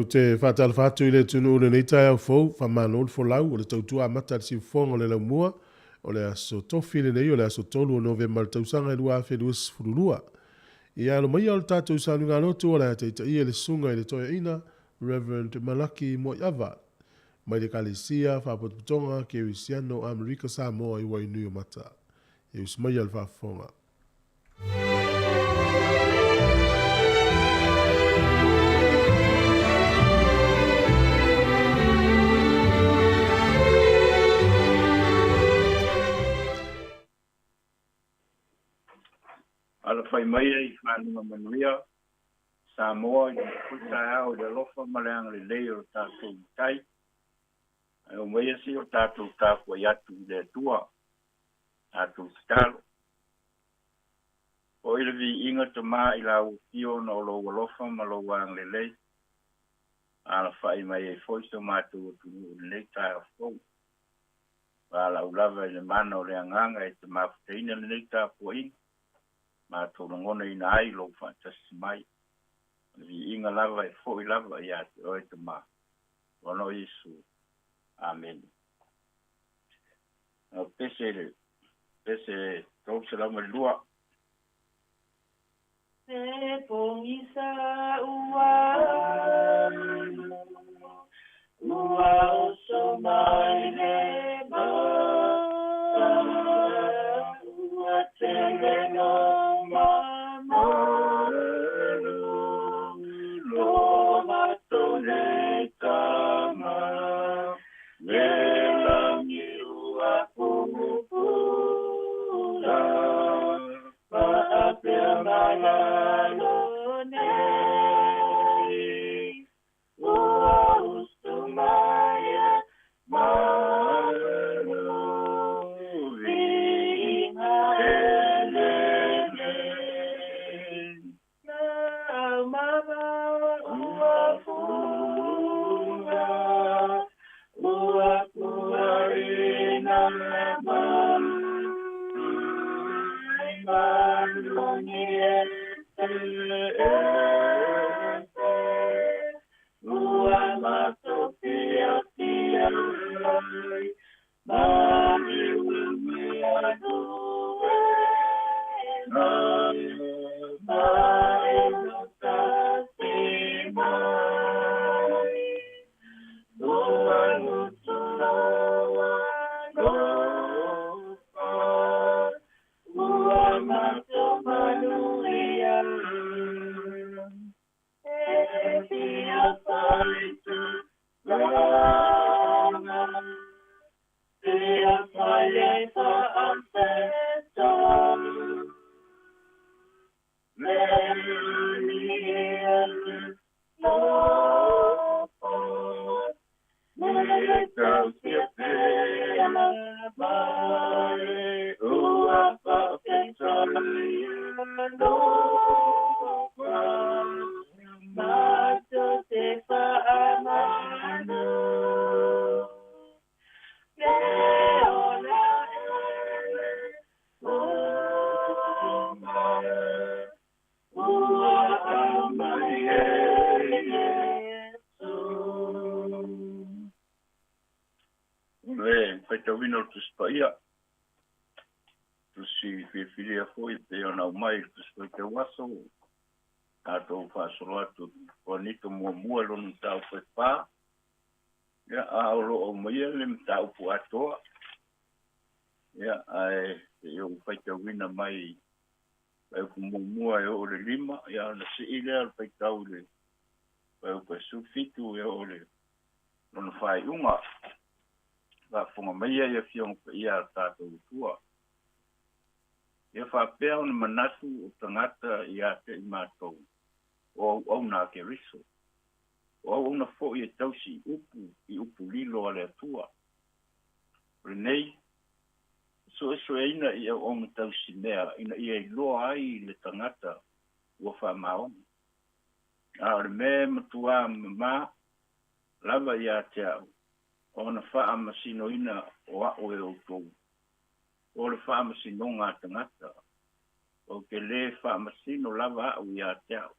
te faatalofa atu i le atunuu i lenei taeao fou, faamalo le folau, o le tautua amata a le siufofoga o le laumua, o le aso Tofi lenei o le aso 3 o Novema le tausaga e 2022. Ia alo maia o le tatou sauniga lotu o le a taitaia le susuga i le toeaina Reverend Malaki Moaiava mai le Ekalesia Faapotopotoga Kerisiano Amerika Samoa i Wainuiomata. Ia usu maia le faafofoga. Alafai mai ai faguga manuia Samoa i lenei foi taeao i le alofa ma le agalelei o le tatou Matai. Ae omaia se i o tatou tapuai atu i le Atua, tatou tatalo. Foi le viiga Tamā i lau afio ona o lou alofa ma lou agalelei, alafai mai ai foi so matou atunuu i lenei taeao fou. Valaau lava i le mana o le agaga e te mafutaina lenei tapuaiga, matou lagonaina ai lou faatasi mai. O le viiga lava e foi lava ia te oe Tamā, ona o Iesu. Amene. O pese le pese 302. E pogisa ua ua oso mai le ua tele no mamalu lo matou nei tama le lagi ua pupula faapea malalo nei ua usu mai e malu viiga elele mama ua fuga ua puaina mai maluni ese ua matopiapia ai mai ua mai tasi mai ua lutuloa lofa ua matomanuia e fia faitulaga fia fai e faafetai le alii alofa me tausia pea mai ua faafetai alofa matou te faamanu le ola ele uma ua aumai e Iesu. O le faitauina o le Tusi Paia, tusi filifilia foi pei ona aumai i le Tusi Faitau Aso, tatou faasolo atu Korinito muamua i lona mataupu e 4, ia, a o lo o aumaia le mataupu atoa, ia, ae se i ou faitauina mai fuaiupu muamua e oo i le 5, ia, ona sii lea o le faitau i le fuaiupu e 17 e oo i le lona faaiuga. Faafofoga maia i afioga paia a le tatou Atua. Ia faapea ona manatu o tagata ia te i matou o auauna a Keriso, o auauna foi e tausi i upu i upu lilo a le Atua. O lenei, suesueina i auauna tausi mea ina ia iloa ai le tagata ua faamaoni. A o le mea e matuā mamā lava ia te au, ona faamasinoina o a'u e outou, o le faamasinoga a tagata, ou te lē faamasino lava a'u ia te a'u,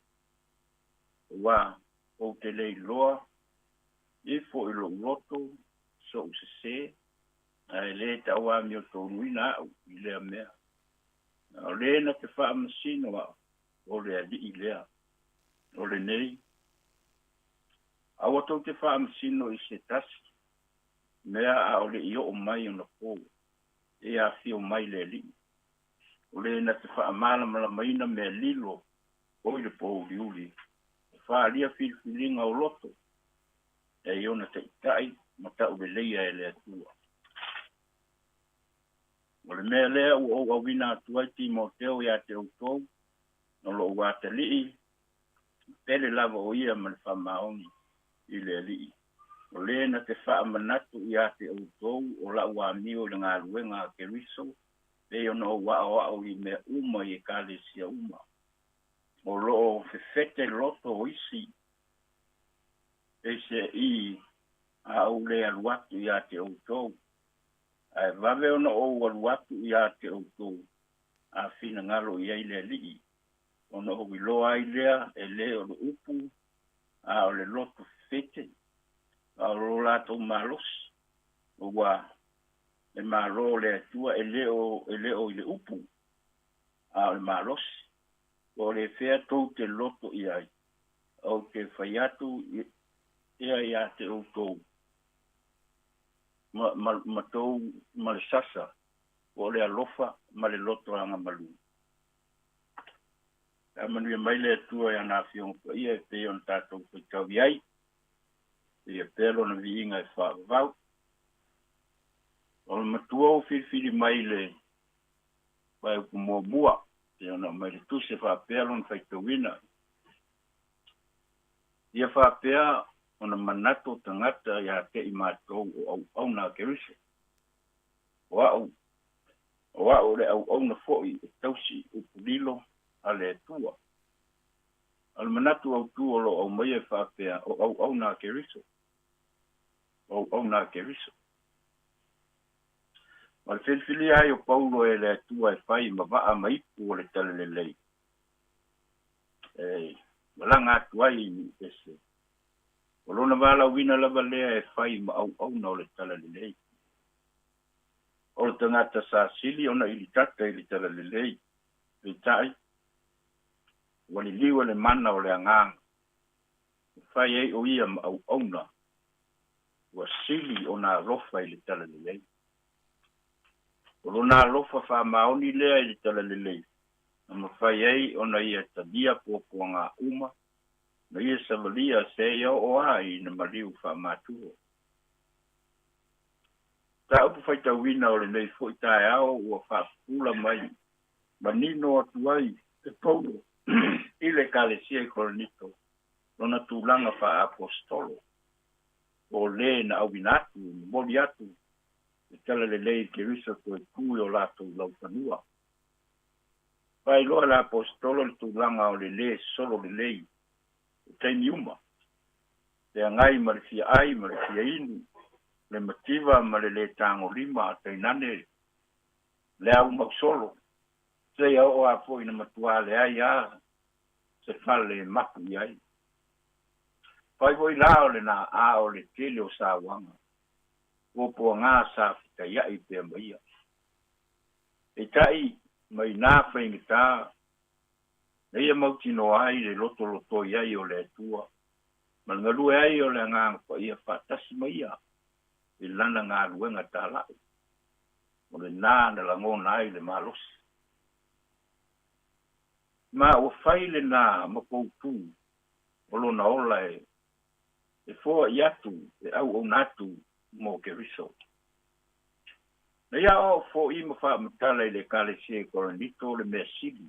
ua ou te le iloa Ifo i lo'u loto so'u sesē, ae lē ta'uamiotoluina a'u i lea mea. A o lē na te fa'amasino a'u, o le Ali'i lea. O lenei, aua tou te fa'amasino i se tasi mea a o le'i o'o mai ona pō, e afio mai le Ali'i, o lē na te fa'amalamalamaina mea lilo o i le pōuliuli, e fa'alia filifiliga o loto, e i ona ta'ita'i ma ta'uleleia e le Atua. O le mea lea ua ou auina atu ai Timoteo iā te outou, o lo'u atalii, pele lava o ia ma le fa'amaoni i le Ali'i, o lē na te fa'amanatu iā te outou o la'u amio i le galuega a Keriso, pei ona ou a'oa'o i mea uma i ekalesia uma. O lo'o fefete loto o isi, peise'i a ou lē alu atu iā te outou, ae vave ona ou alu atu iā te outou, a finagalo i ai le Ali'i, ona ou iloa ai lea e lē o le upu a o le loto fefete, a o lo latou malosi, ua le Malo o le Atua e lē o i le upu, a o le malosi. Po o le fea tou te loto i ai, ou te fai atu ia iā te outou ma tou ma le sasa, po o le alofa ma le loto agamalu. Faamanuia mai le Atua i ana afioga paia e pei ona tatou faitau i ai, ia pea lona viiga e fa'avavau. O le matua ua filifili mai le fuaiupu muamua, pei ona aumai le tusi e fa'apea lona faitauina. Ia fa'apea ona manatu o tagata iā te i matou o auauna a Keriso. O a'u, o a'u le auauna fo'i e tausi upu lilo a le Atua. O le manatu autū o lo'o aumaia e fa'apea o auauna a Keriso. O auauna a Keriso. O le filifilia ai o Paulo e le Atua e fai ma va'a ma ipu o le Talalelei, e malaga atu ai i Nu'u-ese. O lona valaauina lava lea e fai ma auauna o le Talalelei. O le tagata sa sili ona ilitata i le Talalelei, peitai, ua liliu e le mana o le Agaga, e fai ai o ia ma auauna, ua sili ona alofa i le Talalelei. O lona alofa fa'amaoni lea i le Talalelei, na mafai ai ona ia talia puapuagā uma, na ia savalia seia o'o a ina maliu fa'amatua. Mataupu faitauina o lenei fo'i taeao ua fa'apupula mai manino atu ai e Paulo i le Ekalesia i Korinito lona tulaga fa'aaposetolo, po o lē na auina atu momoli atu le Talalelei i Keriso toe tū i o latou laufanua. Faailoa e le Aposetolo le tulaga o le lē solo lelei i taimi uma, le agai ma le fia ai ma le fia inu, le mativa ma le lē tagolima, tainane le aumausolo, seia o'o a fo'i na matuā leai a se fale e mapu i ai. Fai fo'i la o lenā a o le tele o sauaga, puapuagā sa fetaia'i pea ma ia. Peitai, mai nā faigatā, na ia mautinoa ai le lotolotoi ai o le Atua ma le galue ai o le Agaga Paia fa'atasi ma ia i lana galuega tala'i, o lenā na lagona ai le malosi. Ma ua fai lenā ma poutū o lona ola e e foa'i atu e auauna atu mo Keriso. Na ia aoao fo'i ma fa'amatala i le Ekalesia i Korinito le mea sili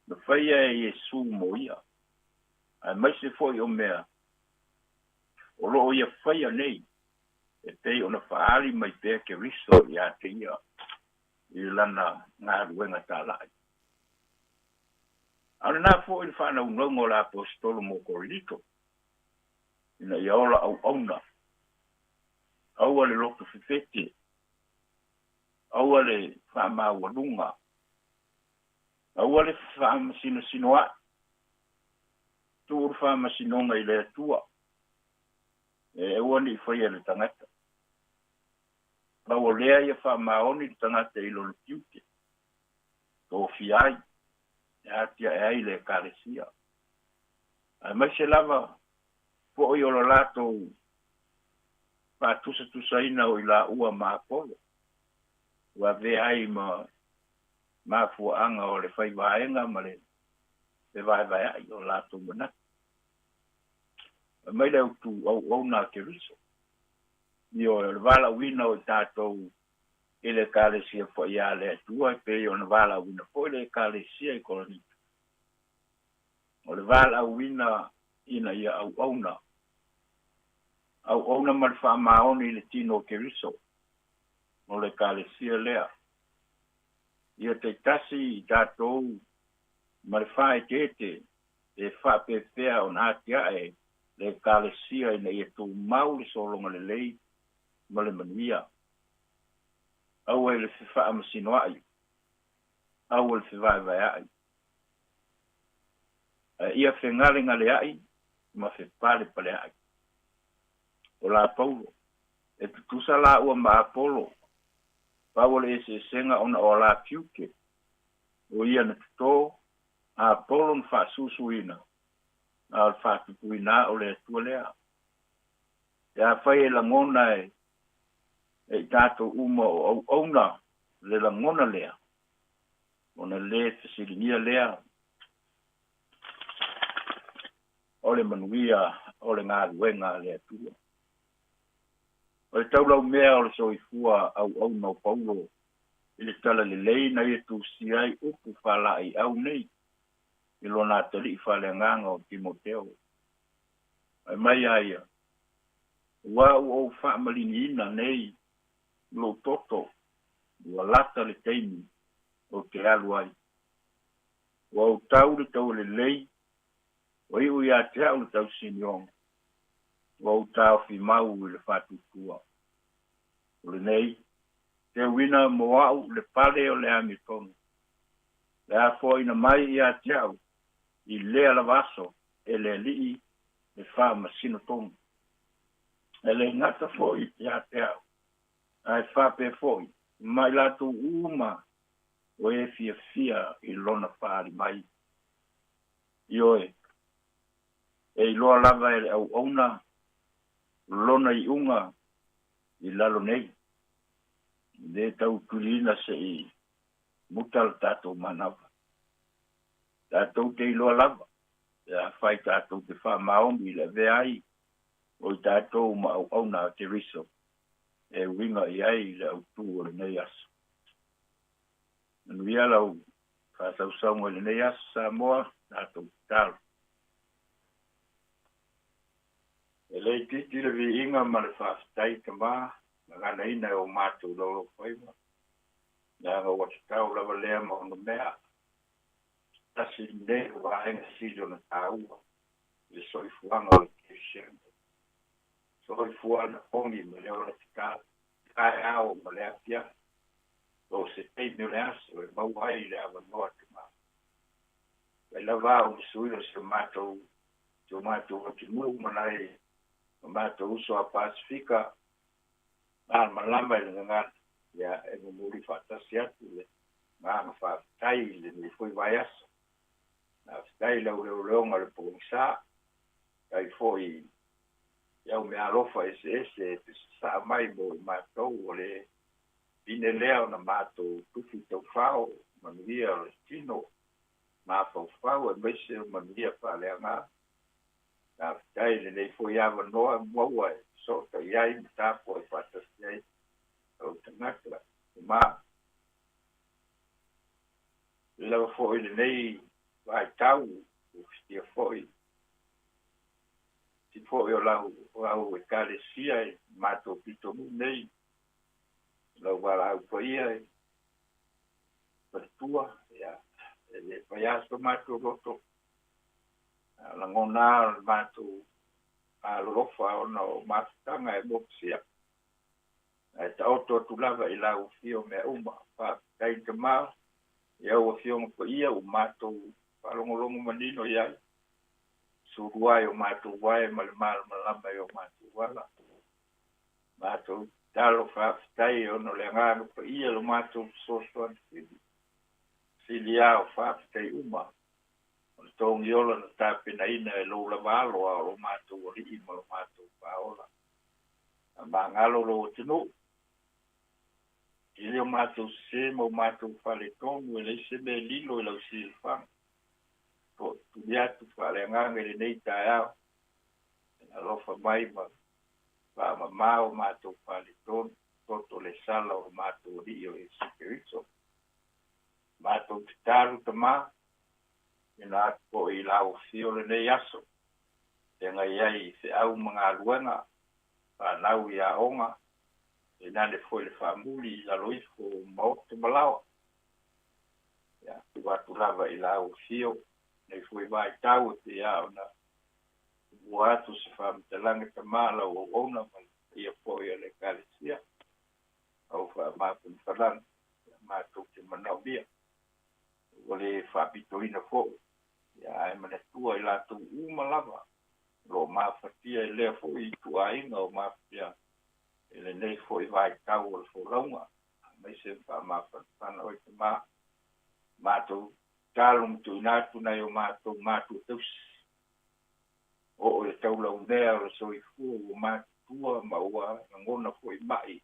na faia e Iesū mo ia, aemaise fo'i o mea o lo'o ia faia nei, e pei ona fa'aali mai pea Keriso iā te ia i lana galuega tala'i. A o lenā fo'i le fa'anaunauga o le Aposetolo mo Korinito, ina ia ola auauna, aua le loto fefete, aua le fa'amaualuga, aua le fa'amasinasinoa'i, tuu le fa'amasinoga i le Atua. E aua nei faia le tagata. Pau o lea ia faamaoni le tagata i lona tiute. Tofia ai, e atiae ai le ekalesia. Aemaise lava foʻi o lo latou faatusatusaina o i laua ma Apolo, ua avea ai ma mafuaaga o le faivaega ma le fevaevaeaʻi o latou manatu. Fai mai le autu auauna a Keriso. Ioe, o le valaauina o i tatou i le Ekalesia Paia a le Atua e pei ona valaauina foi le Ekalesia i Korinito. O le valaauina ina ia auauna, auauna ma le faamaoni i le tino o Keriso, o le Ekalesia lea. Ia taitasi i tatou ma le faaeteete e faapefea ona atiae le Ekalesia ina ia tumau le sologa lelei ma le manuia. Aua i le fefaamasinoaʻi, aua le fevaevaeaʻi, ae ia fegalegaleaʻi ma fepalepaleaʻi. O la Paulo, e tutusa laua ma Apolo, pau o le eseesega ona o la tiute, o ia na totō, a Apolo na faasusuina, a o le faatupuina o le Atua lea. Pe afai e lagona e i tatou uma o auauna le lagona lea, ona lē fesiligia lea o le manuia o le galuega a le Atua. O le taulaumea o le soifua auauna o Paulo i le talalelei na ia tusia ai upu faalaeiau nei i lona atalii faaleagaga o Timoteo. Fai mai a ia, Ua ua ou faamaliniina nei lou toto, ua lata le taimi ou te alu ai. Ua ou tau le taua lelei, ua iu ia te au le tausinioga, ua ou taofi mau i le faatuatua. O lenei, teuina mo au le pale o le amiotonu, le afoaina mai ia te au i lea lava aso e le Alii le faamasino tonu. E le gata foi ia te au, ae faapea foi ma i latou uma o e fiafia i lona faaali mai. Ioe, e iloa lava e le auauna lona iuga i lalo nei, lē tau tuliina seʻi muta le tatou manava. Tatou te iloa lava, pe afai tatou te faamaoni i le avea ai o i tatou ma auauna a Keriso e uiga i ai le autū o lenei aso. Manuia lau faasausauga i lenei aso Samoa, tatou tatalo. E le itiiti le viiga ma le faafetai Tama, gaganaina e o matou laulaufaiva, leaga ua tatau lava lea ma ona mea. Tasi lenei o vaega sili ona taua i le soifuaga o le kerisiano. Soifua anapogi ma le ola tatau, taeao ma le afiafi, so o se taimi o le aso e maua ai le avanoa Tama. Mai lava o le suiga o si o matou si o matou atunuu ma nai o matou uso a Pasefika, malamalama i le gagana, ia e momoli faatasi atu le agaga faafetai i lenei foi vaiaso. Faafetai i le auleoleoga o le pogisa, faafetai foi i au meaalofa eseese e te sasaa mai mo i matou o le pine lea ona matou tufi taufao, manuia o le tino mafaufau aemaise o manuia faaleagaga. Faafetai i lenei foi avanoa e maua e fesootai ai ma tapuai faatasi ai lou tagata ma lava foi lenei vaitau ua fitia foi si foi o lau au ekalesia i matou pitonuu nei, lau valaau paia i faletua, ia, e le fai lava so matou loto, a lagona lava o le matou alolofa ona o mafutaga e motusia. Ae taoto atu lava i lau afio mea uma. Faafetai Tama i au afioga paia ua matou faalogologo manino i ai. Sulua i o matou vae ma le malamalama i o matou ala. Matou tatalo faafetai ona o le Agaga Paia lo matou fesoasoani sili. Sili a o faafetai uma o le togiola na tapenaina e lou lava alo a o lo matou Alii ma lo matou Faaola. Faamagalo lou atunuu. Tele o matou sese ma o matou faletonu e leai se mea lilo i lau silafaga. Tootutuli atu faaleagaga i lenei taeao. E alofa mai ma faamama o matou faletonu, toto le sala o lo matou Alii o Iesu Keriso. Matou tatalo Tama, ina atu foi i lau afio lenei aso, feagai ai i feau ma galuega, fanau i aoga, tainane foi le faamuli i lalo ifo o maota ma laoa. Ia, tuu atu lava i lau afio nei foi vaitau e pei lava ona ua atu se faamatalaga Tama lau auauna ma le paia foi o le Ekalesia, au faamafanafanaga ia matou te manaomia. Ua le faapitoina foi, ia ae manatua i latou uma lava o lo o mafatia i lea foi ituaiga o mafatia i lenei foi vaitau o le folauga, aemaise faamafanafana oe Tama, matou tatalo ma tuuina atu nai o matou matua tausi. Oo i le taulaumea o le soifua ua matutua ma ua lagona foi mai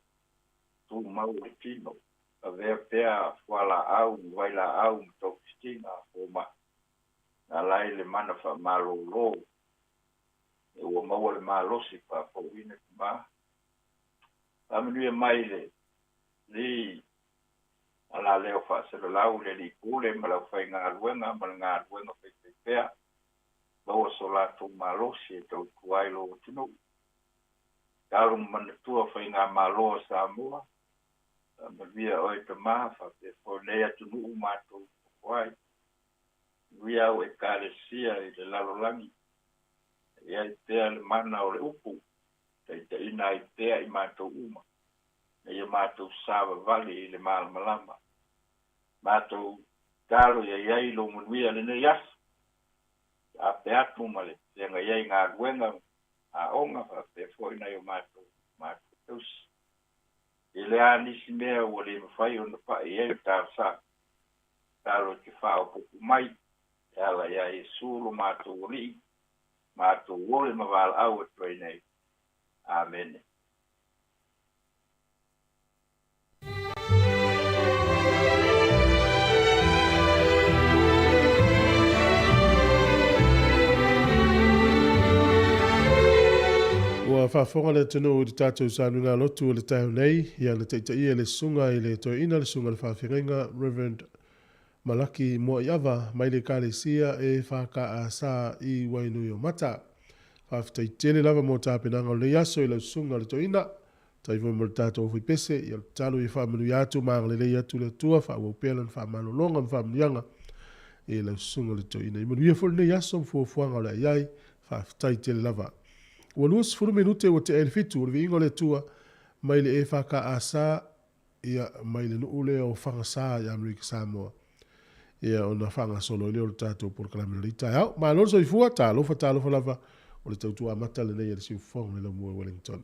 tumau o le tino. Avea pea fualaau ma vailaau ma togafitiga a fomai. Na ala ai le mana faamalolo e ua maua le malosi faafouina Tama. Faamanuia mai le Alii alaleo faasalalau le Alii Pule ma le aufaigaluega ma le galuega faifaipea. Maua so latou malosi e tautua ai lou atunuu. Tatalo ma manatua faigamalo a Samoa. Faamanuia oe Tama faapea foi lenei atunuu matou nonofo ai. Manuia au Ekalesia i le lalolagi. E i ai pea le mana o le upu, taitaiina ai pea i matou uma, ina ia matou savavali i le malamalama. Matou tatalo ia i ai lou manuia lenei aso. Taape atu ma le feagai ai galuega aoga faapea foi nai o matou matua tausi. E le a nisi mea ua le mafai ona pai i ai le talosaga. Tatalo e te faaopoopo mai e ala iā Iesu lo matou Alii, matou ole ma valaau atu ai nei. Amene. Ua faafofoga le atunuu i le tatou sauniga lotu o le taeao nei, ia na taitaia e le Susuga i le Toeaina le Susuga i le Faafeagaiga Rev. Malaki Moaiava mai le Ekalesia EFKS i Wainuiomata. Faafetai tele lava mo tapenaga o lenei aso i lau Susuga i le Toeaina. Faafetai foi mo le tatou aufaipese, ia o le tatalo ia faamanuia atu ma agalelei atu le Atua, faaauau pea lana faamalologa ma faamanuiaga i lau Susuga i le Toeaina. Ia manuia foi lenei aso ma fuafuaga o le a i ai. Faafetai tele lava. Ua 20 minute ua tea ai le fitu o le viiga o le Atua mai le EFKS ia mai le nuu lea o Fagasa i Amerika Samoa. Ia ona faagasolo ai lea o le tatou polokalame o lenei taeao. Malo le soifua, talofa talofa lava o le tautua amata lenei a le Siufofoga i Laumua i Wellington.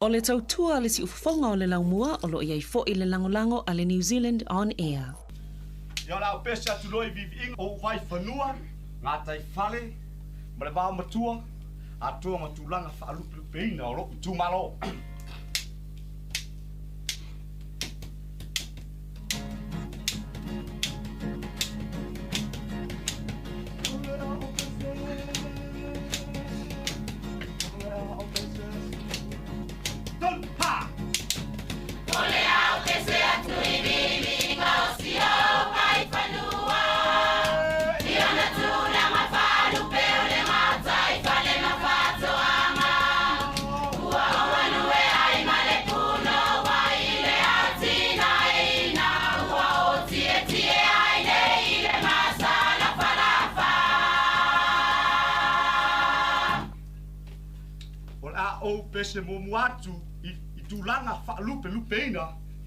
O le tautua a le siufofoga o le laumua o lo o i ai foi le lagolago a le New Zealand On Air. Ia o le a ou pese atu loa i viiviiga o ou vaifanua, gataifale ma le vaomatua, atoa ma tulaga faalupelupeina o lou itumalo. O le a ou pese muamua atu i i tulaga faalupelupeina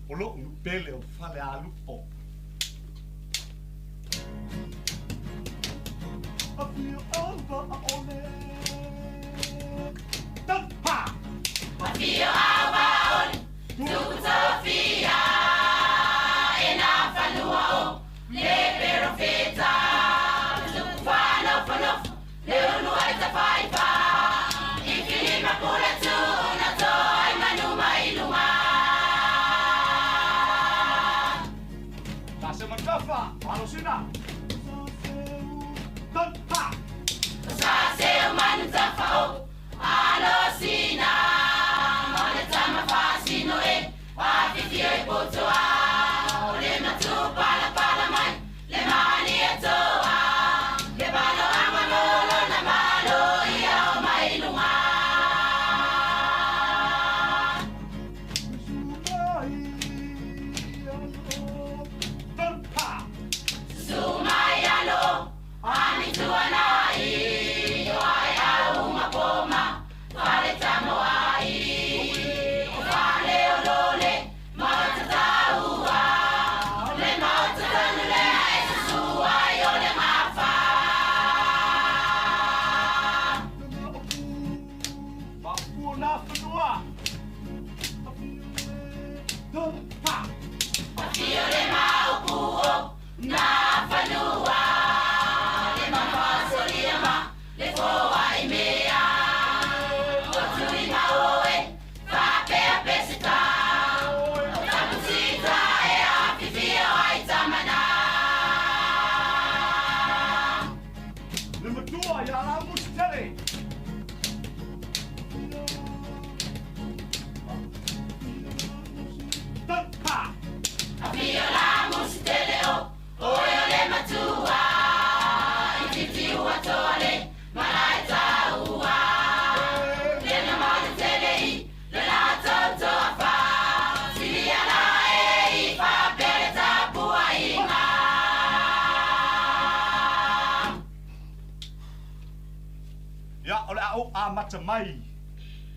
o lo'u nuu pele o Falealupo. Afio au Vaaole. Tau ha! Afio au Vaaole, tupu tofia e nā fanua o le perofeta. Tupu whanofonofo, le ulu ai tafaifa. I whilima pule tūna toa i manu mai lunga. Sa se matafa, Alosina. Tau ha! Sa se o manu tafa o Alosina. Ma le tama whaasino e, whawhiwhi e potoa. O le matu pala pala mai, le mani e toa. Ke palo anga lolo na malo ia o mai lunga. Sumai alo, ani tuanai, o ai au mapoma, fale tamo ai, o fale o lole, matatauа, le matatanu le e susua i o le mafa. Afio le maupu o nā fanua, le mafasolia ma, le foa i mea. O tui maoe, whapea pesita, o takusita e awhiwhia ai tamana. Le matua ia la musitele. Tau ha! Afio la musitele o, oe o le matua, i titi ua toa le malae taua. Le na mate tele i, le la tautoa wha, silia la e i whapere tapua inga. Ia o le a ou amata mai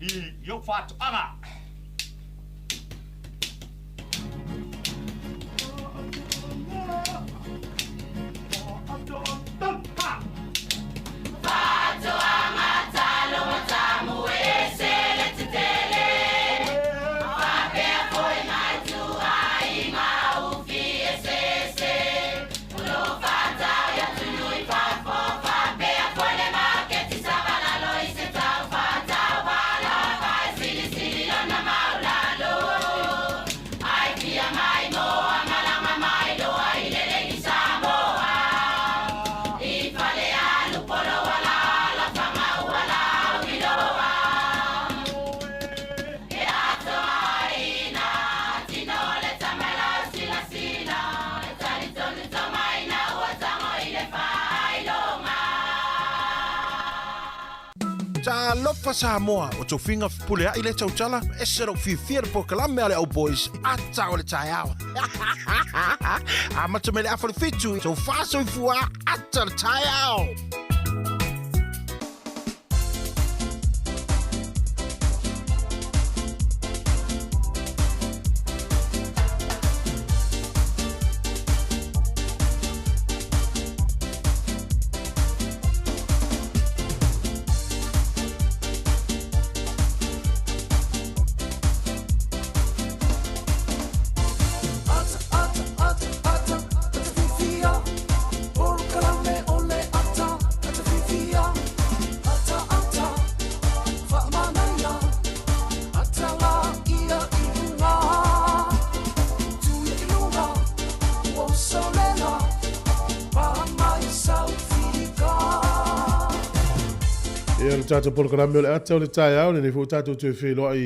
i i ou faatoaga. Faatoaga talo matamu e sele tetele. Whapea foi mai tuai ngā ufi e sese. O lo whātau ia tunui whafo, whapea foi le maketi sa valalo i se tau whātau wala vai sili sili lona maulalo. Ai fia mai moa malanga mai loa i lele i Samoa. I fale alu polo wala la whanga wala wiloa. E atoa ina, tino le tamala sila sila. E tali tonu tamaina ua tango i le whailonga. Talofa Samoa, o tofiga fepuleai le tautala, ese lou fiafia le polokalame a le au boys, ata o le taeao. Amata mai le afa o le 7, tofa soifua, ata o le taeao. Ia, le tatou polokalame o le ata o le taeao, lenei foi ua tatou toe feiloai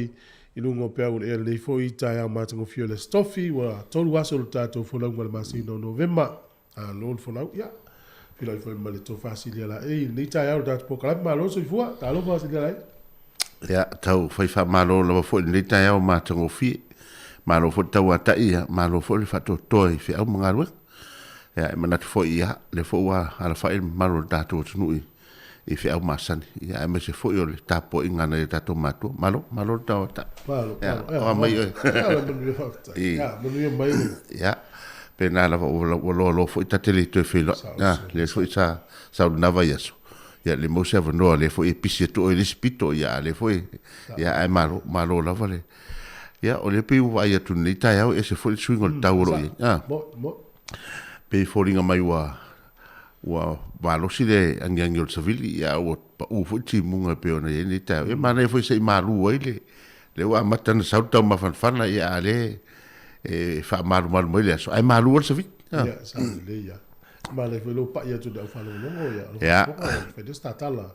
i luga o peau o le ea lenei foi taeao matagofie o le Aso Tofi, ua 3 aso o le tatou folauga i le masina o Novema. Malo le folau, ia, feiloai foi ma le Tofa Silialaei i lenei taeao o le tatou polokalame. Malo le soifua, talofa Silialaei. Ia, tau fai faamalo lava foi i lenei taeao matagofie. Malo foi le tauatai, ia, malo foi le faatoatoa i feau ma galuega. Ia, e manatu foi, ia, lea foi ua alafai le mamalu o le tatou atunuu i, i feau masani, ia, aemaise foi o le tapuaiga a nai o tatou matua. Malo, malo le tauatai. Malo, Ia, malo. Ia, oa mai oe. Ia, manuia faafetai. I. Ia, manuia mai le. Ia, pena lava ua, ua loaloa foi ta te le toe feiloai. Sao, Ah, sao. lea foi sa, sau lena vaiaso. Ia, le maua se avanoa, lea foi e pisi atu oe i le isi pito, ia, a lea foi, ia, ae malo, malo lava le. Ia, o lea pei ua vaai atu i lenei taeao, e ese foi le suiga o le tau o lo o i ai. Ah. Mo, mo. Pei e foliga mai ua, ua malosi le agiagi o le savili, ia, a ua pau foi le timuga e pei ona i ai lenei taeao. Ia, manaia foi se i malu ai le, lea ua amata ona sau le taumafanafana, ia, a o lea e faamalumalu mai le aso, ae malu ai le savili. Ah. Ia, sao lelei lava. Manaia foi lou pai atu i le aufaalogologo, ia, o le Ia. faafofoga, fai lea se tatala.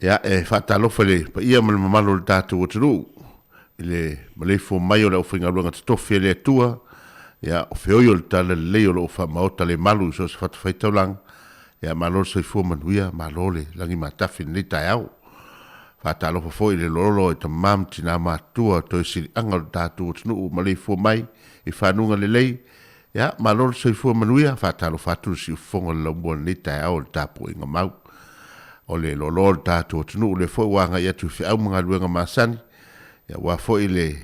Ia, e faatalofa i le paia ma le mamalu o le tatou atunuu i le maleifua mai o le aufaigaluega totofi a le Atua, ia, o feoi o le talalelei o lo o faamaota le malu i so o se fatafaitaulaga. Ia, malo le soifua manuia, malo le lagi matafi i lenei taeao. Faatalofa foi i le lololo i tama ma tina matutua toe siliaga o le tatou atunuu ua maleifua mai i fanuga lelei. Ia, malo le soifua manuia, faatalofa atu le siufofoga o le laumua i lenei taeao o le tapuaiga mau o le loaloa o le tatou atunuu, lea foi ua agai atu i feau ma galuega masani, ia aua foi le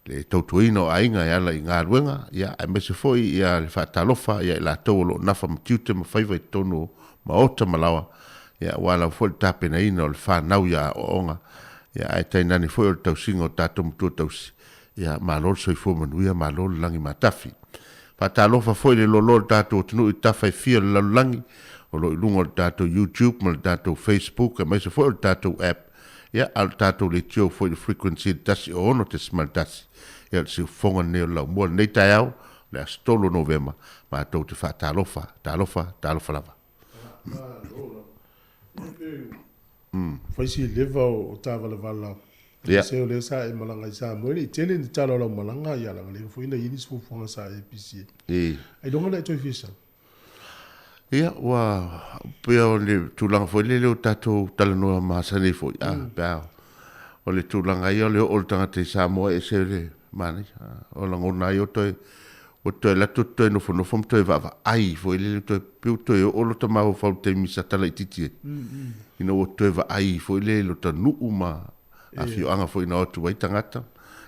le tautuaina o aiga e ala i galuega, ia aemaise foi ia le faatalofa ia i latou o lo o nafa ma tiute ma faiva i totonu o maota ma laoa, ia aua lava foi le tapenaina o le fanau ia aoaoga, ia ae tainane foi o le tausiga o tatou matua tausi, ia malo le soifua manuia, malo le lagi matafi. Faatalofa foi i le loaloa o le tatou atunuu i tafa e fia o le lalolagi, o lo o i luga o le tatou YouTube ma le tatou Facebook aemaise foi o le tatou app, ia, a o le tatou leitio foi i le frequency i le 106.1. Ia, o le siufofoga lenei o le laumua i lenei taeao, o le aso 3 o Novema, matou te faatalofa, talofa, talofa lava. Fai si leva o tavalavala se o lea sa e malaga i Samoa, e le i tele ni tala o lau malaga, ia leaga lea foi na i ai nisi fuafuaga sa e pisi ai. Ailoga na e toe fia sau? Ia, ua pei o le tulaga foi lele o tatou talanoa masani foi, a, pe a, o le tulaga ia o le oo o le tagata i Samoa e ese le manaia. O lagona ai o toe, ua toe alu atu toe nofonofo ma toe vaavaai foi lele, toe, pei ua toe oo lota mafaufau i le taimi sa talaitiiti ai, ina ua toe vaai foi lele i lota nuu ma afioaga foi na o atu ai tagata,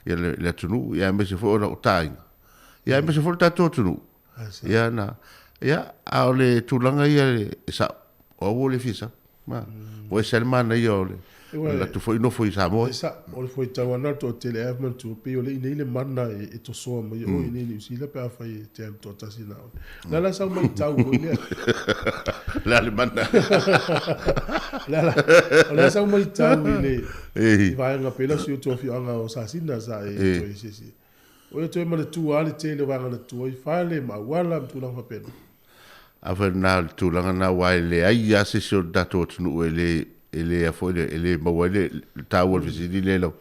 ia le atunuu, ia aemaise foi o lau aiga, ia aemaise foi o le tatou atunuu. Ia na, ia, a o le tulaga ia e sao, o au ua le fia sau. Ma, ua ese lava le manaia o le alu atu foi nofo i Samoa. E sao, o le fuaitau lava lena o le toatele ea manatua, pei o le i nei le mana e tosoa mai e oe i inei i Niu Sila pe afai e te alu toatasi na oe. O le a la sau matau foi lea? O le a le mana? O le a sau matau i le vaega pei la si o tou afioaga o Sasina sa e toe asiasi ai? O ia toe manatua lava le tele o vaega na tuai, fale ma auala ma tulaga faapena. Afai lena o le tulaga lena aua e leai lava se isi o le tatou atunuu e le e le a foi le e le maua ai le taua o le fesili lea lau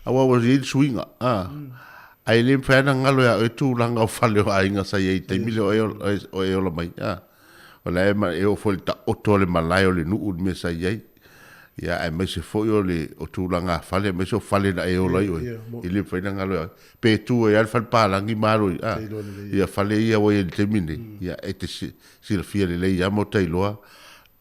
aua ua i ai le suiga a ae le mafai lava ona galo ia oe tulaga o fale o aiga sa i ai i le taimi lea o e ola mai a. O la e oo foi i le taoto o le malae o le nuu i le mea sa i ai, ia aemaise foi o le o tulaga fale, aemaise o fale na e ola ai oe, e le mafai ona galo ia oe. Pe tu ai lava le fale palagi ma alu ai, a, ia fale ia ua i ai i le taimi lenei, ia e te silafia lelei lava ma ota iloa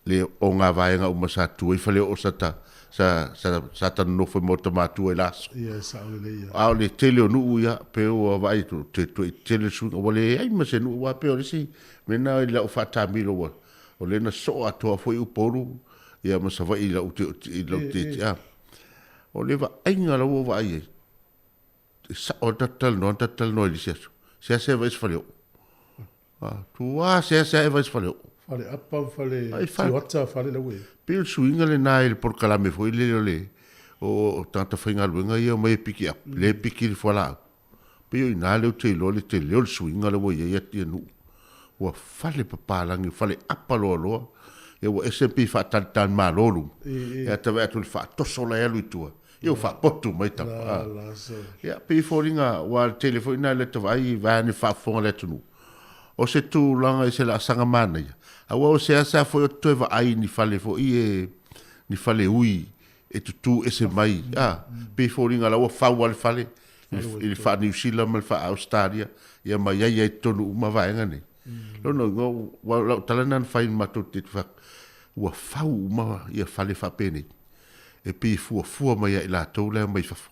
le o ngā vaega uma sa tu ai fale oo sa ta sa sa sa ta nonofo ai ma ota matua i la aso. Ia, e sao lelei ia. A o le tele o nuu ia, pe ua vaai atu, te toe tele suiga, ua leai ma se nuu, aua pei o le isi mea lena i lau faatamilo ua, o lea na soo atoa foi Upolu ia ma Savaii i lau te, i lau te, a. O le vaaiga la ua vaai ai, e sao lava le tatou talanoa na tatou talanoa i le isi aso, seasea e vaai i se faleoo. A, tua seasea e vaai i se faleoo. Fale apa ma fale tioata, fale la ua i ai. Pei o le suiga lena i le polokalame foi lele o le o tagata faigaluega ia e omai e piki up, lea e piki le fualaau. Pei o i ina lea ou te iloa le tele o le suiga lea ua i ai ia nuu. Ua fale papalagi, fale apa loaloa. Ia ua ese pei faatalitali-malo luma. Ia ata vaai atu i le faatoso la e alu i tua, ia ua faapotu mai tama. Ia pei e foliga aua o le tele foi lena o lea ta vaai vaeane faafofoga le atunuu, o se tulaga i se laasaga manaia, aua o seasea foi o te toe vaai i ni fale foi ia, ni fale ui e tutu ese mai, a, pei e foliga la ua fau lava le fale i le faa-Niu Sila ma le faa-Ausetalia, ia ma i ai lava i totonu uma vaega nei. Lona uiga, aua o lau tala lena na fai matou te fai atu, ua fau uma ia fale faapenei, e pei e fuafua mai ia i latou la e omai fafo.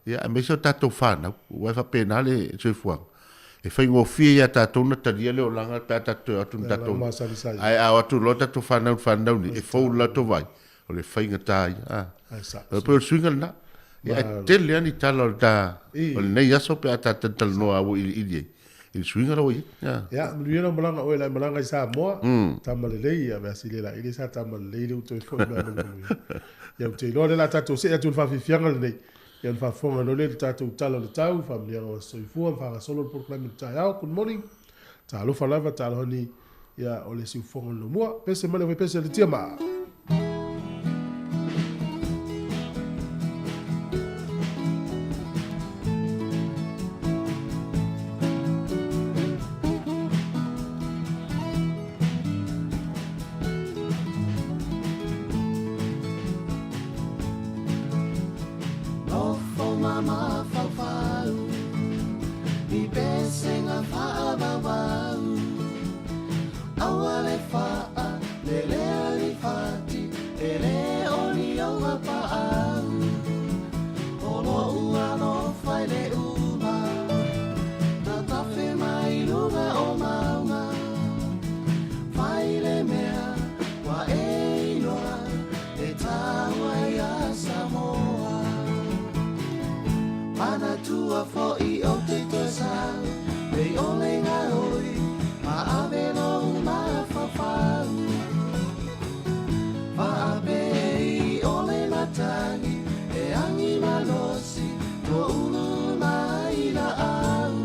Ia, aemaise o tatou fanau, aua e faapena le soifuaga. E faigofie ia tatou ona talia le olaga pe a tatou toe o atu ni tatou, ae a o atu loa tatou fanau i le fanau nei, e fou i le latou vaai, o le faigata ia. E pei o le suiga lena. Ia, e tele lava ni tala o le ta, o lenei aso pe a ta talatalanoa auiliili ai i le suiga la ua i ai. Ia, manuia lau malaga oe la e malaga i Samoa, tama lelei, ia mea sili la ile sa tama lelei le u toe foi mai manuia. Ia, ou te iloa o lea o le a tatou see atu i le faafiafiaga lenei, ia ona faafofoga loa lea i le tatou tala o le tau, faamanuiaga o aso soifua ma faagasolo le polokalame i le taeao. Good morning. Talofa lava, talofa ni, ia, o le siufofoga o le Lomua. Pese mai le pese le tiama. Nofo ma mafaufau i pesega faavauvau Aua le faa lelea ni fati e le o ni ou paau O lo'u alofa i le uma Tatafe mai luga o mauga Fai le mea ua e iloa E taua ia Samoa Manatua fo'i ou te toe sau Nei ole gaoi ma ave lou mafaufau Faapei ole matagi e agi malosi Toulu mai laau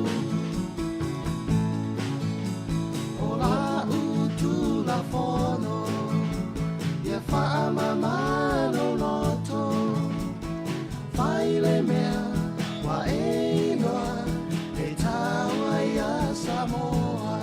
O la'u Tulafono Ia faamama lou loto Fai le mea ua e iloa E taua ia Samoa.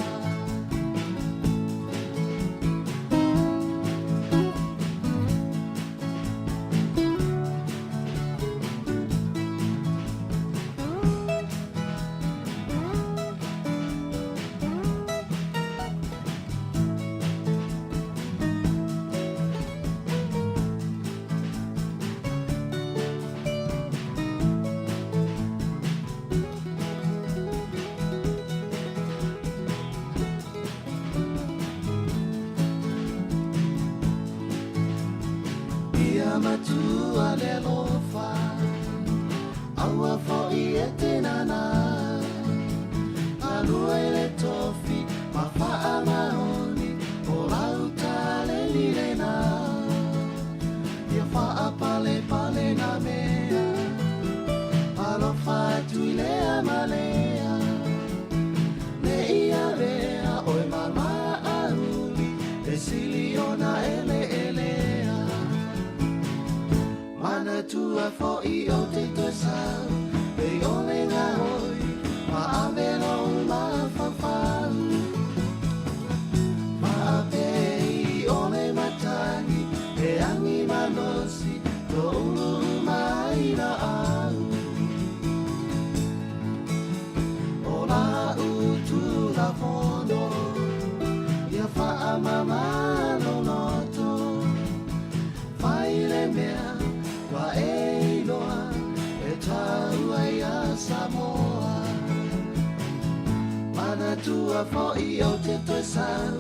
Ia matua le alofa, aua fo'i e te nana. Galue le tofi ma faamaoni, o lau taleni lena. Ia faapalepale na mea, alofa atu i lea ma lea. Ne i avea oe ma maʻauli, e sili ona eleelea. Manatua fo'i ou te toe sau, nei ole gaoi, ma ave lou mafaufau. Faapei ole matagi, e agi malosi, toulu uma ai laau. O la'u Tulafono, ia faamama lou loto. Fai le mea ua e iloa e taua ia Samoa. Manatua fo'i ou te toe sau,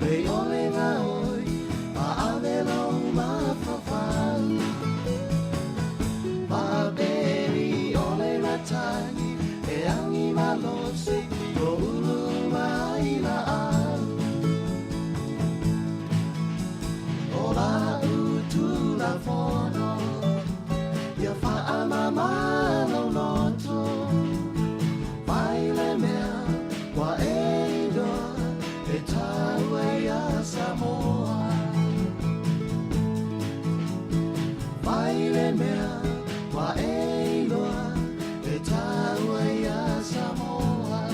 nei ole gaoi, ma ave lou mafaufau. Faapei ole matagi e agi malosi, toulu uma ai laau. O la'u Tulafono, ia faamama lou loto. Fai le mea ua e iloa e taua. le mea ua e iloa e taua iā Samoa.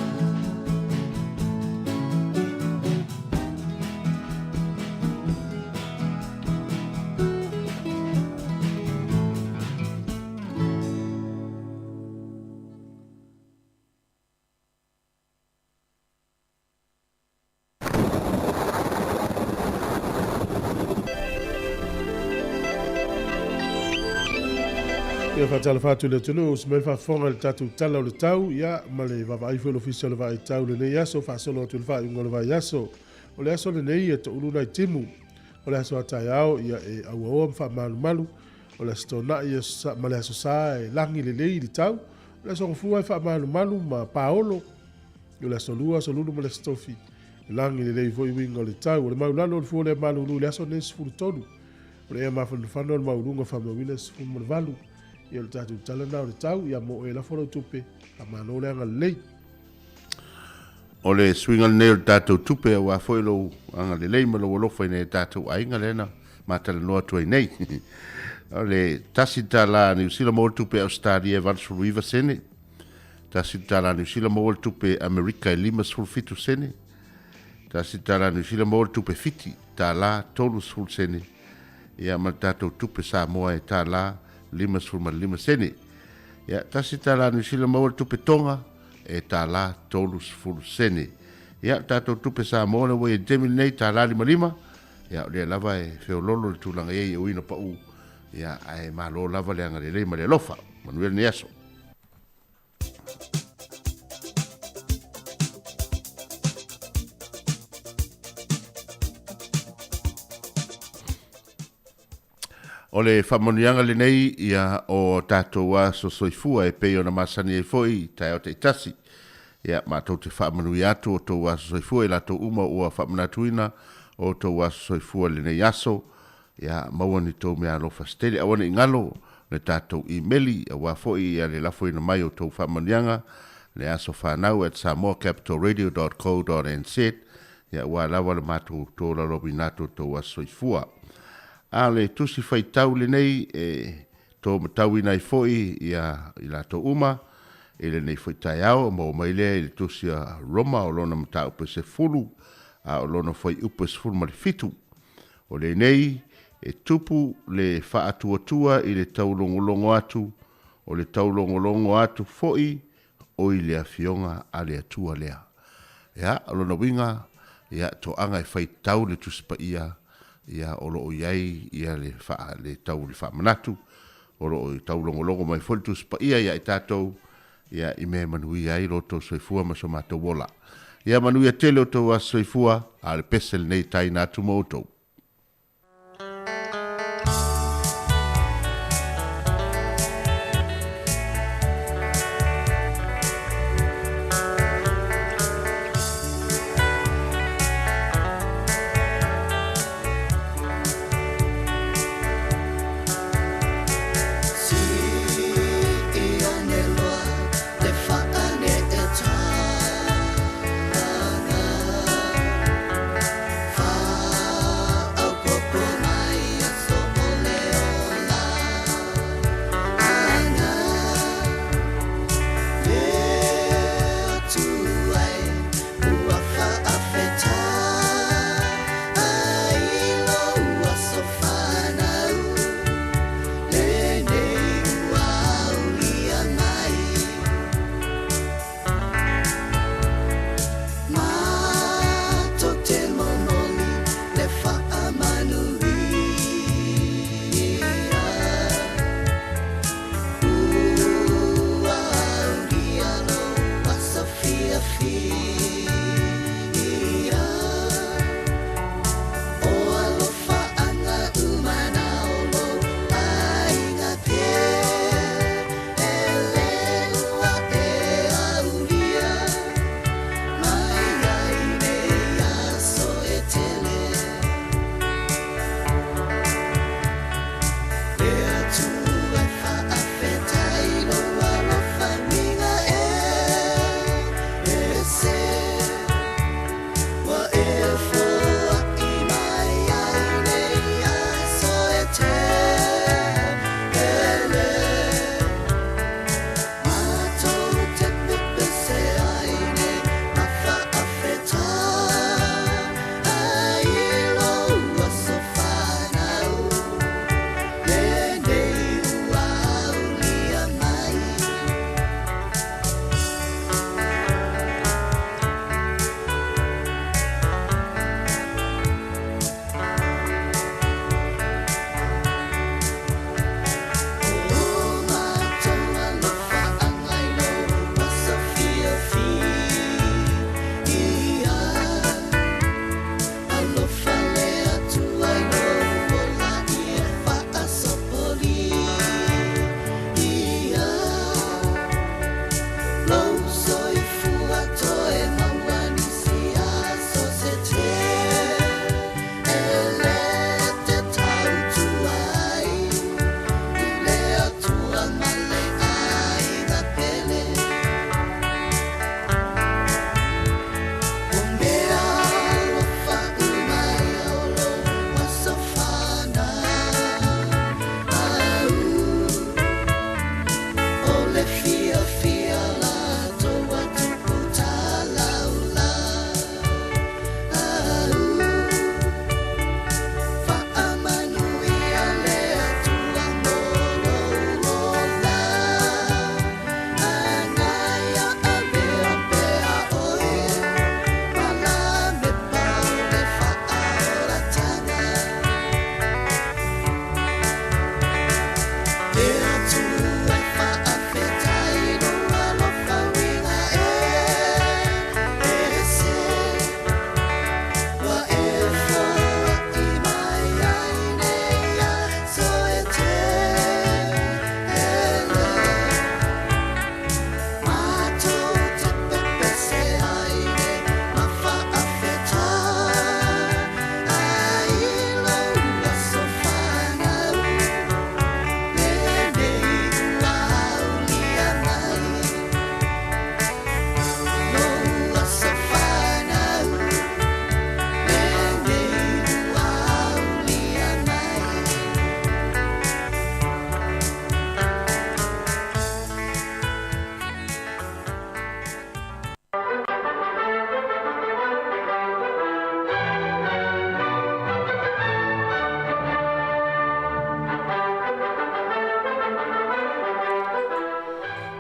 Ia faatalofa atu i le atunuu, usu mai le faafofoga i le tatou Tala o le Tau, ia ma le vaavaai foi o le Ofisa o le Vaaitau i lenei aso, faasolo atu i le faaiuga o le vaiaso. O le aso lenei e toulu nai timu. O le aso a taeao, ia e auaoa ma faamalumalu. O le Aso Toonai ma le Aso Sa e lagi lelei le tau. O le Aso Gafua e faamalumalu ma paolo. O le Aso Lua, Aso Lulu ma le Aso Tofi, e lagi lelei foi uiga o le tau. O le maulalo o le fua lea malulu i le aso lenei 13. O le ea mafanafana o le maualuga faamauina 18. Ia o le tatou tala lena o le tau, ia mo oe lafo lau tupe, faamalo le agalelei. O le suiga lenei o le tatou tupe aua foi lou agalelei ma lou alofa i nai o tatou aiga lea na matalanoa atu ai nei. O le $1 Niu Sila maua le tupe Ausetalia e 89 sene. $1 Niu Sila maua le tupe Amerika e 57 sene. $1 Niu Sila maua le tupe Fiti, tala 30 sene. Ia ma le tatou tupe Samoa e tala 55 sene. Ia, $1 Niu Sila maua le tupe Tonga e tala 30 sene. Ia, le tatou tupe Samoa lea ua i ai i le taimi lenei, tala 55, ia, o lea lava e feoloolo le tulaga i ai e ui ina pau, ia, ae malo lava le agalelei ma le alofa. Manuia lenei aso. O le faamanuiaga lenei ia o tatou aso soifua e pei ona masani ai foi i taeao taitasi. Ia, matou te faamanuia atu o outou aso soifua i latou uma ua faamanatuina o outou aso soifua i lenei aso. Ia, maua ni tou meaalofa se tele. Aua ne i galo le tatou imeli aua foi ia le lafoina mai o outou faamanuiaga le aso fanau at samoacapitalradio dot co dot nz ia aua lava le matou tolaulauina atu o outou aso soifua. A o le tusi faitau lenei e to matauina ai foi ia i latou uma i lenei foi taeao, maua mai lea i le tusi a Roma o lona mataupu e 10, a o lona fuaiupu e 17. O lenei e tupu le faatuatua i le taulogologo atu, o le taulogologo atu foi o i le Afioga a le Atua lea. Ia, o lona uiga, ia, toaga e faitau le Tusi Paia, ia, o lo o i ai ia le faa, le tau le faamanatu, o lo o taulogologo mai foi le Tusi Paia ia i tatou, ia, i mea e manuia ai lo outou soifua ma so matou ola. Ia manuia tele outou aso soifua, a o le pese lenei e taina atu mo outou.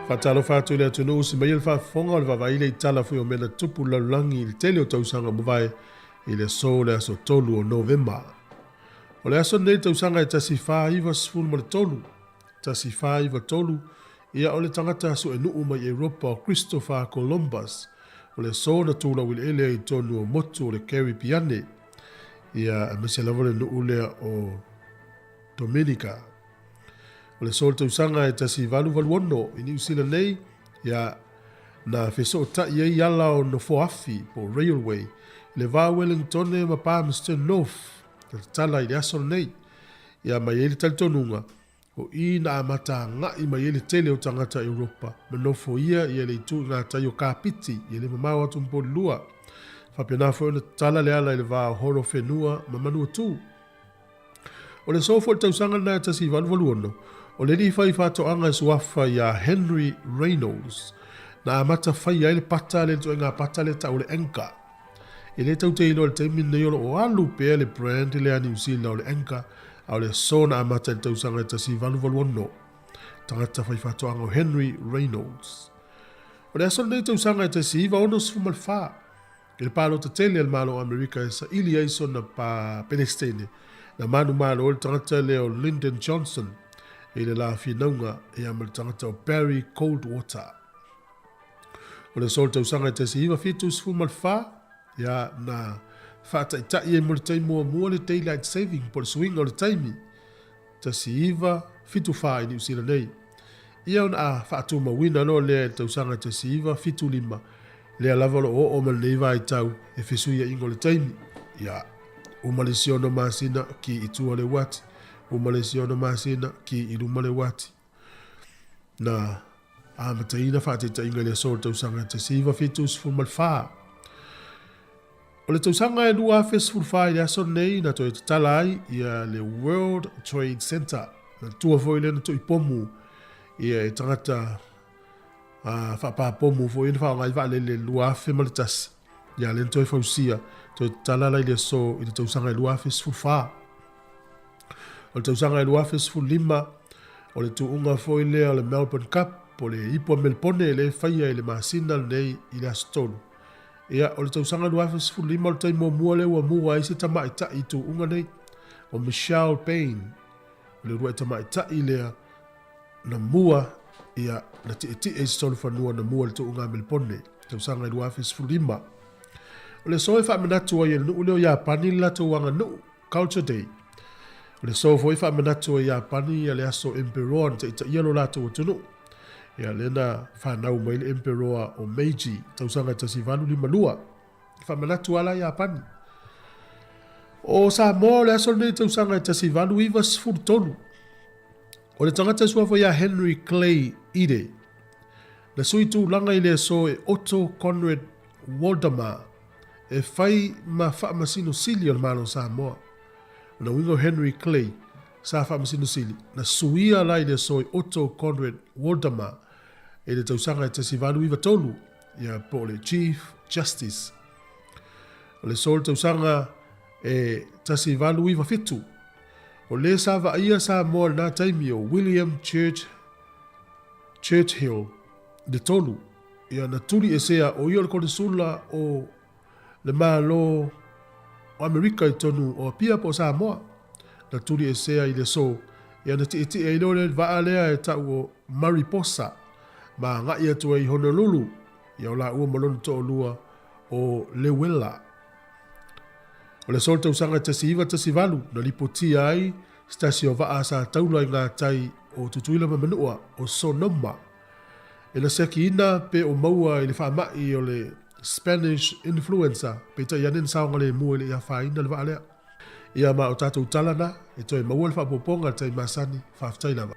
Faatalofa atu i le atunuu si mai le faafofoga o le vaavaai le i tala foi o mea na tupu i le lalolagi i le tele o tausaga ua mavae i le aso le aso 3 o Novema. O le aso lenei i le tausaga e 1493, 1493, ia o le tagata suenuu mai Europa o Christopher Columbus, o le aso na tulau eleele ai i totonu o motu o le Keripiane, ia aemaise lava le nuu lea o Dominica. O le aso o le tausaga e 1886 i Niu Sila nei, ia, na fesootai ai ala o nofoa afi po o railway i le va o Wellingtone ma Palmerston North, na tatala i le aso lenei. Ia, ma i ai le talitonuga, o i na amata agai mai ai le tele o tagata Europa ma nofoia ia le itu i gatai o Kapiti, ia le mamao atu ma Polilua. Faapena foi ona tatala le ala i le va o Horowhenua ma Manuatu. O le aso foi o le tausaga lena e 1886, o le alii fai faatoaga e suafa ia Henry Reynolds, na amata faia ai le pata lea, le ituaiga pata lea e tau o le Anchor. E le tau te iloa i le taimi lenei o lo o alu pea le brand lea a Niu Sila o le Anchor, a o le aso na amata i le tausaga e 1886. Tagata fai faatoaga o Henry Reynolds. O le aso lenei tausaga e 1964, I le palota tele a le Malo o Amerika e saili ai sona pa Pelestene, na manumalo ai le tagata lea o Lyndon Johnson i le la finauga ia ma le tagata o Barry Goldwater. O le aso o le tausaga e 1974, ia na faataitai ai mo le taimi muamua le Daylight Saving po o le suiga o le taimi 1974 i Niu Sila nei. Ia ona a faatumauina loa lea i le tausaga 1975, lea lava o lo o oo ma lenei vaitau e fesuiaiga o le taimi. Ia, uma le isi ono masina, ki i tua le uati. Uma le isi ono masina, ki i luma le uati. Na amataina faataitaiga i le aso o le tausaga 1974. O le tausaga e 2014 i le aso lenei na toe tatala ai ia le World Trade Center. Na tua foi lea na tuipomu ia e tagata faapapomu foi na faaaoga ai vaalele i le 2001. Ia lea na toe fausia, toe tatala la i le aso i le tausaga e 2014. O le tausaga e 2015, o le tuuga foi lea o le Melbourne Cup, po o le ipu a Melebone lea e faia i le masina lenei i le aso 3. Ia, o le tausaga 2015 o le taimi muamua lea ua mua ai se tamaitai i tuuga nei, o Michelle Payne, o le uluai tamaitai lea na mua, ia, na tietie i se solofanua na mua i le tuuga a Melebone, tausaga e 2015. O le aso e faamanatu ai e le nuu lea o Iapani le latou aganuu, Culture Day. O le aso foi e faamanatu ai e Iapani ia le aso Emperoa na taitaia lo latou atunuu. Ia, lea na fanau mai le Emperoa o Meiji, tausaga e 1852. E faamanatu lava la Iapani. O Samoa o le aso lenei tausaga e 1893. O le tagata e suafa ia Henry Clay Ide, na sui tulaga i le aso e Otto Conrad Waldemar e fai ma faamasino sili o le Malo o Samoa. O le uiga o Henry Clay sa faamasino sili, na suia la i le aso e Otto Conrad Waldemar i le tausaga e 1893, ia po o le Chief Justice. O le aso o le tausaga e 1897, o le sa vaaia Samoa i lena taimi o William Church, Churchill le tolu, ia na tuli esea o ia o le konesula o le Malo o Amerika i totonu o Apia po o Samoa. Na tuli esea i le aso, ia na tietie ai loa le vaa lea e tau o Mariposa ma agai atu ai i Honolulu, ia o laua ma lona toalua o Lewela. O le aso o le tausaga e 1918 na lipotia ai se tasi o vaa sa taula i ngā tai o Tutuila ma Manua, o Sonoma. E na siakiina pe o maua i le faamai o le Spanish Influenza, peitai ane na saogalemu e le i afaina le vaa lea. Ia ma o tatou tala na, e toe maua le faaopoopoga i le taimi masani. Faafetai lava.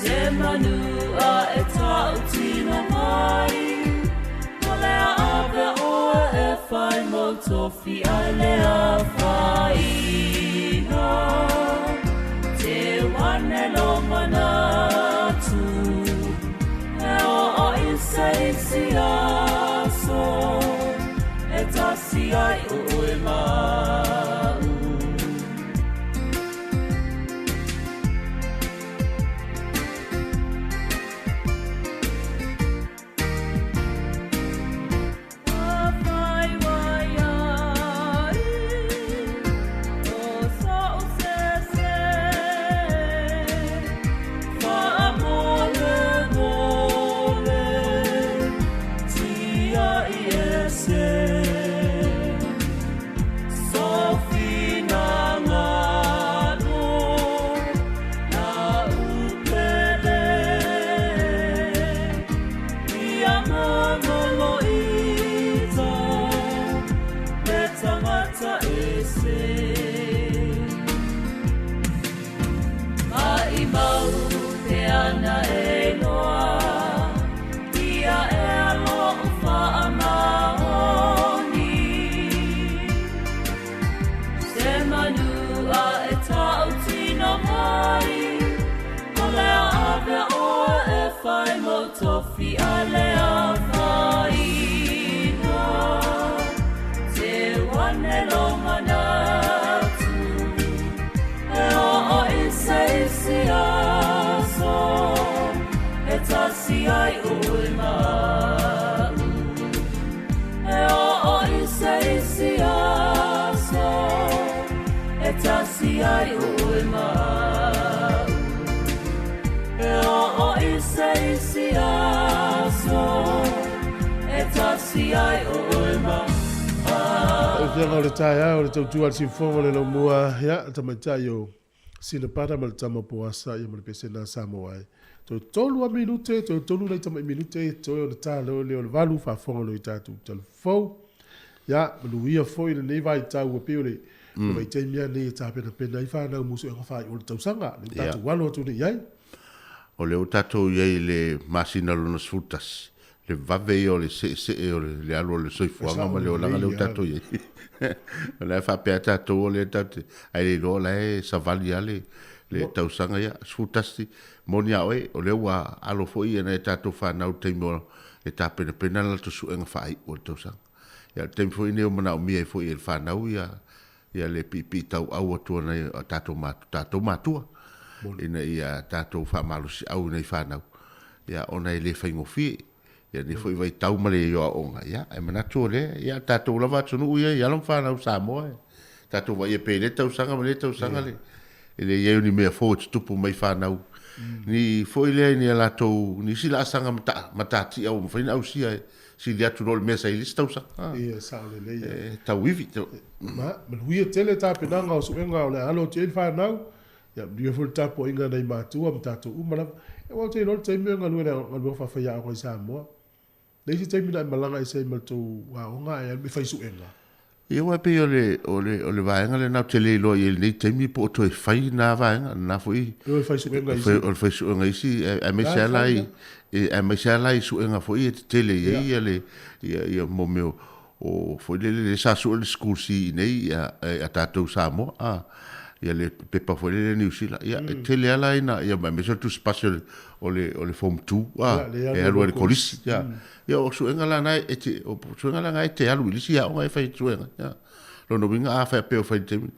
Se manu a e tautino mai, O lea ave oe e whai mo tofi ai lea whaina. Te wane lo manatu, E o o isa isi aso, E tasi ai o oe mau. Afioga o le taeao o le tautua a le siufofoga o le laumua, ia, le tamaitai o Sinapara ma le tama o Poasa, ia ma le pesena a Samoa e. Toe tolu a minute, toe tolu nai tamai minute, toe ona ta loa lea o le valu, faafofoga loa i tatou talafou. Ia, manuia foi lenei vaitau ua pei o le vaitaimi lava lenei e tapenapena ai fanau mo suega faaiu o le tausaga, lea ua tatou alo atu nei i ai. O lea ua tatou i ai i le masina lona 11, le vave ia o le seesee o le alu o le soifuaga ma le olaga lea ua tatou i ai. O la e faapea tatou o lea tatou te, ae le iloa o la e savali lava le, le tausaga ia, 11, moni a oe, o lea ua alo foi ia nai a tatou fanau i le taimi o e tapenapena le latou suega faaiu o le tausaga. Ia o le taimi foi lenei ua manaomia ai foi e le fanau ia ia le piipii tauau atu o nai o tatou tatou matua ina ia tatou faamalosiau i nai fanau, ia ona e le faigofie ia lenei foi vaitau ma le aoaoga, ia e manatu o lea, ia tatou lava atunuu ia i alo ma fanau Samoa e tatou vaaia pea i lea tausaga ma lea tausaga le e le i ai o ni mea fou e tutupu mai fanau ni foi lea i ni a latou nisi laasaga matatia ua mafai ona ausia e sili atu loa le mea sa i le isi tausaga. Ia, sao lelei. E tauivi. Ma, manuia tele tapenaga o suega o le a alo atu i ai le fanau. Ia, manuia foi le tapuaiga a nai matua ma tatou uma lava. Ia, aua ou te iloa le taimi o e galue i le galuega faafaiaoga i Samoa. Le isi taimi na e malaga ese ai ma le tou aoga ae alu e fai suega. Ia aua e pei o le, o le, o le vaega lena ou te le iloa i ai i lenei taimi po o toe fai na vaega, lena foi. O le fai suega isi. O le fai suega isi, aemaise lava la i, aemaise lava la i suega foi e tetele i ai ia le, ia, ia mo mea o, o foi lele lea sa sue le school C i inei ia, a tatou Samoa, a, ia le pepa foi lele Niu Sila, ia, e tele lava la ina, ia, aemaise o le tusi pasi o le, o le, o le form 2, a, e alu ai i le kolisi, ia. Ia o suega la na e te, o suega la na e te alu i le isi aoga e fai suega. Ia. Lona uiga a faapea o fai i le taimi.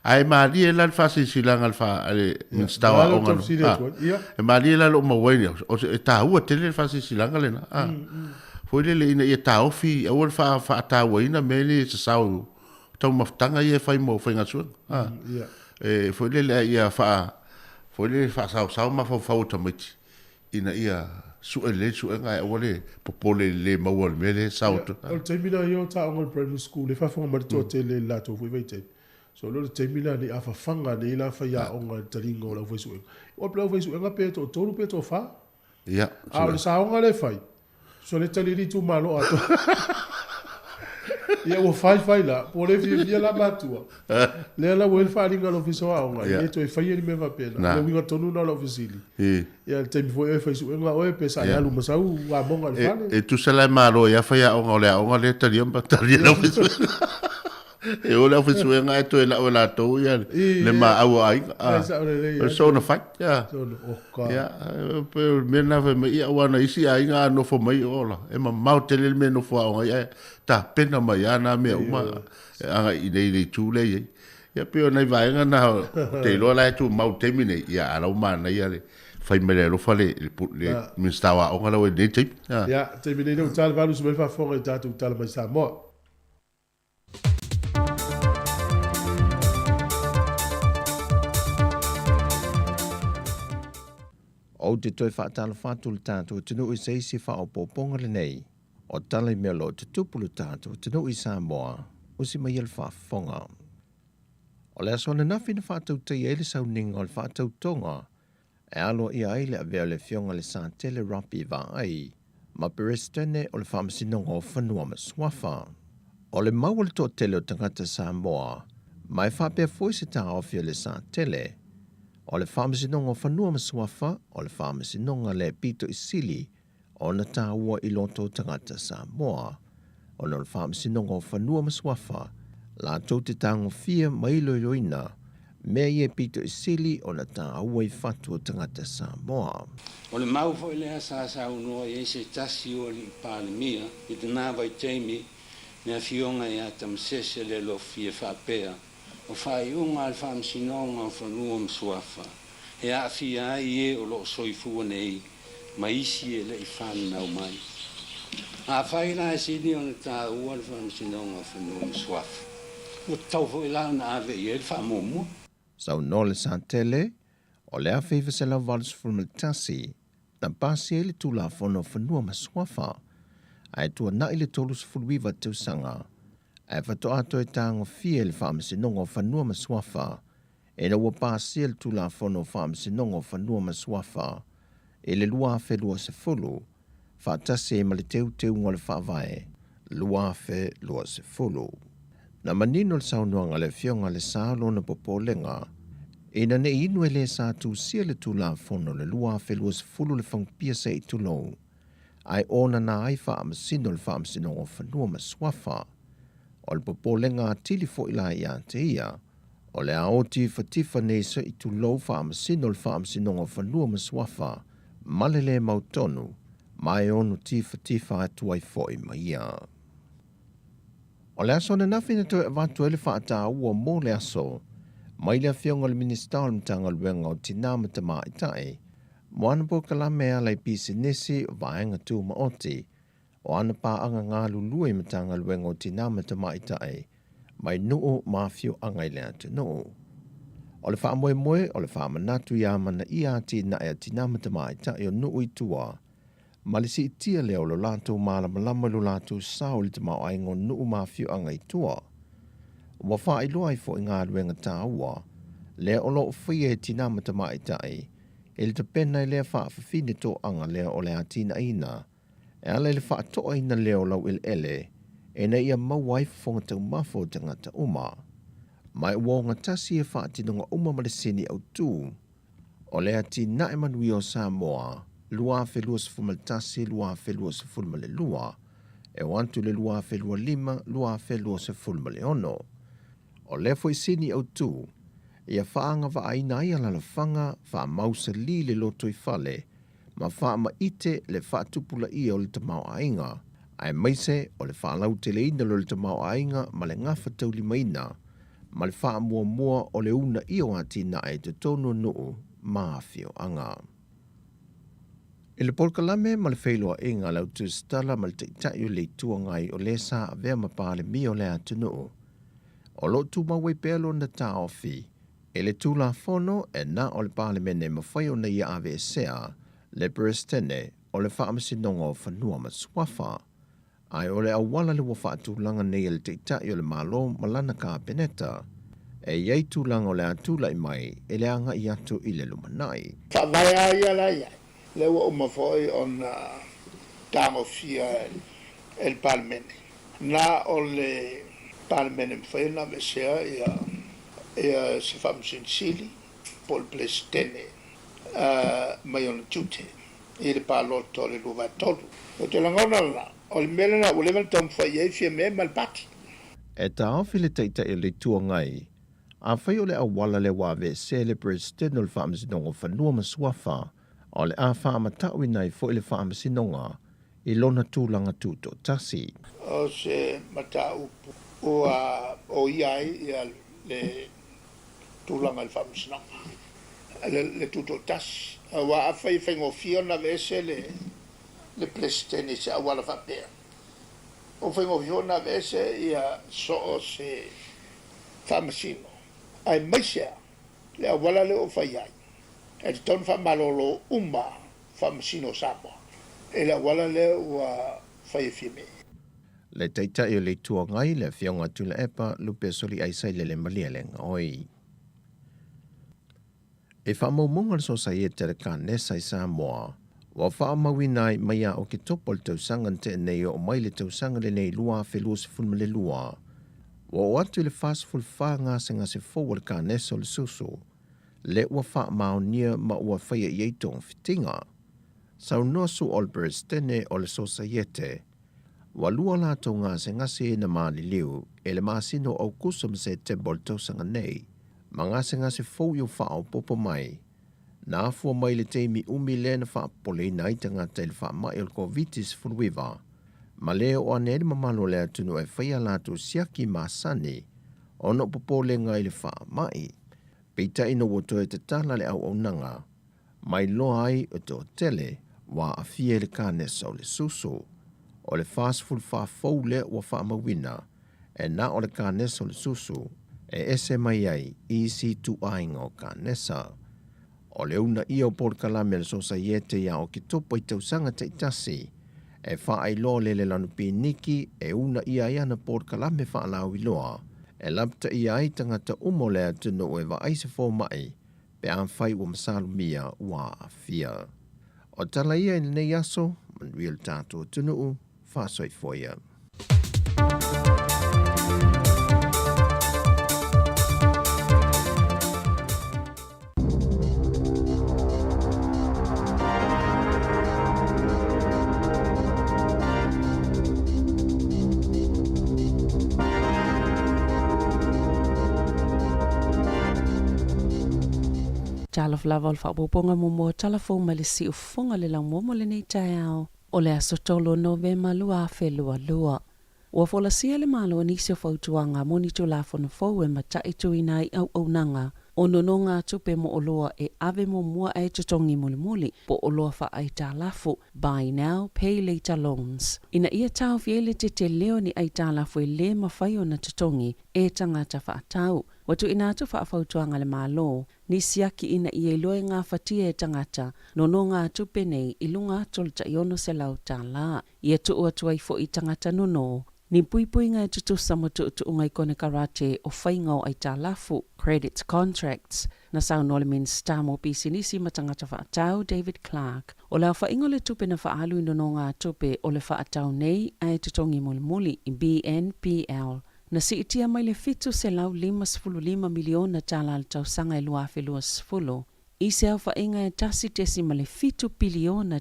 Ae malie la le faasilasilaga a le, fa, a le Minisita o Aoga. E malie la lou maua ai, o se, e taua tele le faasilasilaga lena. A. Foi lele ina ia taofi, aua le faa, faatauaina mea nei e sasao taumafataga ia e fai mo faigasuega. A. E foi lele a ia faa, foi lele faasaosao mafaufau o tamaiti ina ia sue lelei le suega ae aua le popole i le le maua o le mea lea e sao atu. O le taimi lena ia o taoga i le primary school lea e faafofoga mai le toatele i le latou foi vaitaimi. So o le taimi lena nei a fafaga nei la faiaoga i le taliga o le aufaisuega. Aua pe aufaisuega pe toatolu pe toafa. Ia. A o le saoga lea e fai, so le tali le itumalo atoa. Ia ua fai fai la, po ua le fiafia la matua. Lea la ua i ai le faaaliga a le Ofisa o Aoga, e le toe faia ni mea faapena. O le uiga tonu lena o lau fesili. Ia le taimi foi oe e fai suega oe pe sa e alu ma sau amoga i le fale. E tusa la e malo ai lava faiaoga o le aoga lea e talia ma talia le aufaisuega. E o le aufaisuega ae toe lau e latou ia le maau o aiga. E sao lelei. O le soona fai. Ia, pei o le mea lena fai mai, ia aua na isi aiga a nofo mai ola, e mamao tele le mea e nofo aoga ai ae tapena mai lava na mea uma agai i inei i le itu lea e i ai. Ia pei o nai vaega na ou te iloa la e tumau i le taimi nei, ia a o la ua manaia le fai mai le alofa le Minisita o Aoga la ua i lenei taimi. Ia, taimi nei lea ua ta le 8 mai le faafofoga i tatou tala mai Samoa. Ou te toe faatalofa atu i le tatou atunuu i se isi faaopoopoga lenei o tala i mea o lo o tutupu i le tatou atunuu i Samoa, usi mai ia le faafofoga. O le aso ananafi na faatautaia ai le sauniga o le faatautoga e aloaia ai le avea o le Afioga i le Satele Robbie Vaai ma Peresetene o le Faamasinoga o Fanua ma Suafa. O le mau a le toatele o tagata Samoa, ma e faapea foi se taofi o le Satele, o le Faamasinoga o Fanua ma Suafa o le Faamasinoga le pito i sili ona taua i loto o tagata Samoa, ona o le Faamasinoga o Fanua ma Suafa latou te tagofia ma iloiloina mea ia e pito i sili ona taua i fatu o tagata Samoa. O le mau foi lea sa saunoa i ai se tasi o alii Palemia i lena vaitaimi, le Afioga ia Tamasese Lealofi e faapea, O faaiuga a le Faamasinoga o Fanua ma Suafa e aafia ai e o lo o soifua nei ma isi e le i fananau mai. Afai la e sili ona taua le Faamasinoga o Fanua ma Suafa, ua tatau foi la ona ave i ai le faamuamua. Saunoa le Satele, o le 1981 na pasi ai le Tulafono o Fanua ma Suafa, ae tuanai le 39 tausaga ae faatoa toe tagofia e le Faamasinoga o Fanua ma Suafa ina ua pasia le Tulafono o Faamasinoga o Fanua ma Suafa i le 2020 faatasi ai ma le Teuteuga o le Faavae 2020. Na manino le saunoaga a le Afioga a Lesa lona popolega ina ne i inu e le sa tusia le Tulafono o le 2020 le fagupia se i tulou ae onana ai faamasino le Faamasinoga o Fanua ma Suafa. O le popolega atili foi la ia te ia, o le a otifatifa nei se i tulou faamasino le Faamasinoga o Fanua ma Suafa ma le le mautonu, ma e ono tifatifa atu ai foi ma ia. O le aso ananafi na toe avatu ai le faataua mo le aso mai le Afioga i le Minisita o le Matagaluega o Tinā ma Tamaitai, mo ana polokalame e ala i pisinisi, vaega tumaoti, o ana paaga galulue i Matagaluega o Tinā ma Tamaitai mai nuu ma afioaga i le atunuu. O le faamoemoe o le faamanatu ia amanaia atinae a tinā ma tamaitai o nuu i tua, ma le siitia lea o lo latou malamalama i lo latou sao i le tamaoaiga o nuu ma afioaga i tua. Ua faailoa ai foi galuega taua lea o lo o faia e tinā ma tamaitai i le tapena i lea faafafine toaga lea o le atinaeina e ala i le faatoaina lea o laueleele ina ia maua ai fofoga taumafa o tagata uma. Ma ua ogatasi ia faatinoga uma ma le sini autu o le Atinae Manuia o Samoa 2021-2022 e oo atu i le 2025-2026. O lea foi sini autu ia faaagavaaina ai alalafaga faamausali le lotoifale ma faamaite le faatupulaia o le tamaoaiga, aemaise o le faalauteleina o le tamaoaiga ma le gafataulimaina ma le faamuamua o le uunaia o atinae i totonu o nuu ma afioaga. I le polokalame ma le feiloaiga a le Autusitala ma le Taitai o le Itu Agai o le sa avea ma Palemia o le atunuu, o lo o tumau ai pea lona taofi i le Tulafono e na o le Palemene e mafai ona ia aveesea le Peresetene o le Faamasinoga o Fanua ma Suafa, ae o le auala le ua faatulaga nei e le Taitai o le Malo ma lana Kapeneta, e i ai tulaga o le a tulai mai e le agai atu i le lumanai. Faavae lava ia la i ai, lea ua uma foi ona tagofia e le Palemene. Na o le Palemene e mafai ona aveesea ia ia se Faamasino Sili po o le Peresetene mai ona tiute i le palota o le 23. Ou te lagona la, o le mea lena ua leva ona taumafai i ai Fiame ma le Pati. E taofi le Taitai o le Itu Agai, afai o le auala lea ua aveesea e le Peresetene o le Faamasinoga o Fanua ma Suafa, o le a faamatauina ai foi le Faamasinoga i lona tulaga tutoatasi. O se mataupu ua oia ai le tulaga i le Faamasinoga, le tutoatasi, aua afai e faigofie ona aveese le Peresetene i se auala faapea, ua faigofie foi ona aveese so o se Faamasino, aemaise lava le auala lea ua fai ai, e tatau ona faamalolo uma Faamasino o Samoa i le auala lea ua fai e Fiame. Le Taitai o le Itu Agai, le Afioga Tuilaepa Lupesoli Aisailele Malielegaoi. I faamaumauga a le Sosaiete a le Kanesa i Samoa, ua faamauina ai mai ia Oketopa o le tausaga na tea nei e oo mai le tausaga lenei 2022, ua oo atu i le 44 gasegase fou a le Kanesa o le susu, le ua faamaonia ma ua faia i ai togafitiga. Saunoa Sue Olberstene o le Sosaiete, ua lua latou gasegase na maliliu i le masina o Aukuso ma Setema o le tausaga nei, ma gasegase fou i o faaopoopo mai, na afua mai le taimi umi lea na faapopoleina ai tagata i le faamai o le Koviti-19, ma le oo ane ai le mamalu o le atunuu e fai a latou siaki masani ona o popolega i le faamai. Peitai ina ua toe tatala le auaunaga, mai loa ai o toatele ua aafia i le kanesa o le susu. O le 44 fou lea ua faamauina, e na o le kanesa o le susu e ese mai ai i isi ituaiga o kanesa. O le uunaia o polokalame a le Sosaiete ia Oketopa i tausaga taitasi, e faailoa le lelanu piniki e uunaia ai ana polokalame faalauiloa e lapataia ai tagata uma o le atunuu e vaai se fomai pe afai ua masalomia ua aafia. O tala ia i lenei aso, manuia le tatou atunuu, faasoifua ia. Talofa lava o le faaopoopoga muamua o tala fou mai le siufofoga le laumua mo lenei taeao o le aso 3 o Novema 2022. Ua folasia le Malo i nisi o fautuaga mo ni Tulafono fou e mataituina ai auaunaga o nonogatupe mo oloa e ave muamua ae totogi mulimuli po o oloa faaaitalafu, buy now, pay later loans, ina ia taofi ai le tetele o ni aitalafu e le mafai ona totogi e tagata faatau. Ua tuuina atu faafautuaga a le Malo ni siaki ina ia iloa e gafatia e tagata nonogatupe nei i luga atu o le tai $600. Ia tuu atu ai foi i tagata nono ni puipuiga e tutusa ma tuutuuga i konekarate o faiga o aitalafu, credit contracts, na saunoa le Minisita mo Pisinisi ma Tagata Faatau, David Clark. O le aofaiga o le tupe na faaalu i nonogatupe o le faatau nei ae totogi mulimuli, BNPL, na siitia mai le $755 miliona tala le tausaga e 2020 i se aofaiga e $1.7 piliona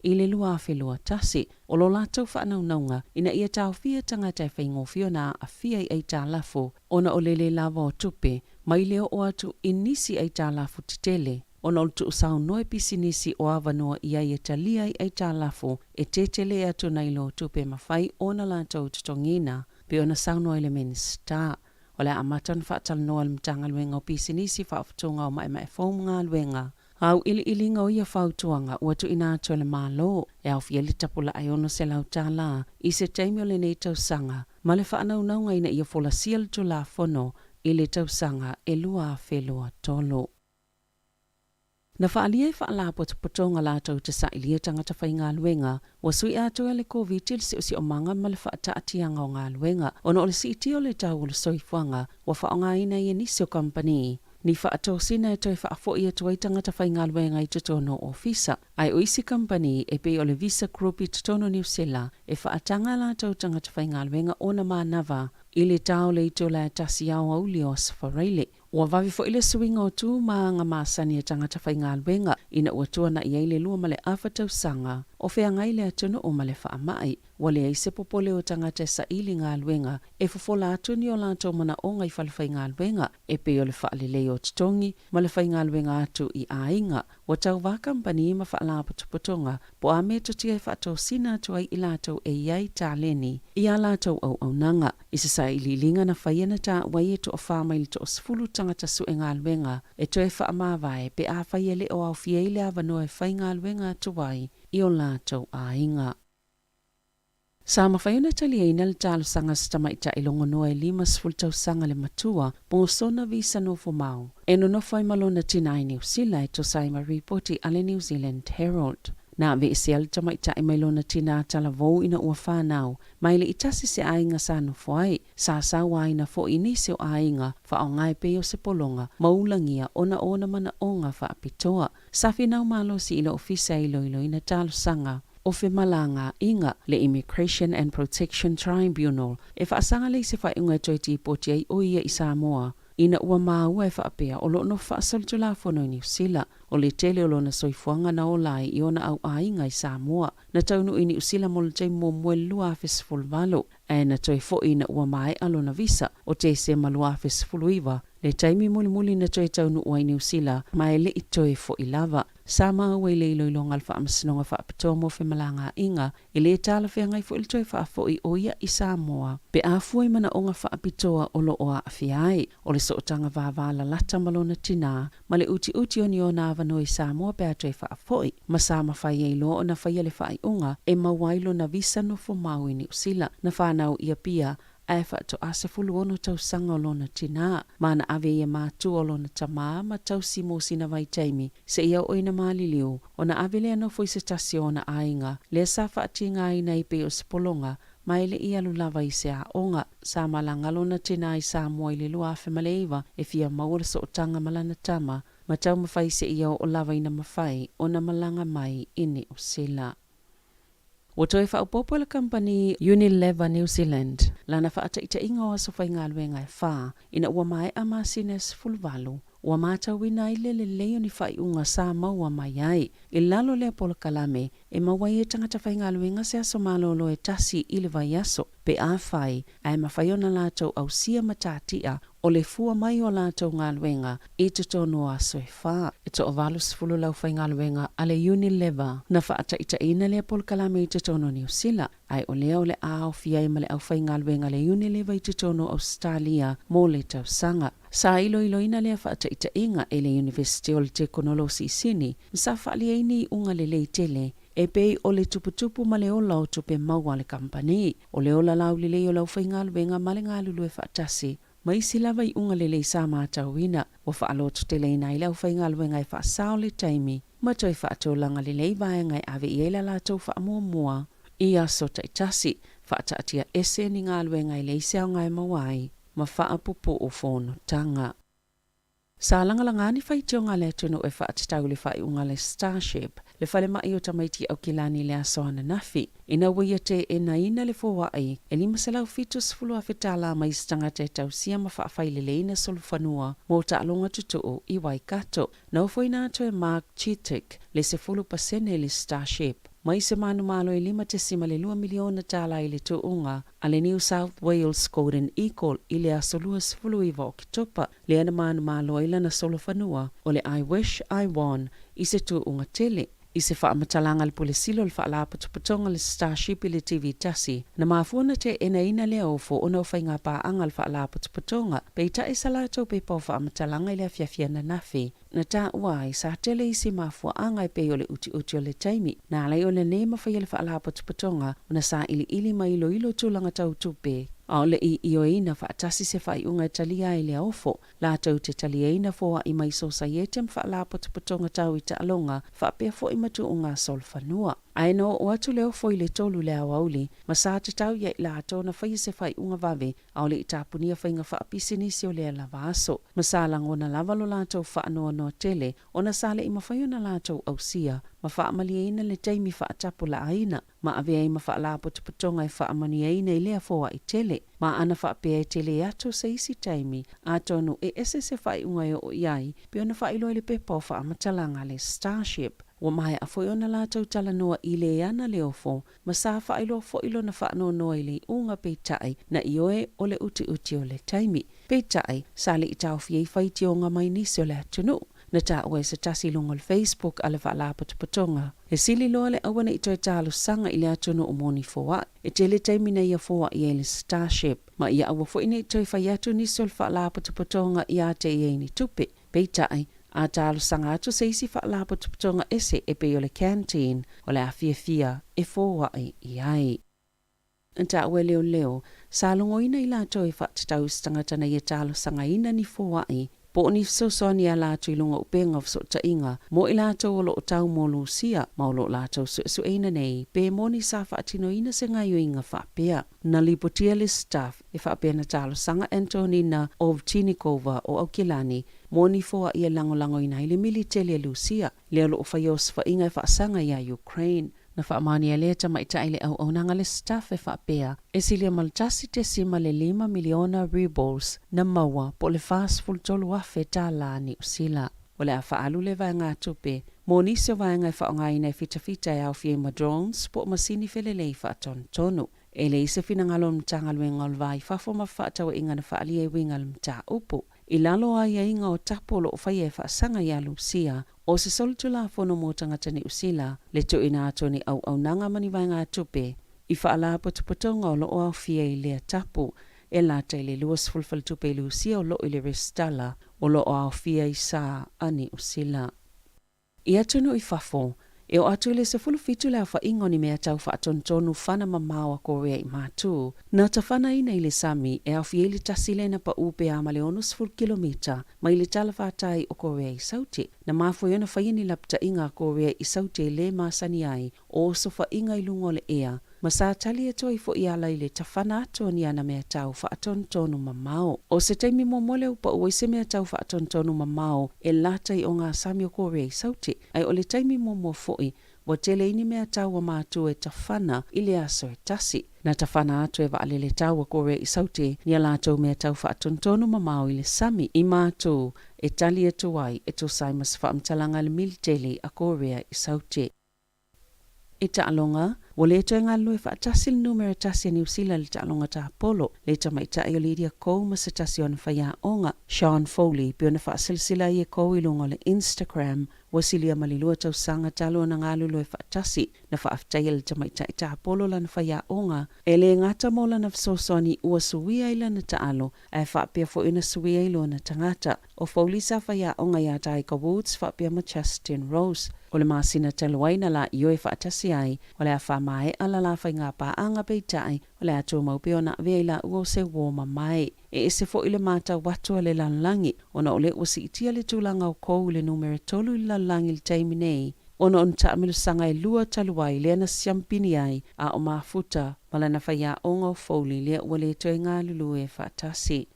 i le 2021. O lo latou faanaunauga ina ia taofia tagata e faigofie ona aafia i aitalafu ona o le le lava o tupe mai le oo atu i nisi aitalafu tetele ona o le tuusaunoa e pisinisi o avanoa i ai e talia ai aitalafu e tetele atu nai lo tupe mafai ona latou totogiina pei ona saunoa i le Minisita. O le a amata ona faatalanoa e le Matagaluega o Pisinisi Faafotoga o Maemae Fou ma Galuega auiliiliga o ia fautuaga ua tuuina atu e le Malo e aofia ai le tapulaa e $600 i se taimi o lenei tausaga ma le faanaunauga ina ia folasia le Tulafono i le tausaga e 2023. Na faaalia e faalapotopotoga latou te sailia tagata faigaluega, ua sui atoa e le Koviti le siosiomaga ma le faataatiaga o galuega ona o le siitia o le tau o le soifuaga ua faaaogaina ai e nisi o kamupani. ni faatosina e toe faafo'i atu ai tagata faigaluega i totonu o ofisa. Ae o isi kamupani e pei o le Visa Group i totonu o Niu Sila, e faataga a latou tagata faigaluega ona manava i le ta o le itula e tasi aoauli o Aso Faraile. Ua vave foi le suiga o tu ma aga masani a tagata faigaluega ina ua tuana'i ai le lua ma le afa tausaga o feagai le atunuu ma le faamai. Ua leai se popole o tagata e saili galuega e fofola atu ni o latou manaoga i falefaigaluega e pei o le faalelei o totogi ma le faigaluega atu i aiga. Ua tauva kamupani ma faalapotopotoga po o a metotia e faatosina atu ai i latou e i ai taleni i a latou auaunaga. I se sailiiliga na faia na taua ai e toafā mai le toasefulu tagata sue galuega e toe faamavae pe afai e le o aofia ai le avanoa e faigaluega atu ai i o latou aiga. Sa mafai ona taliaina le talosaga a se tamaitai logonoa e 50 tausaga le matua mo sona visa nofomau e nonofo ai ma lona tina i Niu Sila e tusa ai ma ripoti a le New Zealand Herald. Na aveesea le tamaitai mai lona tina talavou ina ua fanau mai le i tasi se aiga sa nofo ai. Sa sauaina foi i nisi o aiga faaaoga e pei o se pologa ma ulagia ona o ona manaoga faapitoa. Sa finau malosi i le ofisa e iloiloina talosaga o femalagaaiga, le Immigration and Protection Tribunal, e faasaga lea i se faaiuga e toe tipoti ai o ia i Samoa, ina ua maua e faapea o lo o nofo faasolitulafono i Niu Sila. O le tele o lona soifuaga na ola ai i ona auaiga i Samoa. Na taunuu i Niu Sila mo le taimi muamua i le 2018, ae na toe foi ina ua maea lona visa o Tesema 2019, le taimi mulimuli na toe taunuu ai i Niu Sila ma e le i toe foi lava. Sa maua i le iloiloga a le Faamasinoga Faapitoa mo Femalagaaiga, e le talafeagai foi le toe faafoi o ia i Samoa pe a fua i manaoga faapitoa o lo o aafia ai. O le sootaga vavalalata ma lona tinā, ma le utiuti o ni ona avanoa i Samoa pe a toe faafoi, ma sa mafai ai loa ona faia le faaiuga e maua ai lona visa nofo mau i Niu Sila. Na fanau i Apia, ae faatoa 16 tausaga o lona tinā, ma na ave ia matua o lona tamā ma tausi mo sina vaitaimi, seia oo ina maliliu, ona ave lea nofo i se tasi o ona aiga, lea sa faatigaina ai pei o se pologa, ma e le i alu lava i se aoga. Sa malaga lona tinā i Samoa i le 2009 e fia maua le sootaga ma lana tama, ma taumafai seia oo lava ina mafai ona malaga mai i Niu Sila. Ua toe faaopoopo e le kamupani Unilever New Zealand lana faataitaiga o aso faigaluega e fa ina ua maea masina e 18. Ua matauina ai le lelei o ni faaiuga sa maua mai ai. I lalo o lea polokalame, e maua ai e tagata faigaluega se aso malolo e tasi i le vaiaso, pe afai ae mafai ona latou ausia matatia o le fua mai o a latou galuega i totonu o aso e fa. E toa-80 le aufaigaluega a le Unilever na faataitaiina lea polokalame i totonu o Niu Sila, ae o lea o le a aofia ai ma le aufaigaluega a le Unilever i totonu o Ausetalia mo le tausaga. Sa iloiloina lea faataitaiga e le Iunivesite o le Tekonolosi i Sini ma sa faaalia ai ni iuga lelei tele e pei o le tuputupu ma le ola o tupe maua a le kamupani, o le ola laulelei o le aufaigaluega ma le galulue faatasi, ma isi lava iuga lelei sa matauina. Ua faalototeleina ai le aufaigaluega e faasao le taimi ma toe faatulaga lelei vaega e ave i ai la latou faamuamua i aso taitasi, faataatia ese ni galuega e leai se aoga e maua ai ma faapupuu fonotaga. Sa lagalaga ni faitioga a le atunuu e faatatau i le faaiuga a le Starship, le falemai o tamaiti Aukilani i le aso ananafi, ina ua ia teenaina le foai e $570,000 tala mai se tagata e tausia ma faafaileleina solofanua mo taaloga tutuu i Waikato. Na ofoina atu e Mark Chittick le 10% i le Starship mai se manumalo e $5.2 miliona tala i le tuuga a le New South Wales Golden Eagle i le aso 29 o Oketopa, lea na manumalo ai lana solofanua o le I Wish I Won i se tuuga tele. I se faamatalaga a le Pule Sili o le Faalapotopotoga le Starship i le TV tasi, na mafua ona teenaina lea ofo ona o faiga paaga a le Faalapotopotoga, peitai sa latou pepa o faamatalaga i le afiafi ananafi. Na taua ai, sa tele isi mafuaaga e pei o le utiuti o le taimi, na ala ai ona le mafaia le Faalapotopotoga ona sailiili ma iloilo tulaga tau tupe. A o le i ioeina faatasi se faaiuga e talia ai lea ofo, latou te taliaina foaʻi mai Sosaiete ma Faalapotopotoga Tau i Taaloga faapea foi ma tuuga solofanua. Ae na oo atu le ofo i le tolu i le aoauli, ma sa tatau ia i latou na faia se faaiuga vave a o le i tapunia faiga faapisinisi o lea lava aso. Ma sa lagona lava lo latou faanoanoa tele ona sa le i mafai ona latou ausia ma faamalieina le taimi faatapulaaina ma avea ai ma faalapotopotoga e faamanuiaina i lea foaʻi tele. Ma ana faapea e tele atu se isi taimi, atonu e ese se faaiuga e oo i ai, pei ona faailoa i le pepa o faamatalaga a le Starship. Ua maea foi ona latou talanoa i le ana le ofo, ma sa faailoa foi lona faanoanoa i le iuga peitai na ioe o le utiuti o le taimi. Peitai, sa le i taofi ai faitioga mai nisi o le atunuu. Na taua e se tasi i luga o le Facebook a le Faalapotopotoga, e sili loa le aua ne i toe talosaga i le atunuu mo ni foaʻi. E tele taimi na ia foaʻi ai le Starship, ma ia aua foi ne i toe fai atu nisi o le Faalapotopotoga ia te ia i ni tupe. Peitai, a talosaga atu se isi Faalapotopotoga ese e pei o le Canteen, o le a fiafia e foaʻi i ai. Na taua e leoleo, sa logoina i latou e faatatau i se tagata na ia talosagaina ni foaʻi po o ni fesoasoani e ala atu i luga o upega o fesootaiga mo i latou o lo o tau mo Lusia ma o lo o latou suesueina nei pe moni sa faatinoina se gaioiga faapea. Na lipotia le staff e faapea na talosaga Antonina Ovchinikova o Aukilani mo ni foaʻi e lagolagoina ai le militeli a Lusia lea o lo o faia osofaiga e faasaga iā Ukraine. Na faamaonia lea tamaitai le auaunaga le staff e faapea, e silia ma le 1.5 miliona rubles na maua po o le 43 afe tālā Niu Sila. O le a faaalu le vaegatupe mo nisi o vaega e faaaogaina e fitafita e aofia ai ma drones po o masini felelei faatonutonu. E leai se finagalo o le Matagaluega o le Va i Fafo ma Fefaatauaiga na faaalia e uiga i le mataupu. I lalo o aiaiga o tapu o lo o faia e faasaga iā Lusia, o se solitulafono mo tagata Niu Sila, le tuuina atu o ni auaunaga ma ni vaegatupe i faalapotopotoga o lo o aofia i lea tapu, e lata i le 20 faletupe i Lusia o lo o i le resitala o lo o aofia i sa a Niu Sila. I atunuu i fafo, e oo atu i le 17 le aofaiga o ni mea tau faatonutonu fana mamao a Korea i Matu, na tafanaina i le sami e aofia ai le tasi lea na paʻū pe a ma le 60 kilomita mai le talafātai o Korea i Saute. Na mafua ai ona faia ni lapataiga a Korea i Saute e lē masani ai o osofaiga i luga o le ea, ma sa tali atu ai foi e ala i le tafana atu o ni ana mea tau faatonutonu mamao. O se taimi muamua lea ua pau ai se mea tau faatonutonu mamao e lata i ogasami o Korea i Saute, ae o le taimi muamua foi ua tele ai ni mea tau a matua e tafana i le aso e tasi. Na tafana atu e vaalele tau a Korea i Saute ni a latou mea tau faatonutonu mamao i le sami i matou e tali atu ai e tusa ai ma se faamatalaga a le militeli a Korea i Saute. I taaloga, ua le toe galulue faatasi le numera tasi a Niu Sila i le taaloga tapolo, le tamaitai o Lydia Ko ma se tasi o ana faiaoga, Sean Foley, pei ona faasilasila ai e Ko i luga o le Instagram, ua silia ma le lua tausaga talu ona galulue faatasi. Na faafetaia le tamaitai tapolo lana faiaoga, e le gata mo lana fesoasoani ua suia ai lana taalo, ae faapea foi ona suia ai lona tagata. O Foley sa faiaoga iā Tiger Woods faapea ma Justin Rose. O le masina talu ai na laʻioe faatasi ai, o le a faamaeʻa la la faigapaaga peitai, o le a tumau pea ona avea i laua o se uō mamae. E ese foi le matau atu a le lalolagi, ona o lea ua siitia le tulaga o Ko i le numera tolu i le lalolagi i le taimi nei, ona o ni taamilosaga e lua talu ai lea na siampini ai a o mafuta ma lana faiaoga o Foley lea ua le toe galulue faatasi.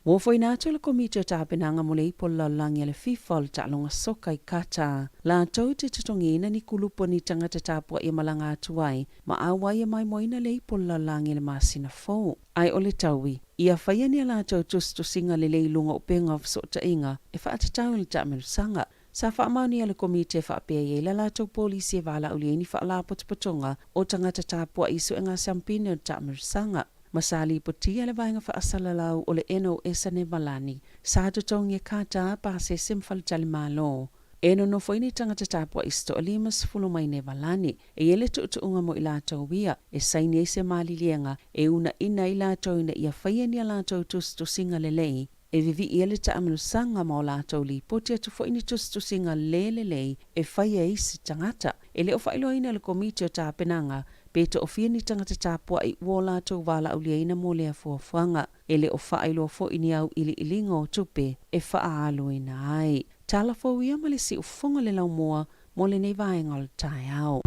Ua ofoina atu e le Komiti o Tapenaga mo le Ipu o le Lalolagi a le FIFA o le Taaloga Soka i Qatar latou te totogiina ni kulupu a ni tagata tapuai e malaga atu ai ma auai e maimoaina le Ipu o le Lalolagi i le masina fou. Ae o le taui, ia faia ni a latou tusitusiga lelei i luga o upega o fesootaiga e faatatau i le taamelusaga. Sa faamaonia e le Komiti e faapea i ai la latou polisi e valaaulia ai ni faalapotopotoga o tagata tapuai i suega siampine o le taamelusaga. Ma sa lipotia le vaega faasalalau o le NOS a Nevalani, sa totogi e Qatar, pasese ma faletalimalo. E nonofo ai ni tagata tapuai se toa-50 mai Nevalani. E i ai le tuutuuga mo i latou ia, e saini ai se maliliega e uunaina ai latou ina ia faia ni a latou tusitusiga lelei, e vivii ai le taamilosaga ma o latou lipoti atu foi ni tusitusiga le lelei e fai e isi tagata. E le o faailoaina e le Komiti o Tapenaga Pe toʻafia ni tagata tapuaʻi ua o latou valaauliaina mo lea fuafuaga. E le o faailoa foi ni auiliiliga o tupe e faaaluina ai. Tala fou ia ma le siufofoga le laumua mo lenei vaega o le taeao.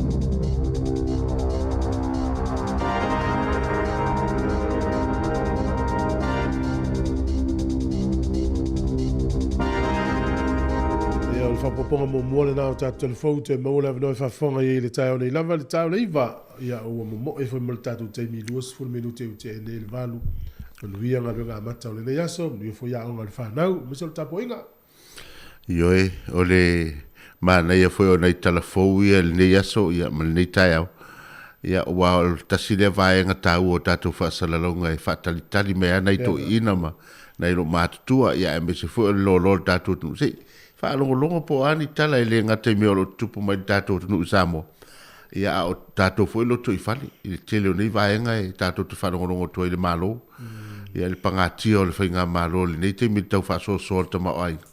Ia, o le faaopoopoga muamua lena o tatou telefou toe maua le avanoa e faafofoga i ai i le taeao nei lava, le taeao le 9. Ia, ua momoe foi ma le tatou taimi 20 minute ua tea nei le 8. Manuia galuega amata o lenei aso, manuia foi aoga a le fanau, aemaise o le tapuaiga. Ioe, o le manaia foi o nai tala fou ia i lenei aso ia ma lenei taeao, ia aua o le tasi lea vaega taua o tatou faasalalauga e faatalitali mai lava nai toeaiina ma nai loomatutua, ia aemaise foi o le loaloa o le tatou atunuu. Se i faalogologo po o a ni tala e le gata i mea o lo o tutupu mai i le tatou atunuu i Samoa, ia a o tatou foi lotoifale i le tele o nei vaega e tatou te faalogologo atu ai i le Malo, ia le pagatia o le faigamalo i lenei taimi i le tau faasoasoa o le tamaoaiga,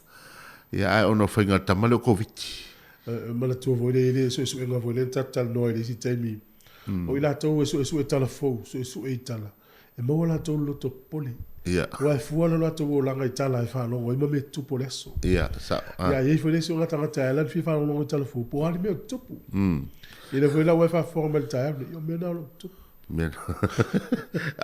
ia ae ona o faiga a le tama lea o Koviti. E manatua foi le le suesuega foi lea na tatou talanoa ai i le isi taimi, o i latou e suesue tala fou, suesue i tala, e maua latou le loto popole. Ia. Aua e fua lo latou olaga i tala e faalogo ai ma mea tutupu o le aso. Ia, sao. Ah. Ia, e i ai foi le isi o tagata e ala ona fia faalogologo i tala fou, po o a le mea o tutupu. Ia lea foi la ua e faafofoga mai i le taeao lenei, o mea na o lo o tutupu. Mea na.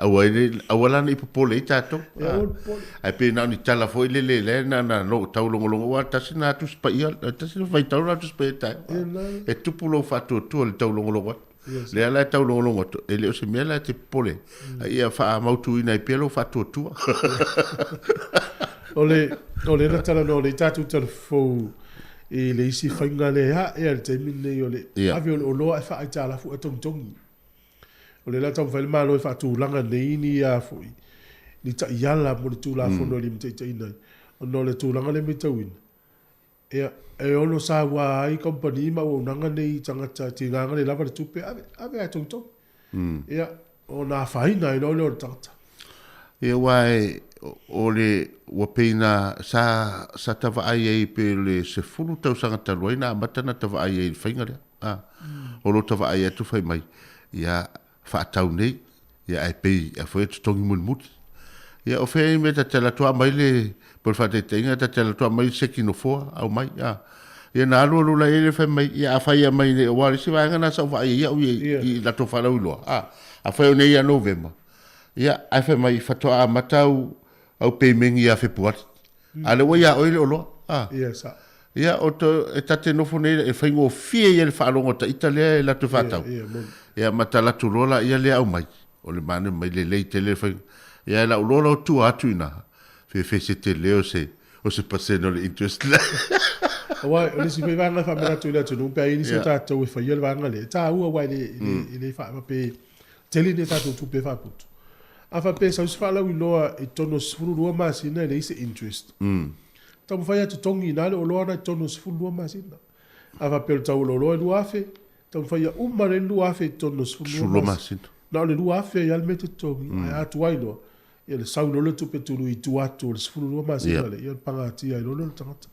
Aua ai aua la ne i popole ai tatou. Ia, aua le popole. Ae pei na o ni tala foi lele lea na na no taulogologo aua tasi na Tusi Paia, tasi na faitau la Tusi Paia taeao. Ia, na. E tupu lou faatuatua i le taulogologo atu. Yes. Lea la e taulogologo atu, e le o se mea la e te popole ai, a ia faamautuina ai pea lou faatuatua. O le, o le na talanoa nei tatou talafou i le isi faiga lea e ae i le taimi lenei o le Ia. ave o le oloa e faaaitalafu e togitogi. O lea la taumafai le Malo e faatulaga nei ni a foi, ni taiala mo le Tulafono e limataitaiina ai, ona o le tulaga lea e matauina, Ia, e ono saua ai kamupani ma auaunaga nei i tagata tiga le lava le tupe, ave, ave ae togitogi. Ia, ona afaina ai loa lea o le tagata. Ia, aua e, o le, ua pei na, sa, sa ta vaai ai pei o le 10 tausaga talu ai na amata ona ta vaai ai i le faiga lea. A, o lo ta vaai atu fai mai, ia, faatau nei, ia ae pei a foi e totogi mulimuli. Ia o fea mea ta te alu atu aumai le, po o le faataitaiga ta te alu atu aumai le seki nofoa, aumai, a. Ia na alu alu la i ai le fai mai, ia afai e aumai nei, aua o le isi vaega lena sa ou vaai ai au i, i latou faalauiloa, a. Afai o nei ia Novema, ia ae fai mai faatoa amata au, au pemeni ia Fepuari. A o lea ua ia oe le oloa, a. Ia, sao. Ia, o to, e ta te nofo nei, e faigofie ia le faalogo a ta ita lea e latou faatau. Ia, ia, moni. Ia, ma ta latou loa laia lea aumai. O le manaia mai lelei tele le faiga. Ia, e lau loa lau tua atu i ina, fefe se tele o se, o se pasene o le interest lea. Aua, o le isi foi vaega e faamanatu i le atunuu, pe a i ai nisi o tatou e faia le vaega lea, e taua aua e le, e le, e le faa, pe tele ni a tatou tupe e faaputu. A faapea e sau se faalauiloa i totonu o 12 masina e leai se interest, taumafai lava e totogi i ina le oloa na i totonu o 12 masina. A faapea o le tau o le oloa e 2,000, taumafai ia uma le 2,000 i totonu o 12 masina. Na o le 2,000 ai lava le mea e te totogi, ae a tuai loa, ia le sau loa le tupe tului i tua atu o le 12 masina lea, ia ona pagatia ai loa lea o le tagata.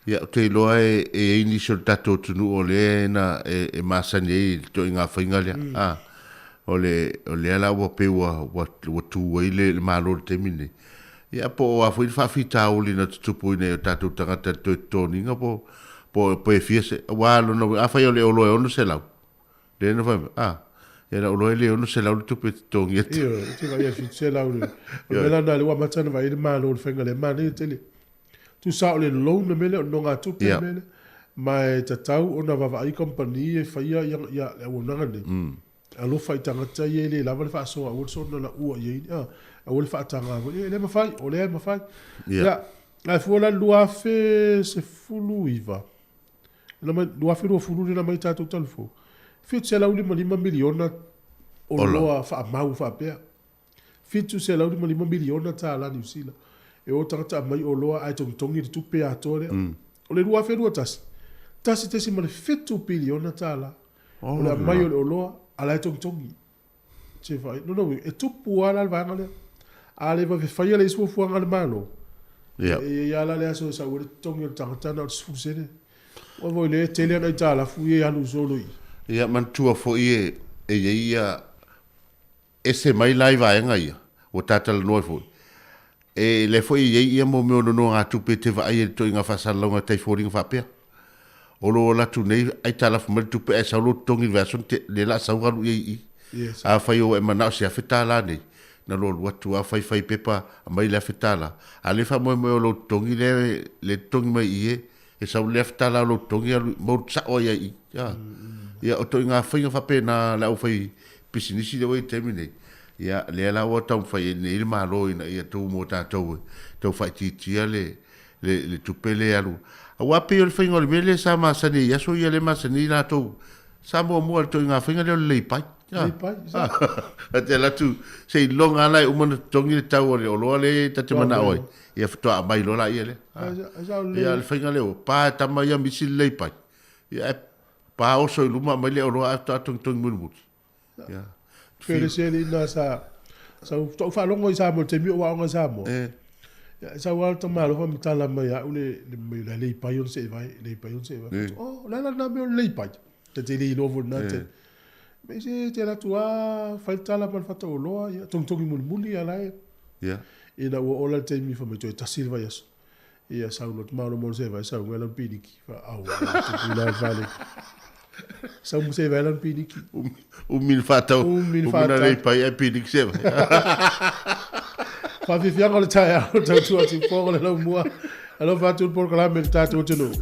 Ia, ou te iloa e i ai nisi o le tatou atunuu o lea na e, e masani ai i le ituaiga faiga lea. A, o le, o lea la ua pei ua, ua, ua tu ai le, le Malo i le taimi lenei. Ia, po o a foi le faafitauli na tutupu i nai o tatou tagata i le toe totogiina po, po, po e fia se, aua lona uiga, afai o le oloa e 600, lea na fai mai, a, ia na oloa e le 600 le tupe e totogi atu. Ioe, e te vaai i le 700 le, o le mea la lena lea ua amata ona vaai ai le Malo i le faiga lea, manaia tele. Tusa o le loan le mea lea, o le nogatupe le mea lea, ma e tatau ona vaavaai kamupani e faia ia, ia le auaunaga lenei. Alofa i tagata ia e le lava le faasoa, aua le soona laua i ai, a, aua le faataga foi, e le mafai, o lea e mafai. Ia, ae fua la i le 2019, na mai, 2020 lea na aumai ai tatou tala fou, $755 miliona oloa faamau faapea. $755 miliona tala Niu Sila e o tagata aumai oloa ae togitogi le tupe atoa lea. O le 2021, $1.7 piliona tala o le aumai o le oloa a la e togitogi. Se vaai, lona uiga, e tupu lava la le vaega lea. A le vave faia le isi fuafuaga a le Malo, e i ai lava la le aso e sau ai le totogi o le tagata na o le 10 sene. Ua foi lea e tele ana aitalafu ia e alu solo i i. Ia manatua foi e. e i ai ia ese mai la i vaega ia ua ta talanoa ai foi, e lea foi e i ai ia mo mea o nonogatupe e te vaai ai i le ituaiga faasalalauga e tai foliga faapea. O lo o alu atu nei aitalafu mai le tupe ae sau lou totogi i le vaiaso te, lea la sau alu i ai i i. Yes. Afai ua e manao se $1,000 nei, na lua alu atu lava fai fai pepa aumai le $1,000, a le faamoemoe o lou totogi lea le totogi mai i i e sau le $1,000 o lou totogi alu maua sao ai i i. Ia, ia o ituaiga faiga faapena a le aufai pisinisi lea ua i ai i le taimi nei, ia lea la ua taumafai ai nei le Malo ina ia tu mo tatou e tau faaitiitia le le tupe lea e alu. Aua pei o le faiga o le mea lea sa masani ai i aso ia lea e masani ai latou sa muamua i le ituaiga faiga lea o le leipai. Leipai, sa. Ta te alu atu seiloga lava la e uma ona totogi le tau o le oloa lea ta te manao ai, ia faatoa aumai loa laia lea. Ia o le faiga lea ua pa e tama ia misi le leipai, ia ae pa oso i luma aumai le oloa ae faatoa togitogi mulimuli. Ia. Pe le seli ina sa sa to'u faalogo i Samoa i le taimi o aoga i Samoa. Eh. Ia sau lava le tamalofa ma tala mai ia au le le mai le leipai ona se i vai, leipai ona se i vai. Eh. Oh, o le a la lena mea o le leipai? Ta te le iloa foi i lena Eh. taimi. Me se te alu atu lava fai le tala ma le fataoloa, ia togitogi mulimuli a la e. Ia. Ina ua ola le taimi fai mai toe tasi le vaiaso. Ia sau loa malo mo se vai sau ngai lan piniki fa au tu la vale. Sau mo se vai lan piniki. Umi le faatau. Umi le Umi na faatau. leipai ae piniki se vai. Faafiafiaga o le taeao tautua siufofoga o le laumua. Alofa atu le polokalame i le tatou atunuu.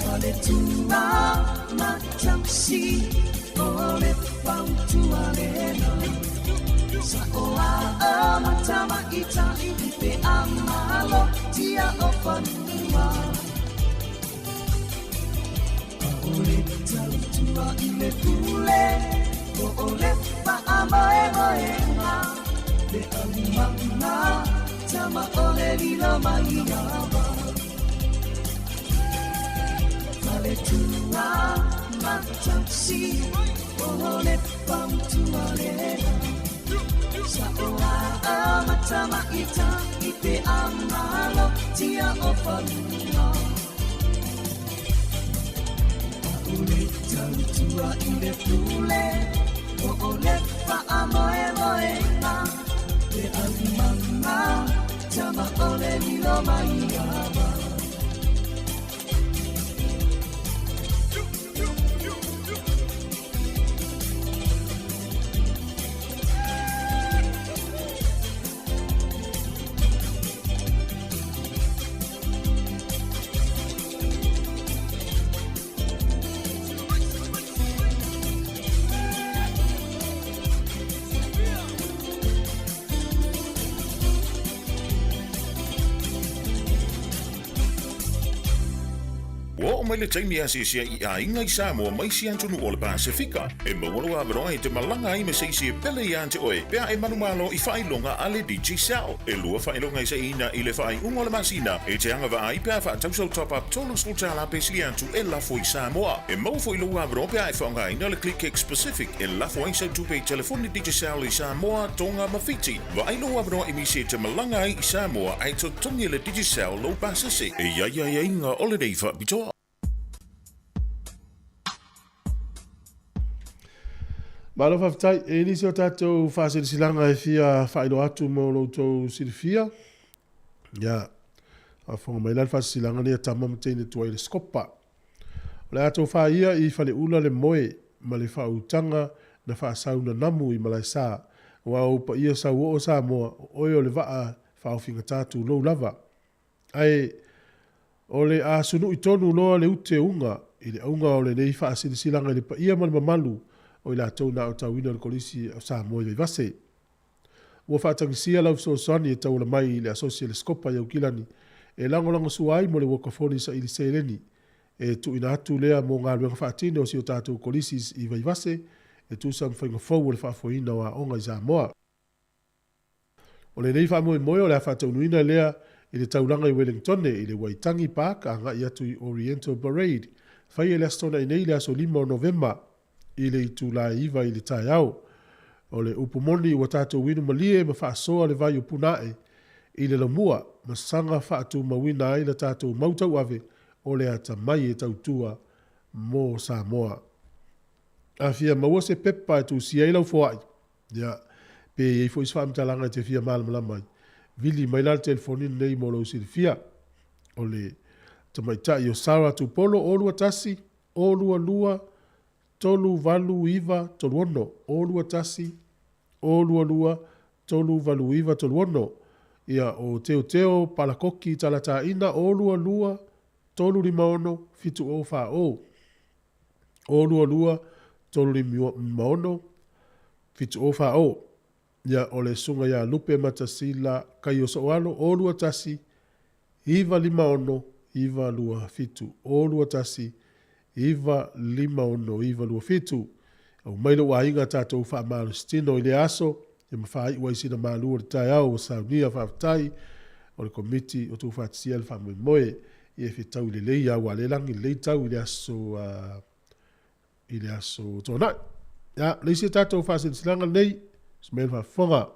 Faletua ma tausi o le fautua lena. Sa o a matama itai pe amalo tia o fanua. O le tautua i le pule, o le faamoemoega, le aumanga, tama o le lilo mai ava. Faletua ma tausi, o le fautua lena. Sa o a matama itai pe amalo tia o fanua. O le tautua i le pule, o le faamoemoega, le aumanga, tama o le lilo mai ava. Ua oo mai le taimi e asiasi ai i aiga i Samoa mai isi atunuu o le Pasefika. E maua lou avanoa e te malaga ai me se isi e pele iā te oe pe a e manumalo i faailoga a le Digicel. E lua faailoga e saiina i le faaiuga o le masina e te agavaa ai pe a faatau sau top-up $30 pe sili atu e lafo i Samoa. E maua foi lou avanoa pe a e faaaogaina le ClickX Pacific e lafo ai sau tupe i telefoni Digicel i Samoa, Tonga ma Fiti. Vaai lou avanoa e misi e te malaga ai i Samoa ae totogi e le Digicel lou pasese. E i ai aiaiga o lenei faapitoa. Malo faafetai. E i ai nisi o tatou faasilasilaga e fia faailoa atu mo lo outou silafia. Ia, faafofoga mai la le faasilasilaga lenei a tama ma teine tuai i le Scopa. O le a tofā ia i Faleula le moe ma le faautaga na faasau nanamu i Malaesa, aua o ou paia sauoo Samoa, o oe o le vaa faaofigata tulou lava. Ae o le a sunu'i tonu loa le ute uga i le auga o lenei faasilasilaga i le paia ma le mamalu o i latou na aotauina le Kolisi o Samoa i Vaivase. Ua faatagisia lau fesoasoani e tauala mai i le Asosi a le Scopa i Aukilani e lagolagosua ai mo le uakafoni saili seleni e tuuina atu lea mo galuega faatino o si o tatou Kolisi i Vaivase e tusa ma faiga fou o le faafoeina o aoga i Samoa. O lenei faamoemoe o le a faataunuina lea i le taulaga i Wellingtone i le Waitangi Park agai atu i Oriental Parade, faia i le Aso Toonai nei le aso 5 o Novema i le itula e 9 i le taeao. O le upu moni ua tatou inu malie ma faasoa le vai o Punaae i le laumua ma saga faatumauina ai la tatou mau tauave o le atamai e tautua mo Samoa. A fia maua se pepa e tusia ai lau foai, Ia, pe i ai foi se faamatalaga e te fia malamalama ai, vili mai la le telefoni lenei mo lou silafia. O le tamaitai o Sarah Tupolo, 021 022 389 36, 021 022 389 36. Ia, o Teoteo Palakoki Talataina, 022 356 7040. 022 356 7040. Ia, o le Susuga ia Lupe Matasila Kaioso'oalo, 021 956 927, 021 956 927. Aumai lou aiga tatou faamalositino i lea aso, ia ma faaiu ai sina malu o le taeao ua saunia faafetai o le Komiti o Tuufaatasia le faamoemoe ia e fetaui lelei aua lea lagi lelei tau i le aso i le aso Toonai. Ia, le isi tatou faasilasilaga lenei, Ismail Faafofoga.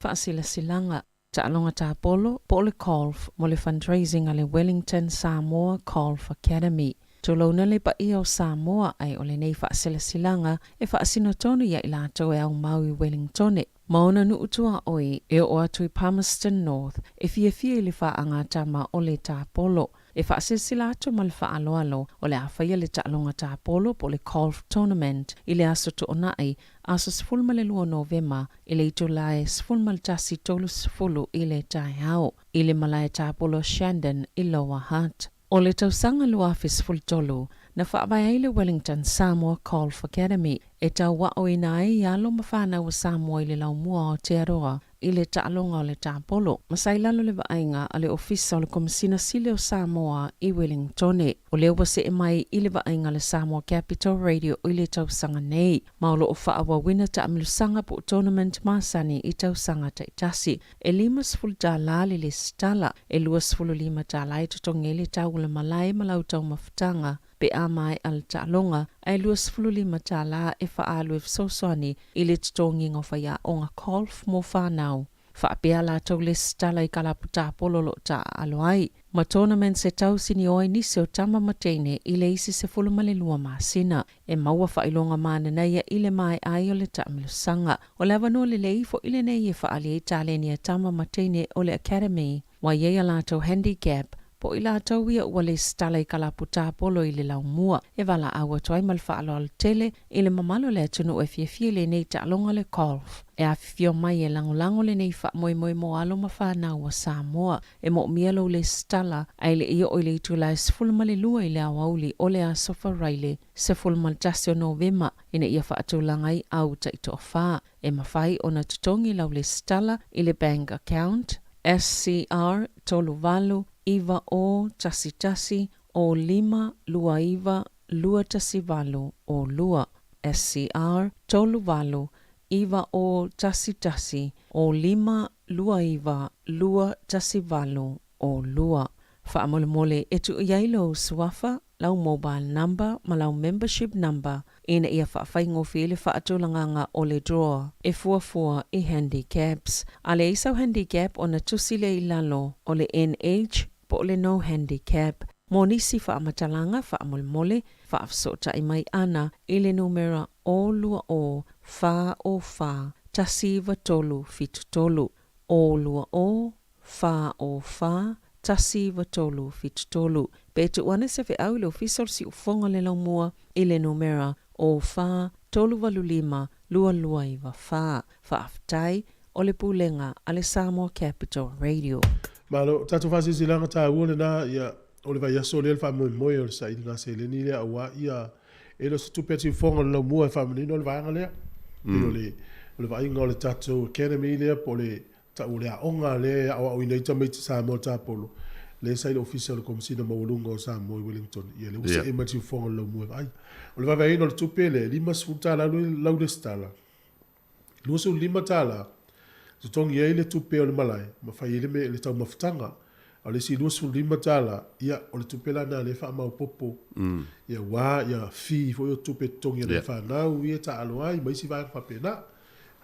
Faasilasilaga, Taaloga Tapolo po o le Golf mo le fundraising a le Wellington Samoa Golf Academy. Tulouna le paia o Samoa ae o lenei faasilasilaga e faasino tonu ia i latou e aumau i Wellingtone ma ona nuu tuaoi e oo atu i Palmerston North e fiafia i le faagatama o le tapolo. E faasilasila atu ma le faaaloalo o le a faia le taaloga tapolo po o le Golf Tournament i le aso Toonai, aso 12 o Novema i le itula e 11:30 i le taeao i le malae tapolo Shandon i Lower Hutt. O le tausaga 2013, na faavae ai le Wellington Samoa Golf Academy e tauaoina ai alo ma fanau a Samoa i le laumua o Aotearoa i le taaloga o le tapolo, ma sa i lalo le vaaiga a le Ofisa o le Komesina Sili o Samoa i Welingtone. O lea ua see mai i le vaaiga a le Samoa Capital Radio i le tausaga nei, ma o lo o faaauauina taamilosaga po o tournament masani i tausaga taitasi. E 50 tālā le lesitala, e 25 tālā e totogi ai le tau o le malae ma lau taumafataga pe a maea le taaloga, ae 25 tālā e faaalu e fesoasoani i le totogiga o faiaoga golf mo fanau. Faapea latou lesitala i kalapu tapolo o lo o taaalo ai, ma tournaments e tausi ni oi nisi o tama ma teine i le isi 12 masina. E maua faailoga mananaia i le maea ai o le taamilosaga. O le avanoa lelei foʻi lenei e faaali ai taleni a tama ma teine o le Academy. Ua i ai a latou handicap, po o i latou ia ua lesitala i kalapu tapolo i le laumua. E valaau atu ai ma le faaaloalo tele i le mamalu o le atunuu e fiafia i lenei taaloga o le golf. E afifio mai e lagolago lenei faamoemoe mo alo ma fanau a Samoa. E moomia lou lesitala ae le i oo i le itula e 12 i le aoauli o le aso Faraile 11 o Novema ina ia faatulaga ai au taitoafa. E mafai ona totogi lau lesitala i le bank account SCR 38 9 0 1 1 0 5 2 9 2 1 8 0 2 SCR 38 9 0 1 1 0 5 2 9 2 1 8 0 2. Faamolemole e tuu i ai lou suafa, lau mobile number ma lau membership number ina ia faafaigofie ai le faatulagaga o le draw e fuafua i handicaps. A leai sau handicap ona tusi lea i lalo o le NH po o le no handicap. Mo nisi faamatalaga faamolemole, faafesootai mai ana i le numera 020 404 19373, 020 404 19373. Pe tuu ane se feau i le Ofisa o le Siufofoga o le Laumua i le numera 04 385 2294. Faafetai, o le Pulega a le Samoa Capital Radio. Malo, tatou faasilasilaga taua lena, ia, o le vaiaso lea le faamoemoe o le sailiga seleni lea aua ia e le o se tupe a Siufofoga o le Laumua e faamanino le vaega lea. Pei o le, o le vaaiga o le tatou academy lea po o le tau o le aoga lea e aoaoina ai tamaiti Samoa tapolo, lea sa i le Ofisa o le Komesina Maualuga o Samoa i Wellington, ia lea ua see mai le Siufofoga o le Laumua e vaai. O le vaevaeina o le tupe lea, e $50 lau lesitala, $25 totogi ai le tupe o le malae ma fai ai le mea le taumafataga. A o le isi $25, ia o le tupe la lena lea e faamaopoopo ia aua ia fee foi o tupe totogi a nai fanau ia e taaalo ai ma isi vaega faapena.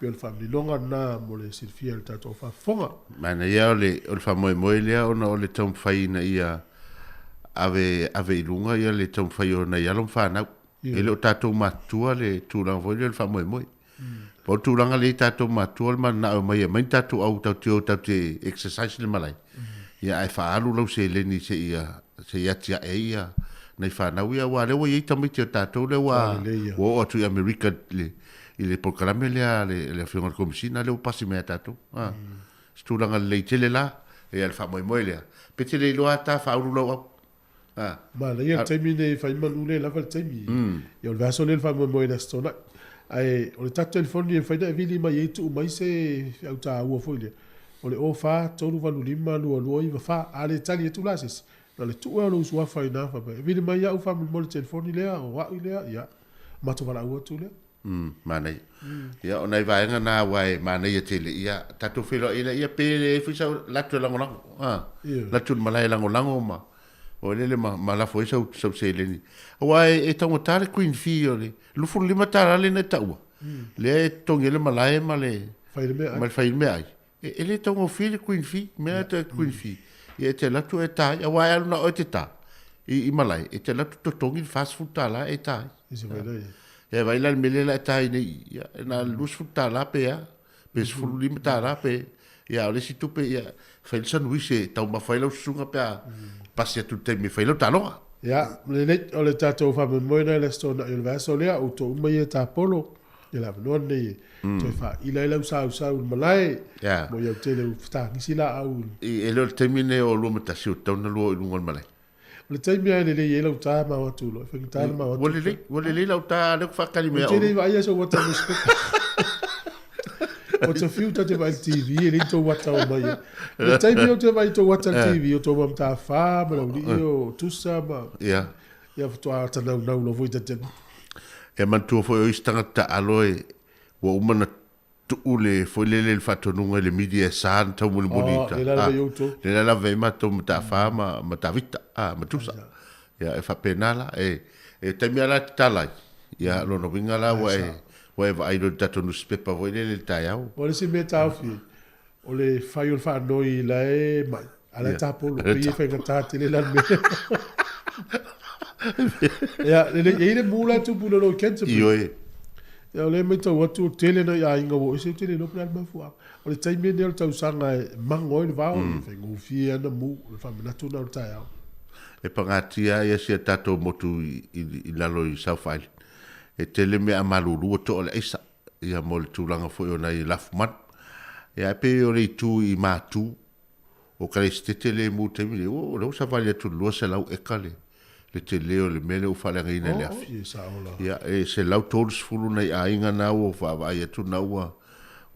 Pei o le faamaninoga lena mo le silafia e le tatou faafofoga. Manaia o le o le faamoemoe lea ona o le taumafai ina ia ave ave i luga ia le taumafai o nai alo ma fanau. E le o tatou matutua le tulaga foi lea o le faamoemoe. Pau le tulaga lea i tatou matua le mananao e omai e aumai ni tatou au tatou te o tatou te exercise le malae. Ia ae faaalu lau seleni se i se i atiae ai ia nai fanau ia aua lea ua i ai tamaiti o tatou lea ua ua oo atu i Amerika i le i le polokalame lea a le le afioga i le Komesina lea ua pasi mai ia tatou. A. Se tulaga lelei tele la, ia le faamoemoe lea. Pe te le iloa ta faaulu lau au. Ah. Manaia le taimi nei e fai manu le lava le taimi. Ia o le vaiaso lea le faamoemoe i le Aso Toonai. Ae o le tatou telefoni e mafai ona e vili mai ai tuu mai se feau taua foi lea. O le 04 385 2294. A le tali atu la se isi, na o le tuu lava o lou suafa i ina faapea, e vili mai au faamolemole le telefoni lea, o au lea, ia matou valaau atu lea. Manaia. Ia, o nai vaega na aua e manaia tele, ia, tatou feiloai laia pe leai foi sau latou e lagolago, a, latou i le malae e lagolago ma o elele ma, ma lafo ai sau, sau seleni. Aua e, e taugata le green fee o le $25 lea na e taua, lea e totogi ai le malae ma le, Fai le meaai. ma le fai meaai. E, e le taugofie le green fee, mea e green fee. Ia e te alu atu e ta ai, aua e alu na o e te ta i, i malae, e te alu atu totogi le $40 e ta ai. I se vai lai. Ia vai la le mea lea la e ta ai nei, ia, na o le $20 pe a, pe $15 pe, Ia, o le isi tupe, ia, fai le sanuise e taumafa ai lau susuga pe a pasi atu i le taimi e fai ai lau taaloga. Ia, lelei, o le tatou faamoemoe lena i le Aso Toonai o le vaiaso lea, outou uma ia e tapolo i le avanoa lenei e toe faaila ai lau sausau i le malae, mo iau tele ua fetagisi laau i le. E le o le taimi lenei o 21 ua tatau ona lua o i luga o le malae. O le taimi lava e lelei ai lau ta ma o atu loa, e faigata ona ma o atu. Ua lelei, ua lelei lau ta, lea ua faatali mai Ou te le i vaaia sou ata nusipepa. Ou te fiu ta te vaai i le TV, e leai ni tou ata o mai ai. O le taimi ou te vaai i tou ata i le TV, o tou Matafā ma Laulii o Tusa ma... Ia. Ia faatoa ata naunau loa foi ta te. E manatua foi o isi tagata taaalo e ua uma ona tuu le foi lele le faatonuga i le media e sa na taumolimoli i ta. Le la lava i outou. Le la lava i matou Matafā ma Matavita, a, ma Tusa. Ia, e faapena la, e, e taimi lava la e tatala ai, ia, lona uiga la ua e, ua e vaai loa i le tatou nusipepa foi lele i le taeao. O le isi mea taofi, o le fai o le faanoi la e mai, a la e tapolo, pei e faigata tele la le mea. Ia, lelei, e i ai le mu la e tupu i lalo i Canterbury. Ioe. Ia, o lea e matau atu, o tele nai aiga ua o ese, ou te le iloa po o le a le mafuaaga. O le taimi lenei o le tausaga e mago ai le vao, e faigofie lava ona mu, o le faamanatu lena o le taeao. E pagatia ai si a tatou motu i lalo i South Island. E tele mea a malulu ua toa le aisa, ia mo le tulaga foi o nai lafumanu. Ia ae pei o le itu i Matu, O Karaisitete lea e mu i le taimi lenei, o lea ua savali atu i le 200 eka le le tele o le mea lea ua faaleagaina e le afi. Ia, e 130 nai aiga na ua vaavaai atu na ua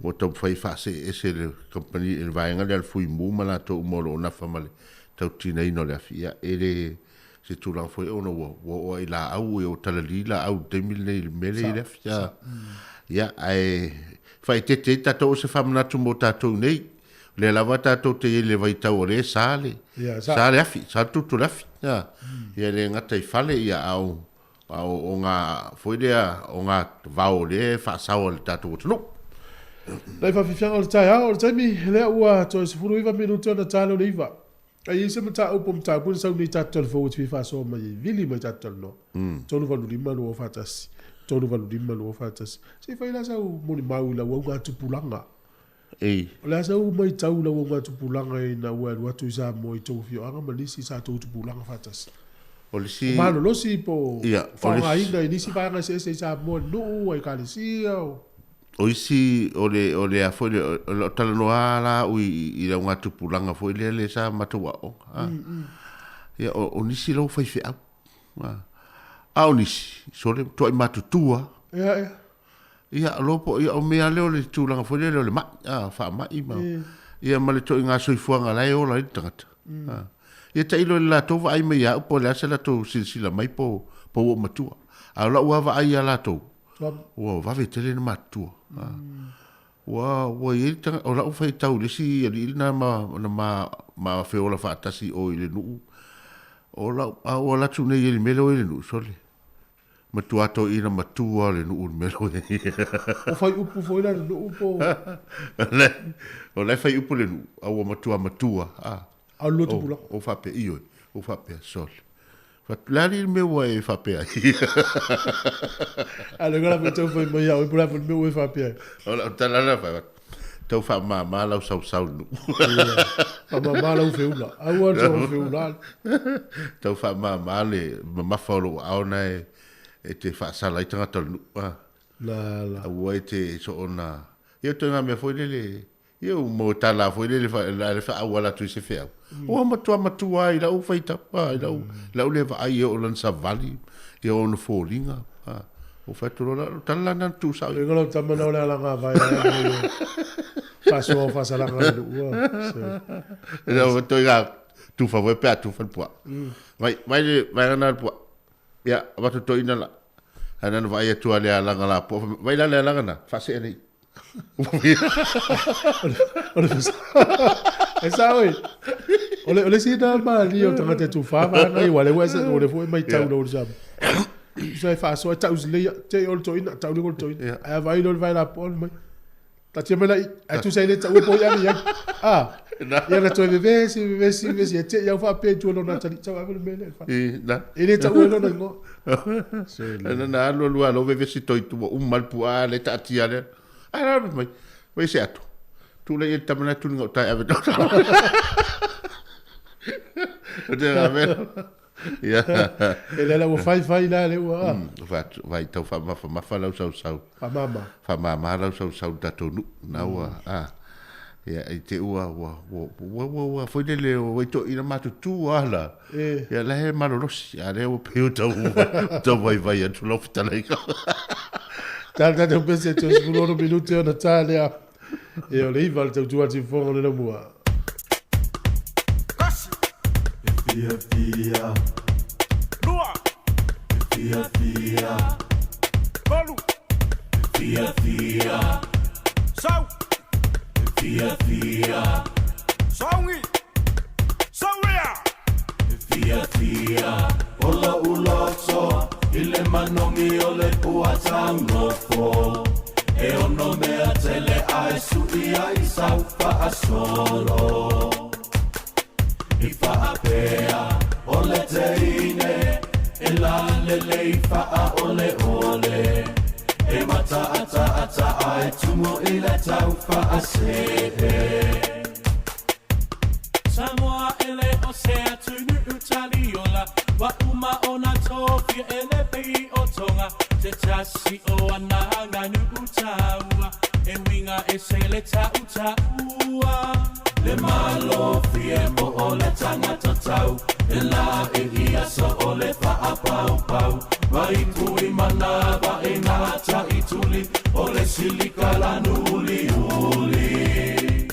ua taumafai e faasee ese le kamupani le vaega lea a le Fui Mu ma latou uma o lo o nafa ma le tautinaina o le afi. Ia, e le se tulaga foi ona ua ua oo lava i laau, ua talali laau i le taimi lenei i le mea lea i le afi. Ia, ae faaeteete ai tatou, o se faamanatu mo tatou nei, O lea lava tatou te i ai i le vaitau o lea e sa le, sa le afi, sa le tutu le afi. Ia le gata i fale, ia, a o, a o, o ngā, foi lea, o ngā vao o lea e faasao e le tatou atunuu. Nai faafiafiaga o le taeao, o le taimi lea ua toe 19 minute ona ta lea o le 9. A i ai se mataupu o mataupu na sau nei tatou talafou e te fia faasoa mai ai, vili mai tatou talanoa. 385 241, 385 241. Se i fai la sau molimau i lau augatupulaga. Ei. O le a sau matau i lau augatupulaga ina ua e alu atu i Samoa i tou afioaga ma nisi sa tou tupulaga faatasi? O le isi. O malolosi po o faaaogaina i nisi vaega eseese i Samoa i le nuu, a ekalesia o. O isi, o le, o le a foi le, o lau talanoa lava la au i le augatupulaga foi lea lea sa matou aooga, a. Ia, o nisi la ua faifeau, a. A o nisi, sole, matuai matutua. Ia, ia. Ia, loa po, ia, o mea lea o le tulaga foi lele o le mai, a, faamai ma, ia, ma le ituaiga soifuaga la e ola ai le tagata. A. Ia tailo i le latou vaai mai ia au po o le a se latou silasila mai po, po ua ou matua. A o lau lava vaai ia latou, ua vave tele ona matutua. A. Ua, ua i ai le tagata, o lau faitau i le isi alii lena ma, na ma, ma feola faatasi i o i le nuu, o lau, a ua alu atu nei i le mea lea ua i le nuu, sole, Matua toeaina matua o le nuu le mea lea. O fai upu foi la le nuu po. O la e fai upu le nuu, a ua matua matua. A o le lua tupulaga. O faapea, ioe, o faapea, sole. Le a le mea ua e faapea ai? A le ngala foi tau fai mai ia oe, po o le a foi le mea ua e faapea ai. O lau tala lena fai atu, tau faamama lau sausau i le nuu. Faamama lau feula. Aua le soona feula. Tau faamama le mamafa o lou aao na e te faasala ai tagata o le nuu. La la. Aua e te soona... Ia o ituaiga mea foi lele, ia ua maua tala foi lele le faaauala atu i se feau. Ua matua matua ai i lau faitau, i lau, lau le vaai e oo lana savali, ia ona foliga. Ua fai atu loa la, tala la na tu sao. Ega lau tama na o le alaga vai ai. Faasoa o faasalaga le nuu. Ina ua toi ga tufa foi pe a tufa le puaa. Vai, vai le vai na le puaa. Ia, avatu toeaina la. Ae na ona vaai atu lava i le alaga lapoa, fai mai, vai la le alaga na, faasee nei. E sao e. O le, o le isi na malie o tagata e tufa vaega ia, ua lea ua ese, ua lea foi e matau lau le sama. Tusa e faasoa e tau lelei, te o le toeaina, tau lea o le toeaina. Ae a vaai loa le vae lapoa mai. Taatia mai la i, ae tusa e le taua po o i ane i ai. A, ia na toe vevesi, vevesi, vevesi, e te i au faapea i tua lona atalii, tau ave le mea lea i le fale. E le taua e lona igoa. Na na alu alu lava vevesi toi tua uma le puaa le taatia lea. Ae la mai, mai se atu. Tu le i tama na tuni ngau tai ave tau. O te ave. Ia. E le la ua fai fai la le ua. Fa vai tau fa mafa mafa lau sau sau. Fa mama. Fa mama lau sau sau tatou nu. Na ua a. Ia i te ua ua ua ua ua ua foi lele o wai to ina matutu ala. Ia la he malolosi a le ua peu tau tau vai vai atu lau fetalaiga. Tala tatou pese te 16 minute ona tā lea. E o le iva le tautua siufofoga o le laumua. E fiafia. Lua. E fiafia. Tolu. E fiafia. Sau. E fiafia. Sauni. Sauia. E fiafia. O lo'u loto i le manogi o le pua taugofo. E ono mea tele a e su'i ai sau fa'asolo. I fa'apea o le teine e lalelei fa'aoleole. E mata'ata'ata'a e tumu i le tau fa'ase'e. Samoa e le o se atunu'u taliola, ua uma ona tofia e le pei o Tonga, se tasi o ana aganu'u taua, e uiga ese le ta'uta'ua. Le Malo fie po o le tagata tau, e la'i i aso o le fa'apaupau, vai pui manava e gata i tuli, o le silika lanu uliuli.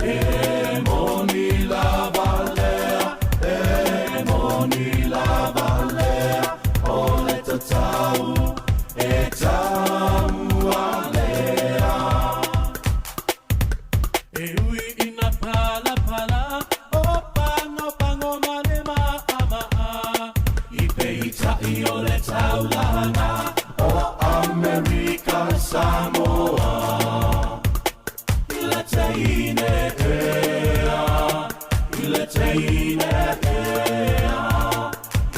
E moni lava lea, e moni lava lea, o le tatau e taua lea. E ui ina palapala, o pagopago ma le ma'ama'a, i peita'i o le taulaga o Amerika Samoa. I le teine ea, i le teine ea,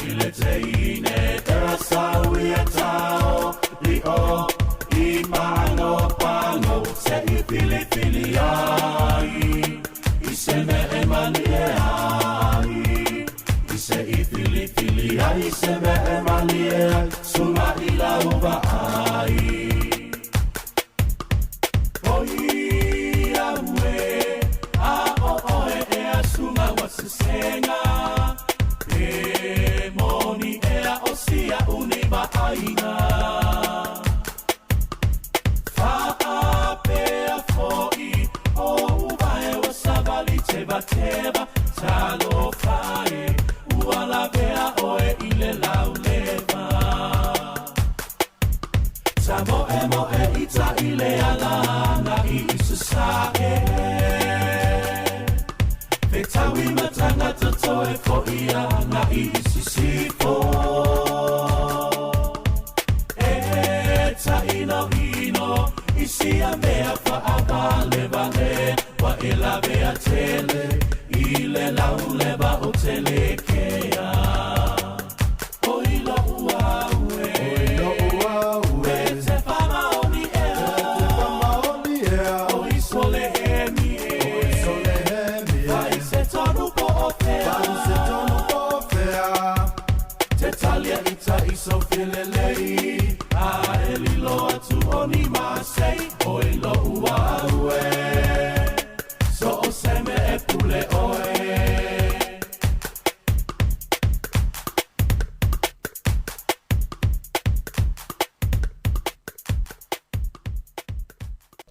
i le teine ea sau ia tao i o i pagopago se i filifili ai, i se mea e malie ai, i se i filifili ai, i se mea e malie ai, suga i lau va'ai. Oi au e, a o oe ea suga ua sesega, pe moni ea o sia'u nei va'aiga. Fa'apea fo'i o uvae ua savali tevateva, talofa e, ua lavea oe i le lauleva. Tamoemoe ita i le ala agai i sasa'e. Fetaui ma tagata toe fo'i agai i sisifo. E ta'ino'ino i sia mea fa'avalevale, ua e lavea tele i le lauleva o Telekea. Oi lo'u au e, Oi lo'u au e, e te fa'amaoni ea, e te fa'amaoni ea, oi solehemi e, oi solehemi e, fai se tonu po o fea, fai se tonu po o fea. Te talia ita i so filelei, a e lilo atu o ni masei, oi lo'u au e, so o se mea e pule oe.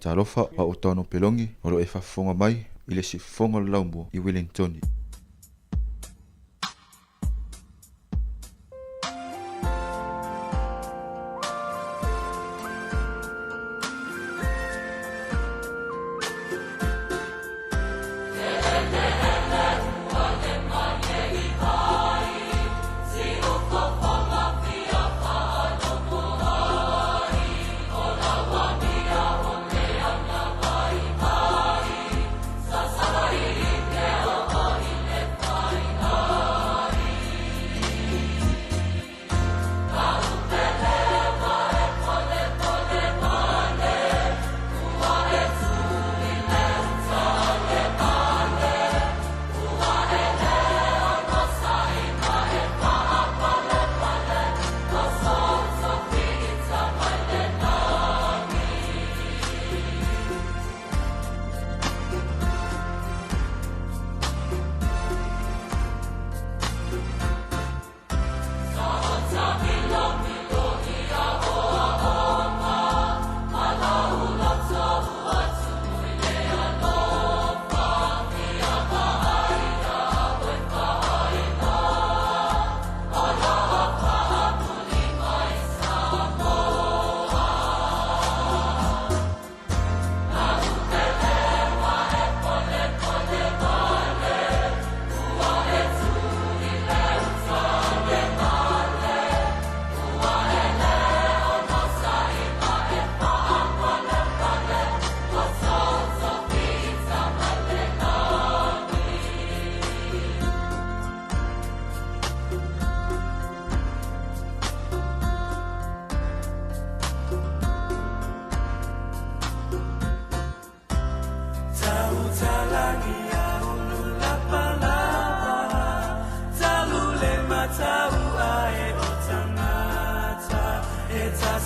Talofa o au Tano Pelongi o lo e faafofoga mai i le siufofoga o le Laumua i Welingtoni.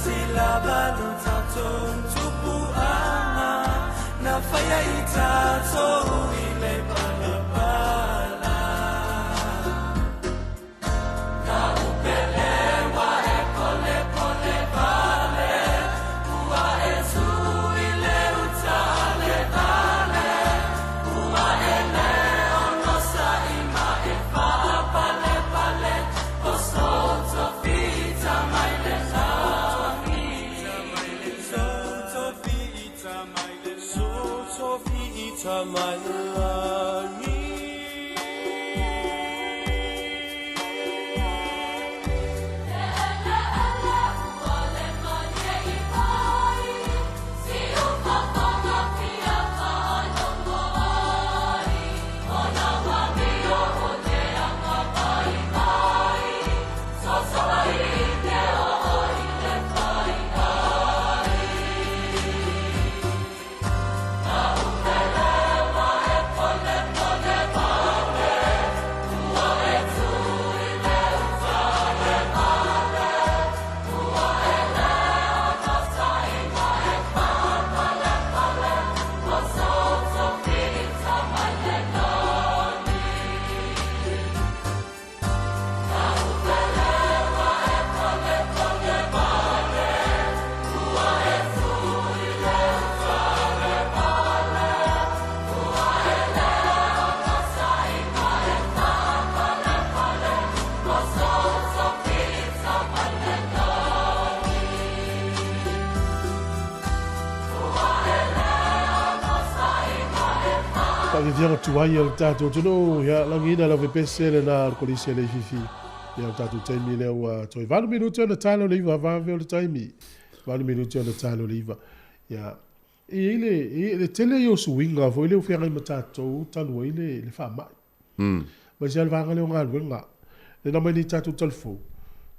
Tasi lava lo tatou tupuaga na faia i tatou i le palapala. Na upeleua e polepole vale, ua e tu i le uta le vale, ua e le onosai ma e faapalepale, o sou tofita mai le lagi. Sou tofita mai le lagi. Faaviaviaga tuai o le tatou atunuu, ia lagiina lau pepese lena o le kolisi a Leififi. Ia o le tatou taimi lea ua toe 8 minute ona talo le iva vave o le taimi. 8 minute ona talo le iva. Ia, e i ai le, e le tele ia o suiga foi lea ua feagai ma tatou talu ai le, le faamai. Aemaise lava le vaega lea o galuega. Lena mai nei tatou talifou,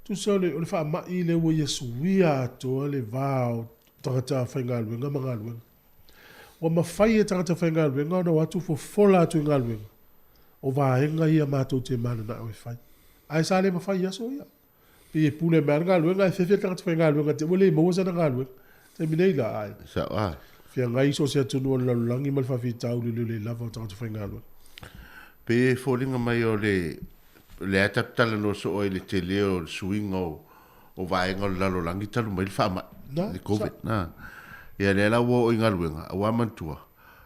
tusa o le, o le faamai lea ua ia suia atoa le va o tagata faigaluega ma galuega. Ua mafai e tagata faigaluega ona o atu fofola atu i galuega, o vaega ia matou te mananao e fai. Ae sa le mafai i aso ia. Pei e pule mai lava le galuega ae fefe le tagata faigaluega te i ua le maua sana galuega. Taimi nei la, ai. Sao a. Feagai so o se atunuu o le lalolagi ma le faafitauli o le le lava o tagata faigaluega. Pei e foliga mai o le lea tatou talanoa soo ai i le tele o le suiga o o vaega o le lalolagi talu mai le faamai, le Covid. Na. Ia lea la ua oo i galuega, aua manatua,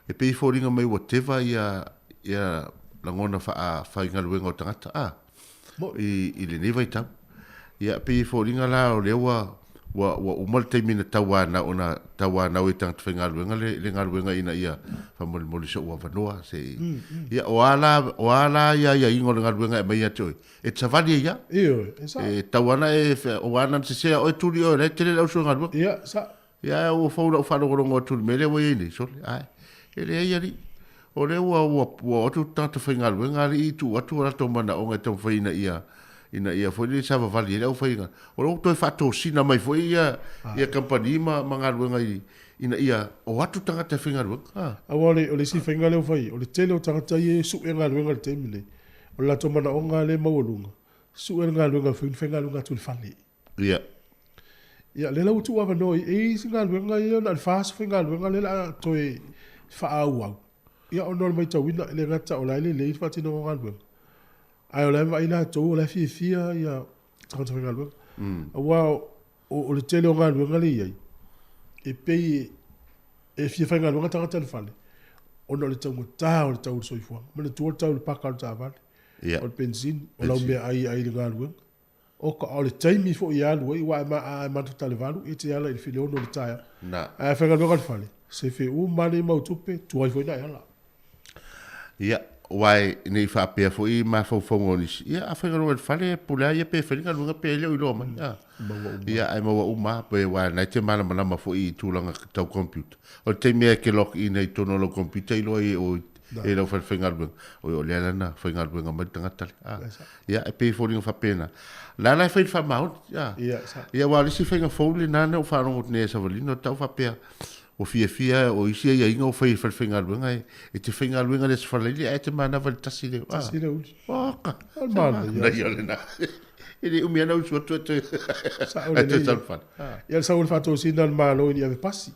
e pei e foliga mai ua teva ia ia lagona faafaigaluega o tagata, a, i, i lenei vaitau. Ia pei e foliga la o lea ua ua ua uma le taimi na tauanau na tauanau ai tagata faigaluega le, le galuega ina ia faamolemole sou avanoa se i. Ia o a la o a la ia aiaiga o le galuega e aumai ia te oe? E te savali ai ia. Ioe, e sao. E tau ana e, o ana sesea oe tuli oe, la e tele le auso galuega. Ia, sao. Ia, ua fou lau faalogologo atu i le mea lea ua i ai nei, sole, ae, e leai alii. O lea ua, ua, ua o atu tagata faigaluega alii i tuu atu o latou manaoga e taumafai ina ia, ina ia foi lele savavali ai le aufaiga. O lea ua toe faatosina mai foi ia, ia kamupani ma, ma galuega i, ina ia o atu tagata e faigaluega. Ah. Aua o le, o le isi faiga lea ua fai, o le tele o tagata ia e sue galuega i le taimi lenei, O le latou manaoga lea e maualuga, sue le galuega e fai ni faigaluega atu i le fale. Ia. Ia, lea la ua tuu avanoa i ai isi galuega ia na o le fa aso faigaluega lea o le a toe faaauau. Ia, ona o le matauina, e le gata o la e lelei le faatinoga o galuega, ae o la e vaai latou o la e fiafia ia tagata faigaluega. Aua o le tele o galuega lea e i ai, e pei e fia faigaluega tagata i le fale, ona o le taugata o le tau o le soifuaga. Manatua le tau o le paka o le taavale, o le penisini, o lau meaai e ai i le galuega. Oka, a o le taimi foi e alu ai, aua a e mafuta i le 8, e te ala i le 6 i le taeao. Ae a faigaluega i le fale, sefe uma lava nei mau tupe, tuai foi ona e ala. Ia, aua ne i faapea foi mafaufauga o nisi, ia a faigaluega i le fale, e pule lava ia pe fai le galuega pe le o iloa mai. A. Ia, ae maua uma lava, pe aua o lena e te malamalama foi i tulaga tau computer. O le taimi lava e te log in ai i totonu o lau computer iloa ai e oe e lau falefaigaluega, oi o lea la na faigaluega mai le tagata lea. A. Ia, e pei e foliga faapena. O la la e fai le faamaoni. A. Ia, aua o le isi faiga fou lena na ou faalogo atu nei e Savalina, o le tau faapea, Ua fiafia o isi aiaiga ua fai e le falefaigaluega e, e te faigaluega i le Aso Faraile ae te manava i le tasi le, Tasi le uli. Oka! O le manaia. Manaia lena. E le umi ana usu atu e toe Sao ae toe lelei. salufale. Ah. Ia le sau o le faatosina a le Malo i ni ave pasi.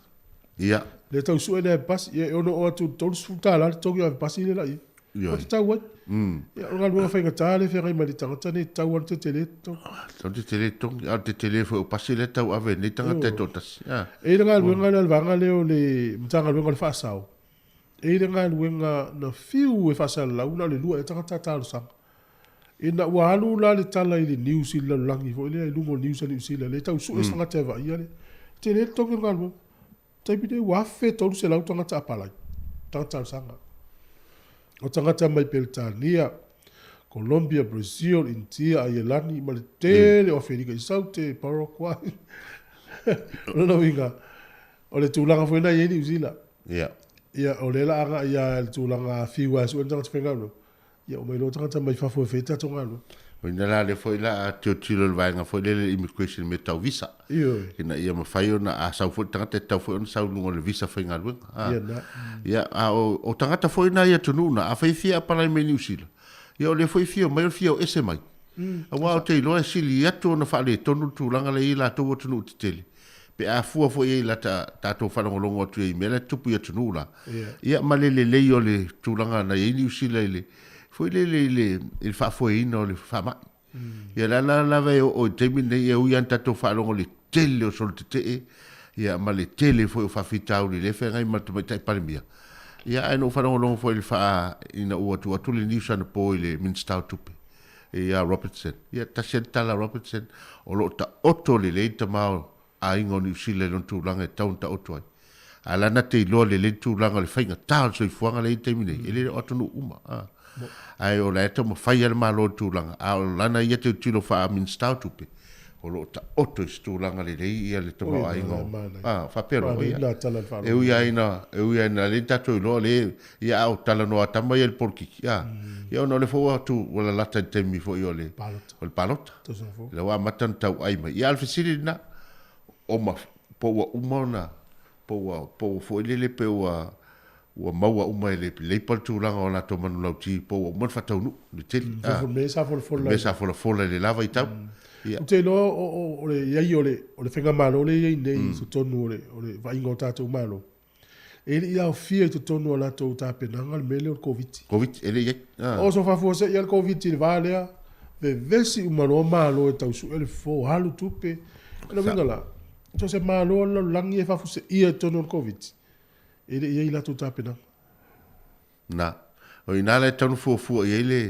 Ia. Le tau sue le ave pasi, ia e ono oo atu i le $30 le togi o ave pasi lea la i ai. Ioe. O te tau ai. Ia o le galuega faigata lea e feagai ma le tagata nei e tatau lava ona tetele le togi. Tatau ona tetele le togi, a o le tetele foi o pasi lea e tau ave e nei tagata e toatasi. Ah. E i ai le galuega lea a le vaega lea o le Matagaluega o le Faasao, e i ai le galuega na fiu e faasalalau na o le lua ea tagata talosaga. Ina ua alu la le tala i le news i le lalolagi foi lea i luga o news a Niu Sila lea e tau sue se tagata e vaaia le tele le togi o le galuega. Taimi nei ua 1300 tagata apalai, tagata talosaga. O tagata mai Peretania, Colombia, Brazil, Initia, Aielani ma le tele o Aferika i Saute, Paraguay. O lona uiga, o le tulaga foi lena e i ai Niu Sila. Ia. Ia, o lea la agai lava i le tulaga fiu lava e sue le tagata faigaluega. Ia omai loa tagata mai fafo e fai tatou galuega. O ina la lea foi la a tilotilo i le vaega foi lele immigration mea tau visa. Ioe. Ina ia mafai ona a sau foi le tagata e tatau foi ona sau i luga o le visa faigaluega. A. Ia na. Ia a o, o tagata foi na i atunuu na, afai e fia apalai mai Niu Sila, ia o lea foi e fia omai o le fia o ese mai. Aua ou te iloa e sili atu ona faaletonu le tulaga lea e i ai latou atunuu tetele. Pe a fua foi i ai i lata tatou faalogologo atu i ai i mea la e tutupu i atunuu la. Ia ma le lelei o le tulaga na i ai Niu Sila i le foi lele i le i le faafoeina o le faamai. Ia la la lava e oo i le taimi lenei e ui lava ina tatou faalogo i le tele o solo tetee ia ma le tele foi o faafitauli lea e feagai ma le Tamaitai Palemia. Ia ae na ou faalogologo foi i le faa ina ua tuu atu le news anapo i le Minisita o Tupe ia Robertson. Ia, tasi lava le tala a Robertson, o lo o taoto lelei le tama o aiga o Niu Sila i lona tulaga e tatau ona taoto ai. A la na te iloa lelei le tulaga o le faigata o le soifuaga lea e i ai i le taimi nei, e le o atunuu uma. A. Ae o la e taumafai lava le Malo i le tulaga, a o lana ia teutilo faa-Minisita o Tupe, o lo o taoto i se tulaga lelei ia le tamaoaiga o, a, faapea loa, ia. E ui lava ina, e ui lava ina lea tatou iloa lea, ia a o talanoa tama ia i le polokiki, a, ia ona o lea foi ua tu, ua lalata i le taimi foi o le, o le palota. Lea ua amata ona tauai mai. Ia a o le fesili lena, o ma, po ua uma ona, po ua, po ua foi lele pe ua, Ua maua uma e le Leipa le tulaga o latou manulauti po ua uma ona faataunuu le tele. Mm, mea sa folafola. Mea sa folafola i le la vaitau. Ia. Ou te iloa o le i ai o le o le faigamalo lea e i ai nei i totonu o le o le vaaiga o tatou Malo, e le i aofia i totonu o latou tapenaga le mea lea o le Koviti. Koviti, e le i ai. O so faafuasei lava le Koviti i le va lea, vevesi uma loa Malo e tau sue le fofo, alu tupe. O le uiga la, so o se Malo o le lalolagi e faafuaseia i totonu o le Koviti, E le i i ai latou tapenaga. Na. O i ina la e tatau ona fuafua i ai le,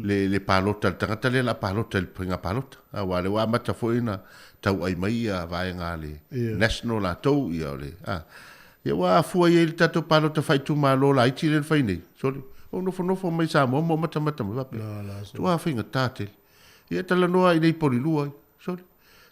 le, le palota a le tagata lea o le a palota i le faiga palota. Aua o lea ua amata foi ona tauai mai ia vaega a le Ia. National latou, ia o le, a. Ia ua afua i ai le tatou palota faaitumalo laiti lea na fai nei. Sole, ou nofonofo mai Samoa ma ou matamata mai faapea. La, la, sole. Matua faigata tele. Ia talanoa i nei polilua ai. Sole.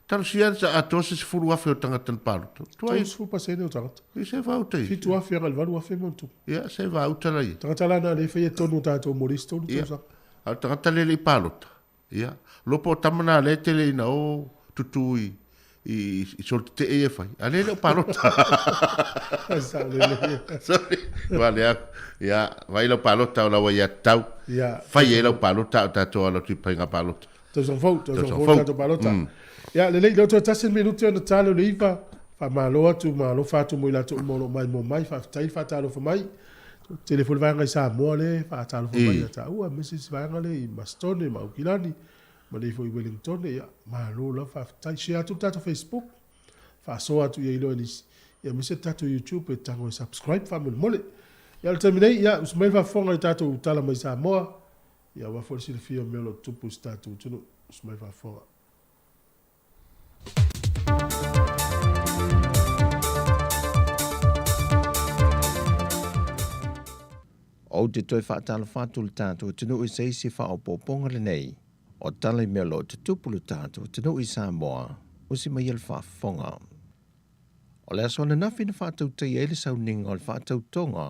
Talosia sa atoa se 10,000 o tagata na palota. Tuai. 30% o tagata. I se vauta i. 7,000 agai i le 8,000 ma ona tupu. Ia, se vauta la ia. Tagata la na le faia tonu o tatou mo le isi tolu Ia. tausaga. A o le tagata lea e le i palota. Ia. Lopo o tama na lea e tele ina o tutu i, i, i solo tetee ia e fai. A lea e le o palota. Sao lelei. Sorry. Ua lea. Ia, vai lau palota o lau aiatatau. Ia. Fai ai lau palota a o tatou alo atu i faiga palota. Tausaga fou, tausaga fou le tatou palota. Ia, lelei, lea ua toe tasi le minute ona tali o le iva. Faamalo atu, maalofa atu mo i latou uma o lo o maimoa mai. Faafetai le faatalofa mai. Tele foi le vaega i Samoa lea e faatalofa mai ia taua, aemaise isi vaega lea i Masitone ma Aukilani, ma nei foi i Wellingtone. Ia, malo lava faafetai. Share atu le tatou Facebook, faasoa atu i ai loa e nisi. Ia, aemaise le tatou YouTube e tago e subscribe faamolemole. Ia, o le taimi nei, ia, usu mai le faafofoga i tatou tala mai Samoa. Ia aua foi le silafia o mea o lo o tutupu i si tatou atunuu. Usu mai faafofoga. Ou te toe faatalofa atu i le tatou atunuu i se isi faaopoopoga lenei o tala i mea o lo o tutupu i le tatou atunuu i Samoa, usi mai ia le faafofoga. O le aso ananafi na faatautaia ai le sauniga o le faatautoga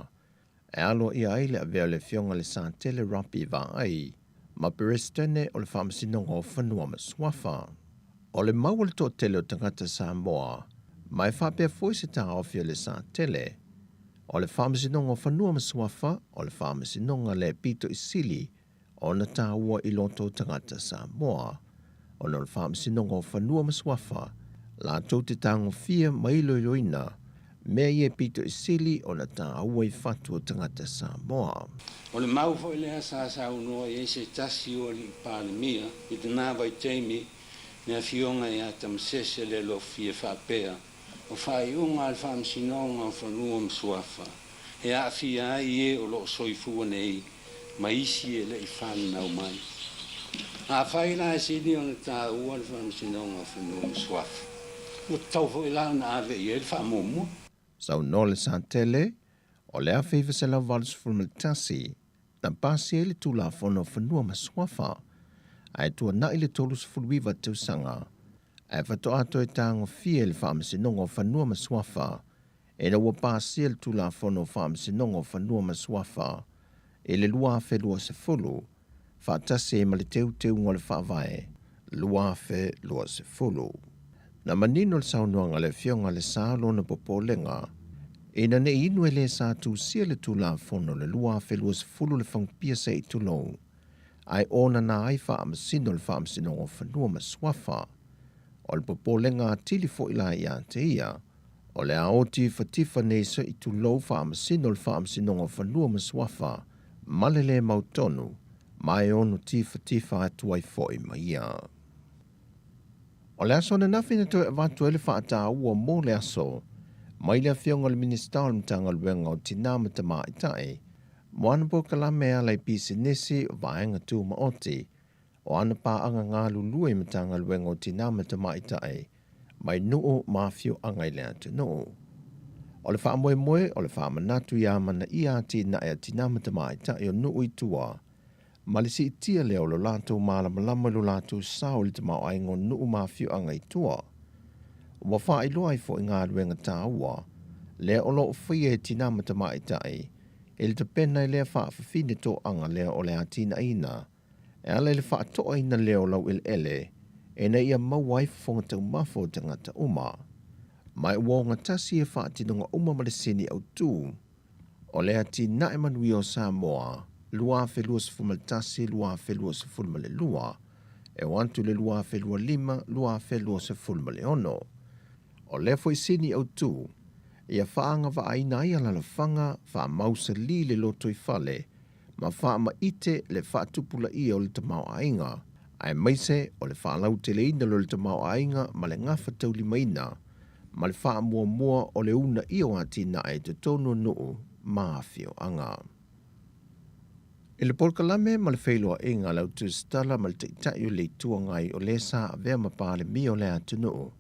e aloaia ai le avea o le Afioga i le Satele Robbie Vaai ma Peresetene o le Faamasinoga o Fanua ma Suafa. O le mau a le toatele o tagata Samoa, ma e faapea foi se taofi a le Satele, o le Faamasinoga o Fanua ma Suafa o le faamasinoga le pito i sili ona taua i loto o tagata Samoa. ona o le Faamasinoga o Fanua ma Suafa latou te tagofia ma iloiloina mea ia e pito i sili ona taua i fatu o tagata Samoa. O le mau foi lea sa saunoa i ai se tasi o alii Palemia i lena vaitaimi, le Afioga ia Tamasese Lealofi e faapea, O faaiuga a le Faamasinoga o Fanua ma Suafa e aafia ai e o lo o soifua nei ma isi e le i fananau mai. Afai la e sili ona taua le Faamasinoga o Fanua ma Suafa, ua tatau foi la ona ave i ai le faamuamua. Saunoa le Satele, o le 1981 na pasi ai le Tulafono o Fanua ma Suafa, ae tuanai le 39 tausaga ae faatoa toe tagofia e le Faamasinoga o Fanua ma Suafa ina ua pasia le Tulafono o Faamasinoga o Fanua ma Suafa i le 2020, faatasi ai ma le Teuteuga o le Faavae 2020. Na manino le saunoaga a le Afioga a Lesa lona popolega ina ne i inu e le sa tusia le Tulafono le 2020 le fagupia se i tulou, ae onana ai faamasino le Faamasinoga o Fanua ma Suafa. O le popolega atili foi la ia te ia, o le a otifatifa nei se i tulou faamasino le Faamasinoga o Fanua ma Suafa ma le le mautonu, ma e ono tifatifa atu ai foi ma ia. O le aso ananafi na toe avatu ai le faataua mo le aso mai le Afioga i le Minisita o le Matagaluega o Tinā ma Tamaitai, mo ana polokalame e ala i pisinisi, vaega tumaoti, o ana paaga galulue i Matagaluega o Tinā ma Tamaitai mai nuu ma afioaga i le atunuu. O le faamoemoe o le faamanatu i amanaia atinae a tinā ma tamaitai o nuu i tua, ma le siitia lea o lo latou malamalama i lo latou sao i le tamaoaiga o nuu ma afioaga i tua. Ua faailoa ai foi galuega taua lea o lo o faia e tinā ma tamaitai i le tapena i lea faafafine toaga lea o le atinaeina e ala i le faatoaina lea o laueleele ina ia maua ai fofoga taumafa o tagata uma. Ma ua ogatasi e faatinoga uma ma le sini autu o le atinae manuia o Samoa 2021-2022 e o atu i le 2025-2026. O lea foi sini autu ia faaagavaaina ai alalafaga faamausali le lotoifale ma faamaite le faatupulaia o le tamaoaiga, aemaise o le faalauteleina o le tamaoaiga ma le gafataulimaina ma le faamuamua o le uunaia o atinae i totonu o nuu ma afioaga. I le polokalame ma le feiloaiga a le Autusitala ma le Taitai o le Itu Agai o lē sa avea ma Palemia o le atunuu,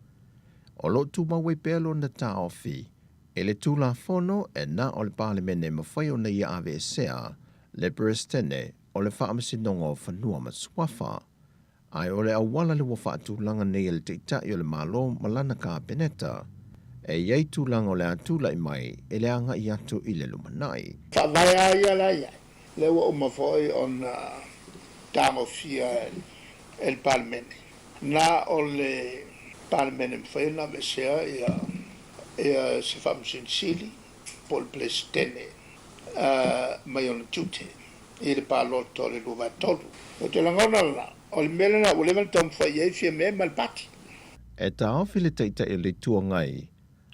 o lo o tumau ai pea lona taofi i le Tulafono e na o le Palemene e mafai ona ia aveesea le Peresetene o le Faamasinoga o Fanua ma Suafa, ae o le auala le ua faatulaga nei e le Taitai o le Malo ma lana Kapeneta, e i ai tulaga o le a tulai mai e le agai atu i le lumanai. Faavae lava ia la i ai, lea ua uma foi ona tagofia e le Palemene. Na o le Palemene e mafai ona aveesea ia se Faamasino Sili po o le Peresetene mai ona tiute i le palota o le 23. Ou te lagona lena, o le mea lena ua leva ona taumafai i ai Fiame ma le Pati. E taofi le Taitai o le Itu Agai,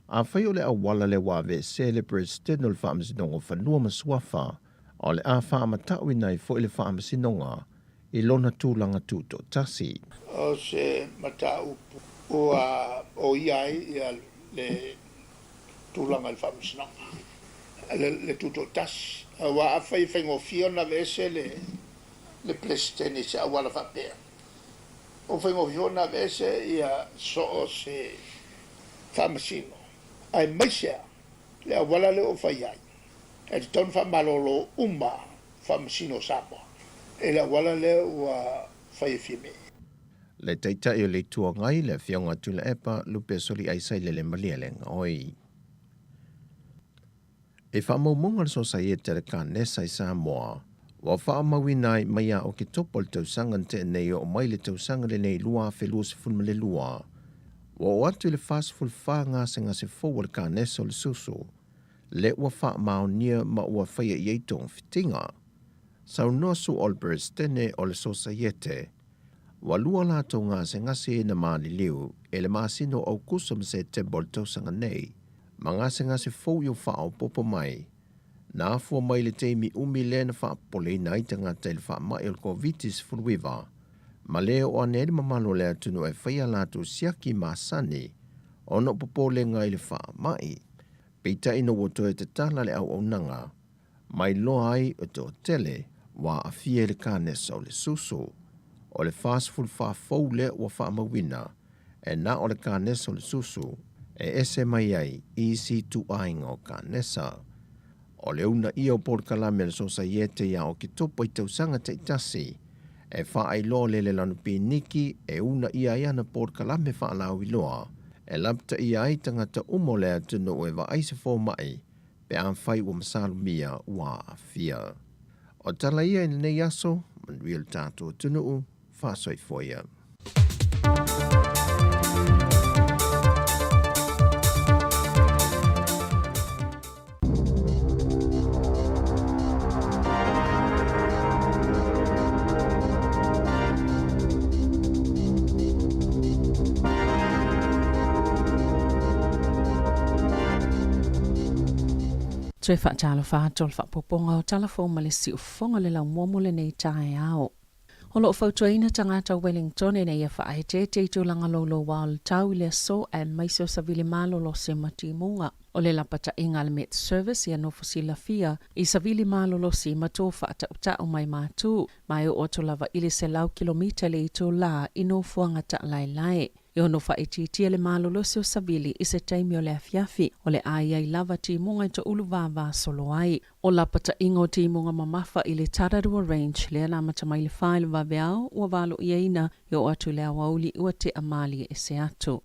afai o le auala lea ua aveesea e le Peresetene o le Faamasinoga o Fanua ma Suafa, o le a faamatauina ai foi le Faamasinoga i lona tulaga tutoatasi. O se mataupu ua oia ai le tulaga i le Faamasinoga, le tutoatasi, aua afai e faigofie ona aveese le Peresetene i se auala faapea, ua faigofie foi ona aveese ia so o se Faamasino, aemaise lava le auala lea ua fai ai, e tatau ona faamalolo uma Faamasino o Samoa i le auala lea ua fai e Fiame. Le Taitai o le Itu Agai, le Afioga Tuilaepa Lupe Soliaisailele Malielegaoi. I faamaumauga a le Sosaiete a le Kanesa i Samoa, ua faamauina ai mai ia Oketopa o le tausaga na tea nei oo mai le tausaga lenei 2022, ua oo atu i le 44 gasegase fou a le Kanesa o le susu, lea ua faamaonia ma ua faia i ai togafitiga. Saunoa Sue o le Peresetene o le Sosaiete. Ua lua latou gasegase na maliliu i le masina o Aukuso ma Setema o le tausaga nei, ma gasegase fou i o faaopoopo mai. Na afua mai i le taimi umi lea na faapopoleina ai tagata i le faamai o le Koviti-19, ma le oo ane ai le mamalu o le atunuu e fai a latou siaki masani ona o popolega i le faamai. Peitai ina ua toe tatala le auaunaga, mai loa ai o toatele ua aafia i le kanesa o le susu. O le 44 fou lea ua faamauina e na o le kanesa o le susu e ese mai ai i isi ituaiga o kanesa. O le uunaia o polokalame a le Sosaiete ia Oketopa i tausaga taitasi e faailoa le lelanu piniki e uunaia ai ana polokalame faalauiloa e lapataia ai tagata uma o le atunuu e vaai se fomai pe afai ua masalomia ua aafia. O tala ia i lenei aso, manuia le tatou atunuu, faasoifua ia. Toe faatalofa atu o le faaopoopoga o tala fou ma le siufofoga o le laumua mo lenei taeao. O lo o fautuaina tagata o Wellington ina ia faaeteete i tulaga louloua o le tau i le aso aemaise o savili malolosi ma timuga. O le lapataiga a le Met Service ia nofo silafia i savili malolosi ma tō faatautau mai mātū, ma e oo atu lava i le 100 kilomita le itulā i nofoaga taalaelae. E ono faaitiitia le malolosi o savili i se taimi o le afiafi, o le a i ai lava timuga e toulu vavasolo ai. O lapataiga o timuga mamafa i le Tararua Range lea na amata mai le fa i le vaveao ua valoiaina e oo atu i le aoauli ua tea malie ese atu.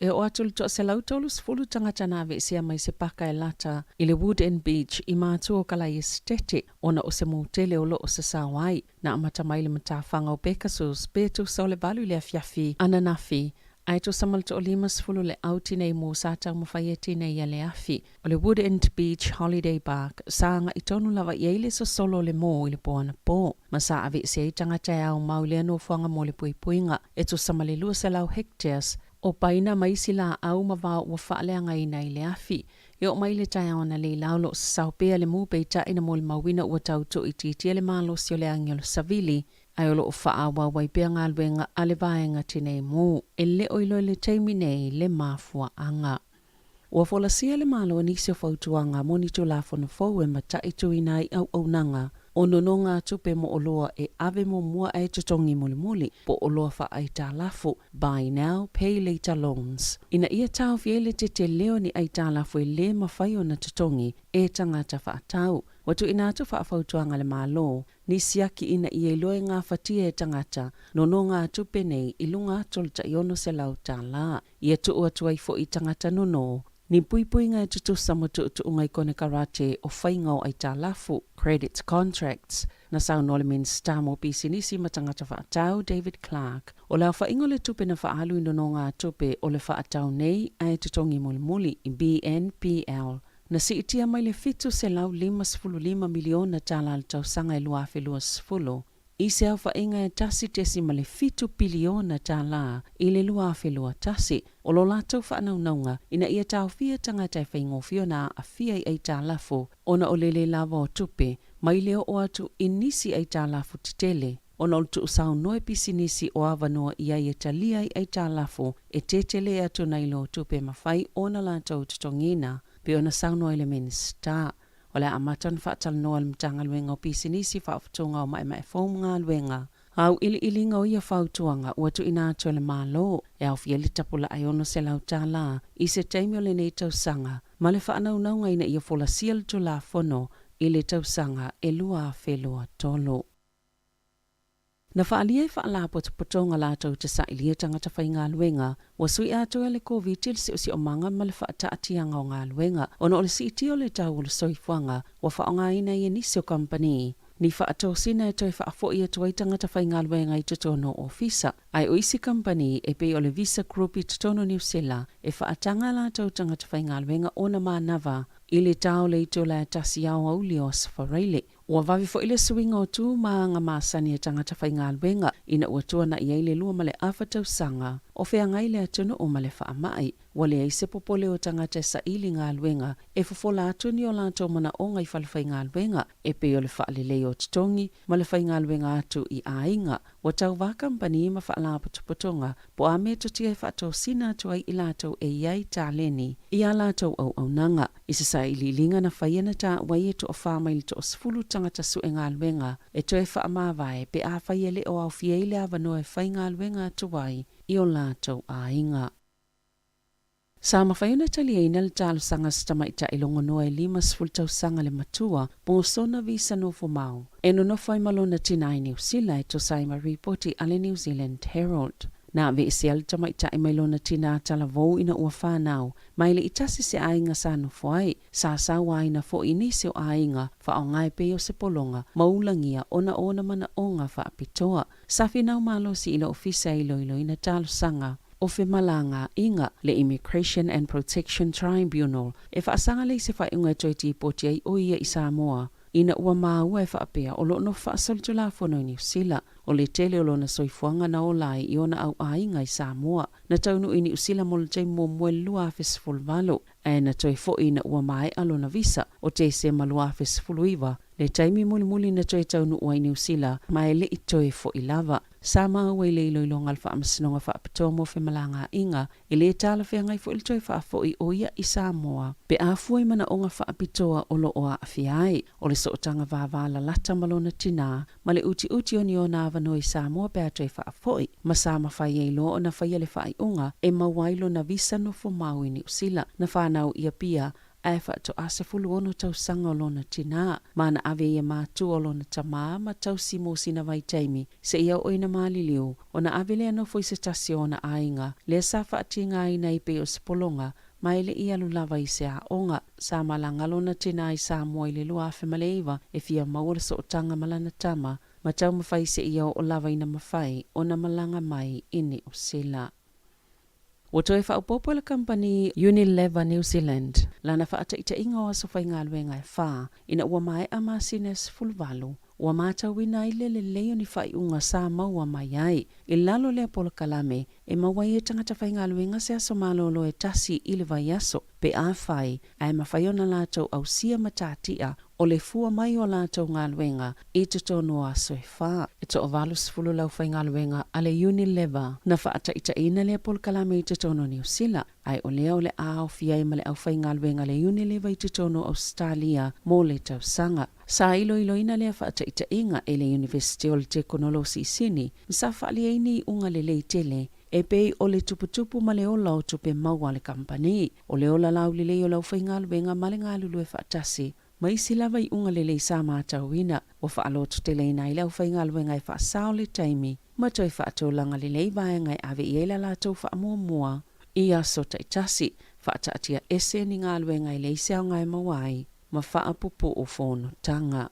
E oo atu i le 130 tagata na aveesea mai se paka e lata i le Wood End Beach i Matua o Kalai Esetete ona o se motele o lo o sasao ai. Na amata mai le matafaga o Pegasus pe tusa o le 8 i le afiafi ananafi ae tusa ma le 50 le au tinei mu sa taumafai e tinei a le afi o le Wood End Beach Holiday Park sa agai tonu lava i ai le sosolo o le mō i le po anapō ma sa aveese ai tagata e aumau i lea nofoaga mo le puipuiga e tusa ma le 200 hectares o paina ma isi laau ma vao ua faaleagaina i le afi. E oo mai i le taeao analeila o lo o sasao pea le mu peitai na molimauina ua tau tuuitiitia le malosi o le agi o le savili ae o lo o faaauau ai pea galuega a le vaega tinei mu. E le o iloa i le taimi nei le mafuaaga. Ua folasia le Malo i nisi o fautuaga mo ni Tulafono fou e mataituina ai auaunaga o nonogatupe mo oloa e ave muamua ae totogi mulimuli po o oloa faaaitalafu, buy now, pay later loans, ina ia taofi ai le tetele o ni aitalafu e le mafai ona totogi e tagata faatau. Ua tuuina atu faafautuaga a le Malo ni siaki ina ia iloa e gafatia e tagata nonogatupe nei i luga atu o le tai $600. Ia tuu atu ai foi i tagata nono ni puipuiga e tutusa ma tuutuuga i konekarate o faiga o aitalafu, credit contracts, na saunoa le Minisita mo Pisinisi ma Tagata Faatau, David Clark. O le aofaiga o le tupe na faaalu i nonogatupe o le faatau nei ae totogi mulimuli, BNPL, na siitia mai le $755 miliona tala le tausaga e 2020, i se aofaiga e $1.7 piliona i le 2021. O lo latou faanaunauga ina ia taofia tagata e faigofie ona aafia i aitalafu ona o le le lava o tupe mai le oo atu i nisi aitalafu tetele ona o le tuusaunoa e pisinisi o avanoa i ai e talia ai aitalafu e tetele atu nai lo tupe mafai ona latou totogiina, pei ona saunoa i le Minisita. O le a amata ona faatalanoa e le Matagaluega o Pisinisi Faafotoga o Maemae Fou ma Galuega auiliiliga o ia fautuaga ua tuuina atu e le Malo e aofia ai le tapulaa e $600 i se taimi o lenei tausaga ma le faanaunauga ina ia folasia le Tulafono i le tausaga e 2023. Na faaalia e faalapotopotoga latou te sailia tagata faigaluega, ua sui atoa e le Koviti le siosiomaga ma le faataatiaga o galuega ona o le siitia o le tau o le soifuaga ua faaaogaina ai e nisi o kamupani ni faatosina e toe faafoi atu ai tagata faigaluega i totonu o ofisa. Ae o isi kamupani e pei o le Visa Group i totonu o Niu Sila e faataga a latou tagata faigaluega ona manava i le tao le itula e tasi aoauli o Aso Faraile. Ua vave foi le suiga o tu ma aga masani a tagata faigaluega ina ua tuana'i ai le 2.5 tausaga o feagai le atunuu ma le faamai. Ua leai se popole o tagata e saili galuega e fofola atu ni o latou manaoga i falefaigaluega e pei o le faalelei o totogi ma le faigaluega atu i aiga. Ua tauva kamupani ma faalapotopotoga po o a metotia e faatosina atu ai i latou e i ai taleni i a latou auaunaga. I se sailiiliga na faia na taua ai e toafa mai le toasefulu tagata sue galuega e toe faamavae pe afai e le o aofia ai le avanoa e faigaluega atu ai i o latou aiga. Sa mafai ona taliaina le talosaga a se tamaitai logonoa e 50 tausaga le matua mo sona visa nofomau e nonofo ai ma lona tinā i Niu Sila e tusa ai ma ripoti a le New Zealand Herald. Na aveesea le tamaitai mai lona tinā talavou ina ua fanau, ma e le i tasi se aiga sa nofo ai. Sa sauaina foi i nisi o aiga faaaoga e pei o se pologa ma ulagia ona o ona manaoga faapitoa. Sa finau malosi i le ofisa e iloiloina talosaga o femalagaaiga, le Immigration and Protection Tribunal, e faasaga lea i se faaiuga e toe tipoti ai o ia i Samoa, ina ua maua e faapea o lo o nofo faasolitulafono i Niu Sila. O le tele o lona soifuaga na ola ai i ona auaiga i Samoa. Na taunuu i Niu Sila mo le taimi muamua i le 2018, ae na toe foi ina ua maea lona visa o Tesema 2019, le taimi mulimuli na toe taunuu ai i Niu Sila ma e le i toe foi lava. Sa maua i le iloiloga a le Faamasinoga Faapitoa mo Femalagaaiga, e le talafeagai foi le toe faafoi o ia i Samoa pe a fua i manaoga faapitoa o lo o aafia ai. O le sootaga vavalalata ma lona tinā, ma le utiuti o ni ona avanoa i Samoa pe a toe faafoi, ma sa mafai ai loa ona faia le faaiuga e maua ai lona visa nofo mau i Niu Sila. Na fanau i Apia, ae faatoa 16 tausaga o lona tinā, ma na ave ai e matua o lona tamā ma tausi mo sina vaitaimi seia oo ina maliliu, ona ave lea nofo i se tasi o ona aiga, lea sa faatigaina ai pei o se pologa, ma e le i alu lava i se aoga. Sa malaga lona tinā i Samoa i le 2009 e fia maua le sootaga ma lana tama, ma taumafai seia oo lava ina mafai ona malaga mai i Niu Sila. Ua toe faaopoopo e le kamupani Unilever New Zealand lana faataitaiga o aso faigaluega e fa ina ua maea masina e 18. Ua matauina ai le lelei o ni faaiuga sa maua mai ai i lalo lea polokalame e maua ai e tagata faigaluega se aso malolo e tasi i le vaiaso pe afai ae mafai ona latou ausia matatia o le fua mai o a latou galuega i totonu o aso e fa. E toa-80 le aufaigaluega a le Unilever na faataitaiina lea polokalame i totonu o Niu Sila, ae o lea o le a aofia ai ma le aufaigaluega a le Unilever i totonu o Ausetalia mo le tausaga. Sa iloiloina lea faataitaiga e le Iunivesite o le Tekonolosi i Sini, ma sa faaalia ai ni iuga lelei tele e pei o le tuputupu ma le ola o tupe maua a le kamupani, o le ola laulelei o le aufaigaluega ma le galulue faatasi, ma isi lava iuga lelei sa matauina. Ua faalototeleina ai le aufaigaluega e faasao le taimi ma toe faatulaga lelei vaega e ave i ai la latou faamuamua i aso taitasi, faataatia ese ni galuega e leai se aoga e maua ai ma faapupuu fonotaga.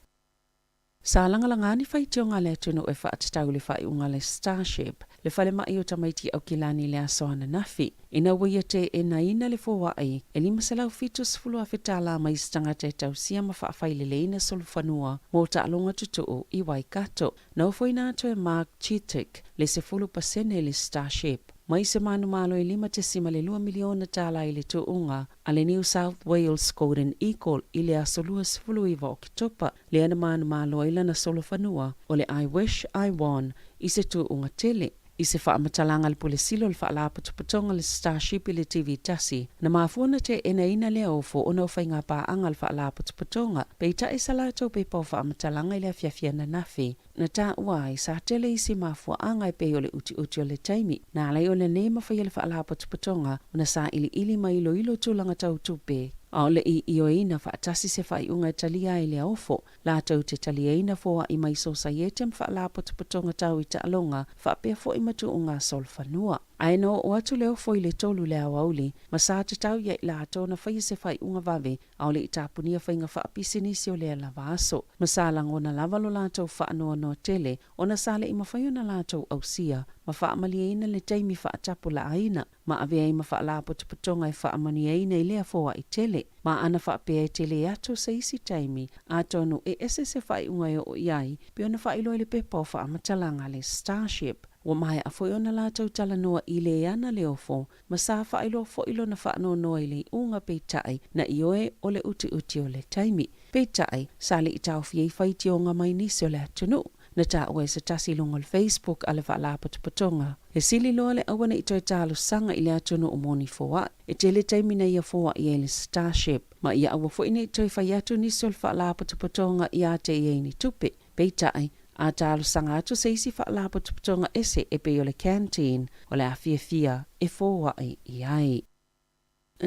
Sa lagalaga ni faitioga a le atunuu e faatatau i le faaiuga a le Starship, le falemai o tamaiti Aukilani i le aso ananafi, ina ua ia teenaina le foai e $570,000 tala mai se tagata e tausia ma faafaileleina solofanua mo taaloga tutuu i Waikato. Na ofoina atu e Mark Chittick le 10% i le Starship mai se manumalo e $5.2 miliona tala i le tuuga a le New South Wales Golden Eagle i le aso 29 o Oketopa, lea na manumalo ai lana solofanua o le I Wish I Won i se tuuga tele. I se faamatalaga a le Pule Sili o le Faalapotopotoga le Starship i le TV tasi, na mafua ona teenaina lea ofo ona o faigapaaga a le Faalapotopotoga, peitai sa latou pepa o faamatalaga i le afiafi ananafi, na taua ai sa tele isi mafuaaga e pei o le utiuti o le taimi, na ala ai ona le mafaia le Faalapotopotoga ona sailiili ma iloilo tulaga tau tupe. A o le i ioeina faatasi se faaiuga e talia ai lea ofo, latou te taliaina foai mai Sosaiete ma Faalapotopotoga Tau i Taaloga faapea foi ma tuuga solofanua. Ae na oo atu le ofo i le tolu i le aoauli, ma sa tatau ia i latou ona faia se faaiuga vave a o le i tapunia faiga faapisinisi o lea lava aso. Ma sa lagona lava lo latou faanoanoa tele ona sa le i mafai ona latou ausia ma faamalieina le taimi faatapulaaina ma avea ai ma faalapotopotoga e faamanuiaina i lea foai tele. Ma ana faapea e tele atu se isi taimi, atonu e ese se faaiuga e oo i ai, pei ona faailoa i le pepa o faamatalaga a le Starship. Ua maea foi ona latou talanoa i le ana le ofo, ma sa faailoa foi lona faanoanoa i le iuga peitai na ioe o le utiuti o le taimi. Peitai, sa le i taofia i faitioga mai nisi o le atunuu. Na taua e se tasi i luga o le Facebook a le Faalapotopotoga, e sili loa le aua ne i toe talosaga i le atunuu mo ni foai. E tele taimi na ia foai ai le Starship, ma ia aua foi ne i toe fai atu nisi o le Faalapotopotoga ia te ia i ni tupe. Peitai, a talosaga atu se isi Faalapotopotoga ese e pei o le Canteen, o le a fiafia e foai i ai.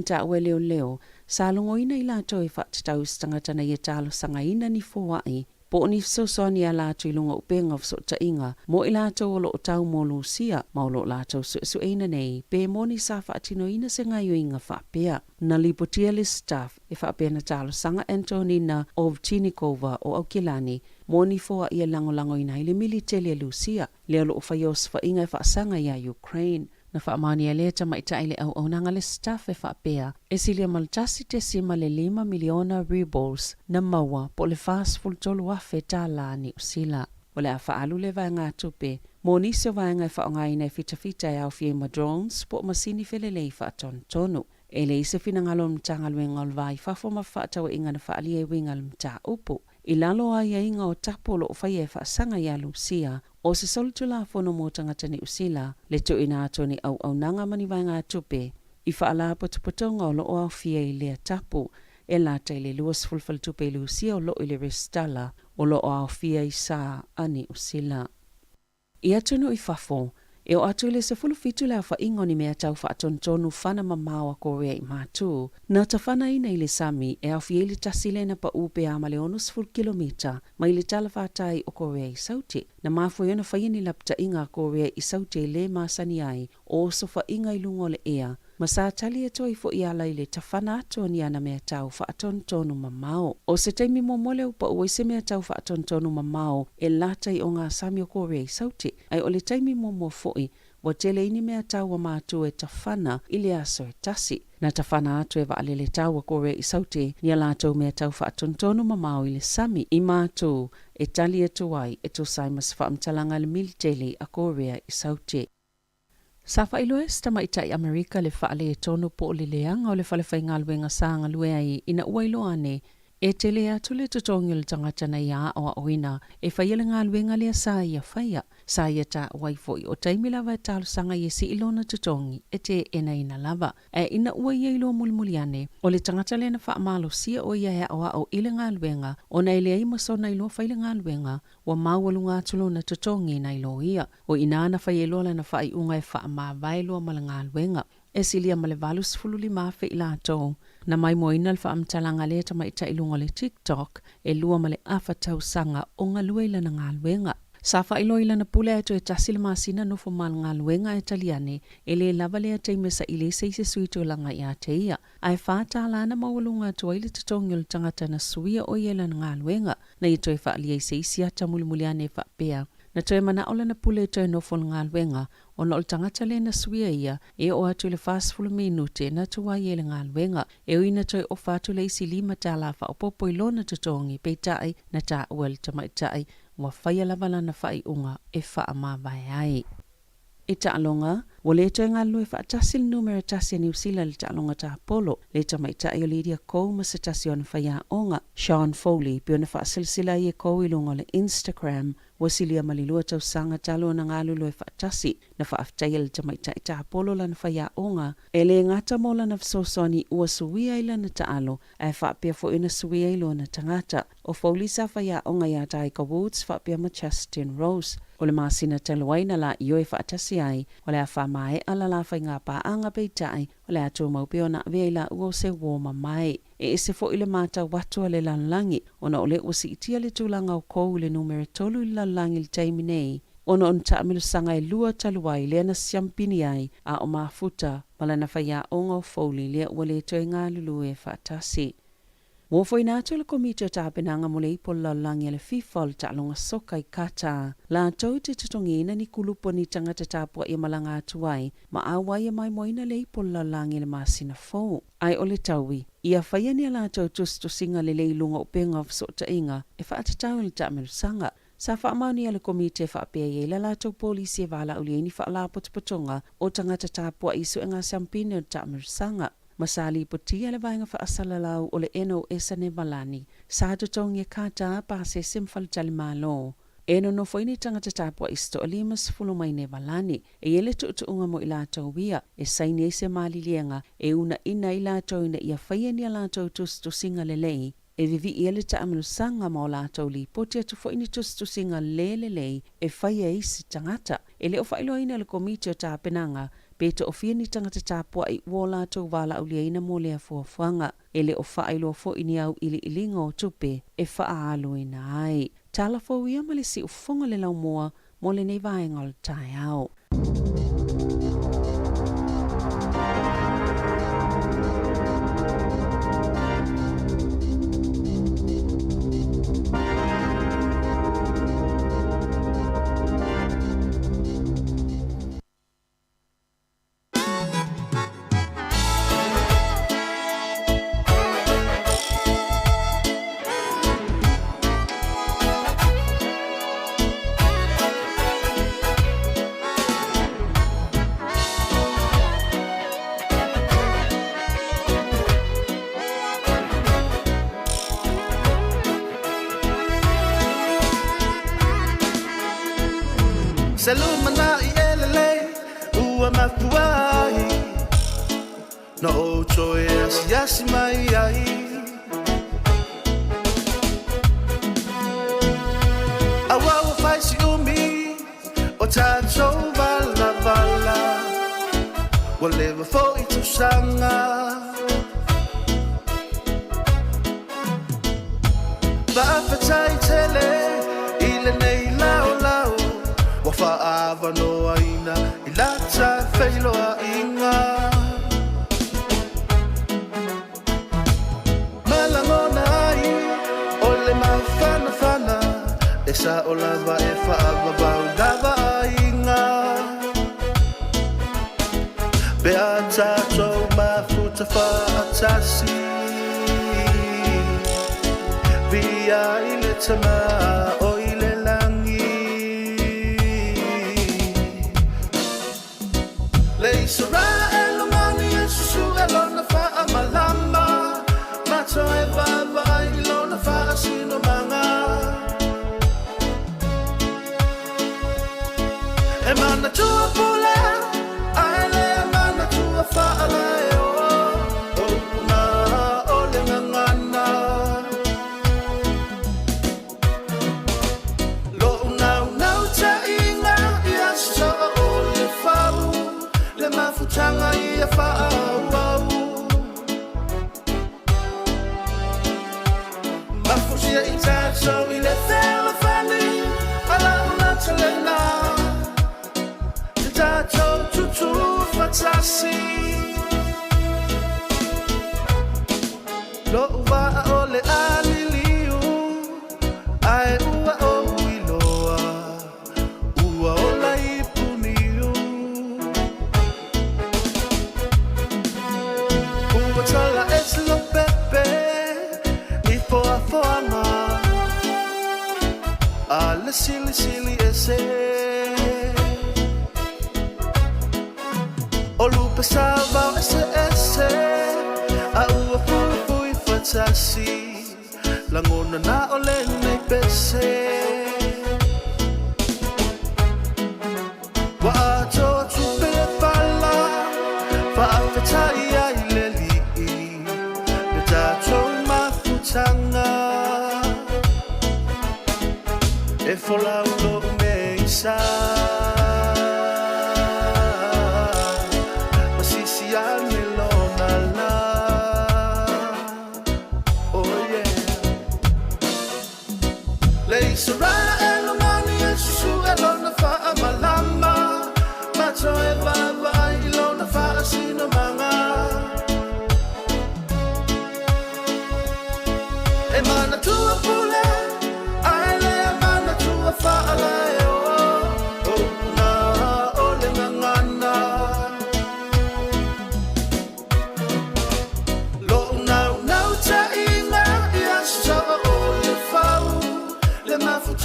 Taua e leoleo, sa logoina i latou e faatatau i se tagata na ia talosagaina ni foai po o ni fesoasoani e ala atu i luga o upega o fesootaiga mo i latou o lo o tau mo Lusia ma o lo o latou suesueina nei pe moni sa faatinoina se gaioiga faapea. Na lipotia le staff e faapea na talosaga Antonina Ovchinikova o Aukilani mo ni foai e lagolagoina ai le militeli a Lusia lea o lo o faia osofaiga e faasaga iā Ukraine. Na faamaonia lea tamaitai le auaunaga le staff e faapea, e silia ma le 1.5 miliona rubles na maua po o le $43,000 tālā Niu Sila. O le a faaalu le vaegatupe mo nisi o vaega e faaaogaina e fitafita e aofia ai ma drones po o masini felelei faatonutonu. E leai se finagalo o le Matagaluega o le Va i Fafo ma Fefaatauaiga na faaalia e uiga i le mataupu. I lalo o aiaiga o tapu o lo o faia e faasaga iā Lusia, o se solitulafono mo tagata Niu Sila, le tuuina atu o ni auaunaga ma ni vaegatupe i faalapotopotoga o lo o aofia i lea tapu, e lata i le 20 faletupe i Lusia o lo o i le resitala o lo o aofia i sa a Niu Sila. I atunuu i fafo, e oo atu i le 17 le aofaiga o ni mea tau faatonutonu fana mamao a Korea i Matu, na tafanaina i le sami e aofia ai le tasi lea na paʻū pe a ma le 60 kilomita mai le talafātai o Korea i Saute. Na mafua ai ona faia ni lapataʻiga a Korea i Saute e lē masani ai o osofaiga i luga o le ea, ma sa tali atu ai foi e ala i le tafana atu o ni ana mea tau faatonutonu mamao. O se taimi muamua lea ua pau ai se mea tau faatonutonu mamao e lata i ogasami o Korea i Saute, ae o le taimi muamua foi ua tele ai ni mea tau a matua e tafana i le aso e tasi. Na tafana atu e vaalele tau a Korea i Saute ni a latou mea tau faatonutonu mamao i le sami i matou e tali atu ai e tusa ai ma se faamatalaga a le militeli a Korea i Saute. Sa faailoa e se tamaitai Amerika le faaletonu po o le leaga o le fale faigaluega sa galue ai ina ua iloa ane e tele atu le totogi o le tagata na ia aoaoina e faia le galuega lea sa ia faia. Sa ia taua ai foi o taimi lava e talosaga ai e sii lona totogi e teenaina lava. Ae ina ua ia iloa mulimuli ane, o le tagata lea na faamalosia o ia e aoao i le galuega ona e leai ma sona iloa fai le galuega, ua maualuga atu lona totogi nai lo ia. O i inā na fai ai loa lana faaiuga e faamavae loa ma le galuega. E silia ma le 85,000 i latou na maimoaina le faamatalaga a lea tamaitai i luga o le TikTok e lua ma le afa tausaga o galue i lana galuega. Sa faailoa i lana pule ae toe tasi le masina nofo ma le galuega ae tali ane, e lē lava lea taimi e saili ai se isi sui tulaga ia te ia. Ae $4 na maualuga atu ai le totogi o le tagata na suia o ia i lana galuega, na ia toe faaalia ai se isi ata mulimuli ane e faapea, Na toe manao lana pule e toe nofo i le galuega, ona o le tagata lea na suia ia, e oo atu i le 40 minute na tuai ai le galuega. E ui na toe ofa atu le isi $5 faaopoopo i lona totogi, peitai, na taua e le tamaitai, ua faia lava lana faaiuga e faamavae ai. I taaloga, ua le toe galulue faatasi le numera tasi a Niu Sila i le taaloga tapolo, le tamaitai o Lydia Ko ma se tasi o ana faiaoga, Sean Foley, pei ona faasilasila ai e Ko i luga o le Instagram, ua silia ma le lua tausaga talu ona galulue faatasi. Na faafetaia e le tamaitai tapolo lana faiaoga, e le gata mo lana fesoasoani ua suia ai lana taalo, ae faapea foi ona suia ai lona tagata. O Foley sa faiaoga iā Tiger Woods faapea ma Justin Rose. O le masina talu ai na laʻioe faatasi ai, o le a faamaeʻa la la faiga paaga peitai, o le a tumau pea ona avea i laua o se uō mamae. E ese foi le matau atu a le lalolagi, ona o lea ua siitia le tulaga o Kou i le numera tolu i le lalolagi i le taimi nei. ona o ni taamilosaga e lua talu ai lea na siampini ai a o mafuta ma lana faiaoga o Foley lea ua le toe galulue faatasi. Ua foina atu e le Komiti o Tapenaga mo le Ipu o le Lalolagi a le FIFA o le Taaloga Soka i Qatar latou te totogiina ni kulupu a ni tagata tapuai e malaga atu ai ma auai e maimoaina le Ipu o le Lalolagi i le masina fou. Ae o le taui, ia faia ni a latou tusitusiga lelei i luga o upega o fesootaiga e faatatau i le taamelosaga. Sa faamaonia e le Komiti e faapea i ai la latou polisi e valaaulia ai ni faalapotopotoga o tagata tapuai i suega siampine o le taamelosaga. Ma sa lipotia le vaega faasalalau o le NOS a Nevalani, sa totogi e Qatar, pasese ma faletalimalo. E nonofo ai ni tagata tapuai se toa-50 mai Nevalani. E i ai le tuutuuga mo i latou ia, e saini ai se maliliega e uunaina ai latou ina ia faia ni a latou tusitusiga lelei, e vivii ai le taamilosaga ma o latou lipoti atu foi ni tusitusiga le lelei e fai e isi tagata. E le o faailoaina e le Komiti o Tapenaga pe toafia ni tagata tapuai ua o latou valaauliaina mo lea fuafuaga. E le o faailoa foi ni auiliiliga o tupe e faaaluina ai. Tala fou ia ma le siufofoga le laumua mo lenei vaega o le taeao. Se lumanai e lelei ua mafua ai Na ou toe asiasi mai ai Aua ua fai si umi o tatou valavala Ua leva foi tausaga Faafetai tele i lenei laolao Ua faaavanoaina i lata feiloaiga Ma lagona ai o le mafanafana E sao lava e faavavau lava aiga Pe a tatou mafuta faatasi Viia i le Tama o i le lagi Le Isaraelu mani e susue lona faamalama Ma toe vaavaai i lona faasinomaga E manatua pule ae le manatua faalaeo O upu na o le gagana Lo'u naunautaiga ia soa o le fau Le mafutaga ia faaauau Mafutia i tatou i le fealofani A la'u natalena Te tatou tutū faatasi Lo'u vaa o le a liliu Ae ua ou iloa Ua ola i Puniu Ua tala ese Lopepe i foafoaga A le silisili ese O lupe sa vao eseese A ua fuifui faatasi Lagona na o lenei pese Ua atoa tupe le pala Faafetai ai le Alii Le tatou mafutaga E folau lou meisa Masisi ane lona la Oh yeah Le Israel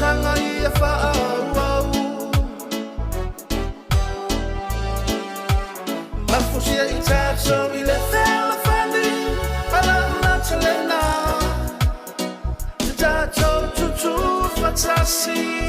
mafutaga ia faaauau mafusia i tatou i le fealofani alaulata lena te tatou tutu fatasi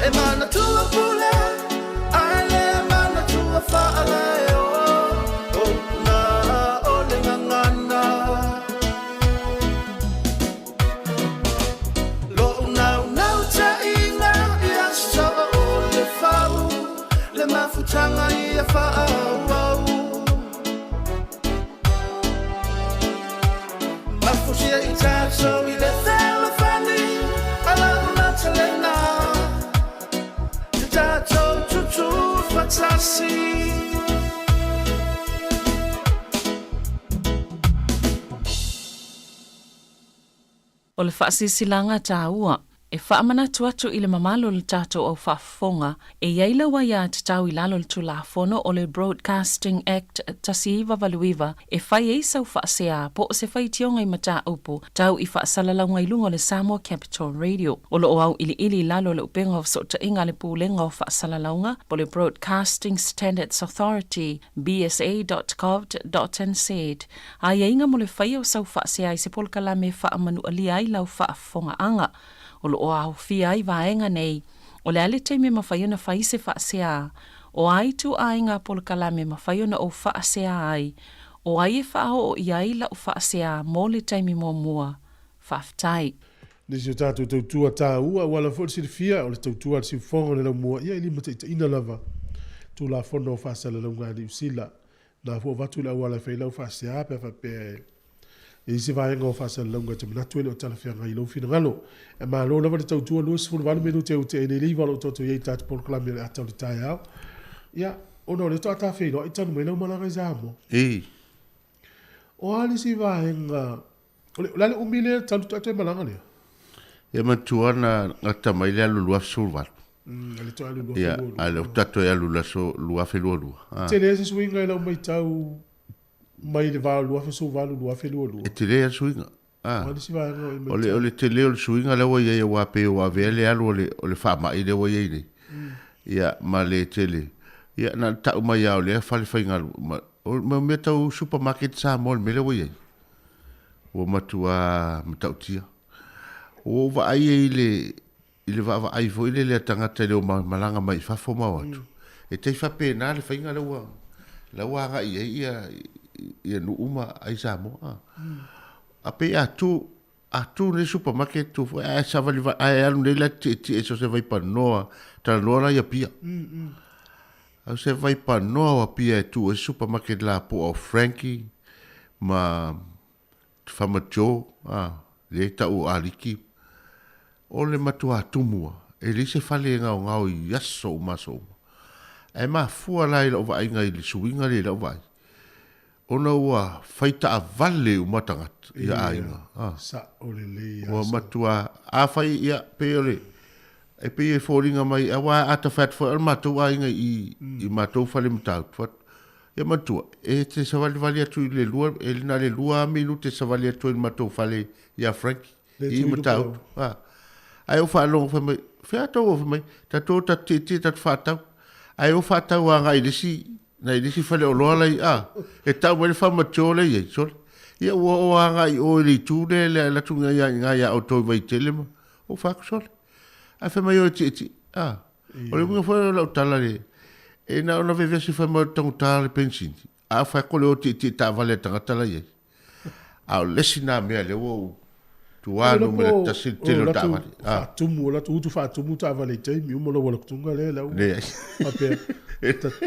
E manatua pule, ae le manatua faalaeo o na o le gagana. Lo'u naunautaiga ia soa o le fau, le mafutaga ia faaauau. Mafusia i tatou i le fealofani, alaulata lena, te tatou tutu fatasi. O le faasilasilaga taua e faamanatu atu i le mamalu o le tatou au faafofoga e i ai lau aiatatau i lalo o le Tulafono o le Broadcasting Act 1989 e fai ai sau faasea po o se faitioga i mataupu tau i faasalalauga i luga o le Samoa Capital Radio. O lo o auiliili i lalo o le upega o fesootaiga a le Pulega o Faasalalauga po o le Broadcasting Standards Authority, bsa.govt.nz, Aiaiga mo le faia o sau faasea i se polokalame e faamanualia ai lau faafofogaaga. O lo o aofia ai vaega nei, o le a le taimi e mafai ona fai se faasea, o a ituaiga polokalame e mafai ona ou faasea ai, o ai e faaoo i ai lau faasea mo le taimi muamua. Faafetai. Nisi o tatou tautua taua ua ala foi le silafia o le tautua a le siufofoga o le laumua ia e limataitaiina lava Tulafono o Faasalalauga a Niu Sila. Na foi avatu le auala e fai lau faasea pe a faapea e i ai se vaega o faasalalauga e te manatu e le o talafeagai i lou finagalo. E malo lava le tautua 28 minute ua tea nei le iva o lo o taoto i ai tatou polokalame o le ata o le taeao. Ia, ona o lea faatoa ta feiloai talu mai lau malaga i Samoa. Ii. O a le isi vaega, o le a le umi lea talu faatoa toe malaga lea? Ia manatua na gata mai le alu 2018. Le toe alu 2022. Ia, a o lea faatoa toe alu i le aso 2022. Tele se suiga i lau matau mai le va o 2018 2022? E tele lava le suiga. O a le isi vaega o e matau? O le tele o le suiga lea ua i ai aua pei ua avea le alu o le faamai lea ua i ai nei. Ia, ma le tele. Ia, na ona tau mai lava o lea fale faigaluega. O mea tau supermarket Samoa le mea lea ua i ai. Ua matua matautia. Ua ou vaai ai i le i le vaavaai foi lele a tagata i le o malaga mai i fafo ma o atu, e tai faapena le faiga lea ua la ua agai i ai ia ia nuu ma ai Samoa. A pei a tu a tu nei supermarket tu foi ae savali ae alu nei la tietie so se vaipanoa talanoa la i Apia. Au se vaipanoa o Apia e tu ai supermarket la po o Frankie ma Farmer Joe, a, lea e tau o Aliki, o le matuā tumu a, e leai se fale e gaogao i aso uma aso uma. Ae mafua la i lau vaaiga i le suiga lea i lau vaai, ona ua fai taavale uma tagata ia aiga. A, Sao lelei ua matuā, afai, ia, pei o le, e pei e foliga mai, aua a ta fai atu foi o le matou aiga i i matou fale Matautu, Ia manatua, e te savalivali atu i le lua, e na o le lua lava minute e savali atu ai i le matou fale ia Frankie, i Matautu. A. Ae ou faalogo fai mai, fea tou fai mai, tatou o tatou tietie tatou faatau. Ae o faatau agai i le isi, nai le isi faleoloa la i, a, e tau mai le Farmer Joe la e i ai, sole. Ia ua o agai i o i le itu lea e alu atu i ina ia outou i Vaitele ma, ou fai atu, sole. Ae fai mai o e tietie. A, o le uiga foi o lau tala le, e na ona vevesi fai mai o le taugata le penisini, a fai atu o le o tietie i taavale a tagata la i ai. A o le isi na mea lea ua ou tuā numera tasi le tele o taavale. Faatumu, o latou utu faatumu taavale i taimi uma lau alakutuga lea lau. Leai. Faapea,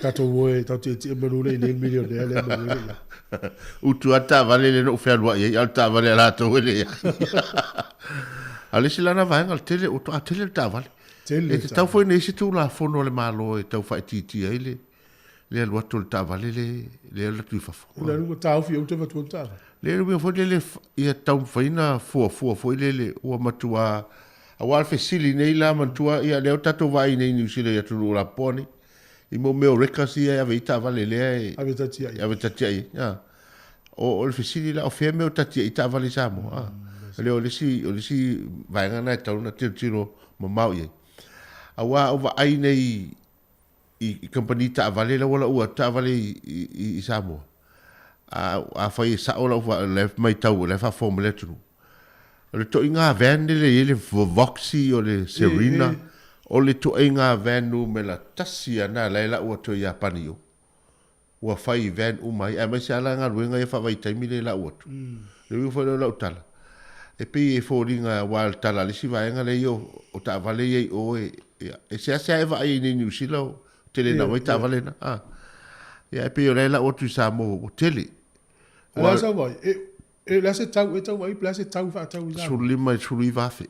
tatou o e tatou tietie manu le i nei milionea lea manu le ia. Utu a taavale le na ou fealuai ai, a o le taavale a latou e leai. A o le isi la na vaega, o le tele, ua toa tele le taavale. Tele E tatau foi ona i ai se Tulafono a le Malo e tau faaitiitia ai le le alu atu o le taavale le le alu atu i fafo. O le alu taofi ou te avatua le taavale. Le alu foi lele ia taumafai na fuafua foi lele ua matua aua le fesili nei la manatua ia lea ua tatou vaai nei i Niu Sila i atunuu lapopoa nei i mo mea o wreckers ia e ave ai taavale lea e ave tatiai ave tatiai ai. O le fesili la o fea mea o tatiai taavale i Samoa. O le isi o le isi vaega na e tatau ona tilotilo mamao i ai. Aua o vaai nei i kamupani taavale la ua laua atu taavale i Samoa, afai e sao lau matau o la e faafofoga mai le atunuu, o le toaiga van lea e i ai le Voxy o le Serena, o le toaiga van numera tasi lava lena la e lau atu ai Iapani i o. Ua fai van uma ai, aemaise lava la galuega ia faavaitaimi lea e lau atu. O le uiga foi lea o lau tala, e pei e foliga aua o le tala a le isi vaega lea ia o taavale ia i o e, e seasea e vaai ai nei i Niu Sila o tele ina aumai taavale na. A. Ia ae pei o la e lau atu i Samoa ua tele. O le a sau ai? E, e, le a se tau e tau ai, pe le a se tau faatau i Samoa? 15 i le 19 afe.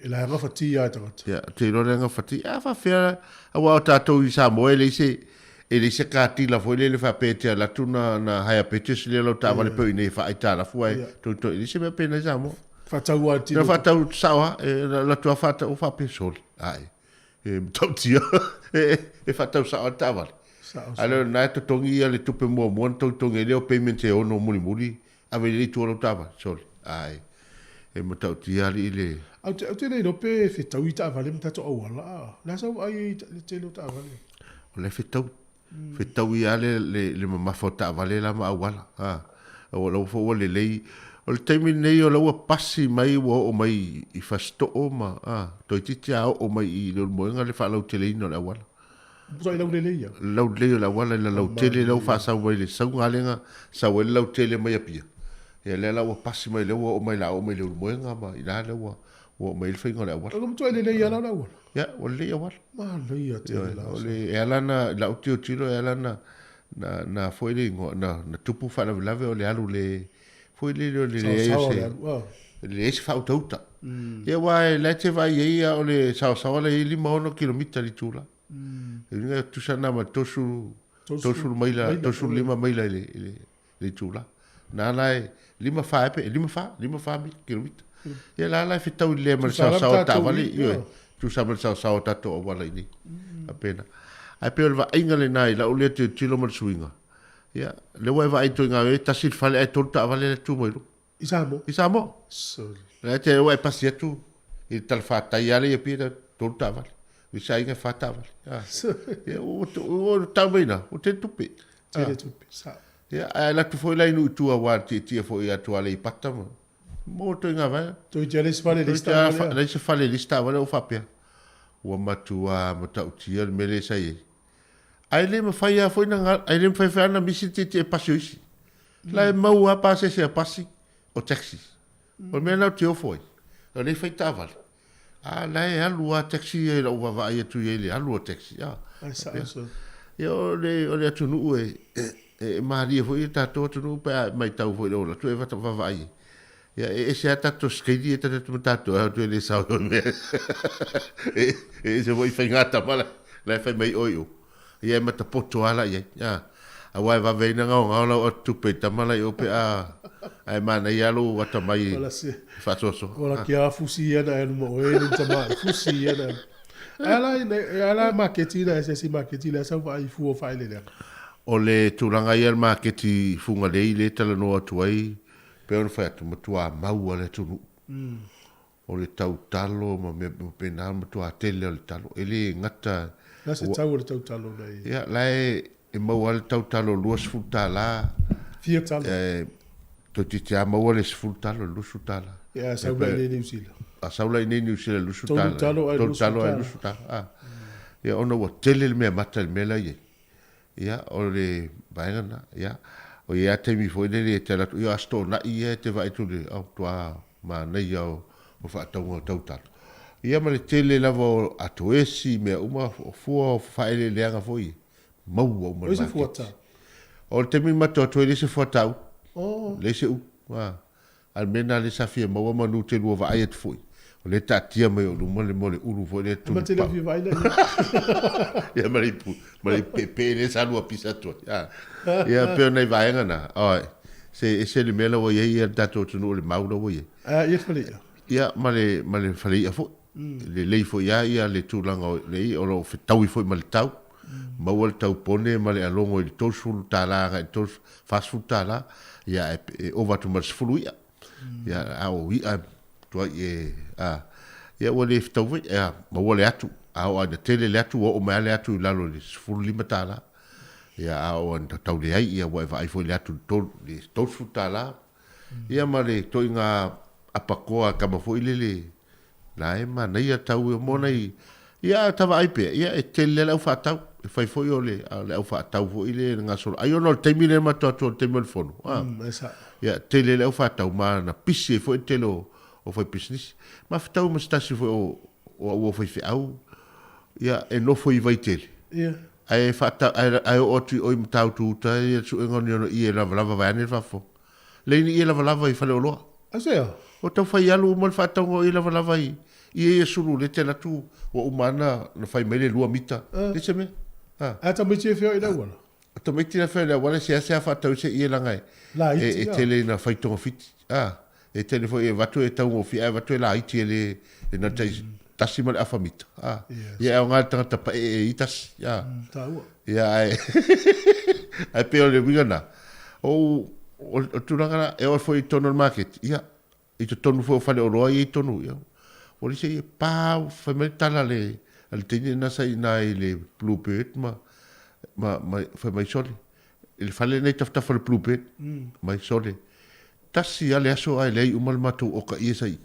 E la gafatia lava e tagata. Ia, ou te iloa le gafatia. A faapefea, aua o tatou i Samoa e leai se, e leai se car dealer foi lele faapea e te alu atu na, na hire purchase lea o lau taavale pei o i inei e faaaitalafu ae toe, e leai se mea pena i Samoa. Faatau lava i le tino. Faatau sao lava, e alu atu lava faatau, o faapea, sole, ae, e matautia, e faatau sao lava le taavale. Sao, sao. A o lena e totogi ia le tupe muamua na togitogi ai lea o payments e ono mulimuli, Ave lelei tua lau taavale, sole. Ae, e matautia alii le... Ou te, ou te le iloa pe fetaui taavale ma tatou auala, a o le a sau vaai ai i le tele o taavale? O la e fetau, fetaui lava le, le, le mamafa o taavale la ma auala, a. O la foi ua lelei. O le taimi lenei o la ua pasi mai ua oo mai i Fasitoo ma, a, toeitiiti lava oo mai i Leulumoega le faalauteleina o le auala. Matua i laulelei ia. Laulelei o le auala i le lautele lea ua faasau mai le sauga lea na sau ai le lautele mai Apia. Ia lea la ua pasi mai lea ua oo mai la oo mai Leulumoega ma i ina lea ua oo mai ai le faiga o le auala. Ua matua lelei lava la le auala. Ia ua lelei auala. Manaia tele la. O le e ala na lau tilotilo e ala na na na foi le igoa na na tupu faalavelave o le alu le foi lele o le leai o se leai se faautauta. Ia aua la e te vaai i ai o le saosaoa la e i ai 56 kilomita i le itula. E uiga e tusa lena ma le 30 maila, 35 maila i le itula. Na la e 54 ea pe 54, 54 kilomita. Ia la la e fetau lelei ma le saosaoa o taavale, ioe, tusa ma le saosaoa o tatou auala i inei. Faapena. Ae pei o le vaaiga lena i lau lea tilotilo ma le suiga. Ia, lea ua e vaai atu i ina e tasi le fale ae tolu taavale la e tu mai luma. I Samoa? I Samoa. Sorry. La e te ua e pasi atu i le talafatai lava lea i Apia, tolu taavale. O isi aiga e fa taavale. Ah. Ia, ua ua tau mai ina, ua tele tupe. Tele tupe, sao. Ia, ae alu atu foi la i nuu i tua aua le tietie foi atu Aleipata ma mo ituaiga vaega. Toeitiiti lava le isi fale i le isi taavale. Leai se fale i le isi taavale ua faapea. Ua matua matautia le mea lea sa i ai. Ae le mafai lava foi na, ae le mafai foi lava ona misi le tietie pasi o isi. La e mau lava pasese a pasi o taxis. O le mea lena ou te ofo ai, o lea e fai taavale, a la e alu lava taxi ia i lau vaavaai atu i ai i le alu a taxi. A, Ai, sao, sao. Ia, o le, o le atunuu e, e, e malie foi le tatou atunuu pe a matau foi i le ola atu e vaavaai ai. Ia, e ese lava tatou skeili ia tatou ma tatou, e atu e le sao i mea. E, e ese foi faiga tama la, la e fai mai oi o. Ia e matapoto lava la i ai. A, aua e vave ai ona gaogao lau atu tupe i tama la i o pe a, ae manaia lava lou atamai e faasoasoa. Ola kia fusi ia na elu ma oe ni tama fusi ia na. Ai ala e ala maketi na se si maketi le sau vai fu o faaeleeleaga. O le tulaga ia le maketi Fugalei lea e talanoa atu ai, pei ona fai atu, matua mau lava le atunuu. O le tautalo ma mea faapena, matua tele o le talo. E le gata... La se tau o le tautalo nei? Ia, la e, e maua lava le tautalo $20. Fia talo? E, toeitiiti lava maua le 10 talo, le 20 tala. Ia, sau mai i Niu Sila. A sau la i inei i Niu Sila 20 Tolu tala. talo ae Tolu 20 talo ae tala. 20 tala. A. Ia ona ua tele le mea mata i le mea la e i ai. Ia, o le vaega lena. Ia, o i ai lava taimi foi lele e te alu atu, ia o Aso Toonai ia e te vaai atu i le, au, matua manaia o, o faatauga o tautalo. Ia ma le tele lava o atoesi, mea uma, o fua o faaeleeleaga foi ia, maua uma i O le ai se fua maketi. tau? O le taimi na matou atu ai, e leai se fua tau, Oh. leai se ulu. A. A o le mea lena lea sa fia maua manu ou te lua vaai atu foi, o lea e taatia mai ou luma le mea o le ulu foi lea Ma te le tulupau. fia vaai lea i ai. Ia ma le ipu, ma le ipu peepee lea sa lua pisa atu ai. A. Ia pei o nai vaega na, oi, se ese le mea la ua i ai le tatou atunuu o le mau la ua i ai. A, ia le falei'a. Ia ma le, ma le falei'a foi. Lelei foi lava ia le tulaga o le i'a, o lo o fetaui foi ma le tau. Maua le tau pone ma le alogo i le $30 agai i le $40, ia ae e ova atu ma le 10 i'a. Ia a o i'a tuai e a ia ua le fetau foi, ia maua le atu, a oo lava ina tele le atu ua oo mai lava le atu i lalo i le $15. Ia a oo lava ina tau leai ia ua e vaai foi i le atu i le $30. Ia ma le ituaiga apakoa a tama foi lele La e manaia tau e mo nai ia a ta vaai pea ia e tele le au faatau e fai foi o le o le au faatau foi le le gasolo ai ona o le taimi lea matou atu o le taimi o le fono a Mm, e sao. ia tele le au faatau ma na pisi ai foi le tele o o fai pisinisi ma fetau ma se tasi foi o o au o faifeau ia e nofo i Vaitele Ia. ae faatau ae ae oo atu i o i Matautu uta ia le suega o ni ona ie lavalava vaeane le faafofoga Lei ni ie lavalava i Faleoloa. Aisea? Ua tau fai alu uma le faatauga o ie lavalava i ie ia sulu lea te alu atu ua uma lava na fai mai le lua mita. Leai se mea. A. A tamaiti e feoai i le auala? O tamaiti la e feoai i le auala e seasea faatau i se ie leaga e tele ina fai togafiti. A. E tele foi e avatu e taugofie ae avatu e laiti e le e na tai tasi ma le afa mita. A. Ia e aoga i le tagata paee i tasi. A. Ia ae ae pei o le uiga lena. O o le tulaga la e oo foi i totonu o le maketi, ia i totonu foi o faleoloa ia i totonu, ia ua leai se ie pa fai mai le tala a le a le teine lena sa i ina i le Bluebird ma ma ma fai mai sole i le fale lenei i tafatafa o le Bluebird mai sole tasi lava le aso ae leai uma le matou oka ie sa i i.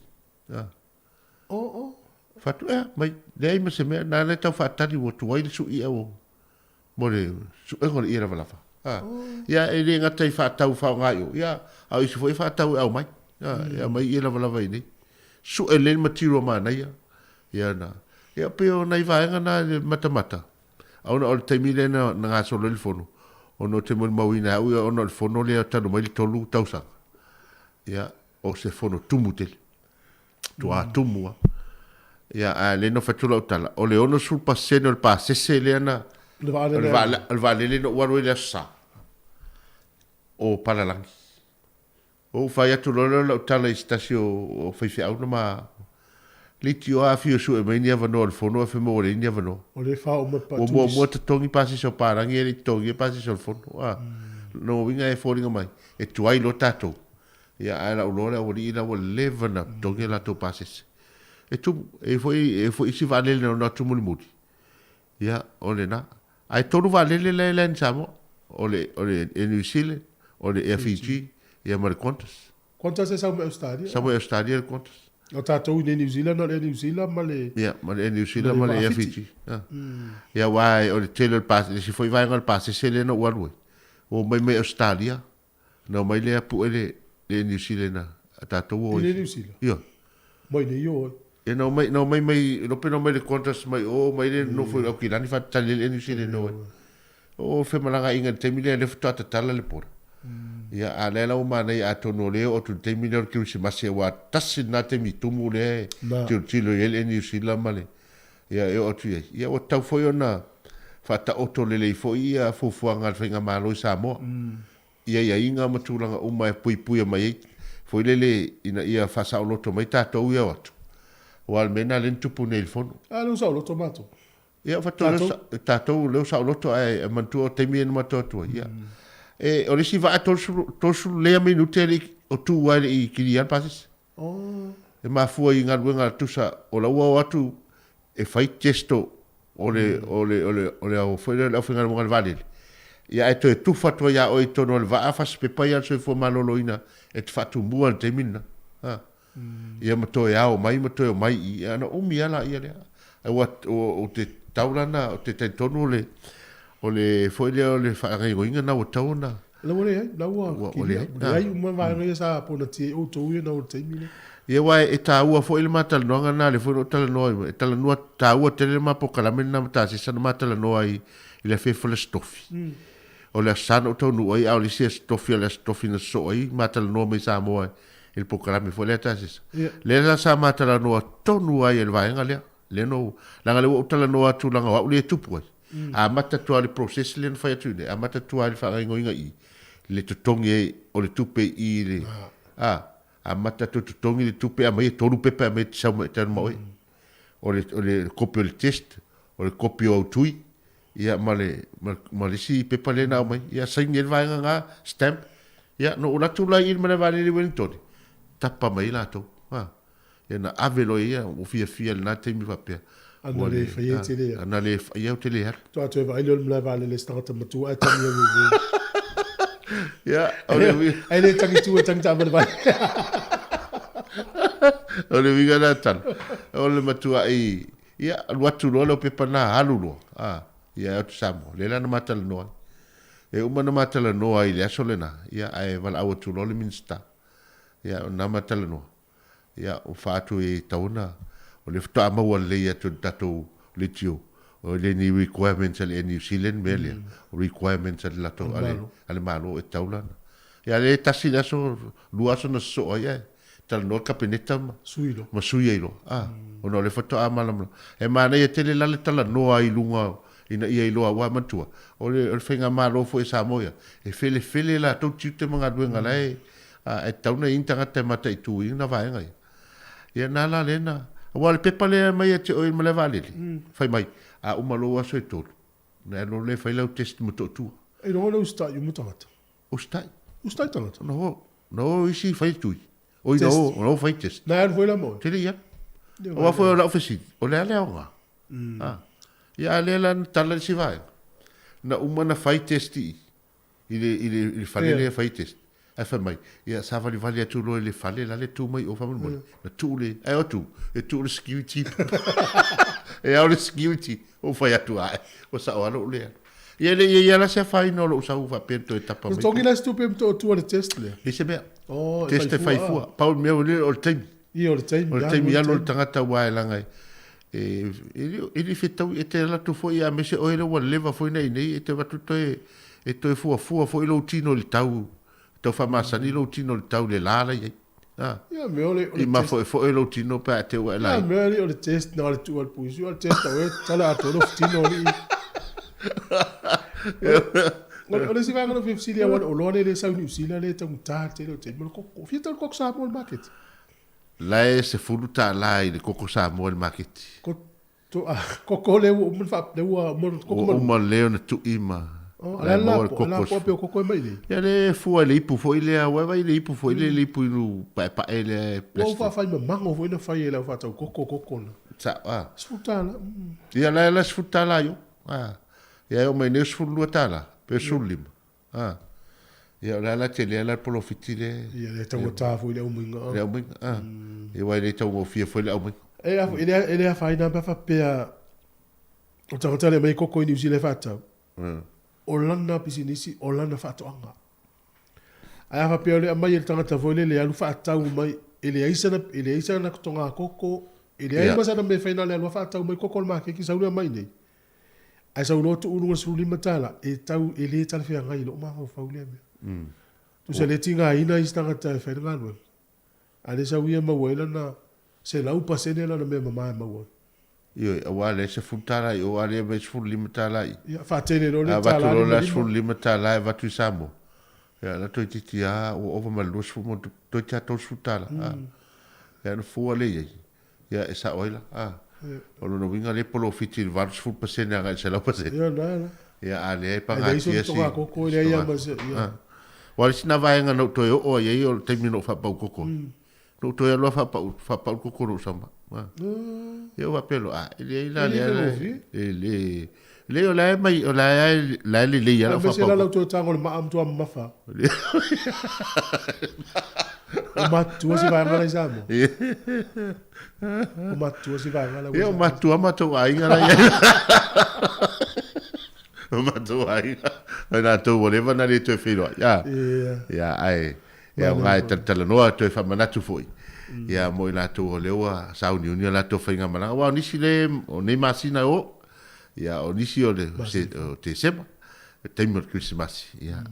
Oo. Fatu ea mai leai ma se mea na lea tau faatali ua tuai le sui au mo le suega o le ie lavalava. A ia e le gata i faatau faaaoga i o ia a o isi foi e faatau e aumai. A e aumai ie lavalava i inei. Sue lelei le matilo manaia ia na. Ia pei o nai vaega na i le matamata. A ona o le taimi lea na na gasolo ai le fono ona ou te molimauina e au ia ona o le fono lea talu mai le tolu tausaga. Ia o se fono tumu tele. Tuā tumu lava. Ia, a lea na fai atu lau tala, o le 60% o le pasese lea na, Le vaalele o le vaalele na ou alu ai i le Aso Sa, o Palalagi. Ou fai atu loa lea o lau tala i se tasi o faifeau na ma leitioa afio sue mai ni avanoa o le fono ae fai mai ua leai ni avanoa. O lea e faaoo mai Ua muamua totogi pasese o Palangi ae le i totogia pasese o le fono. A, lona uiga e foliga mai, e tuai loa tatou. Ia, ae lau loa le aualii la ua leva na totogi a latou pasese. E tumu, e i foi, e i foi isi vaalele na ono atu mulimuli. Ia, o lena. Ae tolu vaalele la e land i Samoa. O le, o le Air New Zealand, o le Air Fiji, ia ma le Qantas. Qantas e sau mai Australia? Sau mai Australia le Qantas. O tatou i nei New Zealand, o le Air New Zealand ma le... Ia, ma le Air New Zealand ma le Air Fiji. Ia, ia aua o le tele o le pasese, le isi foi vaega o le pasese lea na ou alu ai, ua omai mai Australia, Na omai lea pue le le New Zealand a tatou o I le New Zealand? Ioe. Mai nei o ai. Ia na omai na omai mai lope na omai le Qantas mai o mai le nofo i Aukilani faatali ai le New Zealand o ai. O femalagaaiga i le taimi lea lea faatoa tatala le border. Ia a lea la ua manaia atonu o lea e oo atu i le taimi lea o le Kerisimasi aua tasi lena taimi tumu lea e tilotilo i ai le New Zealand ma le ia e oo atu i ai. Ia ua tatau foi ona faataoto lelei foi ia fuafuaga a le Faigamalo i Samoa. I aiaiga ma tulaga uma e puipuia mai ai, foi lele ina ia faasaoloto mai tatou ia o atu. Aua o le mea lena lea na tupu nei i le Fono. A lea ua saoloto matou. Ia, faatoa lea Tatou? tatou lea ua saoloto ae manatua o taimi ia na matou atu ai. Ia. E, o le isi vaa 30, 30 lea minute e le i, o tu lava e le i kilia le pasese. Oh. E mafua i galuega tusa o la ua o atu e fai test o le o le o le o le au foi lea o le aufaigaluega a le vaalele. Ia ae toe tufa atu ai ia oe i totonu o le vaa fasipepa ia a le Soifua Maloloina e te faatumua i le taimi lena. Ha. Ia ma toe ao mai ma toe omai i i, ia ona umi lava laia lea. Ae ua, ou te tau la na, ou te talitonu o le, o le foi lea o le faagaoioiga na ua tatau ona. La ua leai, la ua kilia, ua leai uma vaega ia sa ponatia ai outou ia na o le taimi lea. Ia aua e taua foi le ma talanoaga lena, lea foi na ou talanoa ai, e talanoa, taua tele le ma polokalame lena ma Tasesa na ma talanoa ai i le afiafi o le Aso Tofi. O le Aso Sa na ou taunuu ai, a o le isi Aso Tofi o le Aso Tofi na sosoo ai ma talanoa mai Samoa i le polokalame foi lea a Tasesa. Lea la sa ma talanoa tonu ai e le vaega lea. Lea na ou, leaga lea ua ou talanoa atu leaga o au lea e tupu ai. Amata atu lava i le process lea na fai atu nei, amata atu lava i le faagaoioiga i le totogi ai o le tupe i le, a, amata atu e totogi le tupe aumai e tolu pepa e aumai e te sau mai, tau ma oe. O le, o le kopi o le test, o le kopi o au tui, ia ma le, ma, ma le isi pepa lea na aumai. Ia saini ai le vaega na, stamp. Ia, na ou alu atu la i le malae vaalele i Wellington, tapa mai ai latou. A. Ia na ave loa ia, ua fiafia i lena taimi faapea. Ana le fai ai te le alu. Ana le fai au te le alu. Toa toe vaai lea o le malae vaalele i se tagata matua ae tagi au e Ia, o le uiga. Ae le tagi tua, tagi taavale vale. O le uiga lena tala. O le matuai, ia, alu atu loa lau pepa lena, alu loa. A, ia, e o atu Samoa. Lea la na ma talanoa ai. E uma ona ma talanoa ai i le aso lena, ia, ae valaau atu loa le Minisita. Ia, o lena ma talanoa. Ia, ua faa-atu e tatau ona, o lea faatoa maua lelei atu e le tatou leitio, o le ni requirements a le Air New Zealand mea lea, o requirements a le latou, a le, a le Malo e tatau la ona. Ia, lea e tasi le aso, lua aso na sosoo ai ae talanoa le Kapeneta ma, Sui loa. ma sui ai loa, a, ona o lea faatoa malamalama. E manaia tele la le talanoa i luga ina ia iloa, aua manatua, o le, o le faigamalo foi a Samoa ia, e felefele latou tiute ma galuega la e, A e tatau ona i ai ni tagata e mataituina vaega ia. Ia na la lea na, aua o le pepa lea e aumai ia te oe i le malae vaalele, fai mai, a uma lou aso e tolu, ona e alu loa lea e fai lau test Motootua. E iloa le usitai uma tagata. Usitai. Usitai tagata. Na o, na o isi fai tui. Oi na o, na o fai test. Na e alu foi la ma oe. Te le i alu. Aua foi o lau fesili, o le a le aoga? Ia a lea la na tala le isi vaega. Na uma na fai test i i. I le, i le, i le fale lea e fai test. Ae fai mai, ia savalivali atu loa i le fale la le tu mai o faamolemole. Na tuu le, ae o atu, e tuu le security. E ao le security, ou fai atu ae, ua sao lava lou le alu. Ia e le i i ai la se afaina o lou sau faapea na toe tapa mai. Totogi la se tupe ma toatua le test lea? Leai se mea. Oh, e Test e fai fai fua. Pau le mea ua lele o le taimi. Ia o le taimi. O le taimi alu o le tagata aua e leaga e, e le fetaui, e te alu atu foi aemaise oe lea ua leva foi na i inei, e te avatu toe, e toe fuafua foi lou tino i le tau, tau faamasani lou tino i le tau i le la la i ai. A. Ia mea o le, o le I mafoefoe lou tino pe a te ua e lai. Ia mea o le test na o le tuu al puisi, o le test au e tala atoa lou tino o le i. O le isi vaega na ou fia fesili aua o le oloa lea e le sau i Niu Sila lea e taugata tele o le taimi o le koko. Fia tau le koko Samoa i le maketi? La e $10 i le koko Samoa i le maketi. Ko, to, ah, koko lea ua uma ona faa, lea ua uma ona, koko Ua uma lea ona tui ma, Oh, la e maua le koko. A le la koko e mai nei? Ia lea e fua i le ipu foi lea, aua e vaai i le ipu foi lea, le ipu inu paepae lea e plastic. Ua faafai ma mago foi na fai e le au faatau koko, koko na. Sao, ah. $10. Ia la e la $10 i o. Ah. Ia e oo mai nei o $12, pe 15. A. Ia o le a la tele la le polofiti le. Ia le taugata foi le aumaiga. Le aumaiga. A. Ia aua e le taugofie foi le aumaiga. E a foi, e le afaina pe a faapea o tagata lea e aumai koko i Niu Sila e faatau, o lana pisinisi, o lana faatoaga. Ae a faapea o le aumai e le tagata foi lele e alu faatau mai, e leai sana, e leai sana toga koko, e leai ma sana mea e fai na o le alu lava faatau mai koko o le maketi sau lea aumai i inei. Ae sau loa tuu i luga i le $15, e tau, e le talafeagai i lou mafaufau lea mea. Tusa e le tigaina isi tagata e fai le galuega, a o lea sau ia e maua ai lana 100% lana mea mama e maua ai. Ioe, aua o lea e $10 i o, a o lea e aumai $15 i. Ia, faatele loa le $1 Avatu loa le $15 e avatu i Samoa, ia, la toeitiiti lava ua ova ma le 20 ma ona tupu, toeitiiti lava $30. Ia, ona fua lea i ai. Ia, e sao ai la. A. O lona uiga lea e polofiti i le 80% agai i le 100%. Ia, na, na. Ia, a lea e Ai leai pagatia sona si... toga koko, e leai lava ma se, ia. A. Aua o le isi na vaega na ou toe oo ai ai o le taimi na ou faapau koko ai. Na ou toe alu lava faapau, faapau le koko na ou sau ma. A. Ia ou faapea loa, a, e leai la E le lea, faigofie. e le, leai o la e mai, o la e, la e lelei lava lau Aemaise faapau la lau koko. toe tago i le maa matua mamafa. O matutua se vaega la i Samoa. O matutua se vaega la. Ia, o matutua matou aiga la i ai. O matou aiga. Ai latou ua leva ona le toe feiloai. Ia. Ia, ae, ia, o ngā e talatalanoa toe faamanatu foi. Ia, mo i latou o lea ua sauniuni a latou faigamalaga. Aua o nisi le, o nei masina e o, ia, o nisi o le, o Tesema, le taimi o le Kerisimasi. Ia,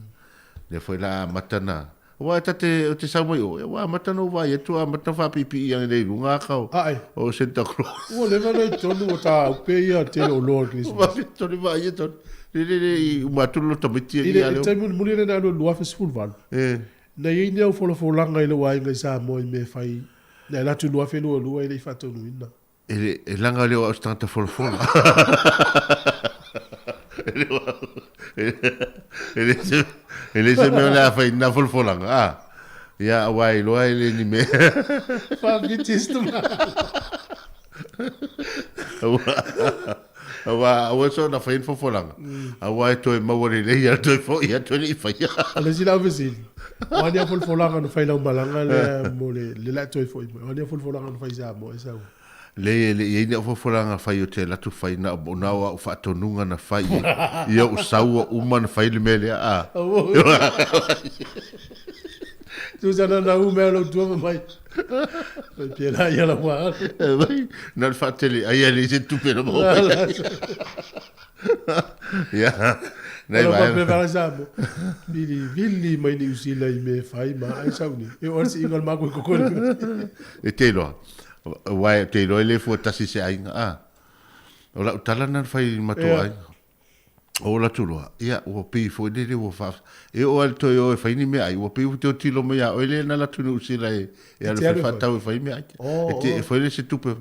lea foi la amata na, Aua ta te, o te sau mai oe, ua amata ona ou vaai atu, ua amata ona faapiipii ane i luga aka o, Ae. o Santa Claus. Ua leva ona i totonu ua taaupe ia le tele o oloa o le Kerisimasi. Ua tonu vaai ia tonu. Le le le i uma atu le tamaiti I le, i le taimi mulimuli lea na alu ai i le 2018, E. na i ai ni au folafolaga i lou aiga i Samoa i mea e fai, na alu atu i le 2022 e le i faataunuina. E le, e laga lea o au se tagata folafola. E le o au, e le se, e le se mea o le a fai na folafolaga, a. Ia, aua e iloa e le ni mea. Whawhiti se tama. Aua, aua, aua soona fai ni folafolaga. Aua e toe maua lelei a toe foi atu e le i faia. O le isi lau fesili, o a ni au folafolaga na fai i lau malaga lea mo le le la e toe foi mai? O a ni au folafolaga na fai i Samoa e sau ai? Leai, e le i i ai ni au folafolaga na fai ou te alu atu fai na o na o au faatonuga na fai i ou sau ua uma ona fai le mea lea a. Tusa na na u mea lou tua ma mai. Mai pia la ia la ua. Na le faatele ai a le se tupe na maua mai. Ia, nai Alo vaega. faapea vaega Samoa. Vili vili mai Niu Sila i mea e fai ma ai sau nei. E oo lava le siiga o le matou i koko i le E te iloa, aua ou te iloa e le fua tasi i se aiga, a. O lau tala lena na fai i le matou aiga. O ola atu loa, ia, ua pei foi lele ua faa... E oo lava i le toe o e fai ni meaai, ua pei ua tilotilo mai ia oe lea na alu atu i Niu Sila e alu e fai faatau e fai meaai. E te e fai lea se tupe.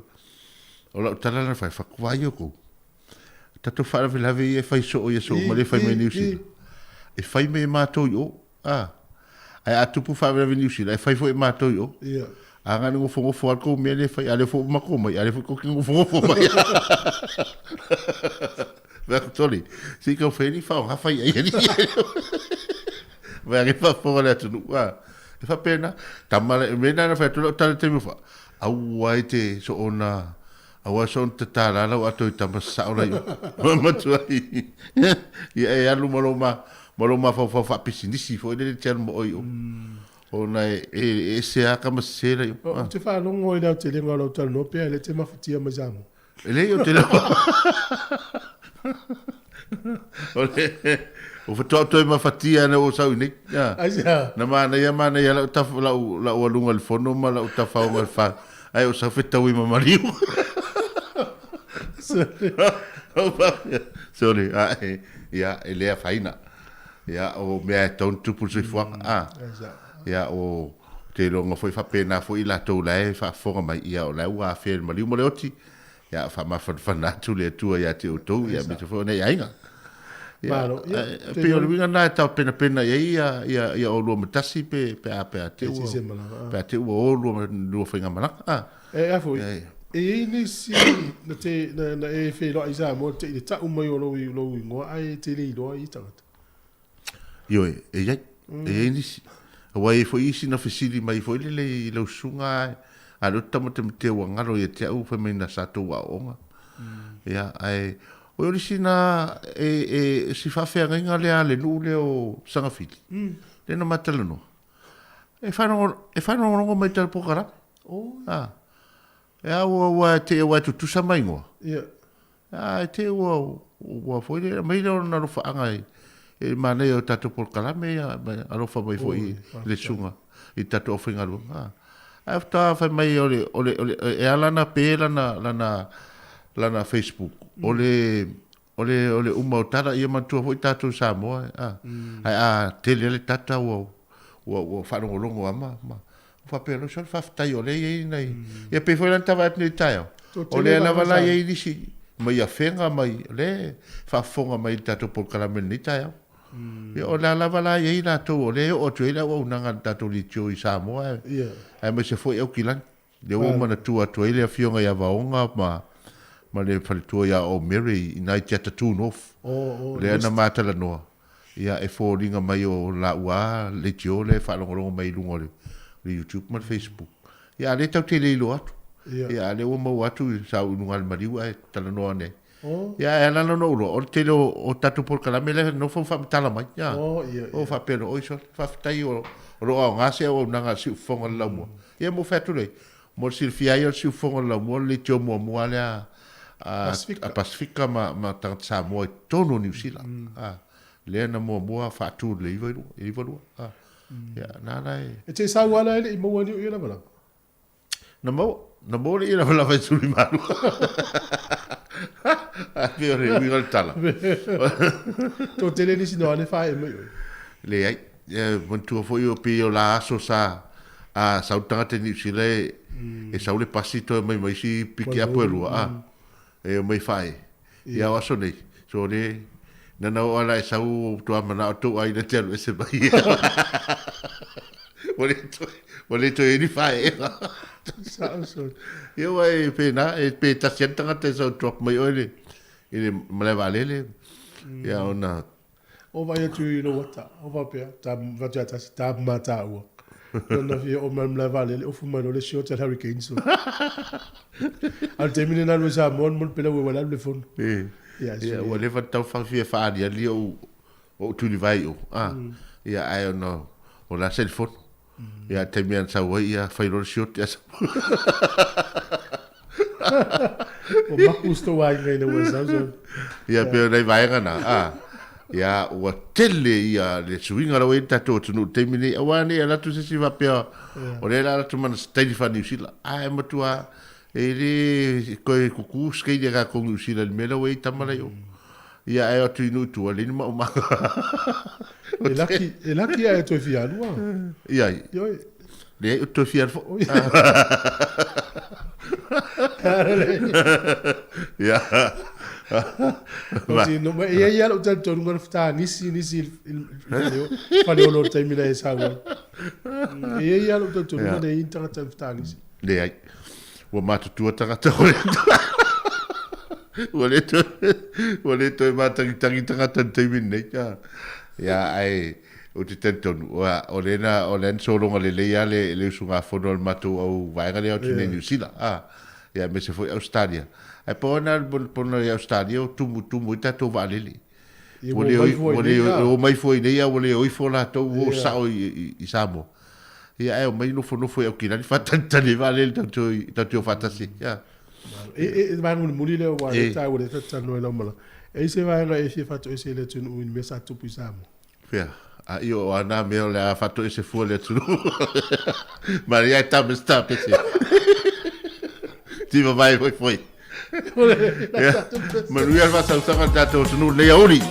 O lau tala lena na fai, fai, vaai outou. Tatou faalavelave ia e fai soo ia soo ma le fai mai Niu Sila. E fai mai e matou i o. A. Ae a tupu faalavelave i Niu Sila, e fai foi e matou i o. A na o le nofonofo lava le tou mea lea e fai, a o lea foi ua matou omai, a o lea foi tou te nofonofo mai. Fai atu Toli, se i tau fai ni faoga fai ai alii. Vai ane faafofoga le atunuu. A. E faapena. Tama le mea lena na fai atu lau tala i le taimi ua faa, aua e te soona Aua so ona tatala lau ato i tama sasao lai o matua i ia e alu ma lou ma ma lou mafaufau faapisinisi foi lele te alu ma oe i o ona e e ese lava tama sese lai o. Ou te faalogo i le aotelega o lau talanoa pea e le te mafatia mai Samoa. E leai ou te le o le o faatoa ou toe mafatia ina ua ou sau i nei. Aisea? Na manaia manaia lau taf lau lau aluga i le fono ma lau tafaoga i le fa Ae o sau fetaui ma maliu. Sorry, ae, ia, e le afaina. Ia, o mea e tatau ona tupu i le soifuaga. A. Ia, o te iloga foi faapena foi i latou la e faafofoga mai, ia, o la ua afea i le maliu ma le oti. Ia, faamafanafana atu le Atua ia te outou, ia, aemaise foi o nai aiga. Ia, Malo, ia, e pei o le uiga lena e taupenapena i ai ia, ia, ia oulua ma tasi pe, pe a, pe a te ua, pe a te ua o lua, lua faigamalaga. A. E a foi, e i ai nisi na te, na, na e feiloai i Samoa te i le tau mai o lou, lou igoa ae te le iloa i tagata. Ioe, e i ai, e i ai nisi. Aua e i ai foi isi na fesili mai foi lele i lau susuga a lea ou te taumatematea ua galo ia te au fai mai na sa tou aooga. Ia, ae o le isi na e, e, si faafeagaiga lea a le nuu lea o Sagafili, lea na ma talanoa. E faalogologo, e faalogologo mai i tala polokalame. Ah. E a ua, ua te ua tutusa ma igoa. Ia. A e te ua, ua foi lea, aumai lea ona alofaaga e, e manaia o tatou polokalame ia, alofa mai foi i le susuga i tatou aufaigaluega. Ae faatoa fai mai o le, o le, o le, e ala ona pe lana, lana, lana Facebook, o le, o le, o le uma o tala, ia manatua foi tatou i Samoa, a, ae a tele le data ua, ua, ua faalogologo lava ma, ma, faapea loa, sole faafetai o lea e i ai nai, ia pei foi la na tavae atu nei i le taeao, o lea lava la e i ai nisi mai Afega mai, o lea e faafofoga mai i le tatou polokalame i lenei taeao. Ia o lea lava la e i ai latou o lea e oo atu i ai le auaunaga a le tatou leitio i Samoa aemaise foi Aukilani. Lea ua ou manatua atu ai le afioga ia Vaoga ma ma le faletua ia O'Mary i ina i Te Atatū North. Lea na ma talanoa, ia e foliga mai o laua leitio lea e faalogologo mai i luga o le. le YouTube ma le Facebook. Ia, a lea tatou te le iloa atu. Ia, a lea ua maua atu i sa ou i luga o le maliu ae talanoa ane ai. Ia, ae ala la ona ou iloa, o le tele o, o tatou polokalame lea nofo ma faamatala mai. Ia, o faapea loa, oi sole, faafetai o, o lo o aoga se auaunaga a le siufofoga o le laumua. Ia, mo fai atu lea, mo le silafia ai o le siufofoga o le laumua, o le leitio muamua lea a, a Pasefika ma, ma tagata Samoa i totonu o Niu Sila. A, lea na muamua faatu i le 92. A, ia, na la e... E te sau lava la e le i maua ni ou ie lavalava. Na maua, na maua le ie lavalava e 12. Ae pei o le uiga o le tala. Toatele nisi na o ane fae mai oe. Leai, e manatua foi o pei o la aso sa a sau le tagata i Niu Sila e, e sau le pasi toe mai ma isi piki apo e lua, a, e omai fae. Ia o aso nei, so le, na na oo lava la e sau ua matua manao tou aiga e te alu ese mai. Ua le toe, ua le toe i ai ni faeega. Sao so. Ia ua e pēnā, e pe tasi lava le tagata e sau drop mai oe i le, i le malae vaalele. Ia ona O vaai atu i lou ata, o faapea, ta fatu ia tasi, ta mataua. Nona fia o mai malae vaalele, ofu mai loa le short a le Hurricanes. A o le taimi lena alu ai Samoa, mo le pele ua alu le fono. Ia, Ia, ua leva ona tau fia faaaliali ou, ou tulivae i o. Ah, ia, ae ona o le a se fono. Ia, taimi ana sau ai, ia, fai loa le short, ia sau. Ua mapu si tou aiga ina ua sau sau. Ia, pei o nai vaega na, ah, ia, ua tele ia le suiga la ua i ai le tatou atunuu i le taimi lenei, aua ne i alu atu se isi faapea, o lea o le a alu atu ma ana sitaili faa-Niu Sila. Ae matua e le toe kuku sikeili a tatou Niu Sila i le mea la ua i ai tama la i o. Ia, ae o atu i nuu i tua, leai ni maumaga. E laki, e laki ae toe fia alu a. Ia ai. Ioe. Leai, ou te toe fia alu foi. Ia. Ma e i ai lava lou talitonuga na faatagisi nisi i le faleolo i le taimi na e sau ai. E i ai lava lou talitonuga na i ai ni tagata na faatagisi. Leai. Ua matutua tagata o le Ua le toe, ua le toe mātagitagi tagata i le taimi lenei. Ia, ae ou te talitonu, o lea na, o lea na sologa lelei lava le, le usugafono a le matou au vaega lea o atu nei i Niu Sila, a, ia, aemaise foi Ausetalia. Ae pau lava lena o le pono i Ausetalia o tumu, tumu ai tatou vaalele. Ia, ua omai fua i inei a. Ua omai fua i inei a ua le o ifo latou, ua oo sao i Samoa. Ia, ae omai nofonofo i Aukilani faatalitali ai vaalele tatou te o faatasi ai. Ia. E, e, e vaega mulimuli lea aua lea taua lea ta te talanoa i lau mala. E i ai se vaega e fia faatoese i le atunuu i ni mea sa tupu i Samoa? Fea? A io o ana mea o le a faatoese fua le atunuu. Maria e tame se tapese. Ti vavae foi foi. Manuia le faasausaga o le tatou atunuu i lenei aoauli.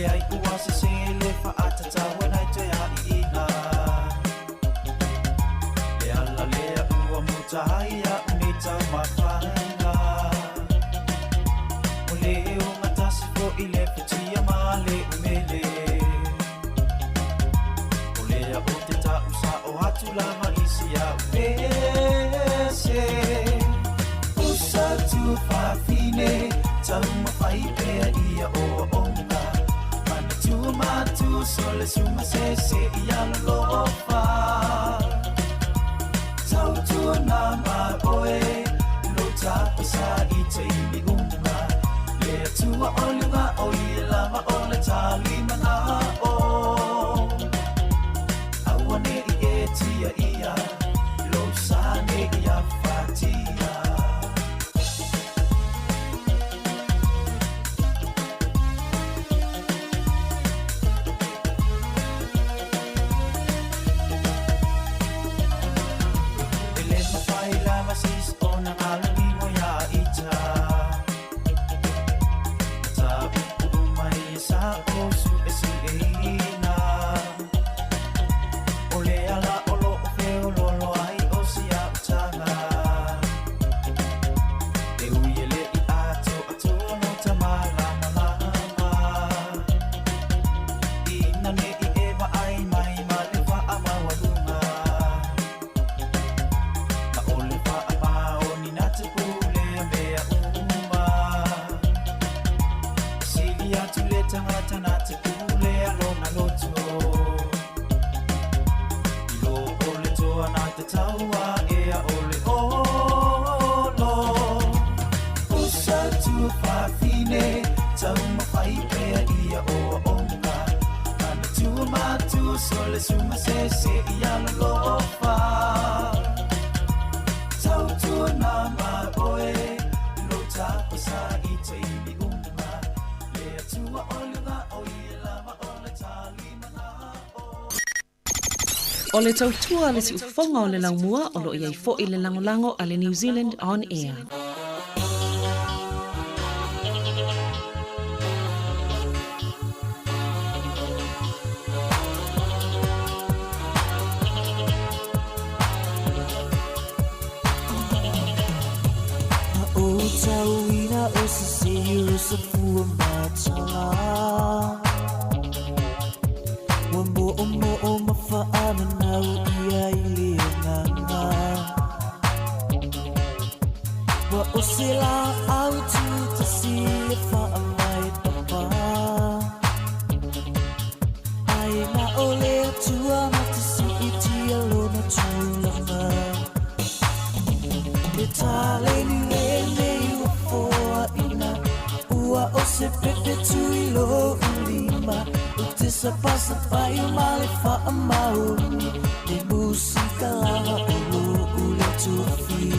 Leai ua sese le faatatau nai toe aiina. Le ala lea ua muta ai a'u nei taumafaina. O le ogatasi fo'i le futia ma le umele. O lea ou te ta'u sa'o atu lava i si a'u pese. Usa tuafafine taumafai pea ia oaoga. Manatua matua so le suga sese ia lolofa. Tautua ma oe lo tapasa i taimi uma. Le Atua o luga o ia lava o le talimana'o. Aua ne'i e tiaia lou sa ne'i afatia. E le mafai lava se isi ona galulimo iā ita. Mataupu uma ia sa ou suʻesuʻeina. O le ala o lo'u feoloolo ai o si a'u taga. E ui e le'i atoatoa lo ta malamalama. Ina ne'i e vaai mai ma le faamaualuga. Na o le faamaoni na te pulea mea uma. E sili atu le tagata na te pulea lona loto. I lo o le toa na te taua ea o le olo. Usa tuafafine taumafai pea ia oaoga. Manatua matua so le suga sese ia lolofa. Tautua ma oe lo tapasa i taimi uma. Le Atua o luga o ia lava o le talimana'o. O le tautua a le siufofoga o le laumua o lo o i ai fo'i le lagolago a le New Zealand On Air. Na ou tauina o se seiu sa fua matala. Ua mo'omo'o ma fa'amanau ia i le agaga. Ua o se la'au tutasi e fa'amae papa. Ai na o le Atua na te si'itia lona tulaga. Le taleni lenei ua foaʻina. Ua o se pepe tui lo'u lima. Ou te sapasapai ma le faamaoni. Le musika lava o lo'u lea tofi.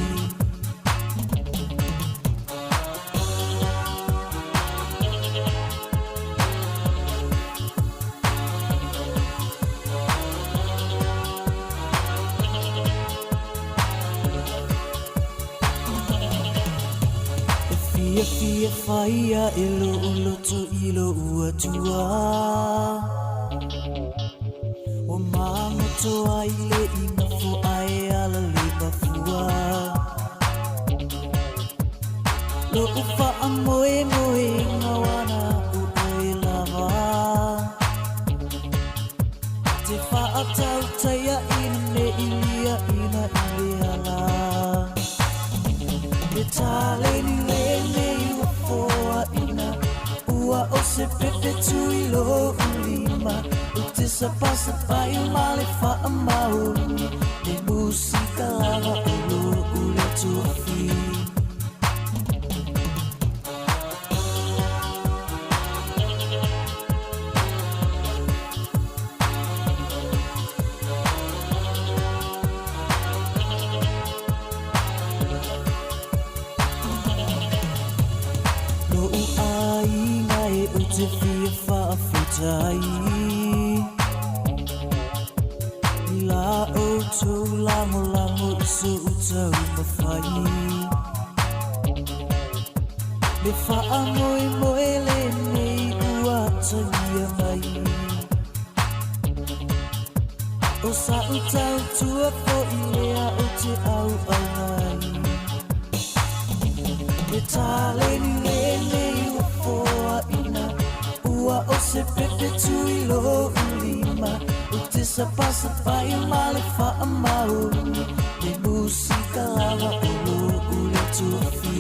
E fiafia faia e lo'u loto i lo'u Atua. Ua magoto ai le igafo ae ala le mafua. Lo'u faamoemoega ua na o oe lava. Te faatautaia ina ne'i liaʻina i le ala. Le taleni lenei ua foaʻina. Ua o se pepe tui lo'u lima. Ou te sapasapai ma le faamaoni. Le musika lava o lo'u lea tofi. Lo'u aiga e ou te fia faafetai. I la outou lagolago i so'u taumafai. Le faamoemoe lenei ua Atagia mai O sa'u tautua fo'i lea o te auau ai E taleni lenei ua foaina Ua o se pepe tui lo'u lima O te sapasapai ma le faamaoni Le musika lava o lo'u le tofi.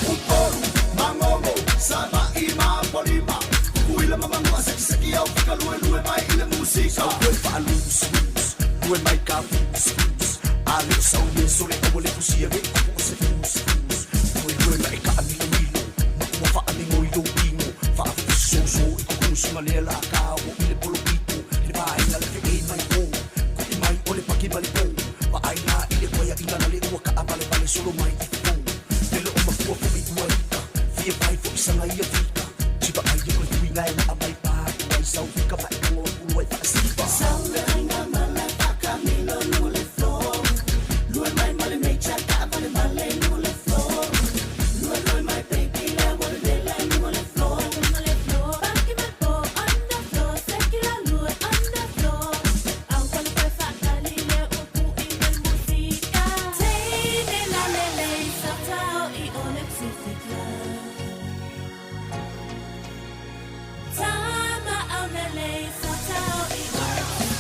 Upolu, Magogo, Savaii ma Apolima, Tutuila ma Manua, Sekiseki au fika lue lue mai i le musika. Sau koe faalusulus, lue mai ka fusus, a le o sau le sole aua le fusia ve kupu o se fusus. Lue lue ma e kaamilomilo, ma ua faamigo i lou tino, faafususoso i kukunusuga lea la ka o i le polopito, le vaega le feei mai o, ku'i mai o le paki ma le pou, vaai la i le koeaʻiga na le ua kaavalevale solo mai i fofo. Le loo makua foʻi ua ika, fia vai foʻi saga ia fika, tivaai e koe tuiga e naa mai pa atu ai sau fika ma e tago aku loa e faasiva.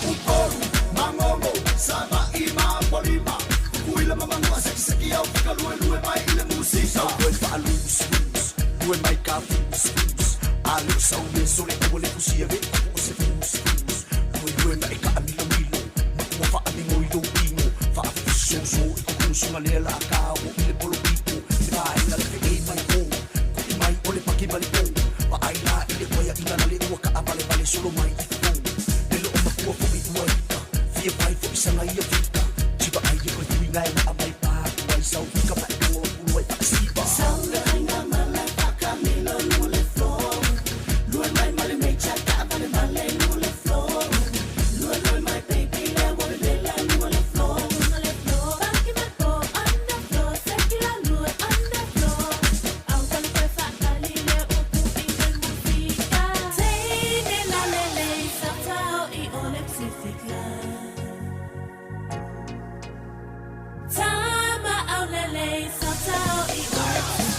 Upolu, Magogo, Savaii ma Apolima, Tutuila ma Manua, Sekiseki au fika lue lue mai i le musika. Sau koe faalusulus, lue mai ka fusus, a le o sau le sole aua le fusia ve kupu o se fusus. Lue lue ma e kaamilomilo, ma ua faamigo i lou tino, faafususoso i kukunusuga lea la ka o i le polopito, le vaega le feei mai o, ku'i mai o le paki ma le pou, vaai la i le koeaʻiga na le ua kaavalevale solo mai i fofo. Le loo makua foʻi ua ika, fia vai foʻi saga ia fika, tivaai e koe tuiga e naa mai pa atu ai sau fika ma e tago aku loa e faasiva.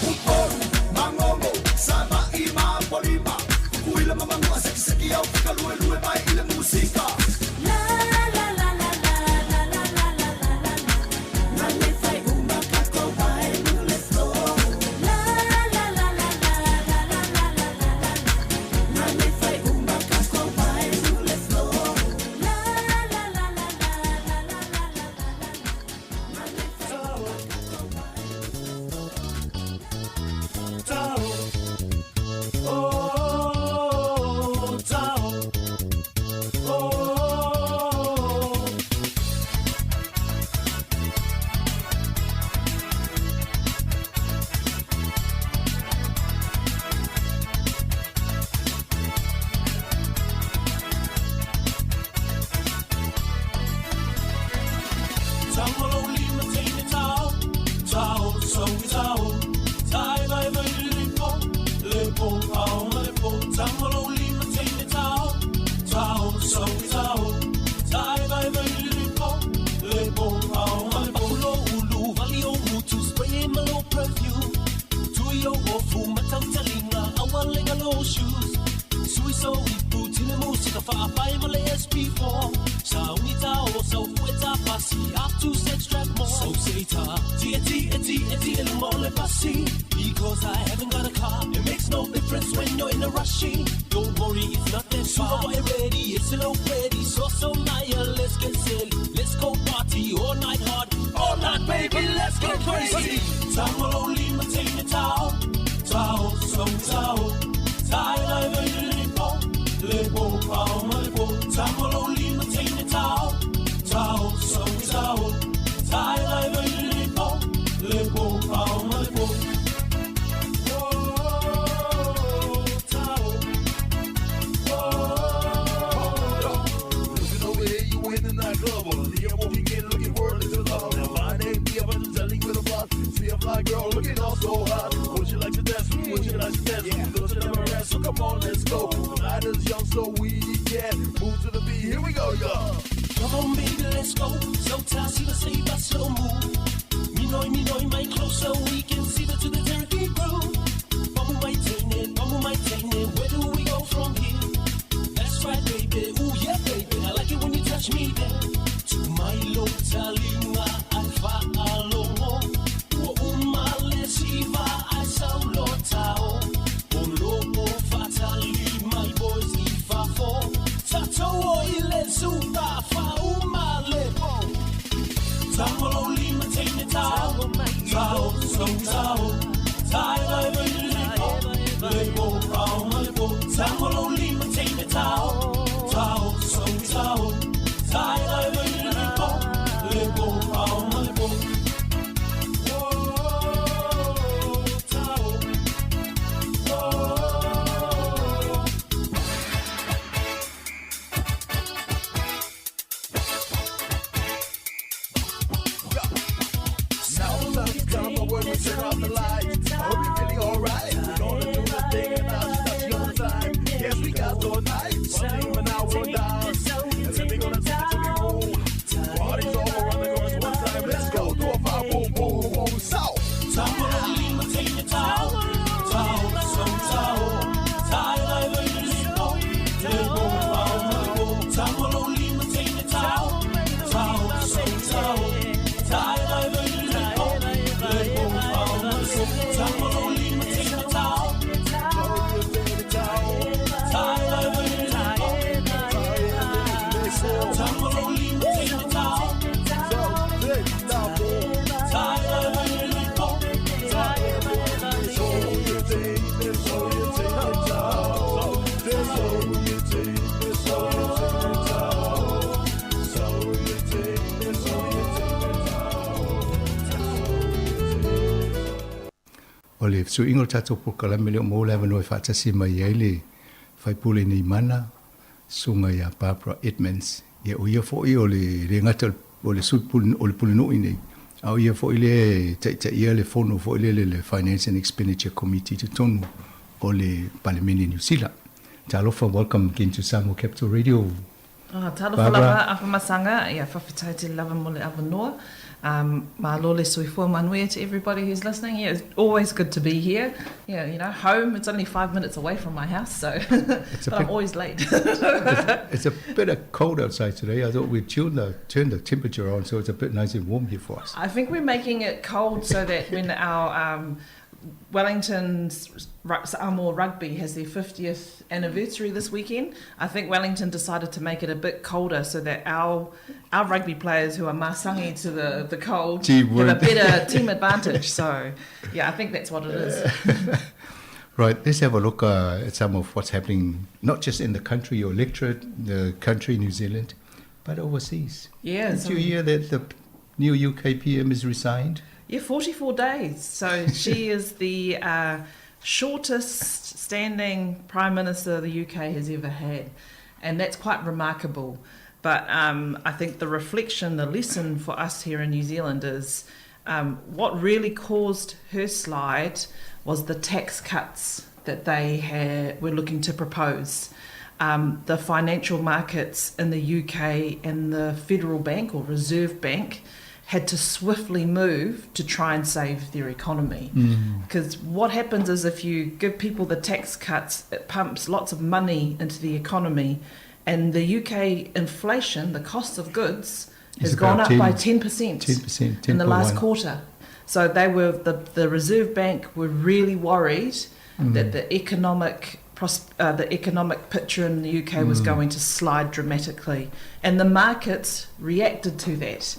Upolu, Magogo, Savaii ma Apolima, Tutuila ma Manua, Sekiseki au fika lue lue mai i le musika. Because I haven't got a car, it makes no difference when you're in a rushing. Don't worry, it's not that far. Super boy ready, it's a ready. So so Maya, let's get silly. Let's go party all night hard, all night baby, let's get crazy. Tangolo lima teine tao, tao so tao, tai lai vai le po, le po pao ma le po. Tangolo lima teine tao, tao so tao, tai lai vai le po, le po pao ma le po. See a fly girl looking all so hot. Would you like to dance? Would you like to dance? Yeah. Don't you never rest? So come on, let's go. The night is young, so we can move to the beat. Here we go, y'all. Come on, baby, let's go. So tight, see the save us slow move. Me know, me know, my closer we can see the to the turkey groove. Bumble my taint it, bumble my taint it. Where do we go from here? That's right, baby. Hope you're feeling alright. We're gonna do the thing and I'll touch your time. Yes, we got all night. Running an hour down. And then we gonna take it to the room. Party's over on the chorus one time. Let's go. Do a five, boom, boom, boom, south. O le fesuiaiga o le tatou polokalame lea ua maua le avanoa e faatasi mai ai le faipule nei mana, susuga ia Barbara Edmonds. Ia o ia foi o le le gata o le sui o le pulenuu i nei, a o ia foi lea e taitaia le fono foi lele le Finance and Expenditure Committee i totonu o le Palemene Niu Sila. Talofa, welcome again to Samoa Capital Radio. Oh, talofa lava, afa masanga, ia fawhetai te lava mo le avanoa. Um, malo le soifua manuia to everybody who's listening. Yeah, it's always good to be here. Yeah, you know, home, it's only five minutes away from my house, so but bit, I'm always late. it's, it's a bit of cold outside today. I thought we'd tune the, turn the temperature on so it's a bit nice and warm here for us. I think we're making it cold so that when our um, Wellington's Samoa Rugby has their 50th anniversary this weekend. I think Wellington decided to make it a bit colder so that our our rugby players who are masangi to the, the cold team have a better team advantage. So, yeah, I think that's what it is. right, let's have a look uh, at some of what's happening, not just in the country, your electorate, the country, New Zealand, but overseas. Yeah. Did you hear that the new UK PM is resigned? Yeah, 44 days. So she is the uh, shortest standing Prime Minister the UK has ever had. And that's quite remarkable. But um, I think the reflection, the lesson for us here in New Zealand is um, what really caused her slide was the tax cuts that they had, were looking to propose. Um, the financial markets in the UK and the Federal Bank or Reserve Bank had to swiftly move to try and save their economy. Because mm. what happens is if you give people the tax cuts, it pumps lots of money into the economy. And the UK inflation, the cost of goods, has gone up 10, by 10%, 10% in the last quarter. So they were the, the Reserve Bank were really worried mm. that the economic uh, the economic picture in the UK was mm. going to slide dramatically, and the markets reacted to that.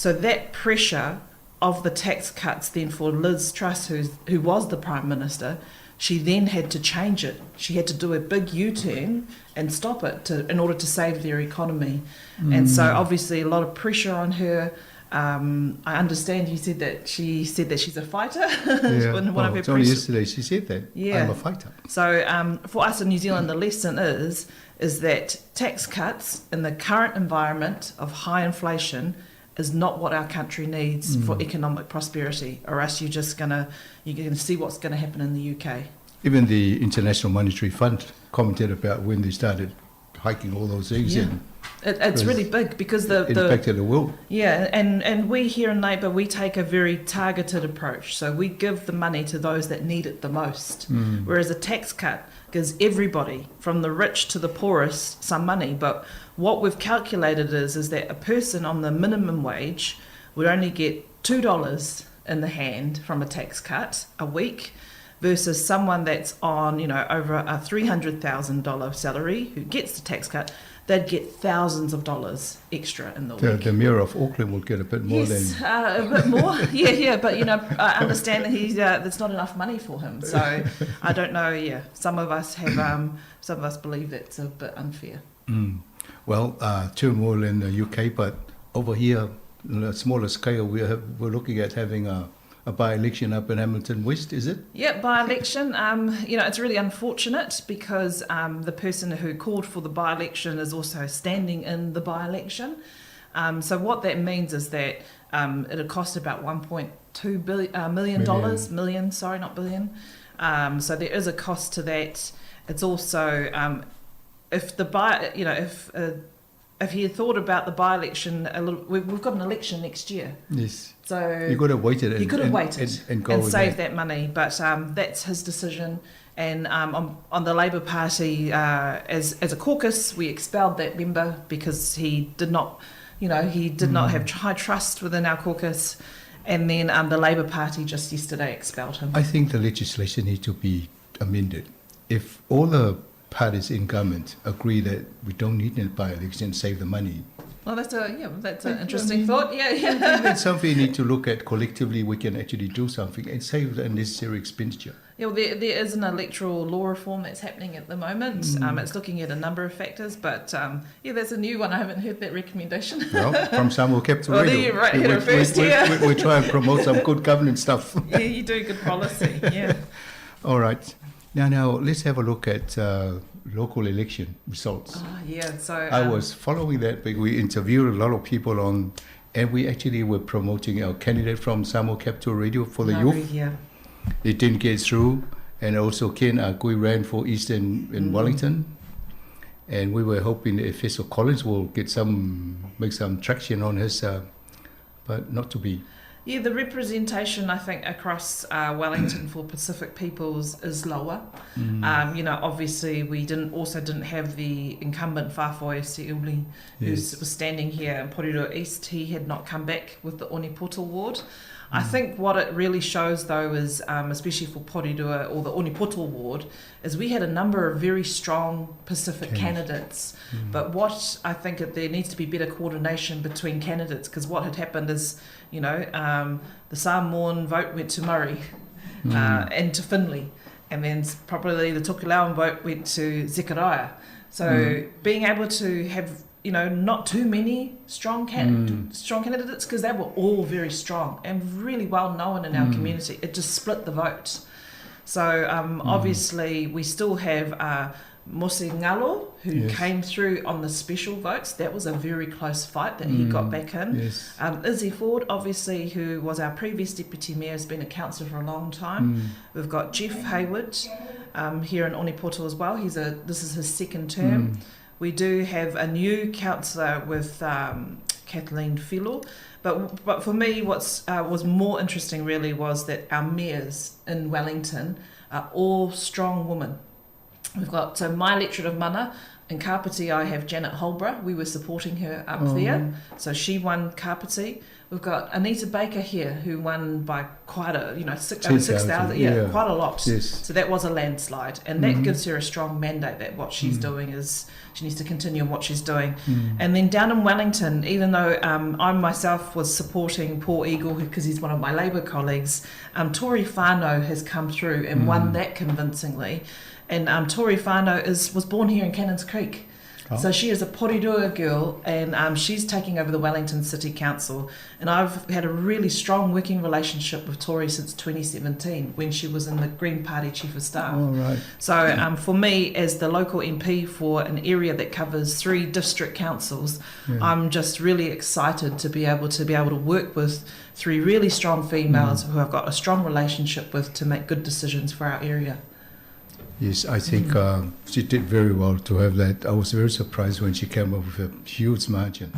So that pressure of the tax cuts then for Liz Truss, who's, who was the Prime Minister, she then had to change it. She had to do a big U-turn and stop it to, in order to save their economy. Mm. And so obviously a lot of pressure on her. Um, I understand you said that she said that she's a fighter. Yeah. one well, of her it's only yesterday she said that. Yeah. I'm a fighter. So um, for us in New Zealand, the lesson is is that tax cuts in the current environment of high inflation is not what our country needs mm. for economic prosperity, or else you're just gonna you're gonna see what's gonna happen in the UK. Even the International Monetary Fund commented about when they started hiking all those things yeah. in. It, it's really big because the, it impacted the world. Yeah, and, and we here in Labour, we take a very targeted approach. So we give the money to those that need it the most. Mm. Whereas a tax cut gives everybody, from the rich to the poorest, some money. But what we've calculated is, is that a person on the minimum wage would only get $2 in the hand from a tax cut a week versus someone that's on, you know, over a $300,000 salary who gets the tax cut, they'd get thousands of dollars extra in the, the week. The mayor of Auckland will get a bit more yes, than... uh, a bit more. yeah, yeah. But, you know, I understand that he's, uh, there's not enough money for him. So I don't know, yeah. Some of us have, um, some of us believe that's a bit unfair. Mm. Well, uh, turmoil in the UK, but over here, on a smaller scale, we have, we're looking at having a a by-election up in Hamilton West, is it? Yeah, by-election. Um, you know, it's really unfortunate because um, the person who called for the by-election is also standing in the by-election. Um, so what that means is that Um, it'll cost about 1.2 billion, million dollars, million, sorry, not billion. So there is a cost to that. It's also if the by, you know, if he had thought about the by-election a little, we've got an election next year. Yes. So You could have waited You and- could have waited and go with saved that. that money, but that's his decision. And on the Labour Party, as a caucus, we expelled that member because he did not, you know, he did not have high trust within our caucus. And then the Labour Party just yesterday expelled him. I think the legislation needs to be amended. If all the parties in government agree that we don't need a by-election, save the money. Well, that's a yeah, that's an I interesting mean, thought. Yeah, I think yeah. that's something we need to look at collectively. We can actually do something and save the unnecessary expenditure. Yeah, well, there is an electoral law reform that's happening at the moment. It's looking at a number of factors, but yeah, that's a new one. I haven't heard that recommendation. Well, from Samoa Capital Well, there Radio. you right, heard it first, yeah. We try and promote some good governance stuff. Yeah, you do good policy. Yeah. All right. Now let's have a look at local election results. Oh, yeah. So I was following that, but we interviewed a lot of people on, and we actually were promoting our candidate from Samoa Capital Radio for the Naru, youth. Yeah. It didn't get through, and also Ken Akui ran for Eastern in Wellington, and we were hoping that Efeso Collins will make some traction on his, but not to be. Yeah, the representation, I think, across Wellington for Pacific peoples is lower. Obviously we didn't also didn't have the incumbent Faafoi Seiuli, who was standing here in Porirua East. He had not come back with the Onepoto ward. I think what it really shows, though, is, especially for Porirua or the Onepoto ward, is we had a number of very strong Pacific Candidates. candidates. But what I think that there needs to be better coordination between candidates, because what had happened is, the Samoan vote went to Murray and to Finley, and then probably the Tokelauan vote went to Zechariah. So being able to have, not too many strong candidates, because they were all very strong and really well known in our community. It just split the vote. So obviously we still have Mose Ngalo, who came through on the special votes. That was a very close fight that he got back in. Izzy Ford, obviously, who was our previous deputy mayor, has been a councillor for a long time. We've got Jeff Hayward here in Onepoto as well. This is his second term. We do have a new councillor with Kathleen Filo. But for me, was more interesting really was that our mayors in Wellington are all strong women. We've got, so my electorate of Mana, in Kapiti I have Janet Holborough. We were supporting her up there. So she won Kapiti. We've got Anita Baker here, who won by quite a, you know, six, over Ten 6,000, thousand, yeah, yeah. quite a lot. So that was a landslide. And that gives her a strong mandate that what she's doing is, she needs to continue on what she's doing. And then down in Wellington, even though I myself was supporting Paul Eagle, because he's one of my Labour colleagues, Tory Fano has come through and won that convincingly. And Tory Fano was born here in Cannons Creek. So she is a Porirua girl, and she's taking over the Wellington City Council. And I've had a really strong working relationship with Tory since 2017, when she was in the Green Party Chief of Staff. All right. So for me, as the local MP for an area that covers 3 district councils, I'm just really excited to be able to be able to work with 3 really strong females who I've got a strong relationship with to make good decisions for our area. Yes, I think she did very well to have that. I was very surprised when she came up with a huge margin.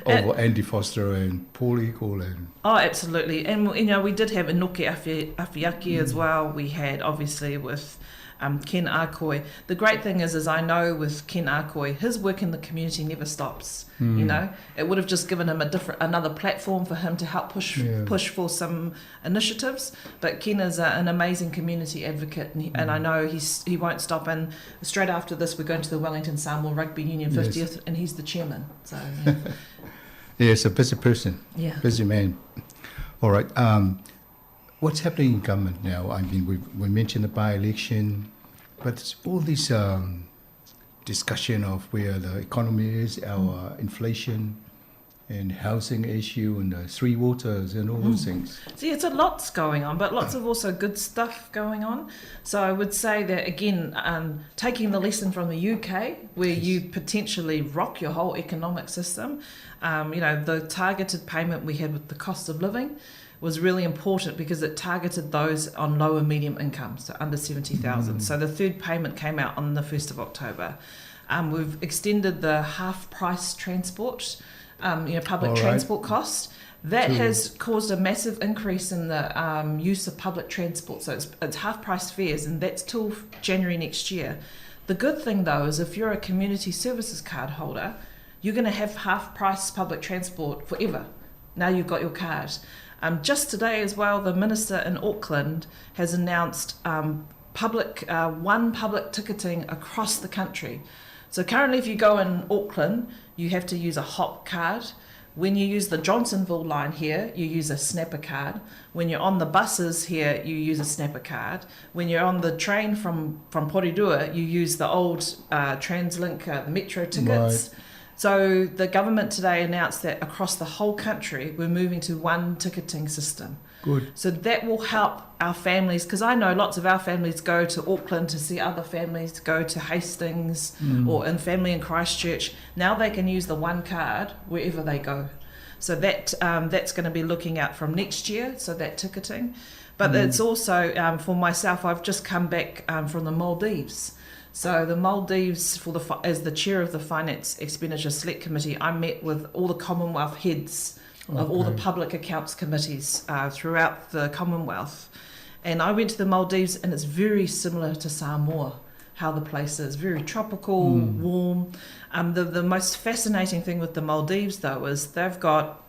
Over Andy Foster and Paul Eagle. And Oh, absolutely. And we did have Inoke Afiaki as well. We had, obviously, with Ken Akoi. The great thing is I know with Ken Akoi, his work in the community never stops. It would have just given him another platform for him to help push for some initiatives. But Ken is an amazing community advocate, and I know he won't stop. And straight after this, we're going to the Wellington Samoa Rugby Union 50th, and he's the chairman. So yeah. Yeah, it's a busy person. Busy man. All right. What's happening in government now? We mentioned the by-election, but it's all this discussion of where the economy is, our inflation. and housing issue and the three waters and all those things. See, it's a lot's going on, but lots of also good stuff going on. So I would say that again, taking the lesson from the UK, where you potentially rock your whole economic system, you know, the targeted payment we had with the cost of living was really important because it targeted those on low and medium income, so under 70,000. So the third payment came out on the 1st of October. We've extended the half price transport, you know, public transport cost. That has caused a massive increase in the use of public transport. So it's half price fares, and that's till January next year. The good thing, though, is if you're a community services card holder, you're going to have half price public transport forever. Now you've got your card. Just today as well, the minister in Auckland has announced one public ticketing across the country. So currently, if you go in Auckland, you have to use a HOP card. When you use the Johnsonville line here, you use a Snapper card. When you're on the buses here, you use a Snapper card. When you're on the train from Porirua, you use the old TransLink, the metro tickets. So the government today announced that across the whole country, we're moving to one ticketing system. Good. So that will help our families, because I know lots of our families go to Auckland to see other families, go to Hastings or in family in Christchurch. Now they can use the one card wherever they go. So that's going to be looking out from next year, so that ticketing. But it's also, for myself, I've just come back from the Maldives. So the Maldives, as the chair of the Finance Expenditure Select Committee, I met with all the Commonwealth heads of all the public accounts committees throughout the Commonwealth. And I went to the Maldives, and it's very similar to Samoa, how the place is. Very tropical, warm. The most fascinating thing with the Maldives, though, is they've got,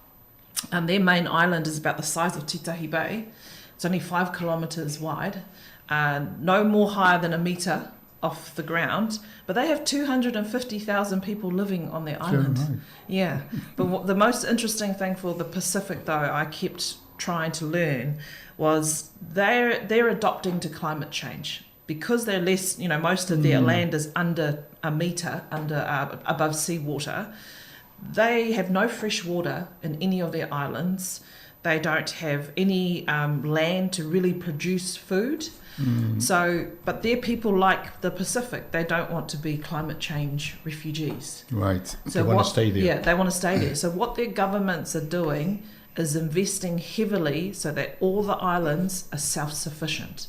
their main island is about the size of Titahi Bay. It's only 5 kilometres wide, no more higher than a metre off the ground, but they have 250,000 people living on their island. Yeah. But the most interesting thing for the Pacific, though, I kept trying to learn, was they're adopting to climate change. Because they're less, you know, most of their land is under a metre, above seawater. They have no fresh water in any of their islands. They don't have any land to really produce food. But they're people like the Pacific. They don't want to be climate change refugees. They want to stay there. Yeah, they want to stay there. So what their governments are doing is investing heavily so that all the islands are self-sufficient.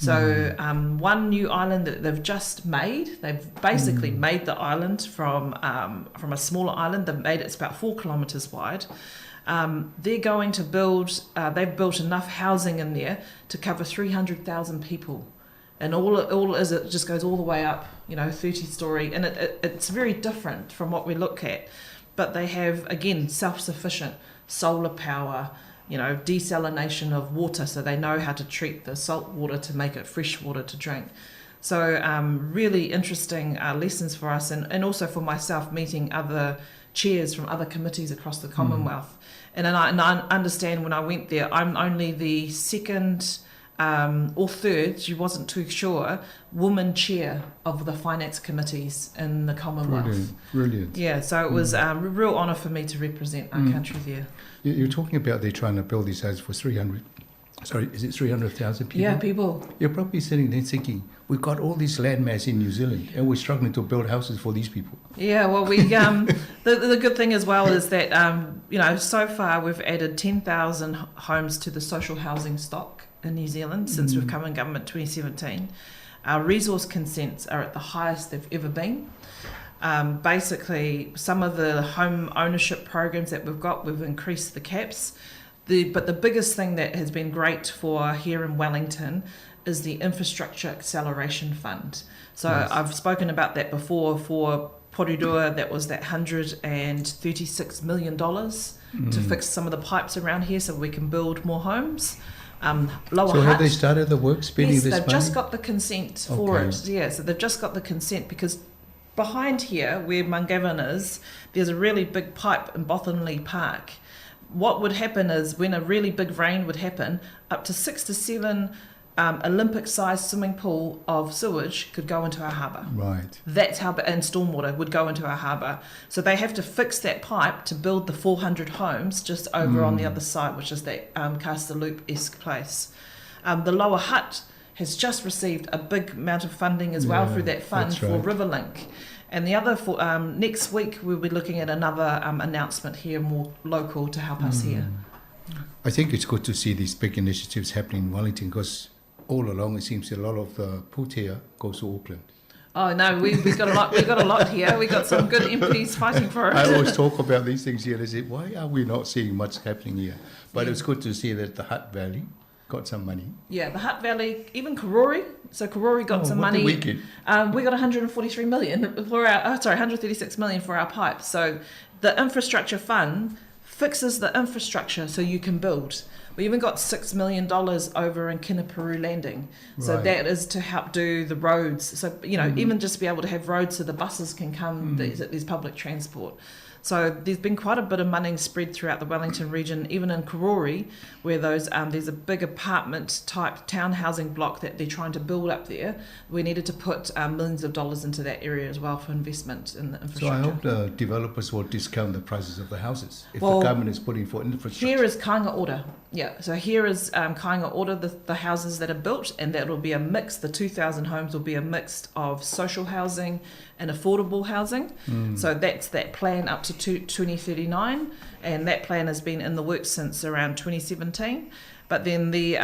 One new island that they've just made, they've basically made the island from a smaller island. They've made it, it's about 4 kilometres wide. They're going to build, they've built enough housing in there to cover 300,000 people. And all is, it just goes all the way up, 30-storey. And it's very different from what we look at. But they have, again, self-sufficient solar power, desalination of water, so they know how to treat the salt water to make it fresh water to drink. So really interesting lessons for us, and also for myself meeting other chairs from other committees across the Commonwealth. And I understand when I went there, I'm only the second or third, she wasn't too sure, woman chair of the finance committees in the Commonwealth. Brilliant, brilliant. Yeah, so it was a real honour for me to represent our country there. You're talking about they're trying to build these houses for 300, sorry, is it 300,000 people? Yeah, people. You're probably sitting there thinking, we've got all this landmass in New Zealand and we're struggling to build houses for these people. Yeah, well, we the good thing as well is that so far we've added 10,000 homes to the social housing stock in New Zealand since we've come in government 2017. Our resource consents are at the highest they've ever been. Basically, some of the home ownership programs that we've got, we've increased the caps. But the biggest thing that has been great for here in Wellington is the Infrastructure Acceleration Fund. So I've spoken about that before. For Porirua, that was that $136 million to fix some of the pipes around here so we can build more homes. Lower So have Hutt. they started the work spending Yes, this they've just money? got the consent for it. Yeah, so they've just got the consent because behind here, where Mungavin is, there's a really big pipe in Bothamley Park. What would happen is when a really big rain would happen, up to 6 to 7 Olympic-sized swimming pool of sewage could go into our harbour. Right. That's how, and stormwater would go into our harbour. So they have to fix that pipe to build the 400 homes just over on the other side, which is that Castor Loop-esque place. The Lower Hutt has just received a big amount of funding as well Yeah, through that fund that's for right. Riverlink. And the other, for next week, we'll be looking at another announcement here, more local, to help us here. I think it's good to see these big initiatives happening in Wellington, because all along it seems a lot of the pūtea goes to Auckland. Oh no, we got a lot. We got a lot here. We got some good MPs fighting for it. I always talk about these things here. They say, why are we not seeing much happening here? But it's good to see that the Hutt Valley got some money. Yeah, the Hutt Valley, even Karori. So Karori got Oh, some what did money. we get? We got 143 million for our. Oh, sorry, 136 million for our pipes. So the infrastructure fund fixes the infrastructure so you can build. We even got $6 million over in Kenepuru Landing. So that is to help do the roads. So, even just to be able to have roads so the buses can come, there's public transport. So there's been quite a bit of money spread throughout the Wellington region, even in Karori, where there's a big apartment type town housing block that they're trying to build up there. We needed to put millions of dollars into that area as well for investment in the So I infrastructure. hope the developers will discount the prices of the houses if the government is putting for infrastructure. Here is Kāinga Ora. Yeah, so here is Kāinga Ora, the houses that are built, and that will be a mix. The 2,000 homes will be a mix of social housing and affordable housing. So that's that plan up to 2039, and that plan has been in the works since around 2017. But then the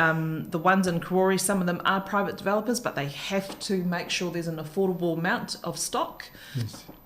ones in Karori, some of them are private developers, but they have to make sure there's an affordable amount of stock,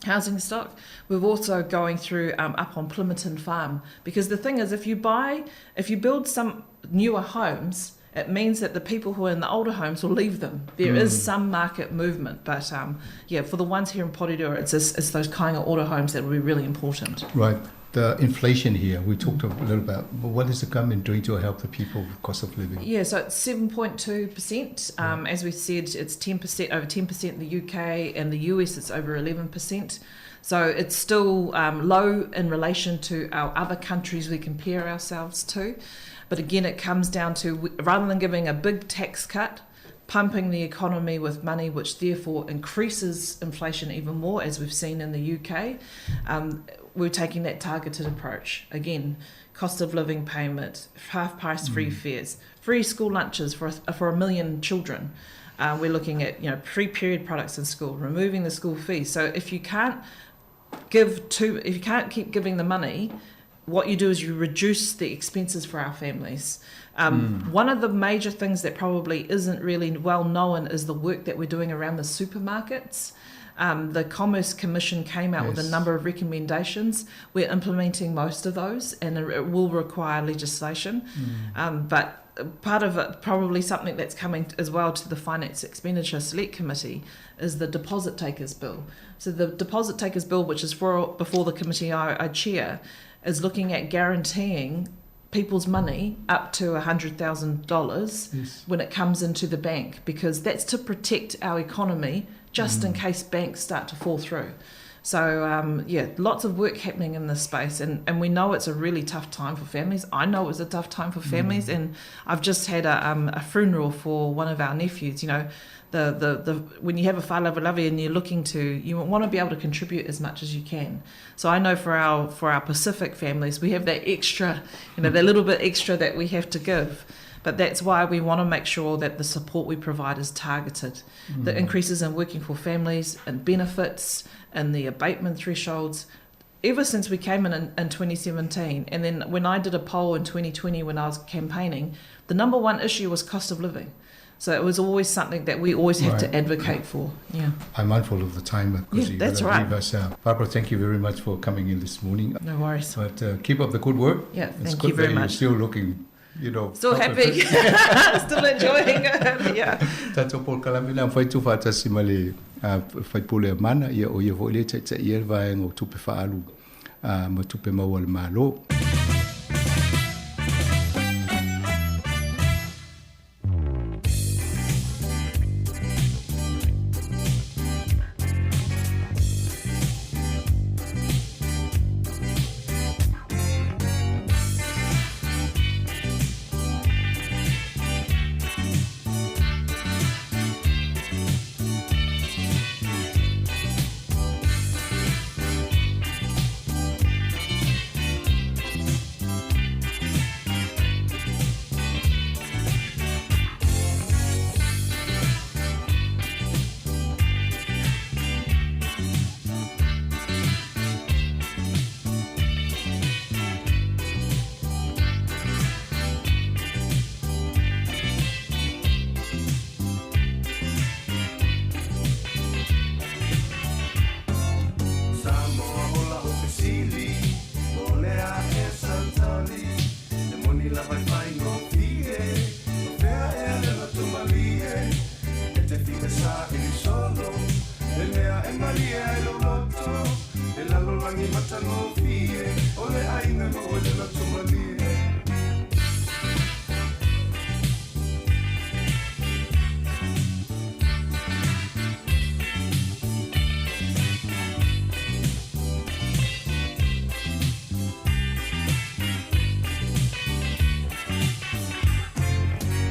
housing stock. We're also going through up on Plimmerton Farm, because the thing is, if you build some newer homes, it means that the people who are in the older homes will leave them. There is some market movement, but for the ones here in Porirua, it's those Kāinga Ora homes that will be really important. Right. The inflation here, we talked a little about, but what is the government doing to help the people with cost of living? Yeah, so it's 7.2%. As we said, it's 10%, over 10% in the UK, and the US it's over 11%. So it's still low in relation to our other countries we compare ourselves to. But again, it comes down to rather than giving a big tax cut, pumping the economy with money, which therefore increases inflation even more, as we've seen in the UK, we're taking that targeted approach. Again, cost of living payment, half price free fares, free school lunches for a million children. We're looking at free period products in school, removing the school fees. So if you can't give to, if you can't keep giving the money, what you do is you reduce the expenses for our families. One of the major things that probably isn't really well known is the work that we're doing around the supermarkets. The Commerce Commission came out with a number of recommendations. We're implementing most of those, and it will require legislation. But part of it, probably something that's coming as well to the Finance Expenditure Select Committee, is the Deposit Takers Bill. So the Deposit Takers Bill, which is for before the committee I chair, is looking at guaranteeing people's money up to $100,000 when it comes into the bank, because that's to protect our economy just in case banks start to fall through. Lots of work happening in this space, and we know it's a really tough time for families. I know it was a tough time for families, and I've just had a funeral for one of our nephews. When you have a whālavalave and you're looking to, you want to be able to contribute as much as you can. So I know for our Pacific families, we have that extra, that little bit extra that we have to give. But that's why we want to make sure that the support we provide is targeted. The increases in working for families and benefits and the abatement thresholds, ever since we came in 2017, and then when I did a poll in 2020 when I was campaigning, the number one issue was cost of living. So it was always something that we always have to advocate for. Yeah. I'm mindful of the time because Yeah, you that's got to right. leave us. Barbara, thank you very much for coming in this morning. No worries. But keep up the good work. Yeah, It's thank good you very that you're much. still looking, Still proper happy. fit. Still enjoying it. Yeah. Tato Paul Kalamina, whai tu whātasi ma le, whai pole a mana, ia o ia fo le te te ia vaenga o tupe whaalu, ma tupe maua le malo. matagofie o le aiga maua le loto malie.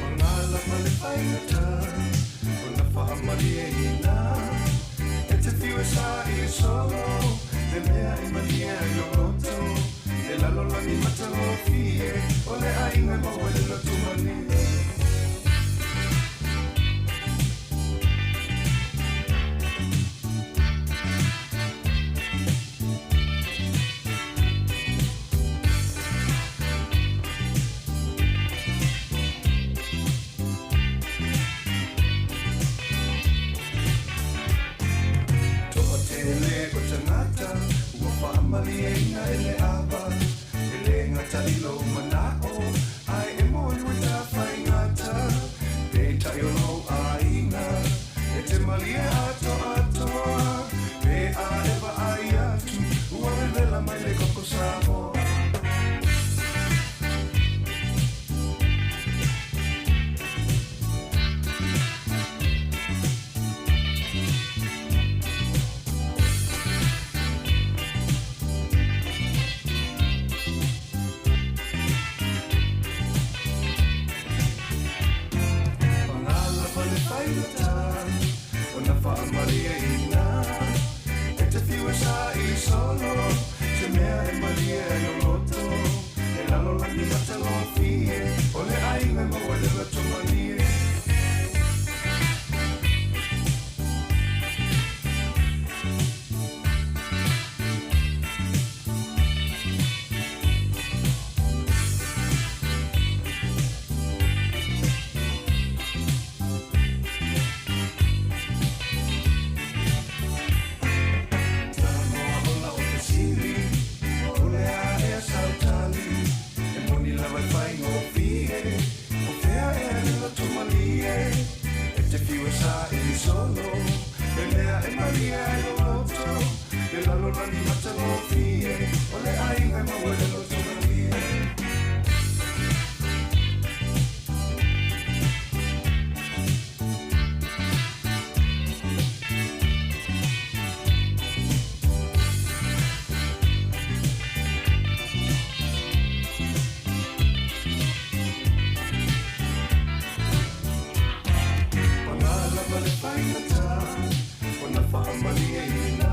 Pagala ma le faigata ona faamalieina e te fiu e saili solo le mea e malie ai lou loto le lalolagi matagofie o le aiga e maua i le loto malie. Toatele o tagata ua faamalieina e le ava, e le gata i lou manao, ae e moni ua tafaigata. Peitai o lou aiga e te malie atoatoa, pe a e vaai atu ua vevela mai le koko Samoa. Pagala ma le faigata ona faamalieina e te fiu e saili solo se mea e malie ai lou loto le lalolagi matagofie o le aiga e maua i le loto malie. Samoa ola o fesili o le a ea sau tali e moni lava e faigofie o fea ea le loto malie e te fiu e saili solo le mea e malie ai lou loto le lalolagi matagofie o le aiga e maua i le loto malie. Pagala ma le faigata ona faamalieina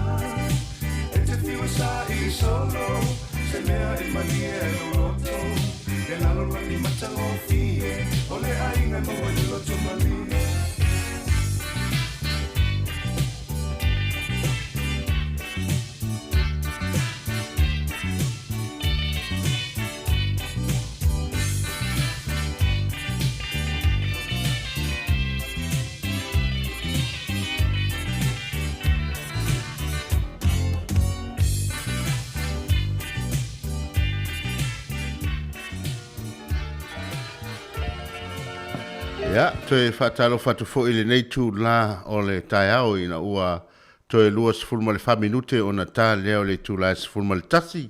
e te fiu e saili solo se mea e malie ai lou loto le lalolagi matagofie o le aiga e maua i le loto malie. Ia, toe faatalofa atu foi i lenei itula o le taeao ina ua toe 24 minute ona ta lea o le itula e 11.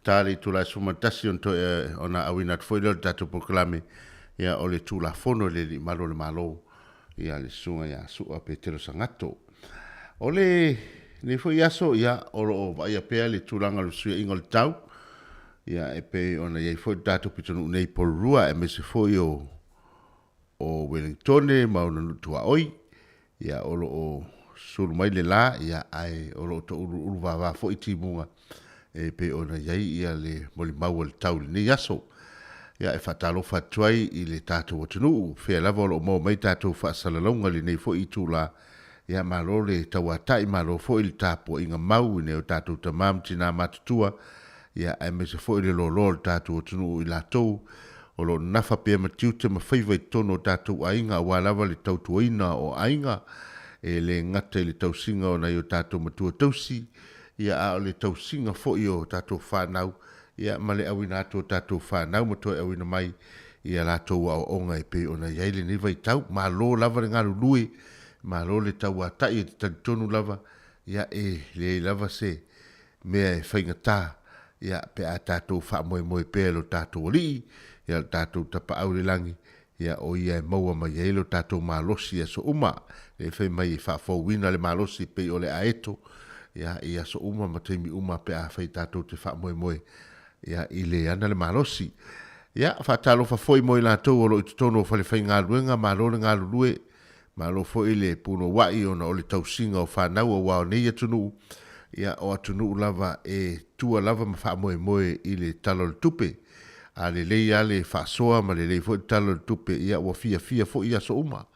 Ta le itula e 11 ona toe ona auina atu foi lea o le tatou polokalame, ia, o le Tulafono i le Alii Malu o le Malo, ia, le Susuga ia Su'a Petelo Sagato. O lenei foi aso, ia, o lo o vaaia pea le tulaga o le fesuiaiga o le tau, ia, e pei ona i ai foi le tatou pitonuu nei i Porirua, aemaise foi o o Welingtone ma ona nuu tuaoi, ia, o lo o sulu mai le la, ia, ae o lo o touluulu vava foi timuga e pei ona i ai ia le molimau a le tau i lenei aso. Ia, e faatalofa atu ai i le tatou atunuu, fea lava o lo o maua mai tatou faasalalauga i lenei foi itula, ia, malo le tauatai, malo foi le tapuaiga mau i nai o tatou tama ma tina matutua, ia, aemaise foi le loaloa o le tatou atunuu i latou o lo o nafa pea ma tiute ma faiva i totonu o tatou aiga aua lava le tautuaina o aiga, e le gata i le tausiga o nai o tatou matua tausi, ia, a o le tausiga foi o tatou fanau, ia, ma le auina atu o tatou fanau ma toe auina mai i a latou aoaoga e pei ona i ai lenei vaitau. Malo lava le galulue, malo le tauatai, e te talitonu lava, ia, e leai lava se mea e faigata, ia, pe a tatou faamoemoe pea i lo tatou Alii, ia, lo tatou Tapaau i le Lagi, ia, o Ia e maua mai ai lo tatou malosi i aso uma. Lea fai mai e faafouina le malosi pei o le aeto, ia, i aso uma ma taimi uma pe a fai tatou te faamoemoe, ia, i le ana le malosi. Ia, faatalofa foi mo i latou o lo o i totonu o falefaigaluega, malo le galulue, Malo foi le punouai ona o le tausiga o fanau aua o nei atunuu, ia o atunuu lava e tua lava ma faamoemoe i le Tala o le Tupe. A lelei lava le faasoa ma lelei foi le Tala o le Tupe, ia ua fiafia foi i aso uma.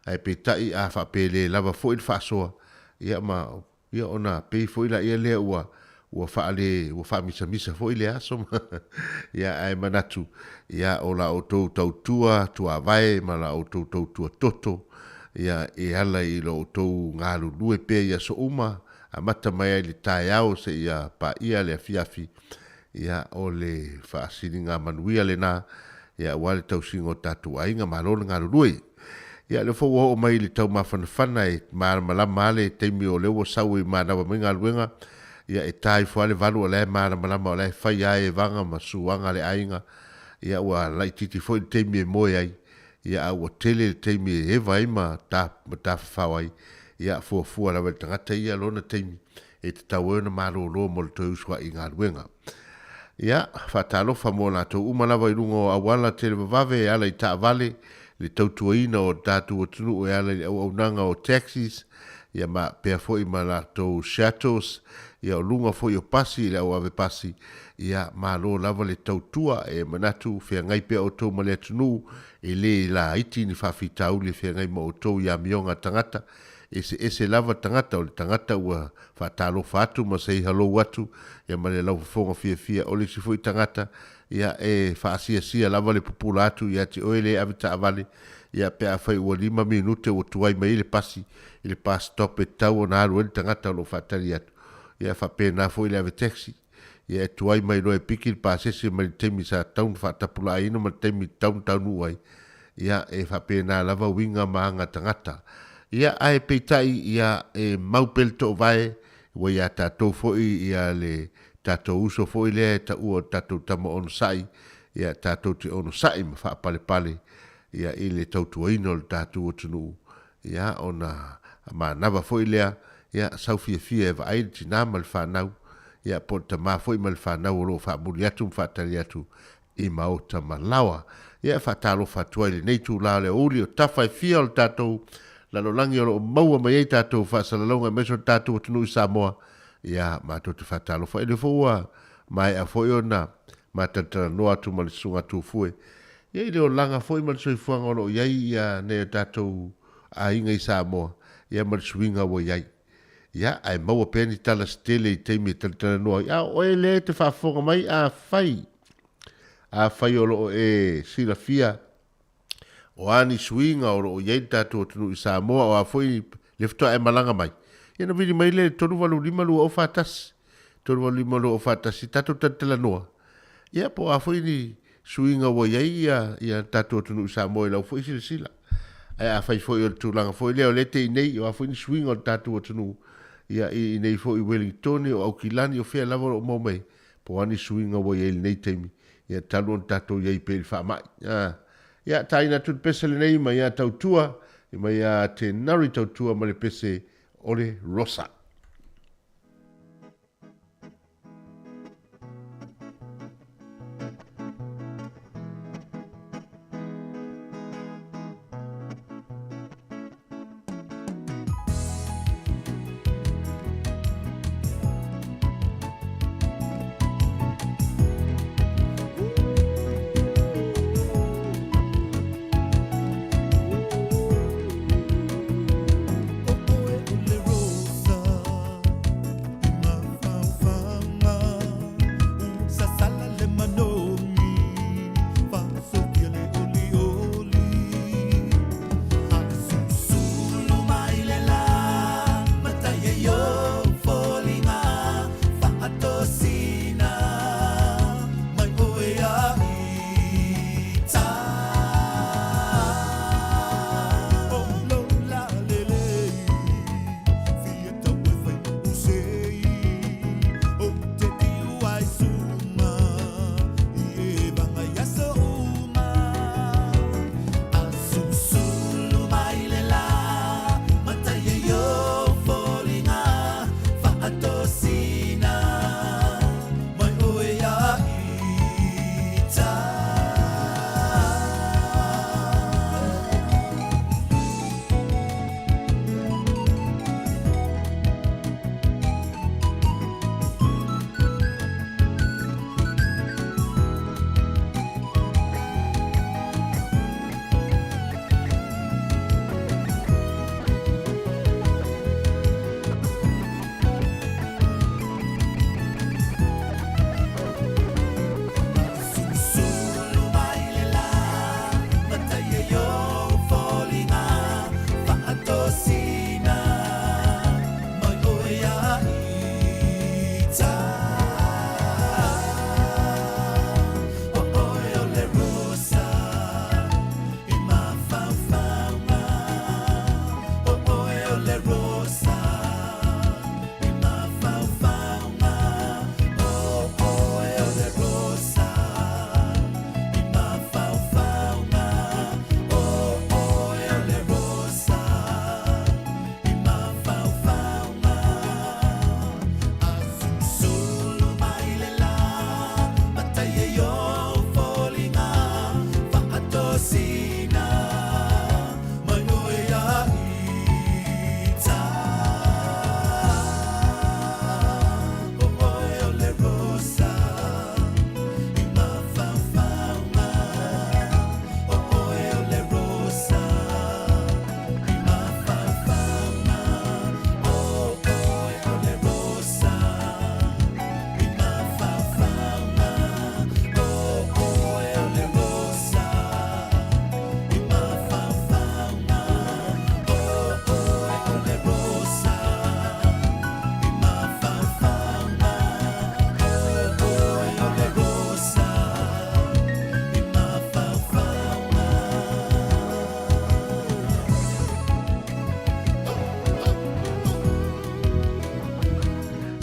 Ae peitai a faapea le lava foi le faasoa, ia ma Ia ona pei foi laia lea ua ua faale ua faamisamisa foi le aso ma ia ae manatu ia o la outou tautua tuavae ma la outou tautua toto ia e ala i lo outou galulue pea i aso uma amata mai ai le taeao seia paia le afiafi ia o le faasiliga manuia lena ia aua le tausiga o tatou aiga. Malo le galulue. Ia lea foi ua oo mai i le taumafanafana e malamalama lava le taimi o lea ua sau e manava mai galuega, ia e ta ifo lava le valu o la e malamalama o la e fai lava evaga ma suaga a le aiga, ia ua laitiiti foi le taimi e moe ai, ia a ua tele le taimi e eva ai ma ta ma tafafao ai, ia fuafua lava e le tagata ia lona taimi e tatau ai ona malolo mo le toe usu ai i galuega. Ia, faatalofa mo latou uma lava i luga o auala televavave e ala i taavale, le tautuaina o le tatou atunuu e ala i le auaunaga o taxis, ia ma pea foi ma latou shuttles, ia o luga foi o pasi i le au ave pasi, ia malo lava le tautua, e manatu feagai pea outou ma le atunuu, e le laiti ni faafitauli e feagai ma outou i amioga a tagata, eseese lava tagata, o le tagata ua faatalofa atu ma say hello atu, ia ma le laufofoga fiafia, o le isi foi tagata, ia e faasiasia lava le pupula atu ia te oe le ave taavale, ia pe afai ua 5 minute ua tuai mai ai le pasi i le bus stop e tatau ona alu ai le tagata o lo o faatali atu, ia faapena foi le ave taxi, ia e tuai mai loa e piki le pasese mai le taimi sa tatau ona faatapulaaina ma le taimi e tatau ona taunuu ai, ia e faapena lava uiga ma aga tagata. Ia ae peitai ia e mau pea le toovae ua ia tatou foi ia le tatou uso foi lea e taua o le tatou tama onosai, ia tatou te onosai ma faapalepale ia i le tautuaina o le tatou atunuu, ia ona manava foi lea, ia sau fiafia e vaai le tina ma le fanau, ia po o le tama foi ma le fanau o lo o faamuli atu ma faatali atu i maota ma laoa. Ia e faatalofa atu ai i lenei itula o le aoauli o tafa e fia o le tatou lalolagi o lo o maua mai ai tatou faasalalauga aemaise o le tatou atunuu i Samoa. Ia, matou te faatalofa. E le foi ua maea foi ona matalatalanoa atu ma le Susuga Tufue. Ia i le olaga foi ma le soifuaga o lo o i ai ia nai o tatou aiga i Samoa, ia ma le suiga ua i ai. Ia, ae maua pea ni tala se tele i taimi e talatalanoa ai. A o oe lea e te faafofoga mai, afai, afai o lo o e silafia o a ni suiga o lo o i ai le tatou atunuu i Samoa, o a foi le faatoa e malaga mai, ia ona vili mai lea i le 385 2041, 385 2041, tatou talatalanoa, ia po o a foi ni suiga ua i ai ia, ia tatou atunuu i Samoa i lau foi silasila. Ae afai foi o le tulaga foi lea o lea te i nei, o a foi ni suiga o le tatou atunuu, ia i inei foi i Wellingtone, o Aukilani, o fea lava o lo o maua mai, po o a ni suiga ua i ai i lenei taimi, ia talu ona tatou i ai pea i le faamai. A, ia, taina atu le pese lenei mai ia Tautua, mai ia Tenari Tautua ma le pese o le Rosa. O oe o le Rosa.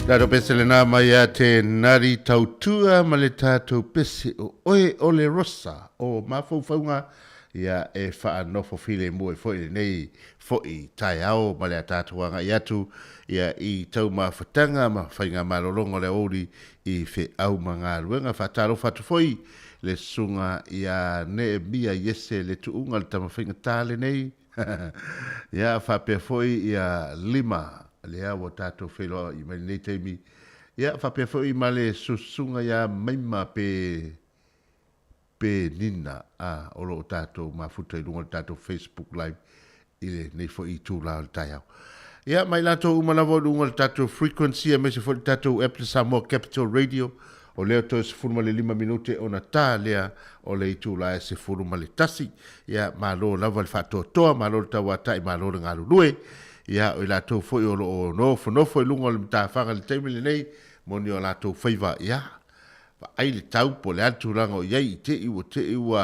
Tatou pese lena mai ia te Nari Tautua ma le tatou pese o oe o le Rosa o mafaufauga ia e faanofo filemu ai foi lenei foi taeao ma le tatou agai atu ia i tau mafutaga ma faigamalologa o le aoauli i feau ma galuega. Faatalofa atu foi le susuga ia Neemia Iese le tuuga le tama faigata lenei ia faapea foi ia Lima lea ua tatou feiloai mai lenei taimi ia faapea foi ma le susuga ia Maima pe Penina a o lo o tatou mafuta i luga o le tatou Facebook Live i lenei foi itula o le taeao. Ia, ma i latou uma lava o luga o le tatou frequency aemaise foi le tatou app le Samoa Capital Radio, o lea toe 15 minute ona ta lea o le itula e 11. Ia, malo lava le faatoatoa, malo le tauatai, malo le galulue. Ia, o i latou foi o lo o nofonofo i luga o le matafaga i le taimi lenei, moni o latou faiva, ia, vaai le tau po o le a le tulaga o i ai i te i ua te i ua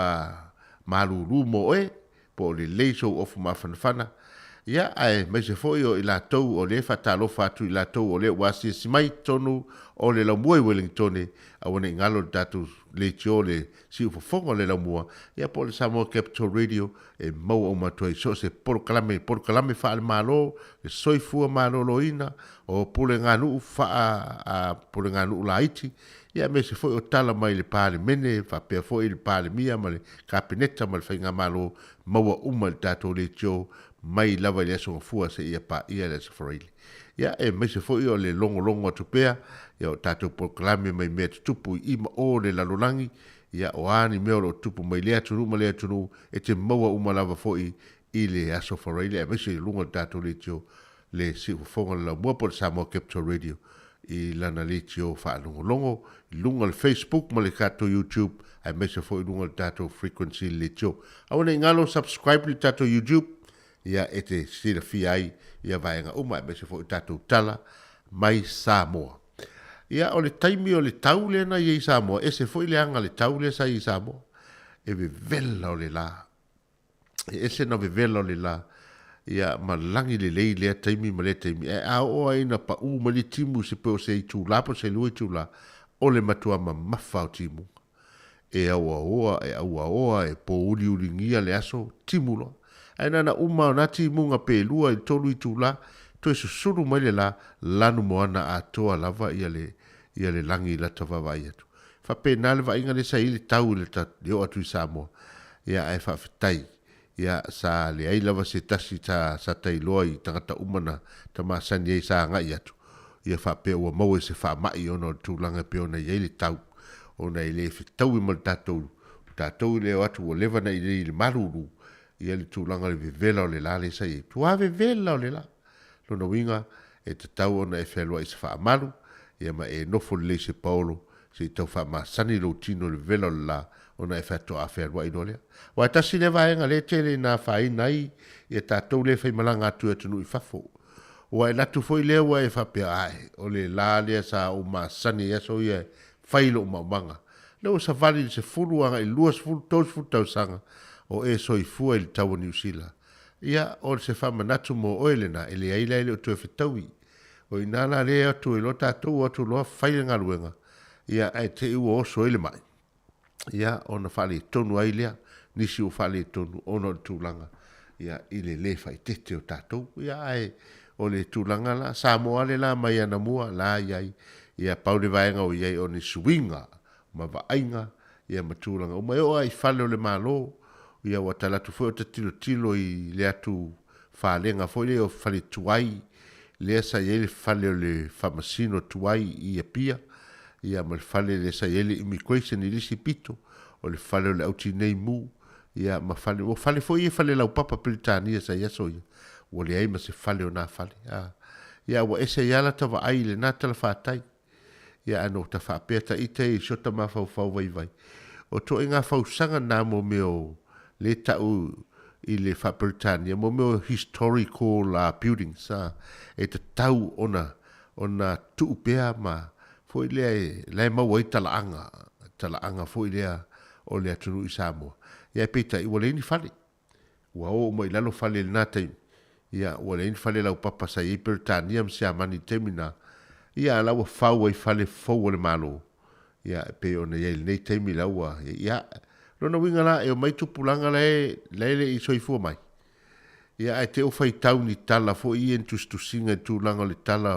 malulu mo oe, po o lelei sou ofu mafanafana, ia, aemaise foi o i latou o lea e faatalofa atu i latou o lea ua asiasi mai i totonu o le laumua i Welingtone, aua ne i galo le tatou leitio le siufofoga o le laumua, ia po o le Samoa Capital Radio e maua uma atu ai so o se polokalame, polokalame faale-Malo, le soifua maloloina, o puleganuu faa, puleganuu laiti, ia aemaise foi o tala mai le Palemene faapea foi le Palemia ma le Kapeneta ma le Faigamalo, maua uma i le tatou leitio mai lava i le Aso Gafua seia paia le Aso Faraile. Ia aemaise foi o le logologo atu pea ia o tatou polokalame mai mea tutupu i i ma o le lalolagi, ia o a ni mea o lo o tutupu mai lea atunuu ma lea atunuu, e te maua uma lava foi i le Aso Faraile aemaise i luga o le tatou leitio le siufofoga o le laumua po o le Samoa Capital Radio i lana leitio faalogologo i luga o le Facebook ma le tatou YouTube aemaise foi i luga o le tatou frequency i le leitio. Aua ne i galo subscribe i le tatou YouTube ia e te silafia ai ia vaega uma aemaise foi o tatou tala mai Samoa. Ia o le taimi o le tau lea na i ai i Samoa, ese foi le aga le tau lea sa i ai i Samoa. E vevela o le la. E ese na vevela o le la, ia, ma lagi lelei lea taimi ma lea taimi. Ae a oo ai ina paʻū mai le timu i se pei o se itulā po o se lua itulā, o le matua mamafa o timuga. E auaoa, e auaoa, e pōuliuligia le aso, timu loa. Ae na ona uma o na timuga pe lua i le tolu itulā, toe susulu mai le la, lanu moana atoa lava ia le, ia le lagi i lata vaavaai atu. Faapena le vaaiga lea sa i ai le tau i le ta le oo atu i Samoa. Ia ae faafetai, ia sa leai lava se tasi sa sa tailoa i tagata uma na ta masani ai sa agai atu, ia faapea ua maua i se faamai ona o le tulaga e pei ona i ai le tau, ona e le fetaui ma le tatou tatou i le o atu ua leva na i lei i le malulu, ia le tulaga o le vevela o le la lea sa i ai. Tua vevela o le la. Lona uiga, e tatau ona e fealuai i se faamalu, ia ma e nofo lelei i se paolo, se i tau faamasani lou tino i le vevela o le la, ona e faatoa fealuai loa lea. Aua e tasi lea vaega lea e tele ina afaina ai ia tatou lea e faimalaga atu i atunuu i fafo. Ua e latu foi lea ua e faapea, Ae, o le la lea sa ou masani ai aso ia e fai lou maumaga. Lea ua savali i le 10 agai i le 20, 30 tausaga o e soifua i le tau o Niu Sila. Ia, o se faamanatu mo oe lena, e leai la e le o toe fetaui. O i ina la lea e atu ai loa tatou o atu loa fai le galuega, ia, ae te i ua oso ai le mai. Ia, ona faaletonu ai lea, nisi ua faaletonu ona o le tulaga, ia, i le le faaeteete o tatou. Ia, ae o le tulaga la, Samoa le la mai anamua, la i ai, ia, pau le vaega o i ai o ni suiga ma vaaiga, ia ma tulaga uma. E oo lava i fale o le Malo, ia ua tala atu foi o ta tilotilo i le atu falega foi lea o fale tuai, lea sa i ai le fale o le faamasino tuai i Apia, ia ma le fale lea sa i ai le immigration i le isi pito, o le fale o le au tinei mu, ia ma fale, o fale foi ia fale laupapa Peretania sa i aso ia, ua leai ma se fale o na fale, a. Ia ua ese ai lava lata vaai i lena talafatai. Ia ae no ta faapea ta ita i si ota mafaufau vaivai. O toaiga fausaga na mo mea o le tau i le faa-Peretania, mo mea o historical buildings, a, e tatau ona, ona tuu pea ma foi lea e, la e maua ai talaaga, talaaga foi lea o le atunuu i Samoa. Ia ae peitai ua leai ni fale. Ua o uma i lalo fale i lena taimi, ia, ua leai ni fale laupapa sa i ai Peretania ma Siamani i le taimi lena, Ia, a la ua fau ai fale fou o le Malo, ia, e pei ona i ai i lenei taimi la ua, ia, lona uiga la, e omai tupulaga la e, la e le i soifua mai. Ia, ae te i ua faitau ni tala foi ia, ni tusitusiga i tulaga o le tala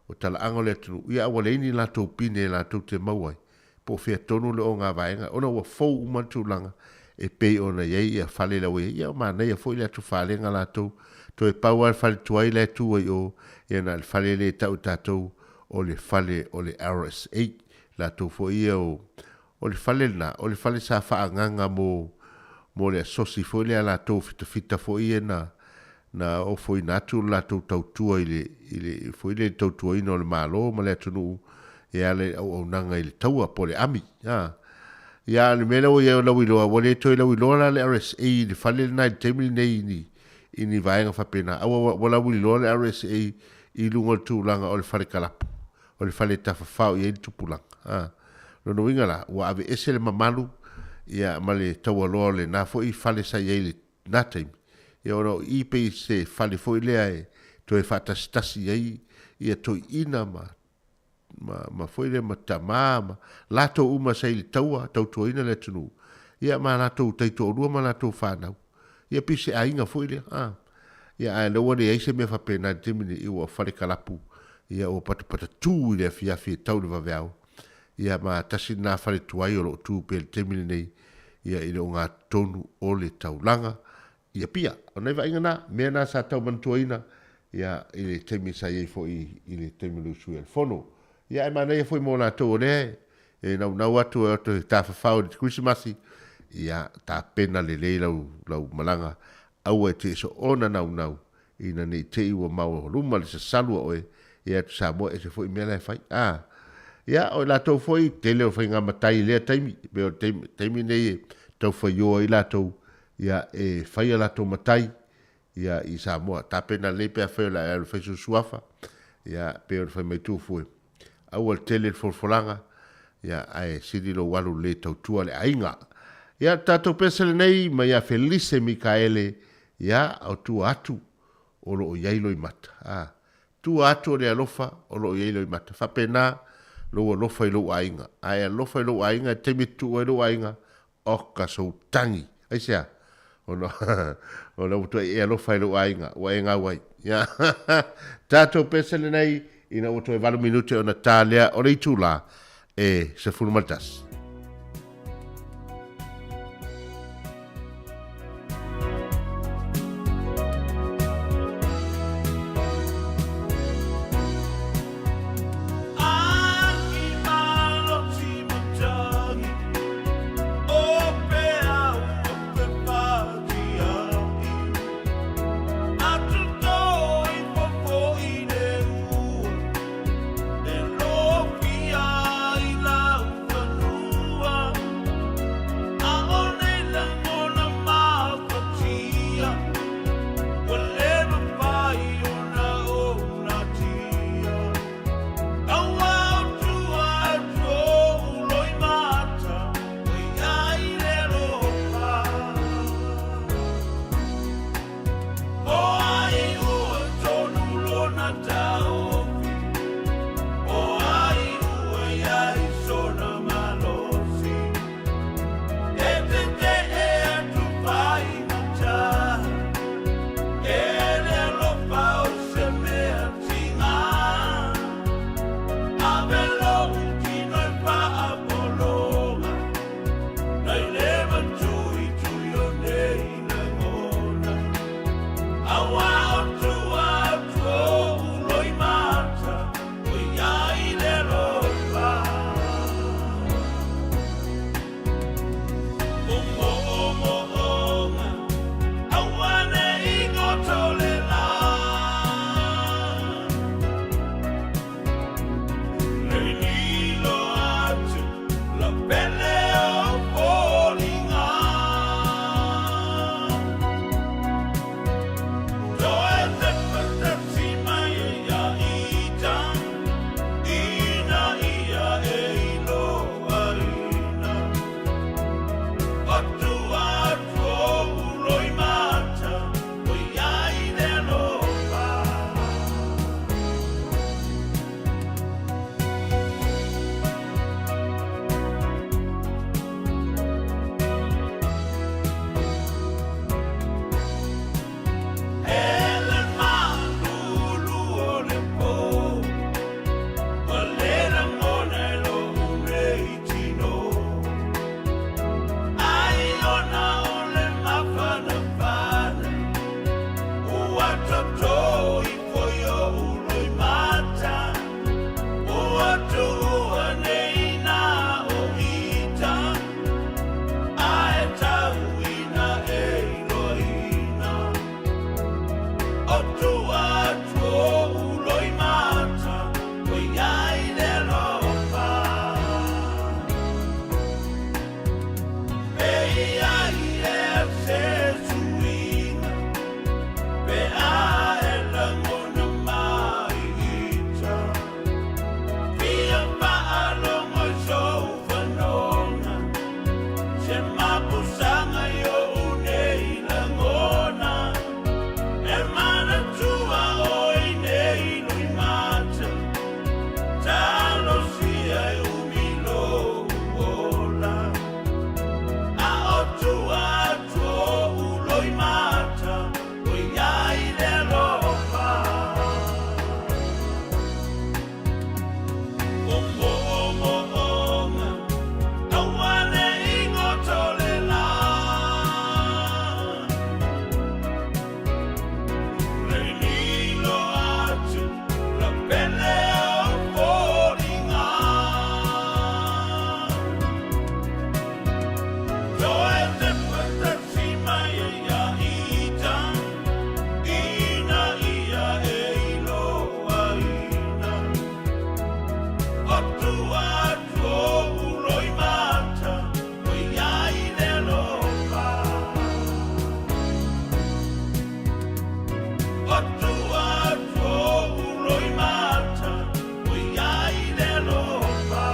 o talaaga o le atunuu, ia, a ua leai ni latou pine latou te maua ai, po o fea tonu le ogavaega, ona ua fou uma le tulaga e pei ona i ai ia fale la ua i ai. Ia, manaia foi le atufalega latou, toe pau lava le fale tuai la e tu ai i o, ia na o le fale lea e tau e tatou o le fale o le RSA, latou foi ia o, o le fale lena, o le fale sa faaagaga mo, mo le asosi foi lea a latou fitafita foi ia na, na ofoina atu le latou tautua i le, i le, foi lea i le tautuaina o le Malo ma le atunuu e ala i le auaunaga i le taua po o le ami. A. Ia, a o le mea lea ua i ai o lauiloa, ua le toe lauiloa la le RSA i le fale lena i le taimi lenei i ni, i ni vaega faapena. A ua, ua lauiloa le RSA i luga o le tulaga o le fale kalapu, o le fale e tafafao i ai le tupulaga. A. Lona uiga la, ua aveese le mamalu, ia, ma le taualoa o lena foi fale sa i ai i le na taimi, ia ona o i pei se fale foi lea e toe faatasitasi ai ia toeaiina ma, ma, ma foi lea ma tama ma latou uma sa i le taua tautuaina le atunuu, ia ma latou taitoalua ma latou fanau. Ia pei se aiga foi lea, a. Ia ae lea ua leai se mea faapena i le taimi nei, ua fale kalapu, ia ua patapatatu i le afiafi e tau i le vaveao. Ia ma tasi lena fale tuai o lo o tu pea i le taimi lenei, ia i le ogatotonu o le taulaga i Apia. O nai vaaiga na, mea na sa tau manatuaina ia i le taimi sa i ai foi i le taimi o le usua i le fono. Ia ae manaia foi mo latou o lea e naunau atu e o atu e tafafao i le Kerisimasi, ia tapena lelei lau lau malaga, aua e te soona naunau ina ne i te i ua maoaluma le sasalu a oe e atu Samoa ese foi mea la e fai. A, ia, o i latou foi, tele o faiga matai i lea taimi, e pei o le taimi, taimi nei e tau faio ai latou, ia, e fai a latou matai, ia, i Samoa. Tapena lelei pe afai o le a e alu e fai sou suafa, ia, pei ona fai mai Tufu e aua le tele le folafolaga, ia, ae sili lou alu lelei e tautua le aiga. Ia, le tatou pese lenei mai ia Felise Mikaele, Ia, o tua atu o lo o i ai loimata. A, tua atu o le alofa o lo o i ai loimata. Faapena lou alofa i lou aiga. A e alofa i lou aiga i le taimi e tutu ai lou aiga, oka sou tagi. Aisea? Ona, ona ua toe e alofa i lou aiga, ua e gau ai. Ia, tatou pese lenei, ina ua toe 8 minute ona ta lea o le itula e 11. O tua atu o uloimata o iai le alofa. Pe iai ea se suiga, pe a e lagona mai ita. Fia faalogo i sou fanoga, se mapusaga i oʻu nei lagona. E manatua oe nei loimata, talosia e umi lou ola. A o tua atu o uloimata, o iai le alofa. O moʻomoʻoga, aua ne i goto le lā. Le lilo atu la pele o foliga. Toe te patasi mai ia ita, ina ia e iloaina. O tua atu o uloimata, o iai le alofa. O tua atu o uloimata, o iai le alofa.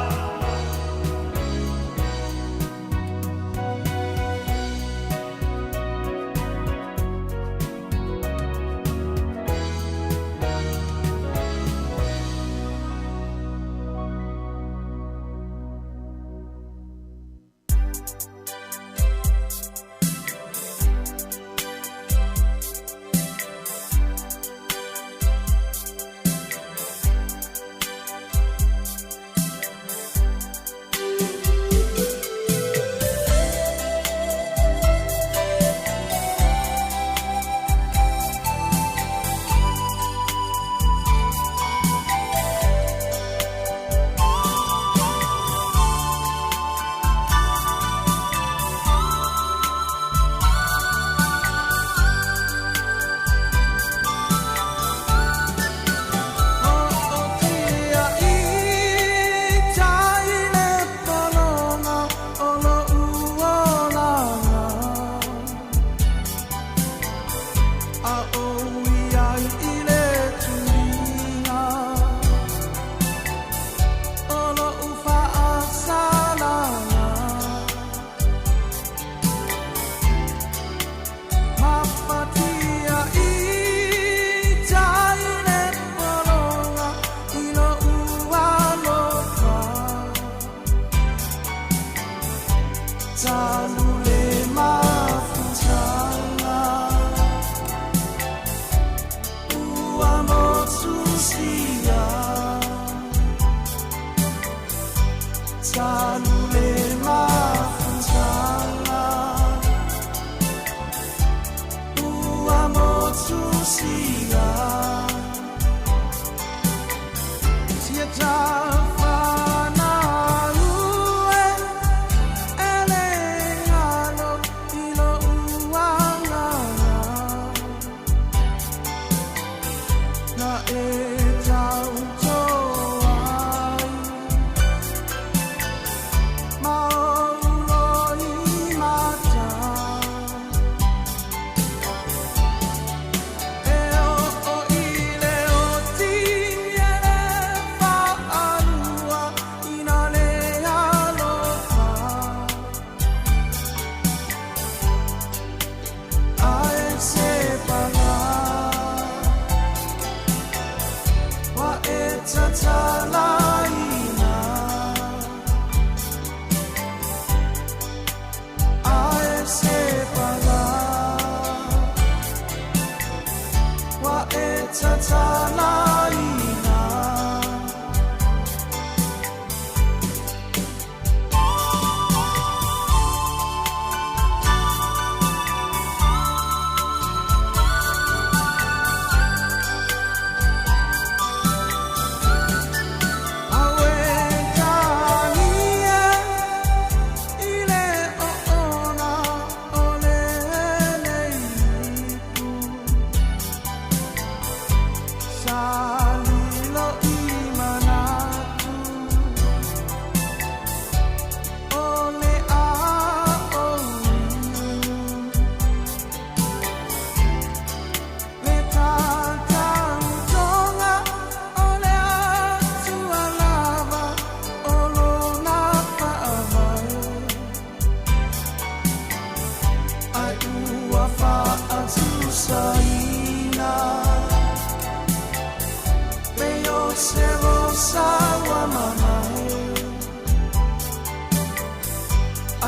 se rosa ua mamae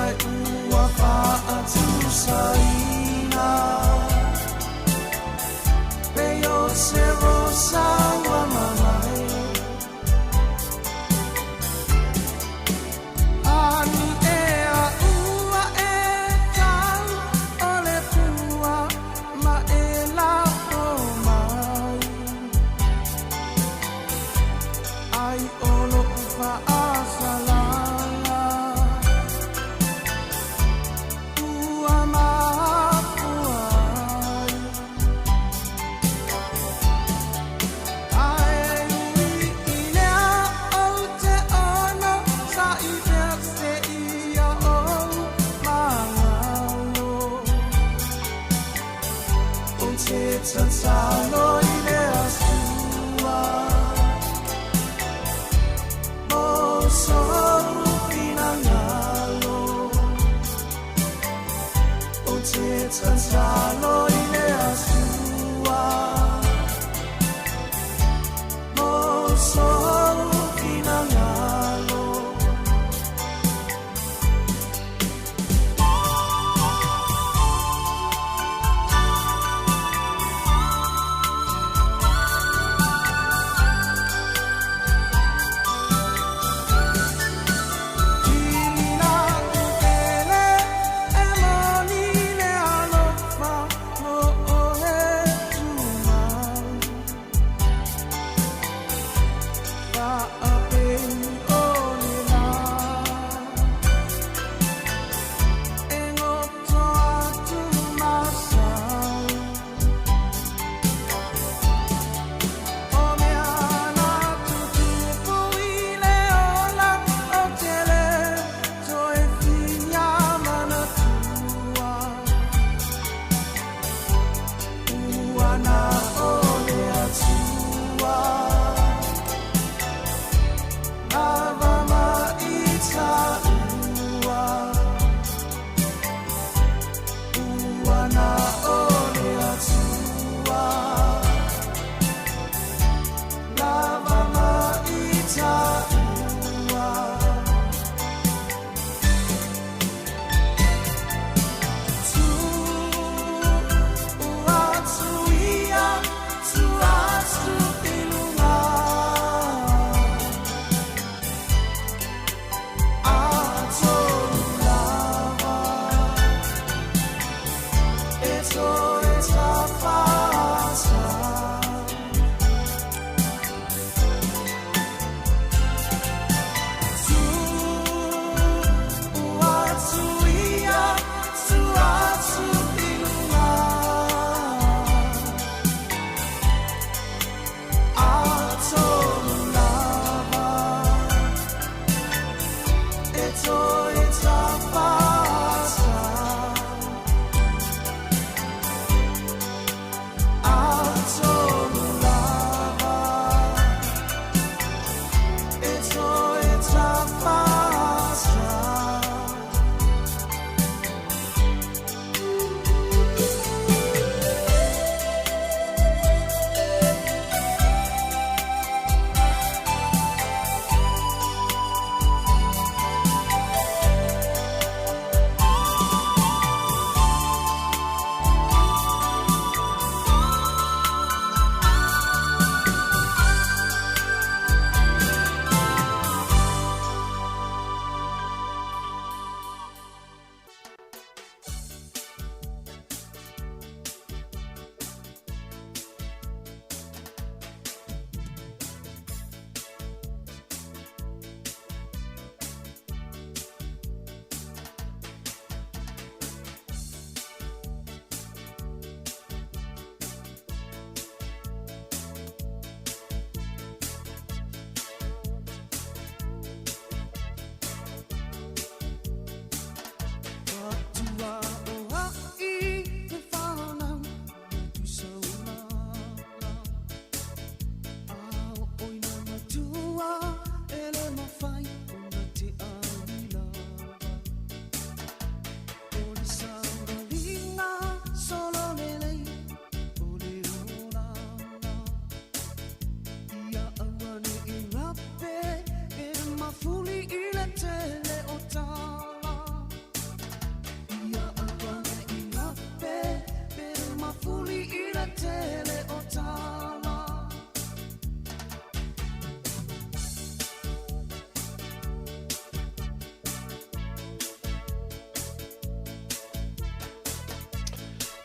Ai ua faatusaina Pei o se rosa ua mamae Ani ea ua e tau o le pua ma e lafo mai Ai o lo'u fa'asalaga ua mafua ai Ae ui i lea ou te ono sa'i pea seia ou magalo Ou te tatalo i le Atua Mo sou finagalo Ou te tatalo i le Atua Mo sou finagalo Kilina ele e moni le alofa mo oe tumau.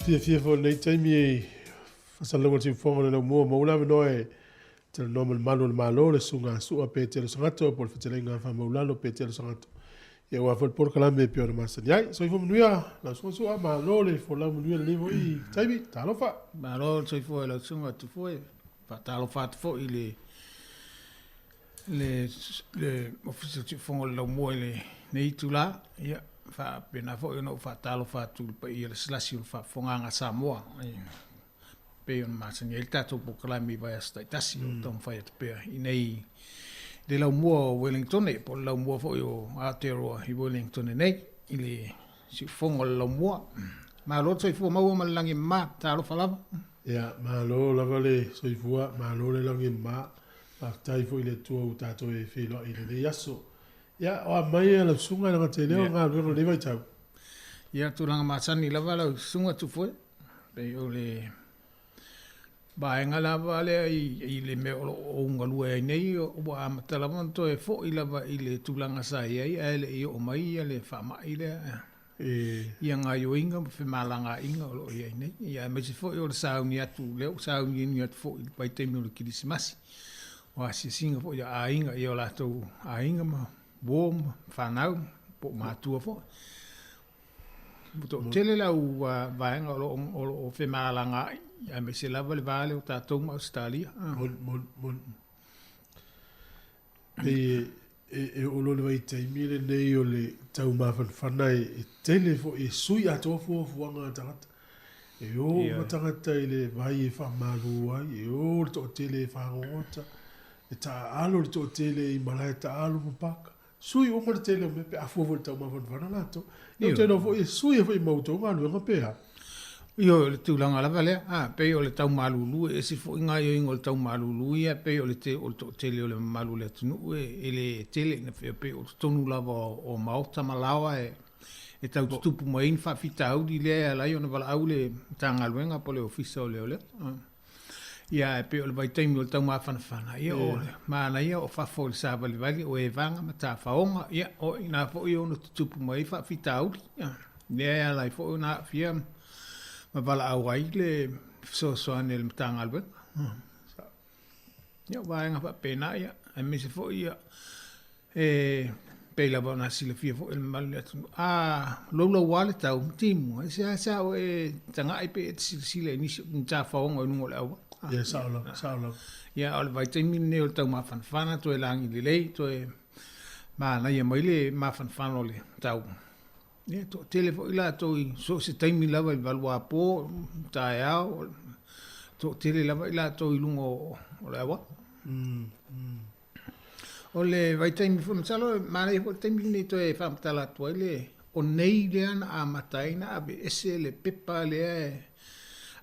Fiafia foi lenei taimi e faasalalau le siufofoga o le laumua ua maua le avanoa e talanoa ma le malu o le Malo, le Susuga a Su'a Petelo Sagato po o le Fetalaiga a Faamaulalo Petelo Sagato, ia aua foi le polokalame e pei ona masani ai. Soifua manuia lau Susuga Su'a, malo le folau manuia lenei foi taimi. Talofa! Malo le soifua i lau Susuga Tufue. Faatalofa atu foi i le le le Ofisa o Siufofoga o le Laumua i lenei itula. Ia, faapena foi ona ou faatalofa atu i le paia lasilasi o le faafofogaaga a Samoa, e pei ona masani ai le tatou polokalame i vaiaso taitasi, o lo o taumafai atu pea i nei le Laumua o Ueligitone, po o le Laumua foi o Aotearoa i Ueligitone nei, i le Siufofoga o le Laumua. Malo le soifua maua ma le lagi e mama. Talofa lava. Ia, malo lava le soifua, malo le lagi e mama. Faafetai foi i le Atua ua tatou e feiloai i lenei aso. Ia, o a mai e lau susuga i le gata i lea o galuega o lenei vaitau? Ia, tulaga masani lava lau susuga Tufue, pei o le vaega lava lea i le mea o lo o ou galue ai nei, ua amata lava ona toe foi lava i le tulaga sa i ai ae le i oo mai le faamai lea. Ia gaoioiga ma femalagaaiga o lo o i ai nei, ia aemaise foi o le sauni atu, lea ua sauniuni atu foi i le vaitaimi o le Kerisimasi, o asiasiga foi a aiga i o latou aiga ma uo ma fanau po o matua foi. Ua toatele le au vaega o lo o femalagaai, aemaise lava le va lea o tatou ma Ausetalia. Moni, moni, moni. Pei e oo loa i le vaitaimi lenei o le taumafanafana e tele foi, e sui atoa fuafuaga a tagata. E o uma tagata i le vai e faamalu ai, e o le toatele e fagogota, e taaalo le toatele i malae taaalo ma paka. Sui uma le tele o mea pe a fua foi i le taumafanafana latou. Ia ou te iloa foi e sui ai foi ma outou galuega pe a? Ioe, o le tulaga lava lea. A, pei o le tau malulu, e ese foi gaoioiga o le tau malulu ia, pei o le o le toatele o le mamalu o le atunuu e, e le tele ina fea, pei o totonu lava o, o maota ma laoa e, e tau tutupu mai ai ni faafitauli lea e ala ai ona valaau le Matagaluega po o le Ofisa o Leoleo. Ia, ae pei o le vaitaimi o le taumafanafana, ia o le manaia o fafo i le savalivali o evaga ma tafaoga, ia o i ina foi e ono tutupu mai ai faafitauli, lea e ala ai foi ona aafia ma valaau ai le fesoasoani a le Matagaluega. Ia, o vaega faapena, ia, aemaise foi ia, E pei lava ona silafia foi e le mamalu o le atunuu, a loulou lava le tau ma timuga, e seasea oe e tagai pe e te silasila i nisi o ni tafaoga i luga o le auala. Ia, sao lava, sao lava. Ia, a o le vaitaimi lenei o le taumafanafana, toe lagi lelei, toe manaia mai le mafanafana o le tau. Ia, toatele foi latou i so o se taimi lava i le valuapo, taeao, toatele lava i latou i luga o le auala. O le vaitaimi foi, masalo e manaia foi le taimi lenei toe faamatala atu ai le, o nei lea na amata ai ona aveese le pepa lea e,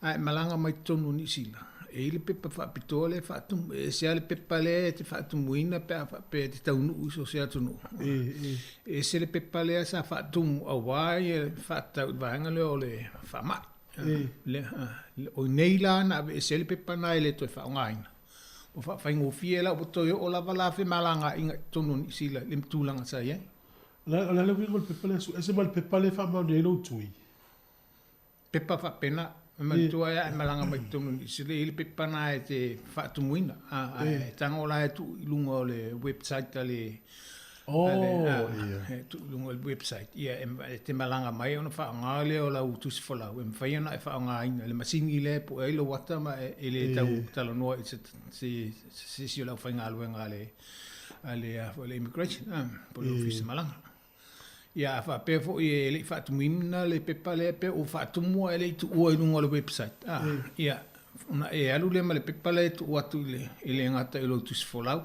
a e malaga mai totonu o Niu Sila, e i ai le pepa faapitoa lea e faatumu, e ese lava le pepa lea e te faatumuina pe a faapea e te taunuu i so o se atunuu. E ese le pepa lea sa faatumu aua le faatatau i le vaega lea o le faamai. Lea, o nei la na aveese ai le pepa lena e le toe faaaogaina. Ua faafaigofie la, ua toe oo lava la femalagaaiga i totonu o Niu Sila i le tulaga sa i ai. O le a le uiga o le pepa lea, ese ma le pepa lea e faamaonia ai lou tui? Pepa faapena, e manatua ai a e malaga mai totonu o Niu Sila, e i ai le pepa lena e te faatumuina, ae tago la e tuu i luga o le website a le Oh, ia. E tuu i luga o le website, ia, e te malaga mai ona faaaoga lea o lau tusi folau, e mafai ona e faaaogaina le masini lea e pue ai lou ata ma e le tau talanoa i se isi o le aufaigaluega a le, a le, a foi le immigration, po o le ofisa malaga. Ia, a faapea foi e le i faatumuina le pepa lea, pe ua faatumu ae le i tuua i luga o le website, ia, ona e alu lea ma le pepa lea e tuu atu i le, e le gata i lou tusi folau,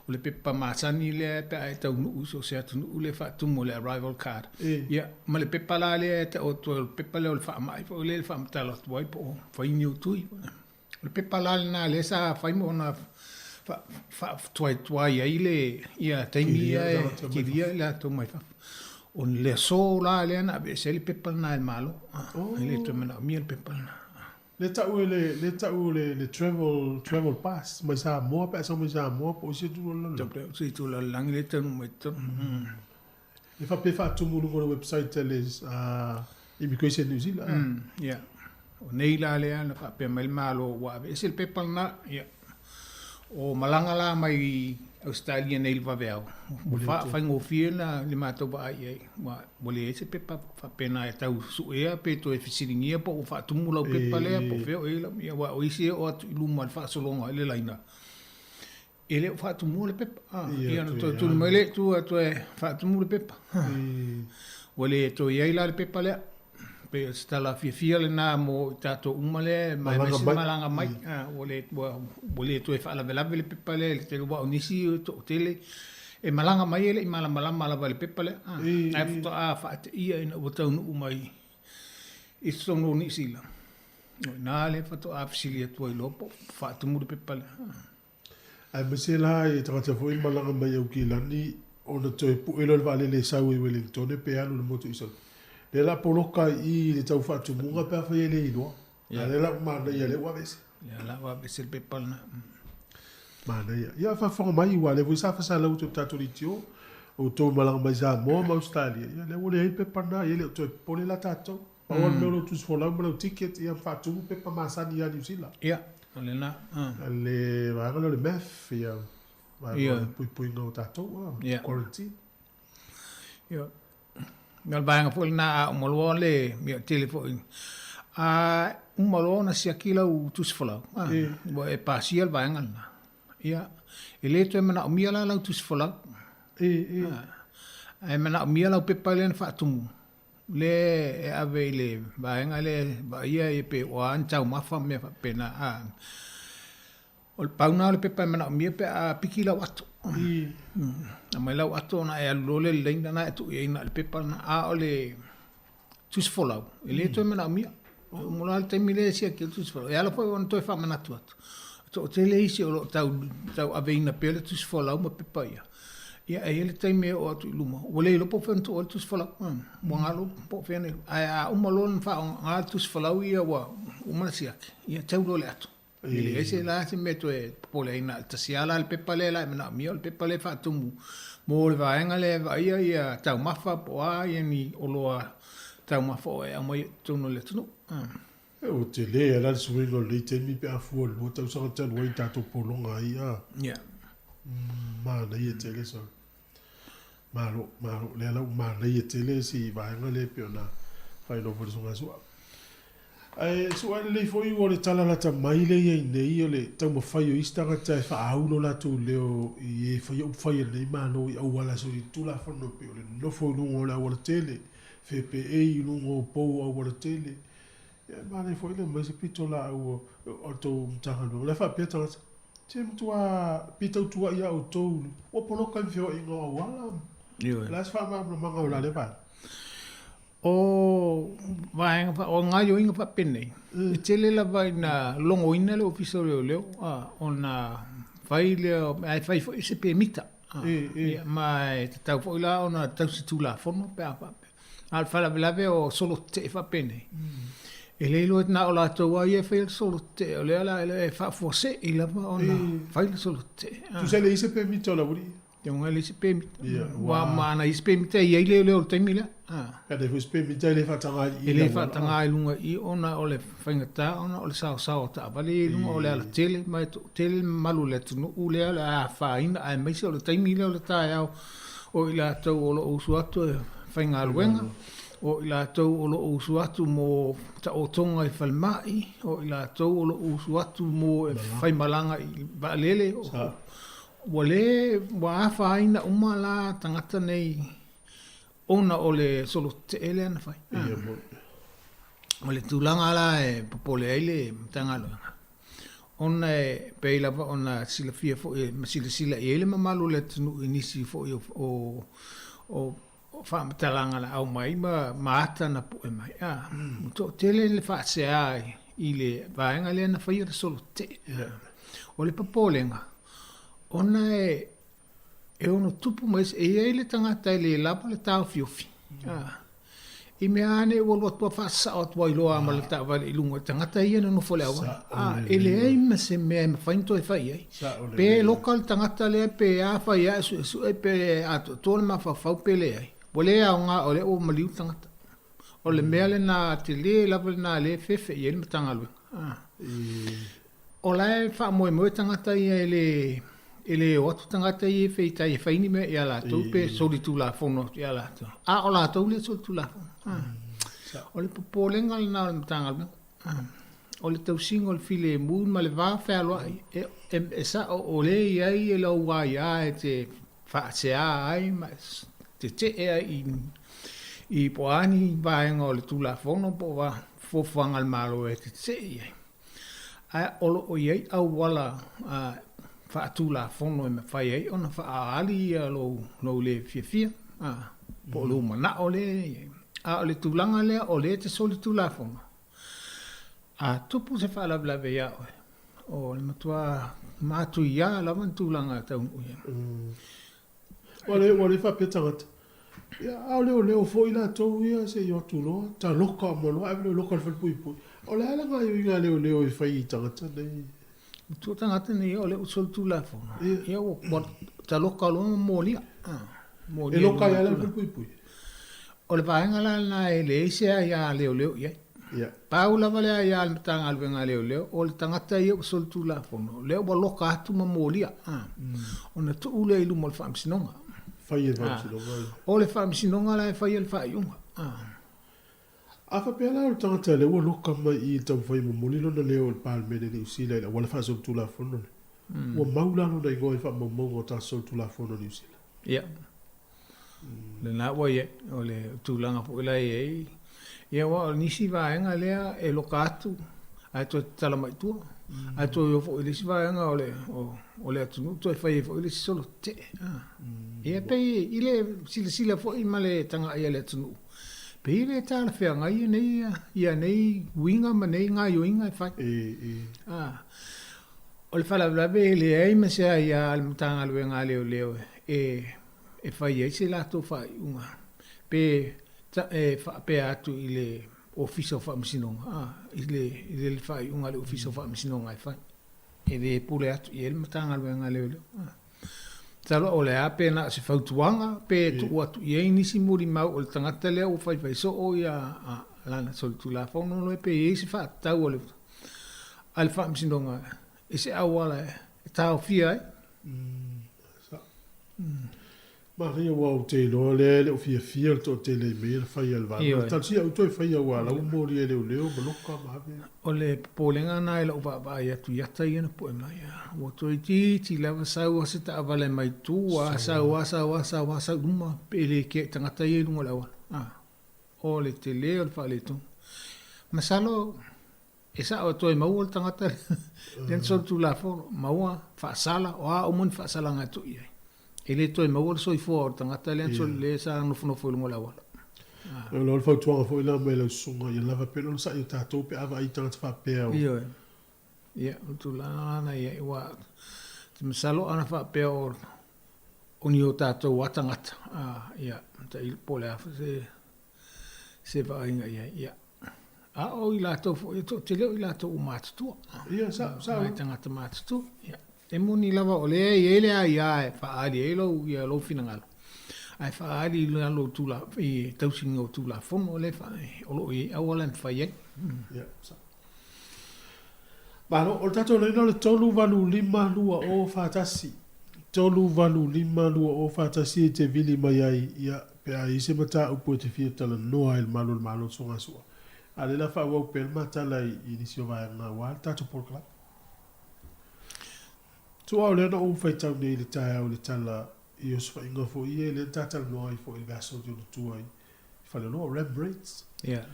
O le pepa masani lea pe a e taunuu i so o se atunuu lea e faatumu e le arrival card. Ia, ma le pepa la lea e tau atu ai, o le pepa lea o le faamai foi lea e faamatala atu ai po o fai ni ou tui. O le pepa la lena lea sa fai ma ona faatuaituai ai le ia taimi ia e kilia i latou mai fafo. O le aso la lea na aveese ai le pepa lena e le Malo. E le toe manaomia le pepa lena. Lea tau e le, lea tau le, le travel, travel pass mai Samoa pe a sau mai Samoa po o isi atu lalolagi. Tau pea o se itu lalolagi lea taunuu mai totonu. E faapea faatumu i luga o le website a le Immigration New Zealand. Yeah. O nei la lea na faapea mai le Malo ua aveese le pepa lena, ia, o malaga la mai Ausetalia nei i le vaveao, ua faigofie na le matou vaai i ai, ua leai se pepa faapena e tau suea pe toe fesiligia po ua faatumu lau pepa lea po o fea o i ai lau, ia aua o isi e oo atu i luma i le faasologa i le laina, e le o faatumua le pepa. Ia ona toe tuli mai lea i tua toe faatumu le pepa. Ua le toe i ai la le pepa lea. Pei o se tala fiafia lena mo i tatou uma lea ma aemaise le malaga mai. Ua le, ua le toe faalavelave le pepa lea i le tele, aua o nisi e toatele e malaga mai e le i malamalama lava i le pepa lea. Ae faatoa faateia ina ua taunuu mai i totonu o Niu Sila. O i ina lea faatoa fesili atu ai loa po o faatumu le pepa lea. Aemaise la i tagata foi malaga mai Aukilani ona toe pue loa le vaalele e sau i Wellingtone pe alu i le motu i Saute. Lea la poloka i i le tau faatumuga pe afai e le iloa. A lea la ua manaia lea ua aveese. Lea la ua aveese le pepa lena. Manaia. Ia faafofoga mai aua lea foi sa fasalau atu e le tatou leitio outou malaga mai Samoa ma Ausetalia, ia lea ua leai le pepa lena, ia e le o toe popole la tatou. Pau lava le mea o lou tusi folau ma lau ticket ia ma faatumu pepa masani ia Niu Sila. Ia, o lena. Le vaega lea o le meth, ia, vaega o le puipuiga o tatou, quarantine. Ia, o le vaega foi lena a uma loa le, ia, tele foi. A uma loa ona siaki lau tusi folau, ua e pasia le vaega lena. Ia, e le toe manaomia la lau tusi folau. Ae manaomia lau pepa lea na faatumu. Lea e ave i le vaega lea e vaaia ia pe o a ni taumafa ma mea faapena a. O le pau lena o le pepa e manaomia pe a piki lau ato. Aumai lau ato ona e alu loa lea i le laina lena e tuu i ai na o le pepa lena. A o le tusi folau, e le toe manaomia. E uma loa le taimi lea e siaki ai le tusi folau. E ala foi ona toe faamanatu atu, e toatele isi o lo o tau tauaveina pea le tusi folau ma pepa ia. Ia, e i ai le taimi e oo atu i luma, ua le iloa po o fea na tuu ai le tusi folau. Ua galo po o fea na Ae a uma loa ona faaaoga le tusi folau ia ua uma ona siaki, ia tau loa le ato. E leai se la se mea e toe popole ai, na o le tasi lava la le pepa lea la e manaomia, o le pepa lea e faatumu mo le vaega lea e vaaia ia taumafa po o a ia ni oloa taumafa o e aumai i totonu o le atunuu. Ua tele lava la le suiga o lenei taimi pe a fua i le 2 tausaga talu ai i tatou pologa ai a. Yeah. Manaia tele so. Malo, malo. Lea la ua manaia tele si vaega lea pei ona faailoa foi le Susuga Sua. Ae sua lelei foi ua le tala lata mai lea i ai nei o le taumafai o isi tagata e faaau lo latou leo i e faia upufai a lenei Malo i auala solitulafono pei o le nofo i luga o le aualatele, fepeei i luga o pou aualatele. Ia e manaia foi le aumai se pitolaau o le tou Matagaluega. O la e faapea tagata, se matua pitautua ia outou, ua poloka i le feoaiga o auala. Ioe. O le a se faamalamalamaga o la lea vaega? O vaega, o gaoioiga faapenei, e tele lava ina logoina le Ofisa o Leoleo ona fai lea, ae fai foi se pemita. Ia, ma e tatau foi la ona tausi tulafono pe a faapea. A o le faalavelave o solo tetee faapenei, e le iloa na o latou lava ia e faia le solo tetee, o lea la e faafuasei lava ona fai le solo tetee. Tusa e leai se pemita o le aualii? Te onga e leai se pemita. Ua ma ana i se pemita e i ai leoleo i le taimi lea. Pe ana i foi se pemita e le faataga i i. E le faataga i luga i i ona o le faigata ona o le saosao o taavale ia i luga o le alatele ma e toatele le mamalu o le atunuu lea o le a afaina aemaise o le taimi lea o le taeao o i latou o lo o usu atu e faigaluega, o i latou o lo o usu atu mo taotoga i falemai, o i latou o lo o usu atu mo e faimalaga i vaalele, ua le, ua afaina uma la tagata nei ona o le solo tetee lea na fai. O le tulaga la e popole ai le Matagaluega, ona e pei lava ona silafia foi ma silasila i ai le mamalu o le atunuu i nisi foi o faamatalaga na aumai ma ata na pue mai, ua toatele le faasea i le vaega lea na faia le solo tetee. O le popolega, ona e ono tupu mai, e i ai le tagata e le lava le taofiofi, i mea lava nei ua alu atu lava faasasao atu ai loa ma le taavale i luga o tagata ia na nofo i le auala. E leai ma se mea e mafai ona toe fai i ai. Pe loka le tagata lea pe a fai lava e suesue pe atoatoa le mafaufau pe leai, ua le aoga o lea ua maliu le tagata. O le mea lena tele lava lena lea e fefe i ai le Matagaluega. O la e faamoemoe tagata ia e le e le o atu tagata ia e feitai e fai ni mea ia latou pe solitulafono atu ia latou. A o latou lea e solitulafono. O le popolega lena o le Matagaluega. O le tausiga o le filemu ma le va fealoai, e, e, e sa'o o lea e i ai e lau aia e te faasea ai ma tetee ai i, i po o a ni vaega o le Tulafono po o fuafuaga a le Malo e tetee i ai. Ae o lo o i ai auala faatulafono e mafai ai ona faaali ia lou, lou le fiafia, po o lou manao lea e i ai. A o le tulaga lea o lea e te solitulafono, a tupu se faalavelave ia oe, o le matua matuia lava ni tulaga e taunuu i ai. Ua le, ua le faapea tagata. Ia, a o leoleo foi latou ia se i o atu loa, taloka uma loa, ave loa loka i le falepuipui. O le a le gaoioiga a leoleo e fai i tagata nei? Matua tagata nei o lea ua solitulafono. Ia, ua, ua taloka loa ma molia. Ah, molia e loka ai lava le falepuipui. O le vaega la lena e leai se aia a leoleo i ai. Ia. Pau lava le aia a le Matagaluega a Leoleo, o le tagata ia ua solitulafono, lea ua loka atu ma molia, ona tuu lea i luma o le Faamasinoga. Fai e le Faamasinoga. O le Faamasinoga la e faia le faaiuga. A faapea la o le tagata lea ua loka mai i i le taumafai e momoli lona leo i le Palemene i Niu Sila i le auala faasolitulafono lea, ua mau la lona igoa i faamaumauga o tagata solitulafono i Niu Sila? Ia. Lena ua i ai, o le tulaga foi la e i ai. Ia aua o nisi vaega lea e loka atu ae toe tatala mai i tua. Ae toe o foi i le isi vaega o le, o le atunuu toe fai ai foi le isi solo tetee. Ia pei i le silasila foi ma le taga'i a le atunuu, pei e le talafeagai ia nei, ia nei uiga ma nei gaoioiga e fai. O le faalavelave e leai ma se aia a le Matagaluega a Leoleo e e fai ai se latou faaiuga pe e faapea atu i le Ofisa o Faamasinoga, a, i le, i le faaiuga a le Ofisa o Faamasinoga e fai. E le pule atu i ai le Matagaluega a Leoleo. A. Masalo o le a pe na o se fautuaga pe tuu atu i ai nisi molimau o le tagata lea ua faifai soo ia a, lana solitulafono loe pe i ai se faatatau a le, a le Faamasinoga i se auala e taofia ai. Manaia aua ou te iloa lea e le o fiafia le toatele i mea ia na fai a le vaega. Talosia au toe faia aua la ua molia e leoleo ma loka ma ave. O le popolega lena i lau vaavaai atu i ata ia na poe mai. Ua toeitiiti lava sau a se taavale mai tua, sau a sau a sau a sau i luma pe le kea i tagata ia i luga o le auala. O le tele o le faaletonu. Masalo E sao e toe maua le tagata lea na solitulafono, maua, faasala, o a uma ni faasalaga e tuu i ai. E le toe maua le soifua o le tagata lea lea sa nofonofo i luga o le auala. O le fautuaga foi lena mai lau susuga, ia lava pea le onosai o tatou pe a vaai i tagata faapea. Ioe. Ia, o le tulaga lena i ai, aua ou te masalo ana faapea o o ni o tatou lava tagata, ia, tailo po o le a foi se se vaaiga i ai. Ia. A o i latou foi, e toatele o i latou ua matutua. Ia, sa, sa. Nai tagata matutua. Ia. E moni lava o lea e i ai le aia e faaali ai lou, ia, lou finagalo, ae faaali i lalo o tula, i tausiga o Tulafono lea e, o lo o i ai auala e mafai ai. Ia, sa. Malo, o le tatou laina o le 385 2041. 385 2041 e te vili mai ai, ia, pe a i ai se mataupu e te fia talanoa ai i le malu o le Malo o Sogasua. A o lea o le a faaauau pea le ma tala i nisi o vaega aua le tatou polokalame. Tuaa o lea na ou faitau nei i le taeao i le tala i osofaiga foi ia lea na ta talanoa ai foi i le vaiaso atu i ona tua i Faleoloa, Ram Raids. Yeah.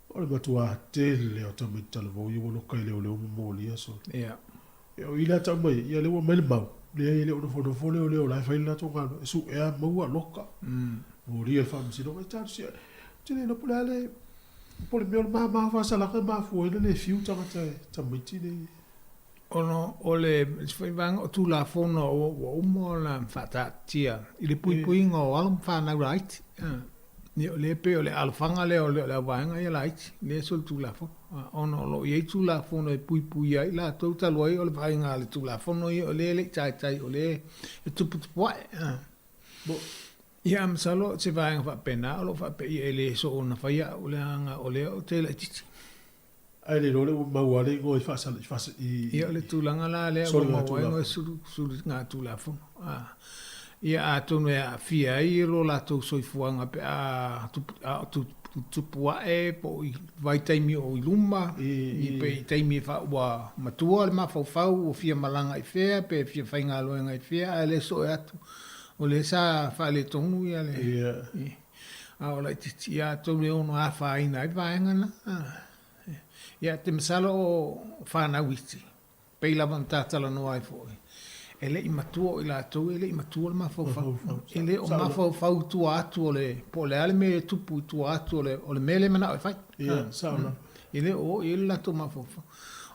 O le matua tele o tamaiti talavou ia ua loka i leoleo ma molia so. Yeah. Ia o i lea tau mai, ia lea ua aumai le mau. Leai e le o nofonofo leoleo la e fai le latou galuega. E suea maua loka. Molia i le faamasinoga. E talosia. Ou te le iloa po o le a le po o le mea o le mama faasalaga e mafua ai ona le fiu tagata e tamaiti nei. Ona o le isi foi vaega o Tulafono ua uma ona faataatia i le puipuiga o alo ma fanau laiti. Ia o lea e pei o le alofaga lea o le auvaega ia laiti, lea e solitulafono. Ona o lo o i ai Tulafono e puipuia ai latou talu ai o le vaaiga a le Tulafono ia o lea e le i taitai o lea e tuputupuae. Ia, masalo o se vaega faapena o lo o faapea ia e le soona faia au leaga o lea ou te laitiiti. Ae le iloa lea ua maua le igoa i faasala i faasa i Ia o le tulaga la lea ua maua ai igoa soligatulafono. Ia atonu e aafia ai lo latou soifuaga pe a a o tupu ae po o i vaitaimi o i luma, i pe i taimi e faa ua matua le mafaufau ua fia malaga i fea pe fia faigaluega i fea ae le soe atu o lea sa faaletonu ia le a o laitiiti ia atonu e ono afaina ai vaega na. Ia te masalo o fanau iti pei lava ona ta talanoa ai foi, e le i matua o i latou e le i matua le mafaufau. E le o mafaufau i tua atu o le, po o le a le mea e tupu i tua atu o le, o le mea lea e manao e fai. Ia, sao lava. E le o oo i ai le latou mafaufau.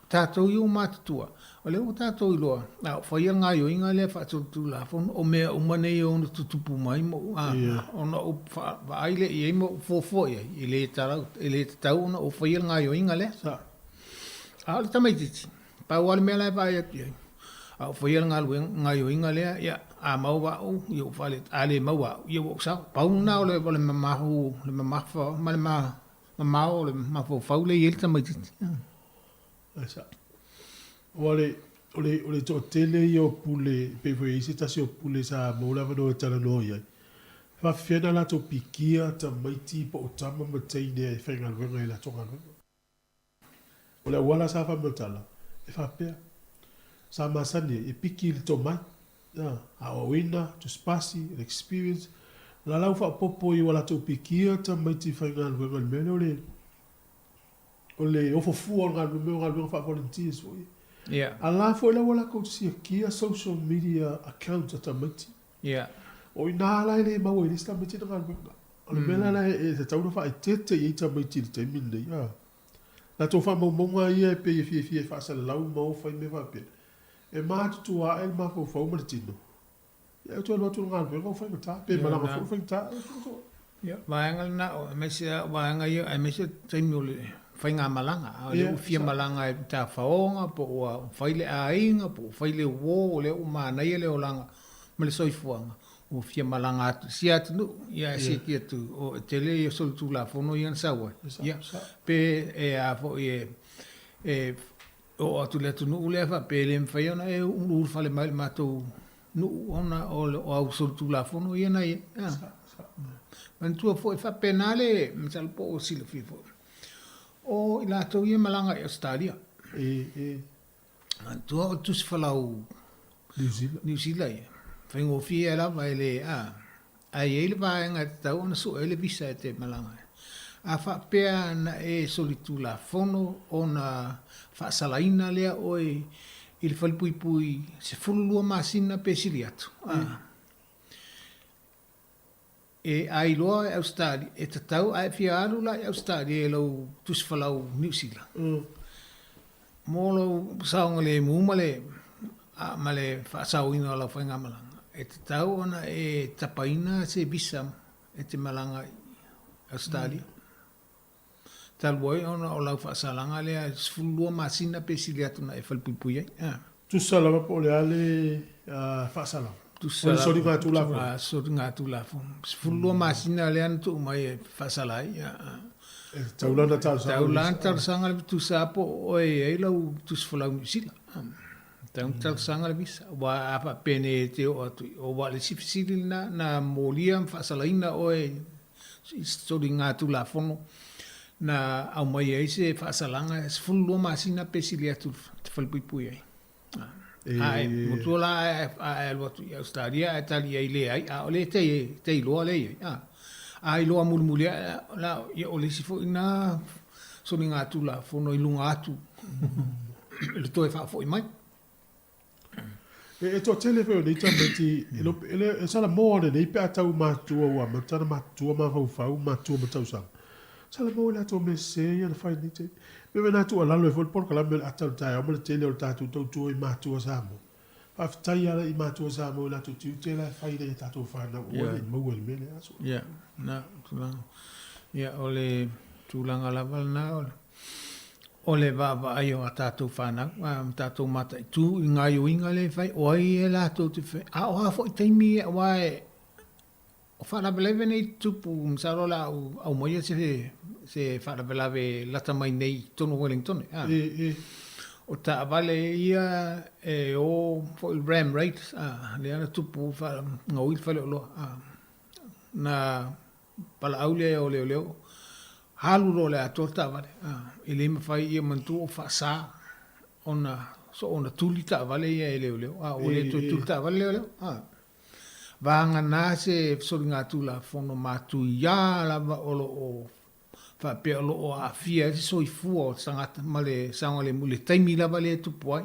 O tatou ia ua matutua, o lea ua tatou iloa, a o faia le gaoioiga lea faasolitulafono, o mea uma nei e ono tutupu mai ma ou, ona ou vaai lea i ai ma ou fuafua i ai, e le talau, e le tatau ona ou faia le gaoioiga lea. Sao. A o le tamaitiiti, pau lava le mea la e vaai atu i ai, a ou faia le galuega, gaoioiga lea, ia, a maua au, ia ua faale, a le maua au, ia ua ou sao. Pau lena o le, o le mamahu, le mamafa ma le mamao o le mafaufau lea e i ai le tamaitiiti. Ae sao. Aua o le, o le, o le toatele ia o pule, pei foi e i ai se tasi o pule sa maua le avanoa e talanoa i ai, e faafefea ona latou pikia tamaiti po o tama ma teine e faigaluega i latou galuega. O le auala sa faamatala, e faapea, sa masani ai, e piki i le tomai, aoaoina, tusipasi, le experience, lalau faaopoopo i ua latou pikia tamaiti faigaluega i le mea lea o le o le ofo fua o le galuega, mea o galuega faa-volunteers foi. Yeah. A la foi la ua latou siakia social media accounts a tamaiti. Yeah. O i nā la e le maua ai le isi tamaiti na galuega. O le mea la la e tatau ona faaeteete i ai tamaiti i le taimi lenei. A. Latou faamaumauga ia e pei e fiafia e faasalalau ma o fai mea faapea. E matutua ae le mafaufau ma le tino. Ia e toe alu atu i le galuega ua faigata, pe malaga foi ua faigata. Ia, vaega lena, aemaise lava vaega ia, aemaise le taimi o le faigamalaga. A o lea ua fia malaga i tafaoga, po ua fai le aiga, po ua fai le uo, o lea ua manaia le olaga ma le soifuaga, ua fia malaga atu i sia atunuu, ia ae siaki atu, o, e tele ia solitulafono ia na sau ai. Ia, pe e a foi e, e oo atu i le atunuu lea faapea e le mafai ona e uluulufale mai i le matou nuu ona o au solitulafono ia na i ai. Manatua foi faapena le masalo po o silafia foi, o i latou ia e malaga i Ausetalia. Manatua o le tusi folau Niu Sila ia, faigofie lava e le, Ae i ai le vaega e tatau ona sue ai le visa e te malaga ai. A faapea na e solitulafono ona faasalaina lea oe i le falepuipui 12 masina pe sili atu, a e ai loa e Ausetalia, e tatau a e fia alu la i Ausetalia i lou tusi folau Niu Sila, Mo lou saogalemu ma le ma le faasaoina o lau faigamalaga, e tatau ona e tapaina se visa e te malaga i Ausetalia. Talu ai ona o lau faasalaga lea e 12 masina pe sili atu na e falepuipui ai. Tusa lava po o le a le faasalaga? Tusa lava. O le soligatulafono? Soligatulafono. 12 masina lea na tuu mai e faasala ai. E tatau la ona talosaga. Tatau la ona talosaga le tusa po o oe e i ai lau tusi folau Niu Sila. Tatau ona talosaga le visa. Aua a faapea nei e te oo atu i o, aua o le isi fesili lena, na molia ma faasalaina oe i soligatulafono na aumai ai se faasalaga e 12 masina pe sili atu te falepuipui ai. Ae mutua la a e alu atu i Ausetalia ae tali i ai leai, a o lea e te iloa lea e i ai. A, a iloa mulimuli ae la, ia o le isi foi lena soligatulafono i luga atu i le toe faafoi mai. E toatele foi o nei tamaiti, e le, e salamo lelei pe a tau matua ua amata ona matutua mafaufau, matua ma tausaga. Salamo i latou mea sese ia na fai i lenei taimi. Mea foi na tuualalo ai foi le polokalame o le ata o le taeao ma le tele o le tatou tautua i matua Samoa. Faafetai lava i matua Samoa i latou tiute la e fai i a tatou fanau aua ne i maua i le mea lea. Ia, na, tulaga. Ia, o le tulaga lava lena o le O le vaavaai o a tatou fanau ma tatou mataitu i gaoioiga lea e fai, o ai e latou te fai, a o a foi taimi ia, aua e, O faalavelave nei tutupu, masalo o le a ou aumaia se se faalavelave lata mai nei i totonu o Wellington. A. O taavale ia e o foi ram rate, a, lea na tupu faagaoioi le faleoloa. A. Na valaau lea o leoleo, alu loa i le atoa le taavale. A. E le mafai ia manatua o faasa ona soona tuli taavale ia e leoleo, a ua le toe tuli taavale leoleo. A. Vagana se soligatulafono matuia lava o lo o faapea o lo o aafia ai se soifua o tagata ma le saogalemu i le taimi lava lea e tupu ai.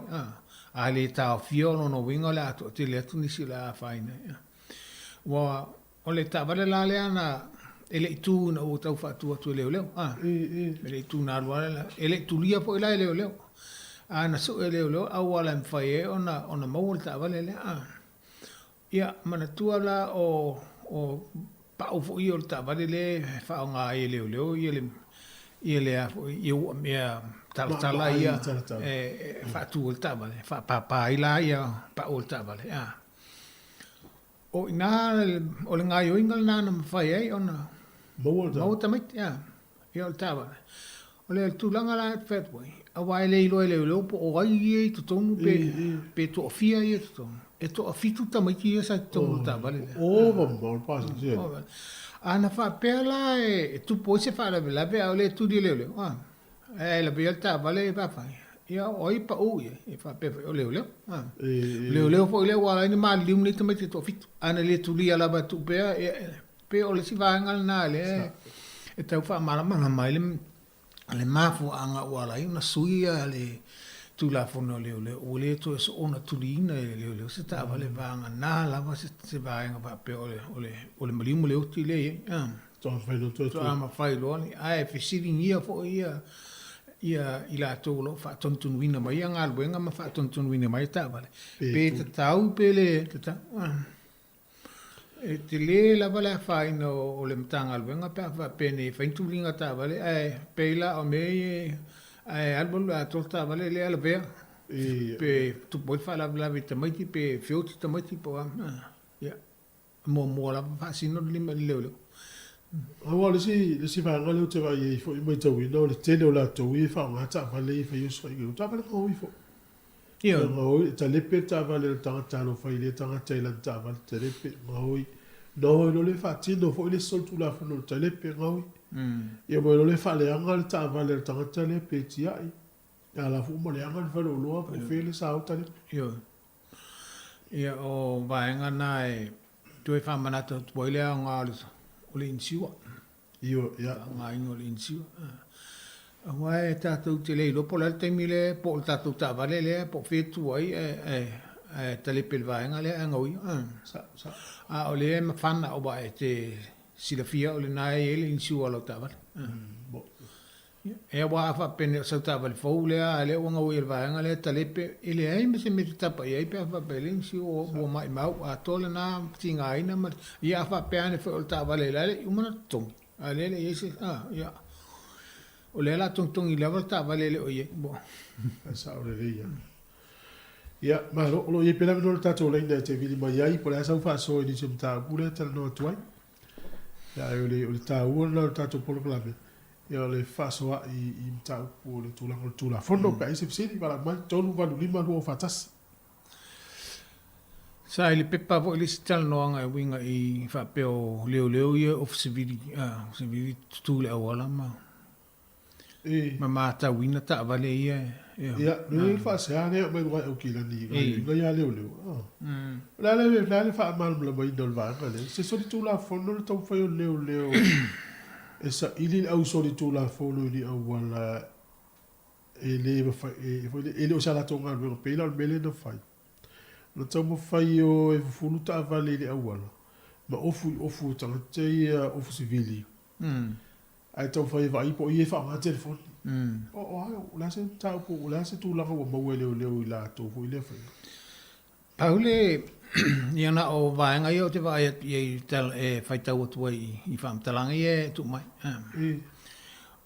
A le taofia o lona uiga o le a toatele atu nisi o le a afaina ai. Ua, o le taavale la lea na, e le i tu ina ua tau faatu atu e leoleo. E le i tu na alu lava, e le i tulia foi la e leoleo. A na sue e leoleo auala e mafai ai ona maua le taavale lea. Ia, manatua la o, o pau foi ia o le taavale lea e faaaoga ai e leoleo ia le, ia le a foi, ia ua mea talatala ia e, e faatu ai le taavale, e faapapa ai la ia pau o le taavale. A. O i ina, o le gaoioiga lena na mafai ai ona maua tamaiti. A. Ia o le taavale. O le tulaga la e fai atu ai, aua e le iloa e leoleo po o ai ia i totonu pe, pe toafia ia i totonu. E toafitu tamaiti ia sa i totonu o le taavale lea. O, mamao le pasese. A na faapea la e tupu ai se faalavelave a o le tuli e leoleo, a, ae lavea ia le taavale e fafai, ia o ai pau i ai, e faapea foi o leoleo. A. O leoleo foi lea ua ala ai ona maliliu nei tamaiti e toafitu. A na le tulia lava e tuu pea, ia, Pei o le isi vaega lena lea e tau faamalamalama ai le mafuaaga ua ala ai ona sui le Tulafono a Leoleo, ua le toe soona tuliina e leoleo se taavale vagana lava se vaega faapea o le maliu ma le oti lea e i ai. Faatoa mafai loa, ae fesiligia foi ia i latou o lo o faatonutonuina mai galuega ma faatonutonuina mai taavale, pe tatau pe le tatau. E tele lava le afaina o le Matagaluega pe a faapea nei e fai ni tuliga taavale ae pei la o mea ia ae alualu le atoa le taavale lea lavea pe tupu ai le faalavelave i tamaiti pe feoti tamaiti po o a. Ia, e muamua lava faasino le lima i le leoleo. Aua o le isi, le isi vaega lea ou te vaai ai foi e matauina o le tele o latou ia e faaaoga taavale ia e fai osofaiga, o taavale gaoi foi. Ioe. Gaoi, e talepe le taavale a le tagata alofa i lea tagata i lana taavale, talepe, gaoi. Noho i lo le faatino foi le isi solitulafono o le talepe, gaoi. Ia ma i lo le faaleaga le taavale a le tagata lea pe tiai. A la foi ma leaga le faleoloa po o fea le sao talepe. Ioe. Ia o vaega na e toe faamanatu atu ai le aoga o le insure. Ioe, ia. Faaaogaina o le insure. Aua e tatou te le iloa po o le a le taimi lea po o le tatou taavale lea po o fea e tu ai ae talepe i le vaega lea ae gaoia. Sa, sa. A o lea e mafana aua e te silafia o lena e i ai le insure a lau taavale. Bo. Ia aua a faapea nei o sau taavale fou lea a lea ua gaoia i le vaega lea talepe, e leai ma se mea e te tapa i ai pe a faapea e leai ni sio ua maimau atoa lena tigaina ma le, ia a faapea ane foi o le taavale la e le i uma ona totogi, a lea e le i ai se, a, ia, o lea o le a togitogi lava le taavale e le o i ai. Ua. E sao lelei lava. Ia, malo, o lo o i ai pea le avanoa i le tatou laina e te vili mai ai, po o le a sau faasoa i nisi o mataupu lea e talanoa atu ai. Ia, ae o le, o le taua lena o le tatou polokalame, ia o le fefaasoa'i i mataupu o le tulaga o le Tulafono. Pe a i ai se fesili, valaau mai, 385 241. Sa i le pepa foi le isi talanoaga e uiga i faapea o leoleo ia ofisivili, ofisivili tutu i le auala ma ma matauina taavale ia e. Ia, le faasea lea mai luga e Aukilani i gaoioiga ia leoleo. O le a le a le faamalamalamaina o le vaega lea? Se solitulafono le taumafai o leoleo e saili le au solitulafono i ni auala e le mafai e, foi e le o se a latou galuega pei la o le mea lea na fai. Na taumafai o e fufulu taavale i le auala ma ofu i ofu o tagata ia ofu sivili. Ae taumafai e vaai po o ia e faaaoga telefoni. O, o a, o le a se mataupu, o le a se tulaga ua maua e leoleo i latou foi i lea faiga? Pau le, ia na o vaega ia ou te vaai atu i ai e faitau atu ai i faamatalaga ia e tuu mai.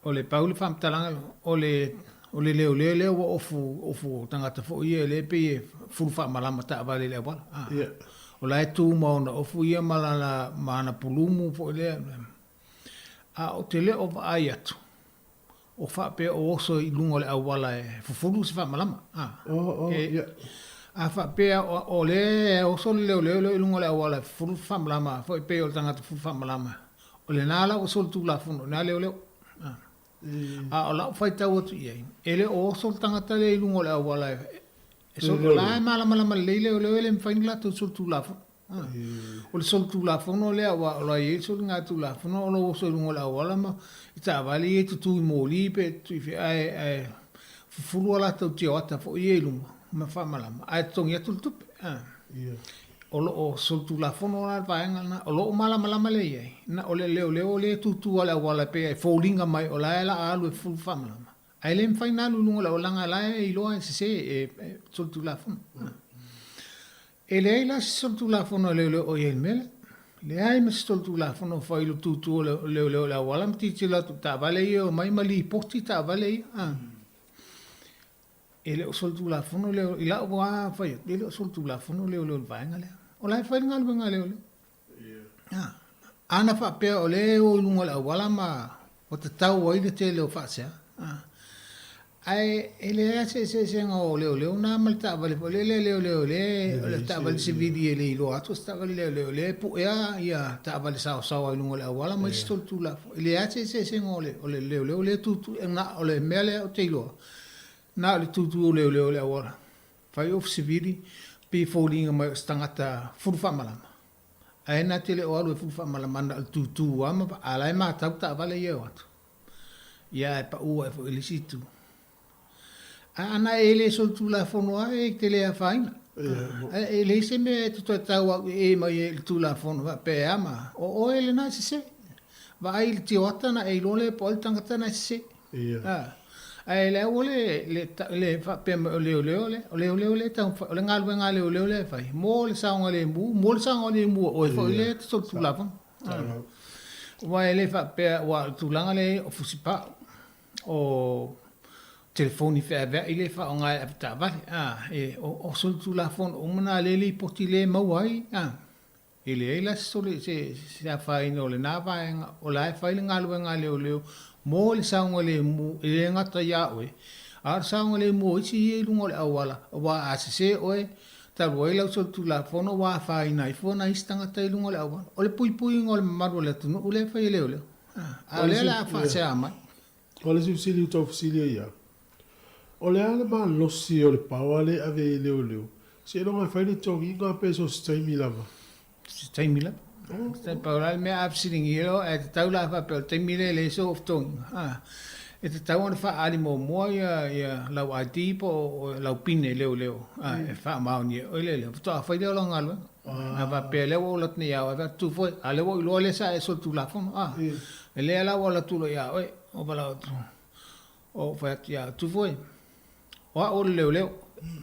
O le pau le faamatalaga, o le, o le leoleo lea ua ofu, ofu o tagata foi ia lea e pei e fulu faamalama taavale i le auala. O la e tu ma ona ofu ia ma lana ma ana pulumu foi lea. A ou te le o vaai atu, o faapea o oso i luga o le auala e fufulu se faamalama. A, oh, oh, e, yeah. a faapea o, o lea e oso le leoleo lea i luga o le auala e fufulu se faamalama, foi pei o le tagata fufulu faamalama, o lena la ua solitulafono i na leoleo. A. A o lau faitau atu i ai, e le o oso le tagata lea i luga o le auala e, e sol, o la e malamalama lelei leoleo e le mafai ona latou solitulafono. O le solitulafono lea aua o la e i ai le soligatulafono o lou oso i luga o le auala ma i taavale ia e tutu i moli pe tutu i fea ae, ae fufulu a latou tioata foi ia i luga ma faamalama ae totogi atu le tupe. O lo o solitulafono la le vaega lena, o lo o malamalama lea i ai, na o le leoleo lea e tutu lava i le auala e pei e foliga mai o la e la alu e fufulu faamalama, ae le mafai ona alu i luga o le auala leaga o la e iloa e sese e solitulafono. E leai la se solitulafono a leoleo o i ai i le mea lea. Leai ma se solitulafono o fai i le tutu o le leoleo i le auala ma tilotilo atu i taavale ia e omai ma lipoti taavale ia. E le o solitulafono leo, i lau lava fai atu, e le o solitulafono leoleo i le vaega lea. O la e fai le galuega a leoleo. A na faapea o lea e o i luga o le auala ma ua tatau ai le tele o faasea, ae e leai lava se eseesega o leoleo na ma le taavale foi lele a leoleo lea, o le taavale sivili e le iloa atu o se taavale leoleo lea e puea ia taavale saosaoa i luga o le auala ma isi solitulafono. E leai lava se eseesega o le leoleo lea e tutu, na o le mea lea ou te iloa, Na o le tutu o leoleo i le auala, fai ofu sivili, pei foliga mai o se tagata fulu faamalama. Ae na te le o alu e fulu faamalama na o le tutu lava ma a la e matau taavale ia e o atu. Ia ae pau ae foi i le isi itu. A ana e le solitulafono lava e te le afaina. Ae e leai se mea e te toe tau au e e mai ai i le Tulafono faapea e a ma o oe lena e sese. Vaai i le tioata na e iloa lea po o ai le tagata na e sese. A, ae le aua le, le, le faapea mai o leoleo lea, o leoleo lea e taumafai, o le galuega a leoleo lea e fai, mo le saogalemu, mo le saogalemu o oe foi lea e te solitulafono. Aua e le faapea, aua o le tulaga lea e i ai o fusipau, o telefoni feaveai lea e faaaoga e avetaavale, a, e, o, o solitulafono uma na lea e lipoti lea e maua ai, a. E leai la se sole, se, se afaina o lena vaega, o la e fai le galuega a leoleo mo le saogalemu, e le gata iā oe, a o le saogalemu o isi ia i luga o le auala, aua a sese oe, talu ai lau solitulafono ua afaina ai fua nai isi tagata i luga o le auala. O le puipuiga o le mamalu o le atunuu lea e fai e leoleo. A o lea o le a faasea mai. O le isi fesili ua tau fesili ai au, o le a le malosi o le paoa lea e ave ai e leoleo? Seiloga e fai le togiga pe so o se taimi lava? Se taimi lava. Se pau la le mea a fesiligia loa, ae tatau la faapea o le taimi lea e leai sou togiga, a, e tatau ona faaali muamua ia, ia lau ID po o lau pine leoleo, a, e faamaonia e oe le leo, faatoa fai lea o lau galuega. A faapea lea ua ou alu atu nei ia oe, fai atu, tu foi, a lea ua ou iloa lea sa e solitulafono, a, e lea la ua alu atu loa ia oe, ou valaau atu, ou fai atu ia oe, tu foi, O au o le leoleo,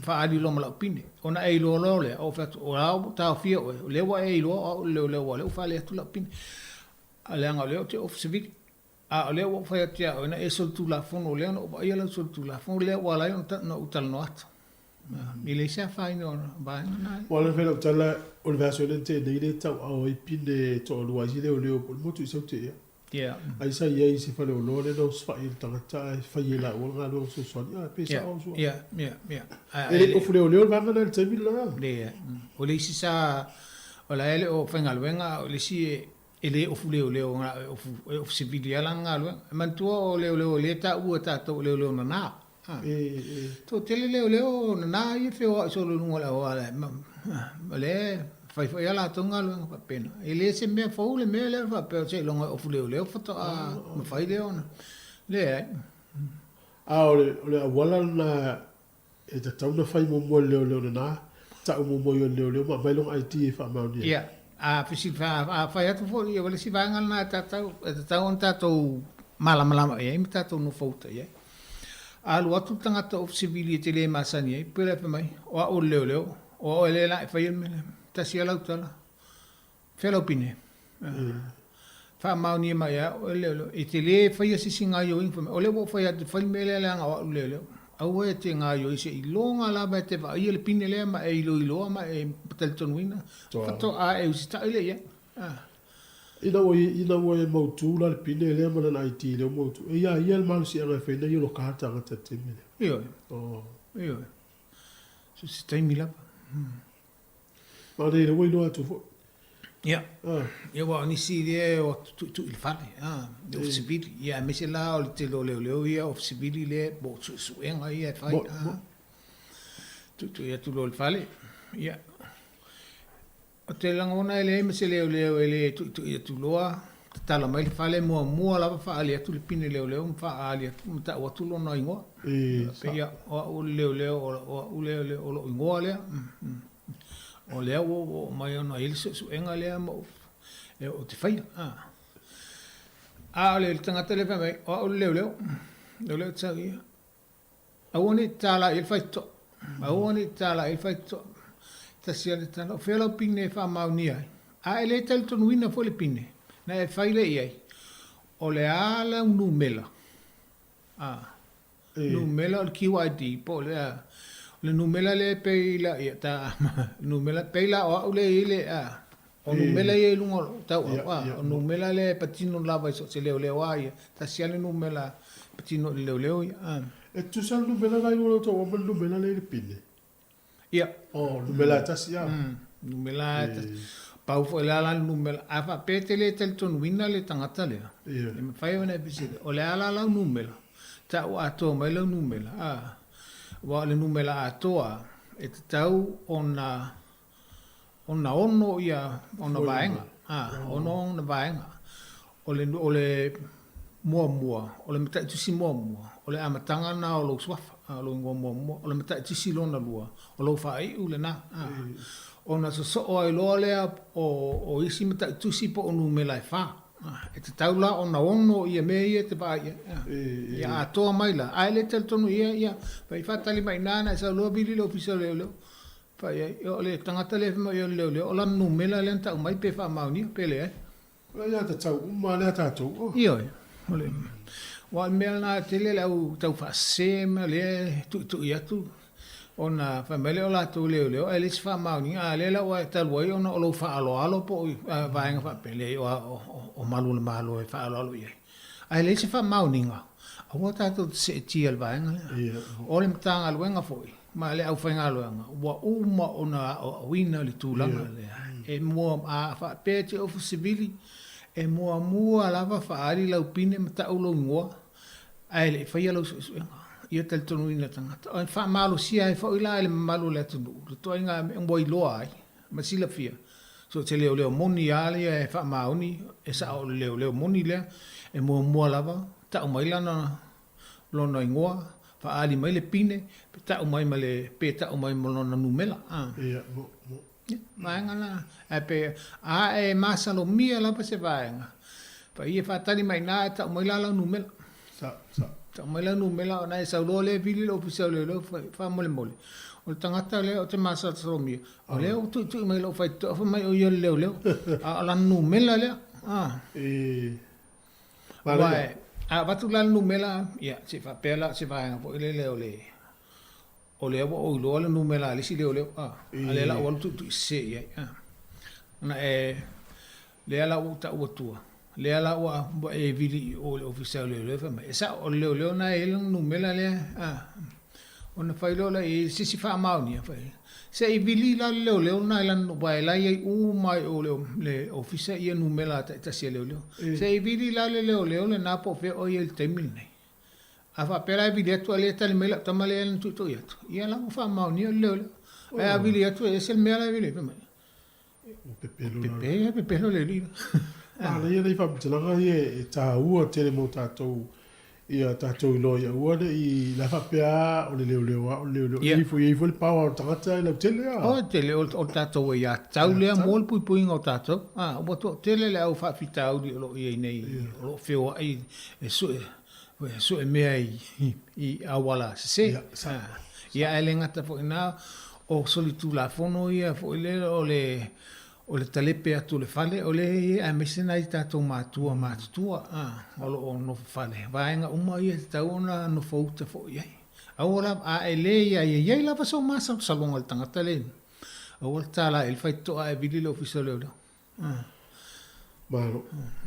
faaali loa ma lau pine. Ona e iloa loa lea, ou fai atu, o la ua taofia oe, o lea ua e iloa o au o le leoleo aua o lea ua faaali atu lau pine. A leaga o lea ou te ofu sivili. A o lea ua ou fai atu ia oe, na e solitulafono, o lea na ou vaaia lau solitulafono, lea ua ala ai ona ou talanoa atu. E leai se afaina o vaega na. Ua ala fai lau tala, o le vaiaso lea na tea nei lea e tauaao ai pine e toalua ai si leoleo po o le motu i Saute ea. Ai sa i ai i se faleoloa lea na osofai ai le tagata ae fai e laua le galuega fesoasoani. A, pe sao au sua. E le i ofu leoleo le vaega lea i le taimi lena. Leai. O le isi sa, o la e le o faigaluega, a o le isi e le ofu leoleo na o e ofu, e ofu sivili lava lana galuega. E manatua o leoleo lea e taua e tatou o leoleo nana. Toatele leoleo nana ia e feoai solo i luga o le auala, o lea e fai foi a latou galuega faapena. E le se mea fou le mea lea faapea seiloga e ofu leoleo faatoa mafai lea ona. Leai. A o le auala lena e tatau ona fai muamua e le leoleo nana, tau muamua i o le leoleo ma aumai lona ID e faamaonia ai. Ia, a fesili, a fai atu foi, o le isi vaega lena e tatau, e tatau ona tatou malamalama i ai ma tatou nofouta i ai. A alu atu le tagata ofisa sivili e te le masani ai, pei la e fai mai, o au o le leoleo, o oe lea la e faia le mea lea. Tasi lava lau tala, fea lau pine? Faamaonia mai ia oe le leoleo. E te le faia se isi gaoioiga fai mai, o lea ua ou fai atu, fai le mea lea leaga o au le leoleo. Aua e te gaoioi se i loga lava e te vaaia le pine lea ma e iloiloa ma e talitonuina, faatoa e usitai lea i ai. Ah. Ina ua ina ua e mautu la le pine lea ma lana ID lea ua mautu, e ia ia le malosiaga e fai nei o lo ka tagata i le taimi lea. Ioe. Oh. Ioe. So se taimi lava. Ma le ua iloa atu foi. Ia. Ah. Ia aua o nisi lea e o atu tuitui i le fale, ah, le ofisa sivili. Ia aemaise la o le tele o leoleo ia ofisa sivili lea po o suesuega ia e fai. Ah. Tuitui atu loa i le fale. Ia. Ou te lagona e leai ma se leoleo e le tuitui atu loa, tatala mai le fale, muamua lava faaali atu le pine leoleo ma faaali atu ma tau atu lona igoa. Pei o au o le leoleo, o au lea o lou igoa lea. O lea ua ou oo mai ona e i ai le suesuega lea ma ou te faia. A o le tagata lea e fai mai, o au o le leoleo, leoleo te sau ia. Aua ne i tatala i ai le faitotoa. Aua ne i tatala i ai le faitotoa. Tasi lava le tala, o fea lau pine e faamaonia ai? A e le talitonuina foi le pine na e fai lea i ai, o le a lau numela? A, numela o le QID po o le a? O le numela lea e pei la, ia ta, numela, pei la o au lea e i ai le, a, o numela ia i luga o lou tauau, a, o numela lea e patino lava i so o se leoleo a ia, tasi lava le numela e patino i le leoleo ia, a. E tutusa le numela la i luga o lou tauau ma le numela lea i le pine? Ia. Oh, numela e tasi a. Numela e tasi. Pau foi la la le numela, a faapea e te le talitonuina le tagata lea, e mafai ona e fesili, o le a la lau numela? Tau atoa mai lau numela, a. Aua o le numela atoa, e tatau ona ona ono ia ona vaega, a, ono ona vaega. O le, o le muamua, o le mataitusi muamua, o le amataga lena o lou suafa, a, o lou igoa muamua. O le mataitusi lona lua, o lou faaiu lena, a. Ona sosoo ai loa lea o, o isi mataitusi po o numera e fa. A, e tatau la ona ono ia mea ia e te vaai i ai, a. Ia atoa mai la, ae le talitonu ia, ia, pai faatali mai i ina na e sau loa vili le Ofisa o Leoleo. Fai ai, o le tagata lea e fai mai o le leoleo, o lana numera lea na tau mai pe faamaonia pe leai. O le aiatatau uma lea tatou, oh. Ioe, o le, aua o le mea lena e tele le au taufaasese ma lea e tuitui atu, ona fai mai lea o latou leoleo ae leai se faamaoniga, a o lea la ua e talu ai ona o lou faaaloalo po o vaega faapea, leai o malu o le Malo e faaaloalo i ai. Ae leai se faamaoniga, aua tatou te seetia i le vaega lea. O le Matagaluega foi ma le aufaigaluega, ua uma ona aoaoina le tulaga lea. E mua, a faapea e te ofu sivili, e muamua lava faaali lau pine ma tau lou igoa, ae le i faia lau suesuega. Ia talitonuina tagata. E faamalosia ai foi la e le mamalu o le atunuu le ituaiga mea ua iloa ai ma silafia, so o se leoleo moni lava ia e faamaoni, e sao o le leoleo moni lea, e muamua lava tau mai lana lona igoa, faaali mai le pine, pe tau mai ma le, pe tau mai ma lona numera. A. Ia, mo, mo. Ia, vaega la. Ae pe, a e masalomia lava se vaega, paia faatali mai ina e tau mai la lau numera. Sa, sa. Tau mai lau numera ona e sau loa lea vili le ofisa o leoleo faamolemole. O le tagata lea ou te masalosalogia, o lea ua tuitui mai lou faitotoa fai mai o ia le leoleo. A o lana numera lea. A. E. Aua e, a avatu la le numera, ia, se i faapea la o se vaega foi lele o le, o lea ua ou iloa le numera a le isi leoleo, a, a lea la ua alu tuutuisese i ai, a. Ona e, lea la ua ou tau atua, lea la ua, ua e vili i o i le Ofisa o Leoleo fai mai, e sao, o le leoleo lena e i ai lana numera lea, a. Ona fai loa lea i se isi faamaonia, fai, se i vili la le leoleo lena i lana, aua e la e i ai uma i o i le Ofisa ia numera taitasi a leoleo. Se i vili la le leoleo lena po o fea o i ai i le taimi lenei. A faapea la e vili atu a o lea e tali mai lau tama lea na tuitui atu, ia la ua faamaonia o le leoleo. Ae a vili atu e ese le mea la e vili ai, fai mai, ua pepelo la. Pepe, pepelo le alii la. Manaia nei faamatalaga ia e taua tele mo tatou ia tatou iloa ia aua ne i la faapea a o le leoleo a o le leoleo. E i foi e i foi le power o le tagata e lautele a. O tele o o tatou aiatatau lea mo le puipuiga o tatou. A ua toatele le au faafitauli o lo o i ai nei o lo o feoai e sue sue mea i i auala sese. Ia ae le gata foi i ina o solitulafono ia foi lea o le o le talepe atu o le fale, o lea e i ai aemaise nai tatou matua matutua o lo o nofo fale. Vaega uma ia e tatau ona nofouta foi i ai. Aua lava, a e le ia e i ai lava sou masalosaloga i le tagata le inu, aua le tala i le faitotoa ae vili le Ofisa o Leoleo. Malo.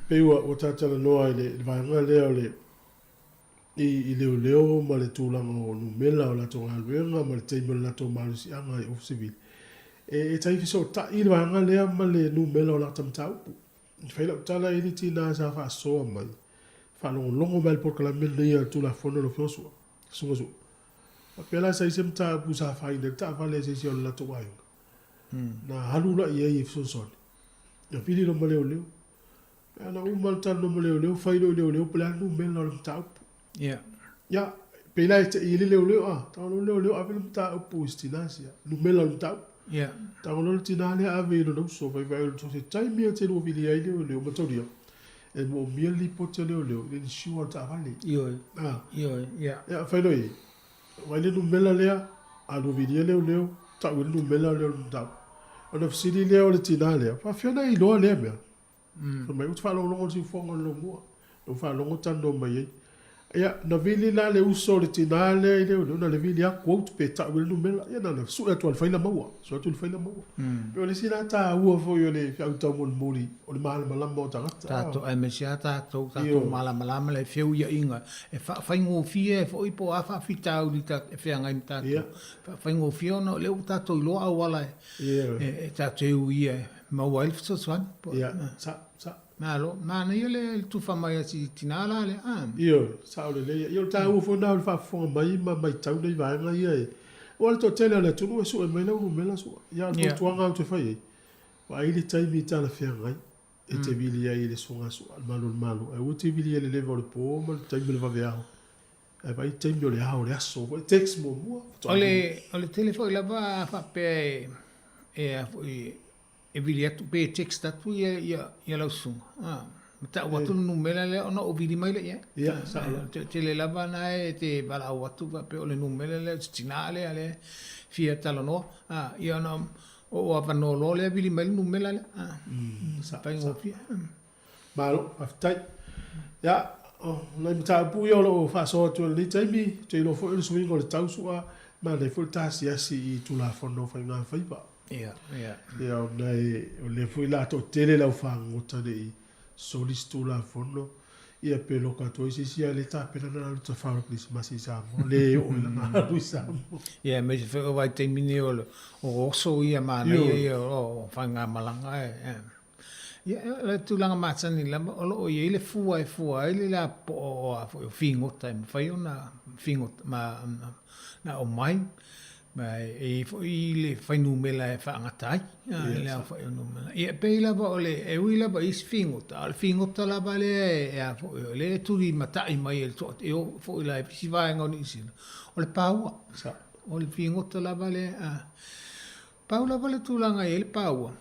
Pei ua ua ta talanoa i le i le vaega lea o le i i leoleo ma le tulaga o numera o latou galuega ma le taimi o le latou malosiaga i Ofisa Sivili. E e tai fesootai le vaega lea ma le numera o lata mataupu. I fai lau tala i le tina sa faasoa mai, faalogologo mai i le polokalame lenei a le Tulafono o le Afioga Sua, Susuga Sua. Faapea la sa i se mataupu sa afaina ai le taavale a se isi o le latou aiga. Na alu la i ai e fesoasoani. Na vili loa ma leoleo. A na uma le talanoa ma leoleo, fai loa i leoleo po o le a le numera o le mataupu. Ia. Ia, pei la e te i le leoleo, a, tago loa le leoleo ave le mataupu i se tina sia, numera o le mataupu. Ia. Tago loa le tina lea ave i lona uso, vaivai o le se taimi e te lua vili ai leoleo, mataulia, e moomia le lipoti a leoleo i le insure o le taavale. Ioe. A. Ioe, ia. Ia, fai loa i ai, vaai le numera lea, a lua vilia leoleo, tau i le numera lea o le mataupu. Ona fesili lea o le tina lea, faafefea ona e iloa lea mea? Fai mai, ou te faalogologo i le siufofoga o le lomua. Na ou faalogo talanoa mai ai. Ia, na vili la le uso o le tina lea i leoleo, na le vili atu quote pe tau i le numera. Ia na ona sue atu lava i le faila maua, sue atu i le faila maua. Pei o le isi la taua foi o le feau taumolimoli o le malamalama o tagata. Tatou, aemaise lava tatou, tatou malamalama le feuiaiga e faafaigofie ai foi po o a faafitauli e feagai ma tatou. Faafaigofie ona o lea ua tatou iloa auala e tatou te uia e maua ai le fesoasoani. Ia, sa, sa. Malo, manaia le tufa mai a si tina la lea. Ah. Ioe, sao lelei. Ia o le taua foi lena o le faafofoga mai ma matau nei vaega ia e, aua o le toatele o le atunuu e sue mai lau numera sua. Ia o le fautuaga ou te fai ai, vaai le taimi talafeagai e te vili ai i le suaga sua, le malu o le Malo. Ae aua e te vili ai i le leva o le po ma le taimi o le vaveao. Ae vaai le taimi o le ao o le aso foi, text muamua faatoa. O le tele foi lava a faapea e, e a foi, e vili atu pe text atu ia ia ia lau susuga a ma tau atu le numera lea ona ou vili mai lea i ai. Ia, sao la. O le tele lava na e te valaau atu faapea o le numera lea o se tina lea lea e fia talanoa a ia ona ou avanoa loa lea vili mai le numera lea a. Faigofie. Malo, faafetai. Ia, o nai mataupu ia o lo o faasoa atu i lenei taimi, ou te iloa foi o le suiga o le tau sua, manaia foi le ta asiasi i Tulafono o Faiga Faiva. Ia, ia. Ia, ona e, o lea foi o le a toatele le aufagota ne i soli se Tulafono, ia pe loka atu ai se isi ae le tapena ona alu tafao i le Kerisimasi i Samoa, le oo i lana alu i Samoa. Ia, aemaise foi o vaitaimi nei o le o oso ia manaia ia o faigamalaga e. Ia, o le tulaga masani lava, o lo o i ai le fua e fua ai le lapoa o a foi o figota e mafai ona figota ma na aumai, ma e i ai foi le fuainumera e faagata ai le aofai o numera. Ia, e pei lava o le, e ui lava i isi figota, a o le figota lava lea e a foi, o lea e tulimatai mai e le toa, e oo foi la i isi vaega o Niu Sila, o le paua. O le figota lava lea, a pau lava le tulaga e i ai le paua,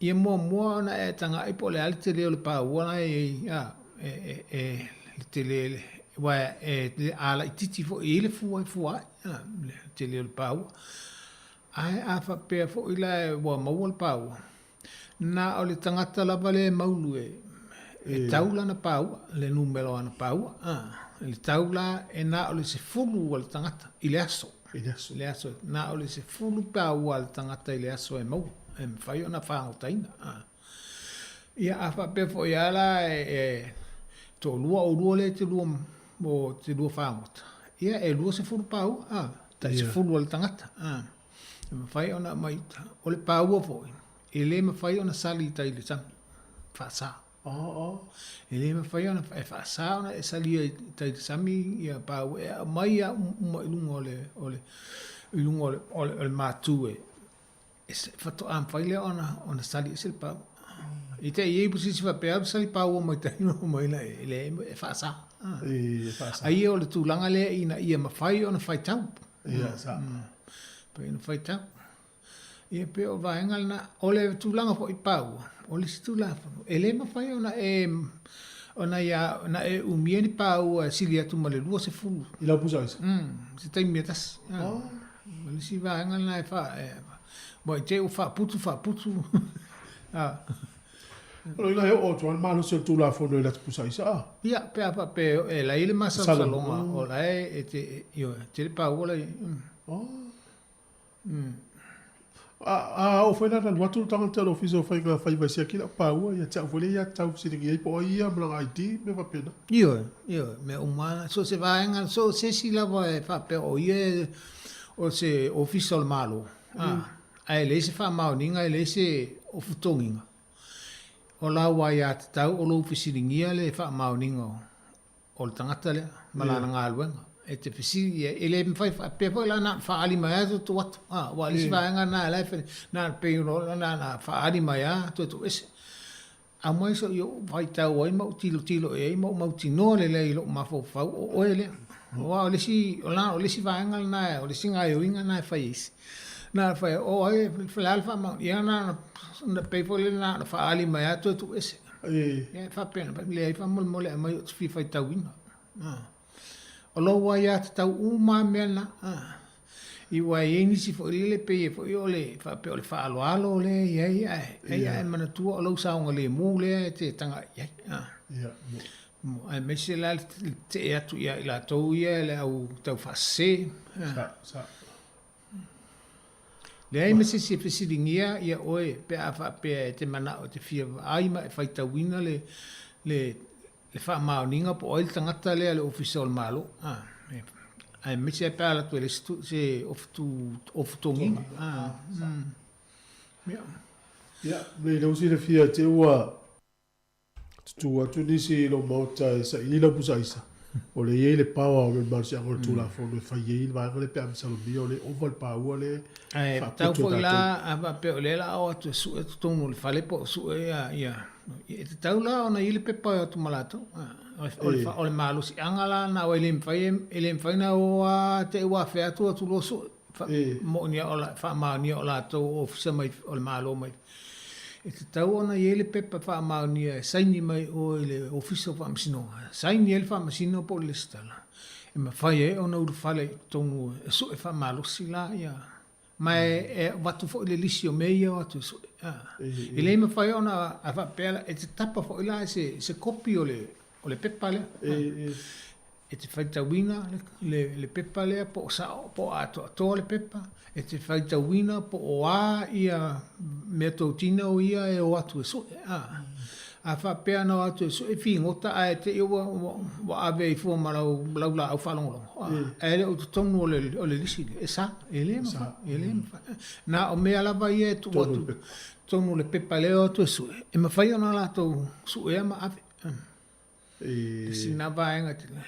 Ia muamua ona e tagai po o le a le tele o le paua la e i ai, a, e, e, e, le tele, aua e a laitiiti foi, e i ai le fua e fua ai, a, le tele o le paua. Ae a faapea foi la ua maua le paua, na o le tagata lava lea e maulu e, e tau lana paua, le numera o ana paua, a. Le tau la e na o le 10 a le tagata i le aso. I le aso. I le aso. Na o le 10 paua a le tagata i le aso e maua, e mafai ona fagotaina. Ia, a faapea foi lava la e toalua oulua lea e te lua, o te lua fagota, ia e 20 paua, a, tai 10 a le tagata, a, e mafai ona aumai i uta. O le paua foi, e le mafai ona sali i tai i le sami, faasa. E le mafai ona e faasa ona e salia i tai i le sami ia paua e aumai lava uma i luga o le o le i luga o le o le, o le matu e e faatoa mafai lea ona ona sali ese le paua. I te i ai po se isi faapea alu sali paua mai tai mai la e le e faasa. E faasa. Ai o le tulaga lea ina ia mafai ona faitau. Ia sa. Mafai ona faitau. Ia pei o vaega lena. O le tulaga foi paua, o le isi Tulafono, e le mafai ona e, ona ia, ona e umia ni paua e sili atu ma le 20. I lau pusa aisa? Mm, se taimi e tasi. Oh. O le isi vaega lena e fa, e, ua i te i ua faaputu, faaputu. Ah. O lona uiga e oo atu lava le malosi o le Tulafono i le atu pusa aisa a? Ia, pe a faapea e la i ai le masalosaloga o la e te, ioe, tele paua la i ai. Oh. A oo foi la ina alu atu le tagata i le Ofisa o Faiga Faiva e siaki lau paua, ia te au foi lea ia tau fesiligia ai po o ai ia ma lana ID ma mea faapena. Ioe, ioe, mea uma lava, so o se vaega, so o se isi lava e faapea o ia o se Ofisa o le Malo, a, ae leai se faamaoniga, e leai se ofutogiga, o lau aiatatau o lou fesiligia le faamaoniga o le tagata lea ma lana galuega. E te fesili i ai, e le mafai faapea foi la na ona faaali mai lava toe tuu atu. A, aua o le isi vaega lena la e fai, na ona pei na ona faaali mai lava toe tuu ese. Aumai soʻi ou faitau ai ma ou tilotilo i ai ma ou mautinoa lelei i lou mafaufau o oe lea. Aua o le isi, o la, o le isi vaega lena, o le isi gaoioiga lena e fai e isi. Na ona fai, o ai, o le a le faamaoni? Ia na ona, pei foi lele na ona faaali mai lava toe tuu ese. Ia e faapena, leai faamolemole aumai ou te fia faitauina. O lou aiatatau uma lava mea na. Aua e i ai nisi foi lele pei foi o le faapea o le faaaloalo lea e i ai, ae ai ae manatua o lou saogalemu lea e te tagai i ai. Aemaise la le tetee atu ia i latou ia le au taufaasese. Leai ma se isi e fesiligia ia oe pe a faapea e te manao e te fia vaai ma e faitauina le le le faamaoniga po o ai le tagata lea a le Ofisa o le Malo, aemaise lava pe a alu atu e leai se ofutogiga. Ia. Ia, lea ua silafia te ua Tutū atu nisi i lou maota e saili lau pusa aisa, o lea e i ai le power o le malosiaga o le Tulafono e fai ai le vaega lea pe a masalomia o lea e ova le paua lea e faapito e tatou. Ae tatau foi la a faapea o lea o le a oo atu e sue totonu o le fale po o sue ia, e tatau la ona i ai le pepa e o atu ma latou. O le malosiaga la lena aua e le mafai e le mafai ona o lava te i ua afea atu atu loa sue. Monia o la, faamaonia o latou o ofisa mai o le Malo mai. E tatau ona i ai le pepa faamaonia e saini mai oe i le Ofisa o Faamasinoga, saini ai le Faamasino po o le Lesitala, e mafai ai ona ulufale i totonu e sue faamalosi la ia. Ma e avatu foi le lisi o mea ia e o atu e sue. E le mafai ona a faapea la, e te tapa foi la i se kopi o le pepa lea. E te faitauina le pepa lea po o sao po o atoatoa le pepa, e te faitauina po o a ia meatotino ia e o atu e sue. A faapea na o atu e sue e figota ae te i ua ave ai fua ma lau laau faalogologo, ae le o i totonu o le lisi lea, e sa, e le mafai, e le mafai. Na o mea lava ia e tuu atu i totonu o le pepa lea e o atu e sue, e mafai ona latou suea ma ave. E sina vaega tele.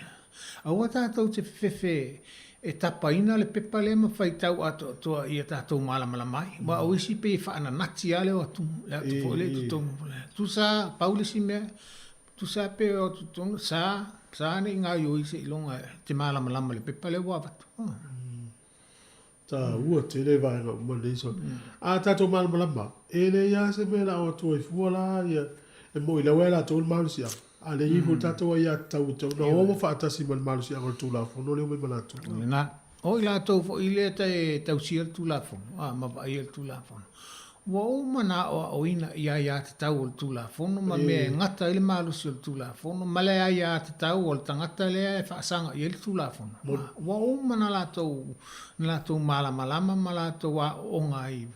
Aua tatou te fefefe e tapaina le pepa lea ma faitau atoatoa ia tatou malamalama ai. Aua o isi pei e faananati lava le o atu, le atu foi lea i totonu. Tusa pau le isi mea, tusa pe o atu i totonu, sa, sa ne i gaoioi seiloga e te malamalama i le pepa lea ua avatu. Taua tele vaega uma nei so. A tatou malamalama, e leai lava se mea o le a o atu ai fua la ia, e moni lava e latou le malosiaga, a leai foi le tatou aiatatau e tatau ona o faatasi ma le malosiaga o le Tulafono lea ua omai ma latou. O lena. O i latou foi lea e tausia le Tulafono, a, ma vaaia le Tulafono. Ua uma ona aoaoina i aiatatau o le Tulafono ma mea e gata ai le malosi o le Tulafono ma le aiatatau o le tagata lea e faasaga i ai le Tulafono. Ua uma ona latou, ona latou malamalama ma latou aooga ai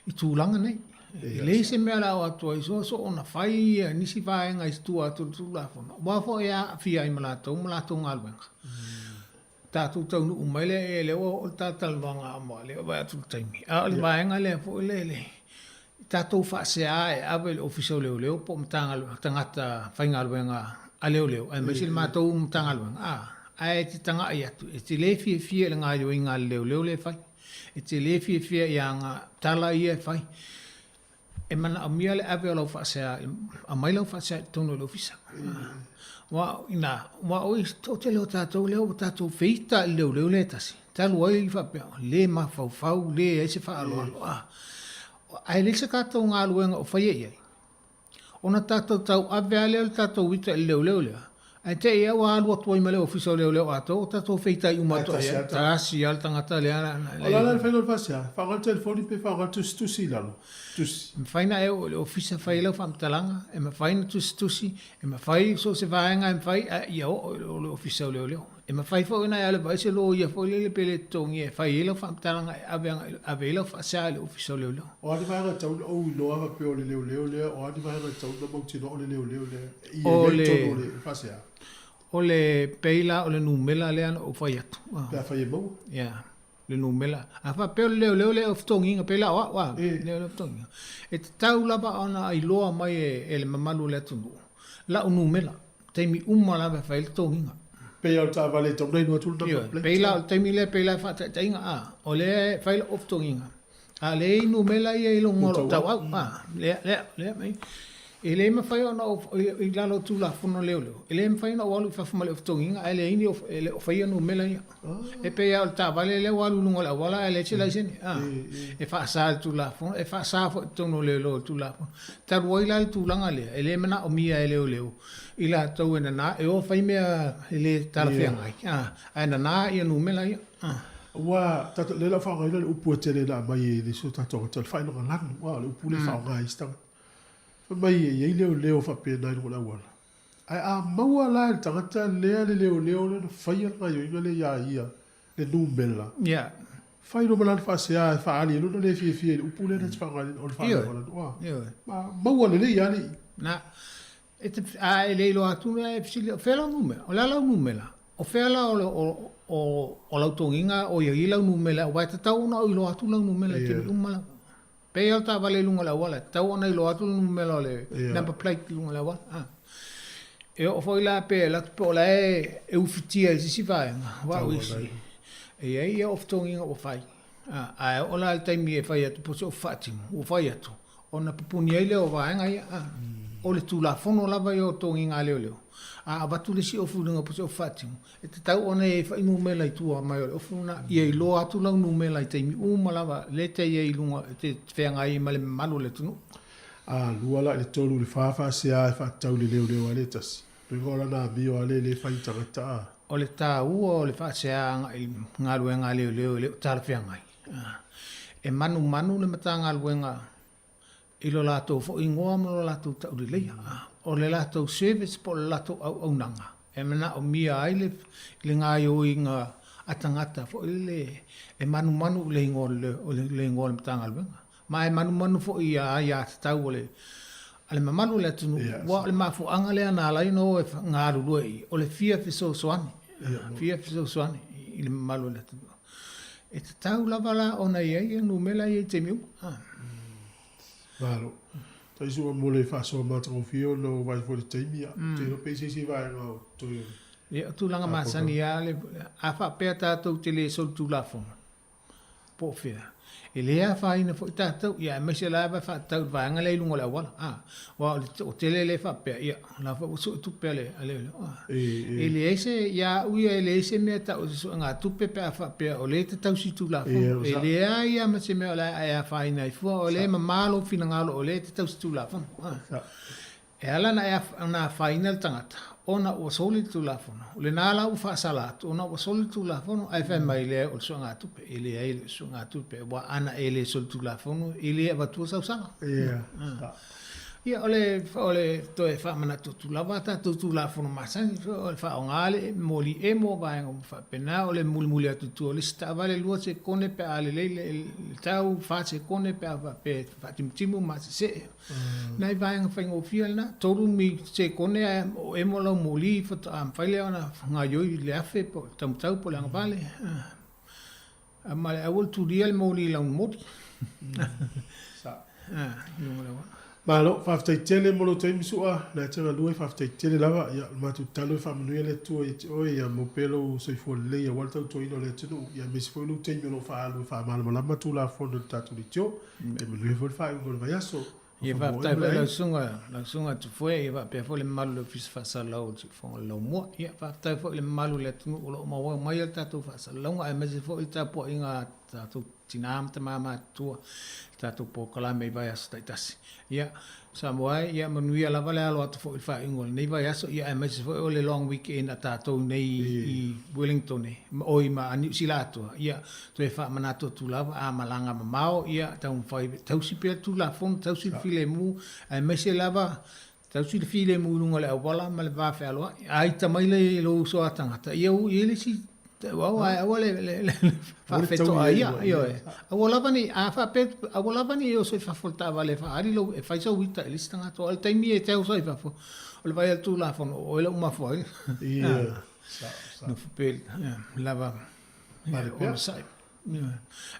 i tulaga nei. E leai se mea o le a oo atu ai so so ona fai nisi vaega i tua atu o le Tulafono, aua foi e aafia ai ma latou ma latou galuega. Tatou taunuu mai lea, e lea ua oo le talatalanoaga a lea ua vaai atu i le taimi. A o le vaega lea foi lele, tatou faasea e ave i le Ofisa o Leoleo po o Matagaluega, tagata faigaluega a leoleo, aemaise le matou Matagaluega, a, ae e te tagai atu, e te le fiafia i le gaoioiga a le leoleo lea e fai. E te le fiafia i ana tala ia e fai. E manaomia le ave o lau faasea, aumai lau faasea i totonu o le ofisa. Aua ina, aua o le toatele o tatou lea ua tatou feita i le leoleo lea e tasi, talu ai faapea, le mafaufau, leai se faaaloalo, a. Ae leai se tatou galuega o faia i ai. Ona tatou tauave lava lea o le tatou ita i le leoleo lea. Ae te i a ua alu atu ai ma le Ofisa o Leoleo atoa ua tatou feitai uma atu ai a. Tasi lava le tagata lea na. O le a la le faiga o le faasea? Faaaoga le telefoni pe faaaoga le tusitusi i lalo? Tusi. E mafai ona e oo i le Ofisa fai ai lau faamatalaga, e mafai ona tusitusi, e mafai so o se vaega e mafai ae ia oo i le Ofisa o Leoleo. E mafai foi ona e alu e vaai se loia foi lele pe le totogia e fai ai lau faamatalaga e ave agai ave ai lau faasea i le Ofisa o Leoleo. O a ni vaega e tatau ona ou iloa faapea o le leoleo lea, o a ni vaega e tatau ona mautinoa o le leoleo lea ia i ai totonu o le faasea? O le pei la o le numera lea na ou fai atu. Pe afai e maua? Yeah, le numera. A faapea o le leoleo lea o fetogiga, pei la o au a, leoleo fetogiga. E tatau lava ona iloa mai e le mamalu o le atunuu lau numera. Taimi uma lava e fai ai le totogiga. Pei lava o le taavale e tatau ona inu atu le number plate. Pei la o le taimi lea pei la e faataitaiga a, o lea e fai lau fetogiga, a o lea e i ai numera ia i luga o lou tauau a, lea, lea, lea mai. E le mafai ona ou, i lalo o Tulafono Leoleo, e le mafai ona ou alu i fafo ma le fetogiga ae leai ni, e le o faia numera ia. E pei lava o le taavale lea ua alu i luga o le auala ae leai se laisene. A, e faasa e le Tulafono, e faasa foi i totonu o leoleo o le Tulafono. Talu ai la le tulaga lea, e le manaomia e leoleo i latou e nana, e o fai mea e le talafeagai, a, ae nana ia numera ia. A. Ua tatou, lea o le a faaaogaina le upu e tele ina aumai e nisi o tatou tagata, o le faailoga lanu, a, o le upu lea e faaaoga e isi tagata. Fai mai e i ai leoleo faapena i luga o le auala. Ae a maua la e le tagata lea le leoleo lea na faia le gaoioiga lea iā ia, le numera, fai loa ma lana faasea e faaali ai lona le fiafia i le upu lea na te faaaogaina, o le faalogo ua maua lelei lava le i. Na, e te, a e le iloa atu mea e fesili, o fea lau numera? O le a lau numera? O fea la o, o, o, o lau togiga o i ai lau numera, aua e tatau ona ou iloa atu lau numera i taimi uma lava. Pei lava o le taavale i luga o le auala, e tatau ona iloa atu le numera o le number plate i luga o le auala. A. E oo foi la pe alu atu po o la e e ufitia i se isi vaega, aua o isi, e i ai ia ofitogiga ua fai. A, ae oo la i le taimi e fai atu po o se ofi faatino, ua fai atu, ona pupuni ai lea o vaega ia. A. O le Tulafono lava ia o togiga a leoleo, a avatu le isi ofi i luga po o se ofi faatino, E tatau ona i ai foi numera i tua mai o le ofu lena, ia iloa atu lau numera i taimi uma lava lea e te i ai i luga, e te feagai ai ma le mamalu o le atunuu. A lua la i le tolu i le fa faasea e faatatau i le leoleo a le tasi. Lona uiga o lana amio a le le fai i tagata a. O le taua o le faasea agai i galuega a leoleo e le o talafeagai. E manumanu le Matagaluega i lo latou foi igoa ma lo latou tauleleia. O le latou service po o le latou auaunaga e manaomia ai le le gaoioiga a tagata foi lele e manumanu i le igoa o le igoa o le Matagaluega. Ma e manumanu foi i aiatatau a le a le mamalu o le atunuu, aua o le mafuaaga lea na ala ai ona o e galulue i i, o le fia fesoasoani, fia fesoasoani i le mamalu o le atunuu. E tatau lava la ona i ai numera ia i taimi uma. Malo. Tai sua mo le faasoa matagofie ona ua vaai foi i le taimi, ia, ou te iloa pe i se isi vaega o toe o le. Ia, o tulaga masani lava le, a faapea tatou te le solitulafono, po o fea. E le afaina foi tatou, ia aemaise lava e faatatau i le vaega lea i luga o le auala, a, aua o le toatele lea e faapea, ia, o la foi ua sue tupe a le, a leoleo, a. E leai se, ia au ia, e leai se mea e tau o se suegatupe pe a faapea o lea e te tausi Tulafono. E leai lava ma se mea o le a e afaina ai fua, o lea e mama lou finagalo o lea e te tausi Tulafono, a. E ala ona afaina le tagata ona ua soli le Tulafono. O lena la ua faasala atu ona ua soli le Tulafono ae fai mai lea o le suegatupe. E leai e le o se suegatupe aua ana e le solitulafono e le avatua sau sala. Ia o le o le toe faamanatu atu lava a tatou Tulafono masani o le faaaoga le moli emo vaega uma faapena o le mulimuli atu i tua o le isi taavale 2 sekone pe a lelei le tau 4 sekone pe a faapea e faatimutimu ma sesee. Nai vaega faigofie lena, 3 mi sekone ae o emo lau moli faatoa mafai lea ona gaoioi i le afe po o le taumatau po o le agavale. Ma le aua le tulia le moli i lau moli. I luga o le auala. Malo, faafetai tele mo lou taimi Su'a, na e te galue, faafetai tele lava. Ia, o le matou tatalo e faamanuia le Atua ia te oe, ia maua pea lou soifua lelei aua le tautuaina o le atunuu, ia aemaise foi lou taimi o lo o faaalu e faamalamalama Tulafono i le tatou leitio. E manuia foi le faaiuga o le vaiaso. Ia faafetai foi lau susuga, lau susuga Tufoe, ia faapea foi le mamalu o le Ofisa Faasalalau o le Siufofoga o le Laumua. Ia faafetai foi i le mamalu o le atunuu o lo o maua mai le tatou faasalalauga aemaise foi le tapuaiga a tatou tinā ma tamā matutua i le tatou polokalame i vaiaso taitasi. Ia, Samoa e, ia manuia lava le alo atu foi i le faaiuga o lenei vaiaso, ia aemaise foi o le long weekend a tatou nei i Wellington e, oi ma Niu Sila atoa, ia toe faamanatu atu lava a malaga mamao, ia taumafai, tausi pea le Tulafono, tausi le filemu, aemaise lava tausi le filemu i luga o le auala ma le va fealoai. A ita mai le lou uso a tagata, ia ua i ai le isi Tauau ae aua le le le faafetoa ia, ioe. Aua lava ne i, a faapea, aua lava ne i e oso i fafo i le taavale e faaali lou, e fai sou ita i le isi tagata. Aua o le taimi e te oso ai i fafo, o le vaai a le Tulafono, o oe le ua mafua ai. Ia, sao, sao. Nofo pea i lava, onosai.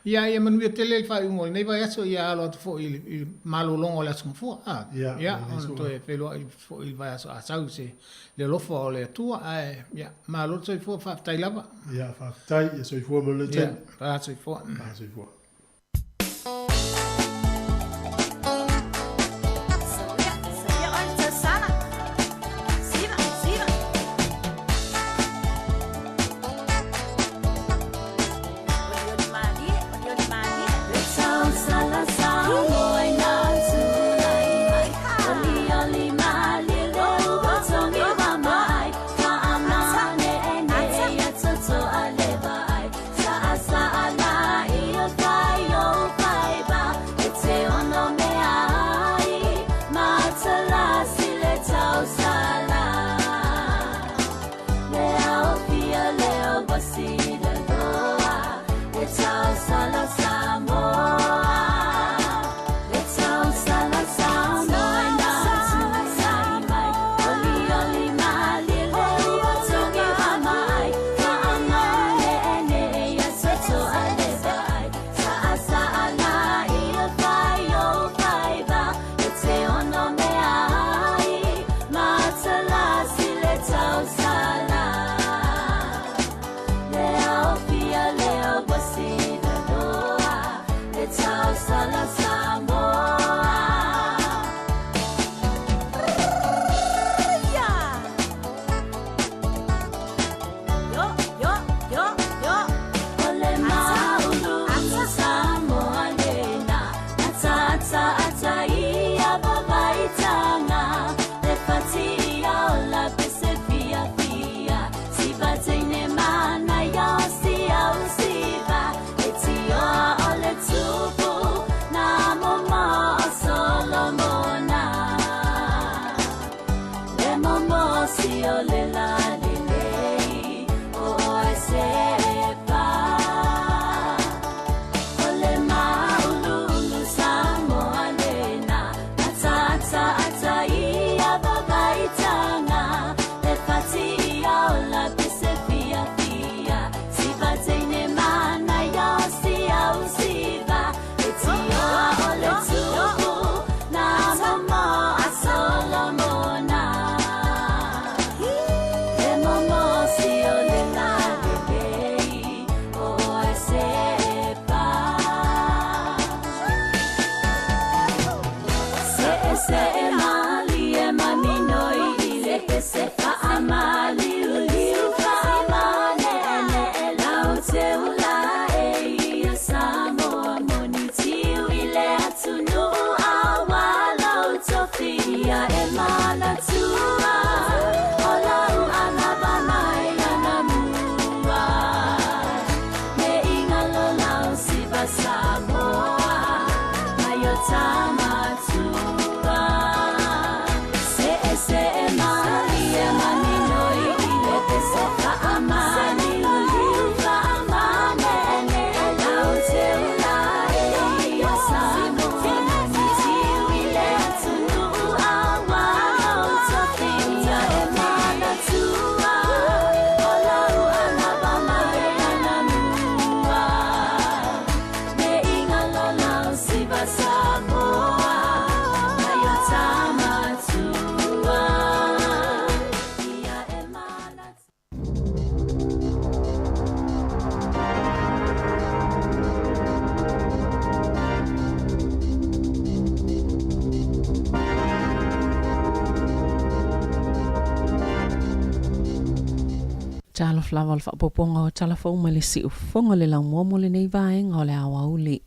Ia, ia manuia tele le faaiuga o lenei vaiaso, ia alo atu foi i le malologa o le Aso Gafua. A, ia, ona toe feiloai foi i le vaiaso a sau i se le alofa o le Atua, ae, ia, malo le soifua, faafetai lava. Ia, faafetai, ia soifua ma le taimi. Ia, soifua. Soifua. Samoa. Talofa lava o le faaopoopoga o tala fou mai le siufofoga o le laumua mo lenei vaega o le aoauli.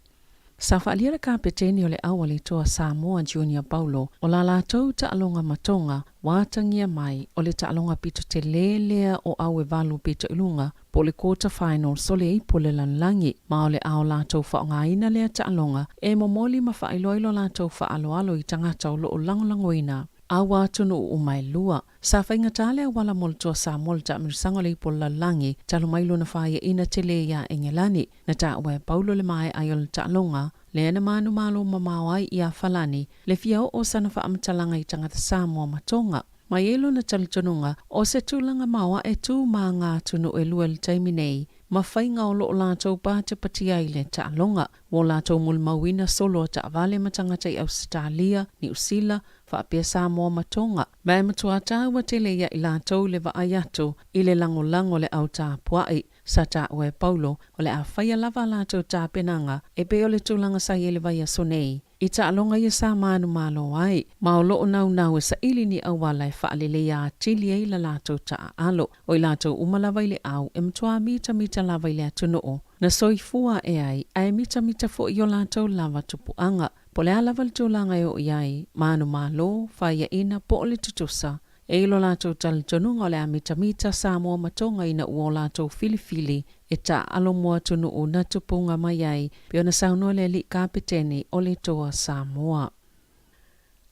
Sa faaalia le Kapeteni o le Au a le Toa Samoa Junior Paulo o la latou taaloga ma Toga ua atagia mai o le taaloga pito telē lea o au e valu pito i luga po o le quarter finals o le Ipu o le Lalolagi ma o le a o latou faaaogaina lea taaloga e momoli ma faailoa i lo latou faaaloalo i tagata o lo o lagolagoina au a atunuu uma e lua. Sa faigata le auala mo le Toa Samoa le taamilosaga o le Ipu o le Lalolagi talu mai lona faiaina telē iā Engelani. Na taua e Paulo le maea ai o le taaloga, lea na manumalo mamao ai iā Falani le fia oo o sana faamatalaga i tagata Samoa ma Toga. Ma e i ai lona talitonuga, o se tulaga maoae tu ma ngā atunuu e lua i le taimi nei, ma faiga o lo o latou patipatia ai le taaloga. Ua o latou molimauina solo a taavale ma tagata i Ausetalia, Niusila, faapea Samoa ma Toga. Ma e matua taua tele ia i latou le vaai atu i le lagolago o le au tapuai. Sa taua e Paulo, o le a faia lava a latou tapenaga e pei o le tulaga sa i ai le vaiaso nei, i taaloga ia sa manumalo ai, ma o lo o naunau e saili ni auala e faaleleia atili ai la latou taaalo. O i latou uma lava i le au e matua mitamita lava i le atunuu na soifua ae ai, ae mitamita foi i o latou lava tupuaga. Po o le a lava le tulaga e oo i ai, manumalo, faiaina po o le tutusa, E i lo latou talitonuga o le a mitamita Samoa ma Toga ina ua o latou filifili e taaalo mo atunuu na tupuga mai ai, pei ona saunoa le alii kapeteni o le Toa Samoa.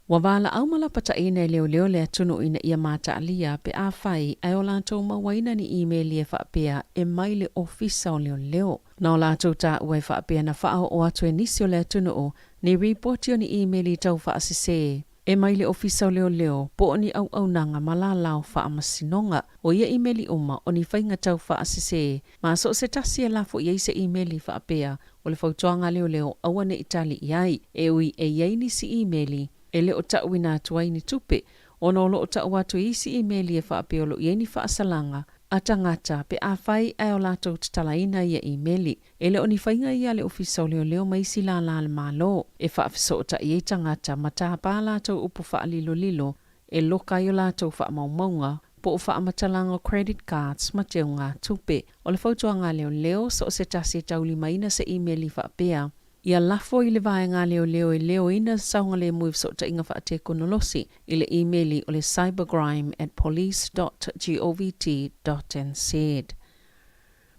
Ua valaau ma lapataina e leoleo le atunuu ina ia mataalia pe afai ae o latou mauaina ni imeli e faapea e mai le Ofisa o Leoleo. Na o latou taua e faapea na faaoo atu e nisi o le atunuu ni ripoti o ni imeli tau faasese e mai le Ofisa o Leoleo po o ni auaunaga ma lalao faamasinoga. O ia imeli uma o ni faiga tau faasese ma so o se tasi e lafo i ai se imeli faapea o le fautuaga a leoleo aua ne i tali i ai. E ui e i ai nisi imeli e le o tauina atu ai ni tupe ona o lo o tau atu i isi imeli e faapea o lo o i ai ni faasalaga a tagata pe afai ae o latou tatalaina ia imeli. E le o ni faiga ia a le Ofisa o Leoleo ma isi lālā a le Malo e faafesootai ai tagata ma tāpā latou upu faalilolilo e loka ai o latou faamaumauga po o faamatalaga o credit cards ma teugatupe. O le fautuaga a leoleo, so o se tasi e taulimaina se imeli faapea, ia lafo i le vaega a leoleo e leoina saogalemu i fesootaiga faatekonolosi i le imeli o le cybercrime at police dot govt dot nz.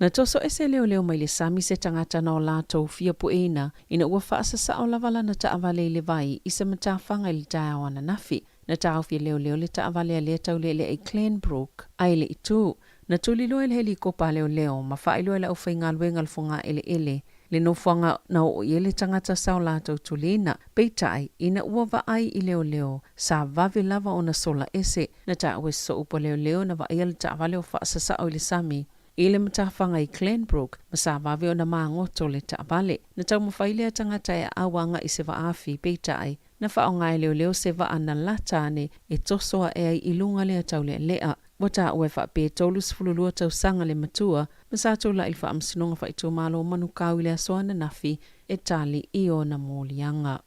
Na toso ese leoleo mai le sami se tagata na o latou fia pueina ina ua faasasao lava lana taavale i le vai i se matafaga i le taeao ananafi. Na taofi e leoleo le taavale a lea taulealea i Clanbrook ae le i tu. Na tuliloa e le helikopa a leoleo ma faailoa e le aufaigaluega o le fogaeleele le nofoaga na oo i ai le tagata sa o latou tulina. Peitai, ina ua vaai i leoleo, sa vave lava ona sola ese. Na taua e sosoo upu a leoleo na vaaia le taavale o faasasao i le sami i le matafaga i Clanbrook ma sa vave ona magoto le taavale. Na taumafai lea tagata e aau agai i se vaafi, peitai, na faaaoga e leoleo se vaa na lata ane e toso ae ai i luga lea taulealea. Ua taua e faapea e 32 tausaga le matua ma sa tulai i le Faamasinoga Faaitumalo o Manukau i le aso ananafi e tali i ona moliaga.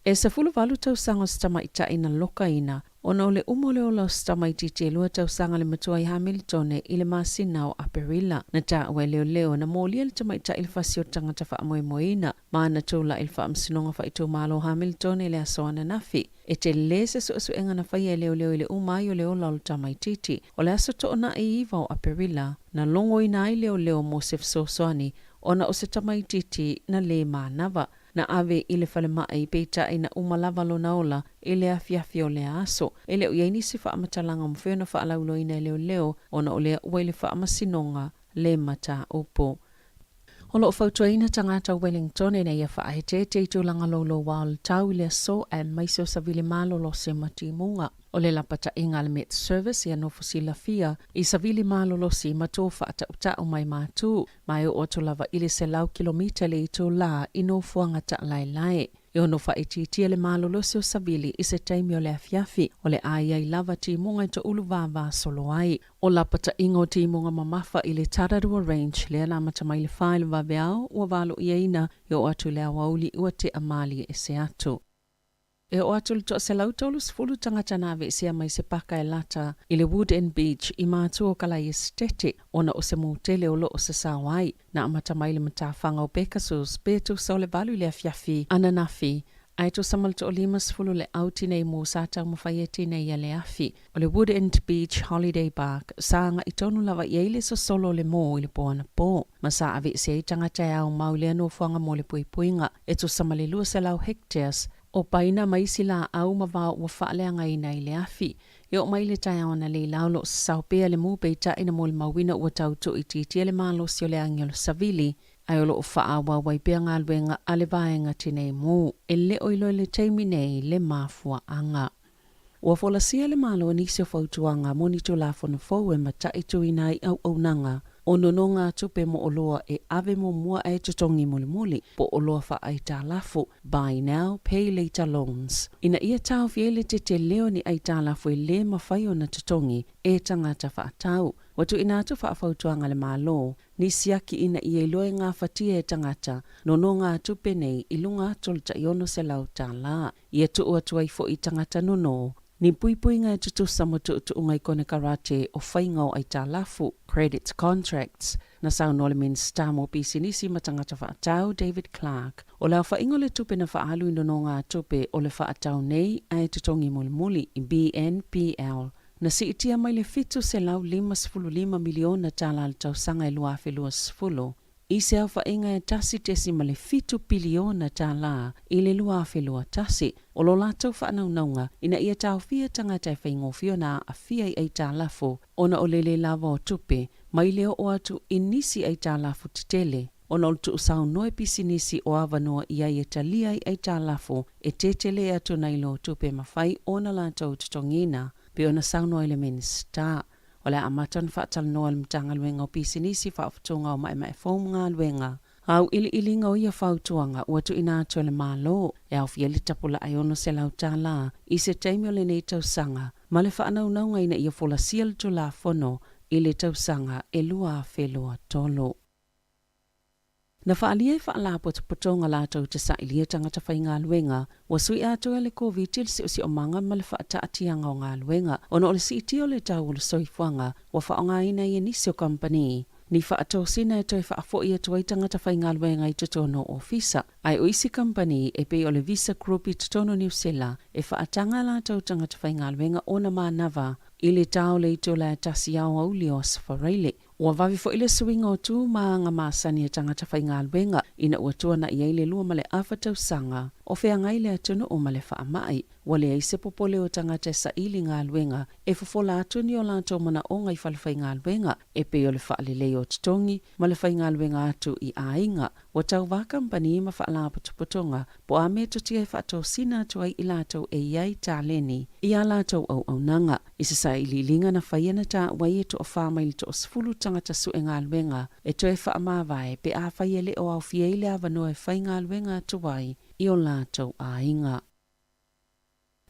E 18 tausaga o se tamaitai na lokaina ona o le uma o le ola o se tamaitiiti e lua tausaga le matua i Hamiltone i le masina o Aperila. Na taua e leoleo na molia le tamaitai i le fasi o le tagata faamoemoeina ma na tulai i le Faamasinoga Faaitumalo o Hamiltone i le aso ananafi. E telē se suesuega na faia e leoleo i le uma ai o le ola o le tamaitiiti. O le aso toonai 9 o Aperila, na logoina ai leoleo mo se fesoasoani ona o se tamaitiiti na lē manava. Na ave i le falemai, peitai na uma lava lona ola i le afiafi o lea aso. E le o i ai nisi faamatalaga o mafai ona faalauiloaina e leoleo ona o lea ua i le faamasinoga le mataupu. O lo o fautuaina tagata o Wellington ina ia faaeteete i tulaga louloua o le tau i le aso aemaise o savili malolosi ma timuga. O le lapataiga a le Met Service ia nofo silafia i savili malolosi ma tō faatautau mai mātū, ma e oo atu lava i le 100 kilomita le itulā i nofoaga taalaelae. E ono faaitiitia le malolosi o savili i se taimi o le afiafi, o le a i ai lava timuga e toulu vavasolo ai. O lapataiga o timuga mamafa i le Tararua Range lea na amata mai le 4 i le vaveao ua valoiaina e oo atu i le aoauli ua tea malie ese atu. E oo atu i le 130 tagata na aveesea mai se paka e lata i le Wood End Beach i Matua o Kalai Esetete ona o se mū tele o lo o sasao ai. Na amata mai le matafaga o Pegasus pe tusa o le 8 i le afiafi ananafi ae tusa ma le 150 le au tinei mū sa taumafai e tinei a le afi. O le Wood End Beach Holiday Park sa agai tonu lava i ai le sosolo o le mū i le po anapo ma sa aveese ai tagata e aumau i lea nofoaga mo le puipuiga e tusa ma le 200 hectares o paina ma isi laau ma vao ua faaleagaina i le afi. E oo mai i le taeao analeila o lo o sasao pea le mū peitai na molimauina ua tau tuuitiitia le malosi o le agi o le savili ae o lo o faaauau ai pea galuega a le vaega tinei mū. E le o iloa i le taimi nei le mafuaaga. Ua folasia le Malo i nisi o fautuaga mo ni Tulafono fou e mataituina ai auaunaga o nonogatupe mo oloa e ave muamua ae totogi mulimuli po o oloa faaaitalafu, buy now, pay later loans, ina ia taofi ai le tetele o ni aitalafu e le mafai ona totogi e tagata faatau. Ua tuuina atu faafautuaga a le Malo ni siaki ina ia iloa e gafatia e tagata nonogatupe nei i luga atu o le tai $600. Ia tuu atu ai foi i tagata nono ni puipuiga e tutusa mo tuutuuga i konekarate o faiga o aitalafu, credit contracts, na saunoa le Minisita mo Pisinisi ma Tagata Faatau, David Clark. O le aofaiga o le tupe na faaalu i nonogatupe o le faatau nei ae totogi mulimuli, BNPL, na siitia mai le $755 miliona tala i le tausaga e 2020, i se aofaiga e $1.7 piliona i le 2021. O lo latou faanaunauga ina ia taofia tagata e faigofie ona aafia i aitalafu ona o le le lava o tupe mai le oo atu i nisi aitalafu tetele ona o le tuusaunoa e pisinisi o avanoa i ai e talia ai aitalafu e tetele atu nai lo tupe mafai ona latou totogiina pei ona saunoa i le Minisita. O le a amata ona faatalanoa e le Matagaluega o Pisinisi Faafotoga o Maemae Fou ma Galuega auiliiliga o ia fautuaga ua tuuina atu e le Malo e aofia ai le tapulaa e $600 i se taimi o lenei tausaga ma le faanaunauga ina ia folasia le Tulafono i le tausaga e 2023. Na faaalia e faalapotopotoga latou te sailia tagata faigaluega, ua sui atoa e le Koviti le siosiomaga ma le faataatiaga o galuega ona o le siitia o le tau o le soifuaga ua faaaogaina ai e nisi o kamupani ni faatosina e toe faafoi atu ai tagata faigaluega i totonu o ofisa. Ae o isi kamupani e pei o le Visa Group i totonu o Niu Sila e faataga a latou tagata faigaluega ona manava i le tao le itula e tasi aoauli o Aso Faraile. Ua vave foi le suiga o tu ma aga masani a tagata faigaluega ina ua tuanai ai le 2.5 tausaga o feagai le atunuu ma le faamai. Ua leai se popole o tagata e saili galuega e fofola atu ni o latou manaoga i falefaigaluega e pei o le faalelei o totogi ma le faigaluega atu i aiga. Ua tauva kamupani ma faalapotopotoga po o a metotia e faatosina atu ai i latou e i ai taleni i a latou auaunaga. I se sailiiliga na faia na taua ai e toafā mai le toasefulu tagata sue galuega e toe faamavae pe afai e le o aofia ai le avanoa e faigaluega atu ai i o latou aiga.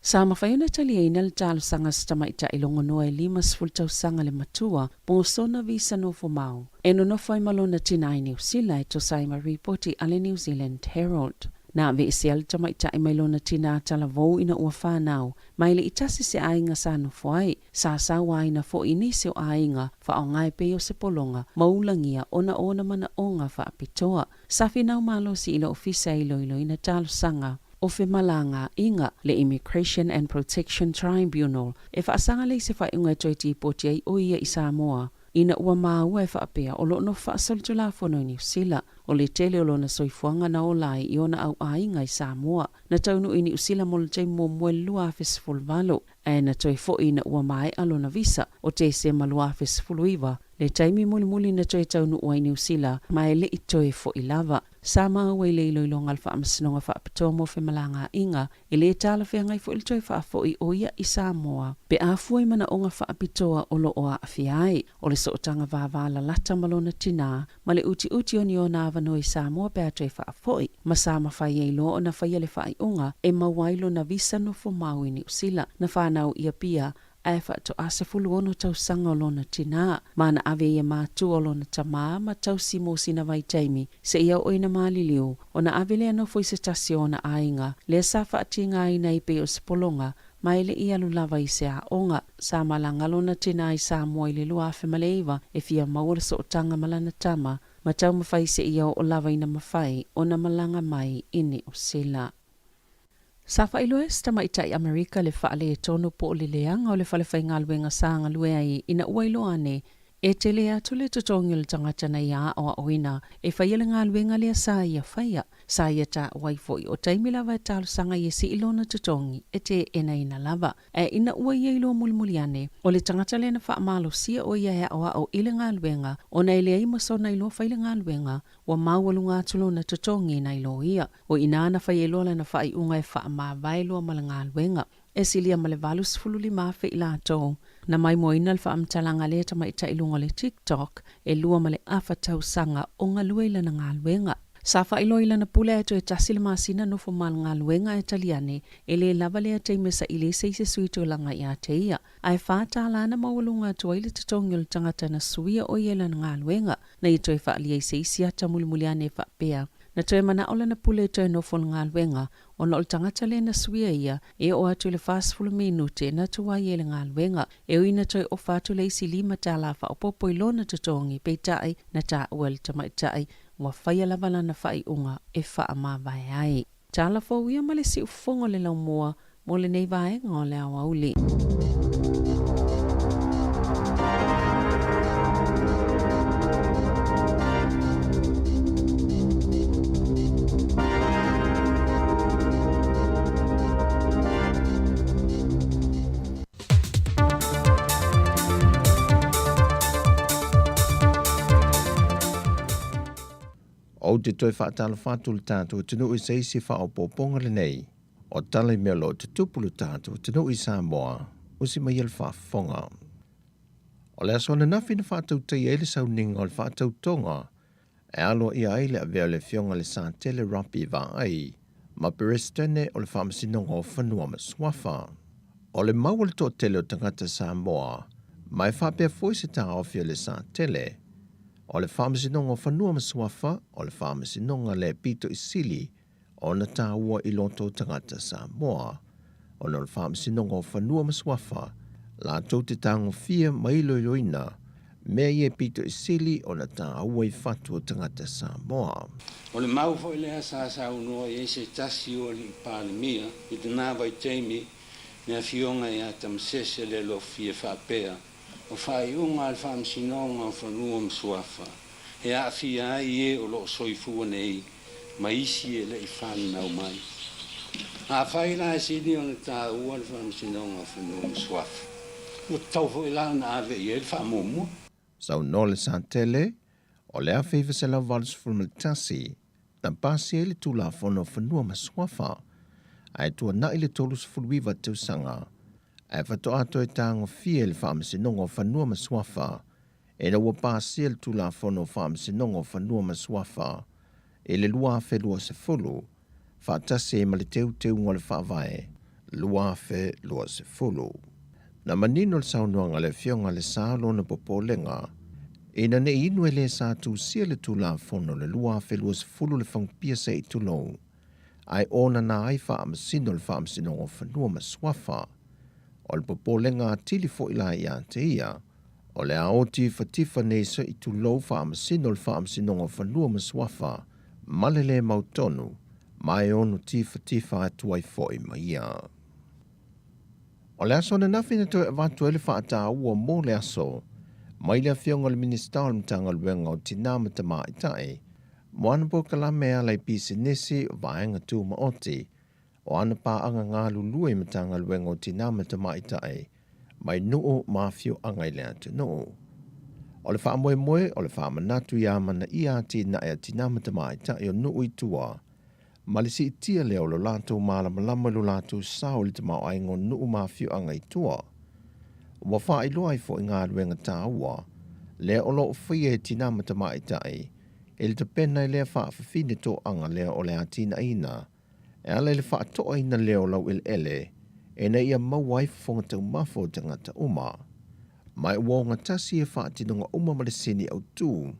Sa mafai ona taliaina le talosaga a se tamaitai logonoa e 50 tausaga le matua mo sona visa nofomau e nonofo ai ma lona tina i Niu Sila e tusa ai ma ripoti a le New Zealand Herald. Na aveesea le tamaitai mai lona tina talavou ina ua fanau mai le i tasi se aiga sa nofo ai, sa sauaina foi i nisi o aiga faaaoga e pei o se pologa ma ulagia ona o ona manaoga faapitoa. Sa finau malosi i le ofisa e iloiloina talosaga o femalagaaiga, le Immigration and Protection Tribunal, e faasaga lea i se faaiuga e toe tipoti ai o ia i Samoa, ina ua maua e faapea o lo o nofo faasolitulafono i Niu Sila. O le tele o lona soifuaga na ola ai i ona auaiga i Samoa. Na taunuu i Niu Sila mo le taimi muamua i le 2018, ae na toe foi ina ua maea lona visa o Tesema 2019, le taimi mulimuli na toe taunuu ai i Niu Sila ma e le i toe foi lava. Sa maua i le iloiloga a le Faamasinoga Faapitoa mo Femalagaaiga, e le talafeagai foi le toe faafoi o ia i Samoa pe a fua i manaoga faapitoa o lo o aafia ai. O le sootaga vavalalata ma lona tinā ma le utiuti o ni ona avanoa i Samoa pe a toe faafoi, ma sa mafai ai loa ona faia le faaiuga e maua ai lona visa nofo mau i Niu Sila. Na fanau i Apia, ae faatoa 16 tausaga o lona tinā, ma na ave ia matua o lona tamā ma tausi mo sina vaitaimi seia oo ina maliliu, ona ave lea nofo i se tasi o ona aiga, lea sa faatigaina ai pei o se pologa, ma e le i alu lava i se aoga. Sa malaga lona tinā i Samoa i le 2009 e fia maua le sootaga ma lana tama, ma taumafai seia oo lava ina mafai ona malaga mai i Niu Sila. Sa faailoa e se tamaitai Amerika le faaletonu po o le leaga o le falefaigaluega sa galue ai ina ua iloa ane e tele atu le totogi o le tagata na ia aoaoina e faia le galuega lea sa ia faia. Sa ia taua ai foi o taimi lava e talosaga ai e sii lona totogi e teenaina lava. Ae ina ua ia iloa mulimuli ane, o le tagata lea na faamalosia o ia e aoao i le galuega ona e leai ma sona iloa fai le galuega, ua maualuga atu lona totogi nai lo ia. O i ina na fai ai loa lana faaiuga e faamavae loa ma le galuega. E silia ma le 85,000 i latou na maimoaina le faamatalaga a lea tamaitai i luga o le TikTok e 2.5 tausaga o galue i lana galuega. Sa faailoa i lana pule ae toe tasi le masina nofo ma le galuega ae tali ane, e le lava lea taimi e saili ai se isi sui tulaga ia te ia. Ae $4 na maualuga atu ai le totogi o le tagata na suia o ia i lana galuega, na ia toe faaalia ai se isi ata mulimuli ane e faapea, na toe manao lana pule e toe nofo i le galuega, ona o le tagata lea na suia ia, e oo atu i le 40 minute na tuai ai le galuega. E ui na toe ofa atu le isi $5 faaopoopo i lona totogi, peitai, na taua e le tamaitai, ua faia lava lana faaiuga e faamavae ai. Tala fou ia ma le siufofoga o le laumua mo lenei vaega o le aoauli. Ou te toe faatalofa atu i le tatou atunuu i se isi faaopoopoga lenei o tala i mea o lo o tutupu i le tatou atunuu i Samoa, usi mai ia le faafofoga. O le aso ananafi na faatautaia ai le sauniga o le faatautoga e aloaia ai le avea o le Afioga i le Satele Robbie Vaai ma Peresetene o le Faamasinoga o Fanua ma Suafa. O le mau a le toatele o tagata Samoa, ma e faapea foi se taofi o le Satele, o le Faamasinoga o Fanua ma Suafa o le Faamasinoga le pito i sili ona taua i loto o tagata Samoa, ona o le Faamasinoga o Fanua ma Suafa latou te tagofia ma iloiloina mea ia e pito i sili ona taua i fatu o tagata Samoa. O le mau foi lea sa saunoa i ai se tasi o alii Palemia i lena vaitaimi, le Afioga ia Tamasese Lealofi e faapea, O faaiuga a le Faamasinoga o Fanua ma Suafa e aafia ai e o lo o soifua nei ma isi e le i fanau mai. Afai la e sili ona taua le Faamasinoga o Fanua ma Suafa, ua tatau foi la ona ave i ai le faamuamua. Saunoa le Satele, o le 1981 na pasi ai le Tulafono o Fanua ma Suafa, ae tuanai le 39 tausaga ae faatoa toe tagofia e le Faamasinoga o Fanua ma Suafa ina ua pasia le Tulafono o Faamasinoga o Fanua ma Suafa i le 2020, faatasi ai ma le Teuteuga o le Faavae 2020. Na manino le saunoaga a le Afioga i le Sa lona popolega, ina ne i inu e le sa tusia le Tulafono le 2020 le fagupia se i tulou, ae onana ai faamasino le Faamasinoga o Fanua ma Suafa. O le popolega atili foi la ia te ia, o le a otifatifa nei se i tulou faamasino le Faamasinoga o Fanua ma Suafa ma le le mautonu, ma e ono tifatifa atu ai foi ma ia. O le aso ananafi na toe avatu ai le faataua mo le aso mai le Afioga i le Minisita o le Matagaluega o Tinā ma Tamaitai mo ana polokalame e ala i pisinisi o vaega tumaoti o ana paaga galulue i Matagaluega o Tinā ma Tamaitai mai nuu ma afioaga i le atunuu. O le faamoemoe o le faamanatu ia amanaia atinae a tinā ma tamaitai o nuu i tua ma le siitia lea o lo latou malamalama i lo latou sao i le tamaoaiga o nuu ma afioaga i tua. Ua faailoa ai foi galuega taua lea o lo o faia e tinā ma tamaitai i le tapena i lea faafafine toaga lea o le atinaeina e ala i le faatoaina lea o laueleele ina ia maua ai fofoga taumafa o tagata uma. Ma ua ogatasi e faatinoga uma ma le sini autu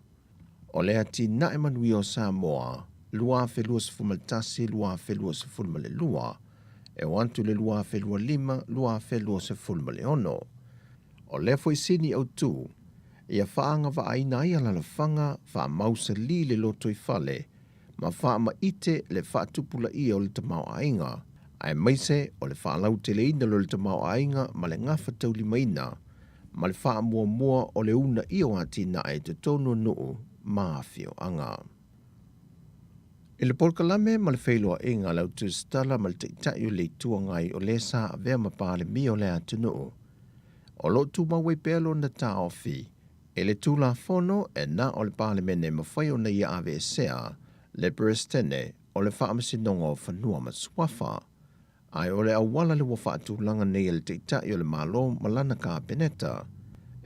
o le Atinae Manuia o Samoa 2021-2022 e oo atu i le 2025-2026. O lea foi sini autu ia faaagavaaina ai alalafaga, faamausalī le lotoifale ma faamaite le faatupulaia o le tamaoaiga, aemaise o le faalauteleina loa o le tamaoaiga ma le gafataulimaina ma le faamuamua o le uunaia o atinae i totonu o nuu ma afioaga. I le polokalame ma le feiloaiga a le Au Tusitala ma le Taitai o le Itu Agai o le sa avea ma Palemia o le atunuu, o lo o tumau ai pea lona taofi I le Tulafono, e na o le Palemene e mafai ona ia aveesea le Peresetene o le Faamasinoga o Fanua ma Suafa, ae o le auala le ua faatulaga nei e le Taitai o le Malo ma lana Kapeneta,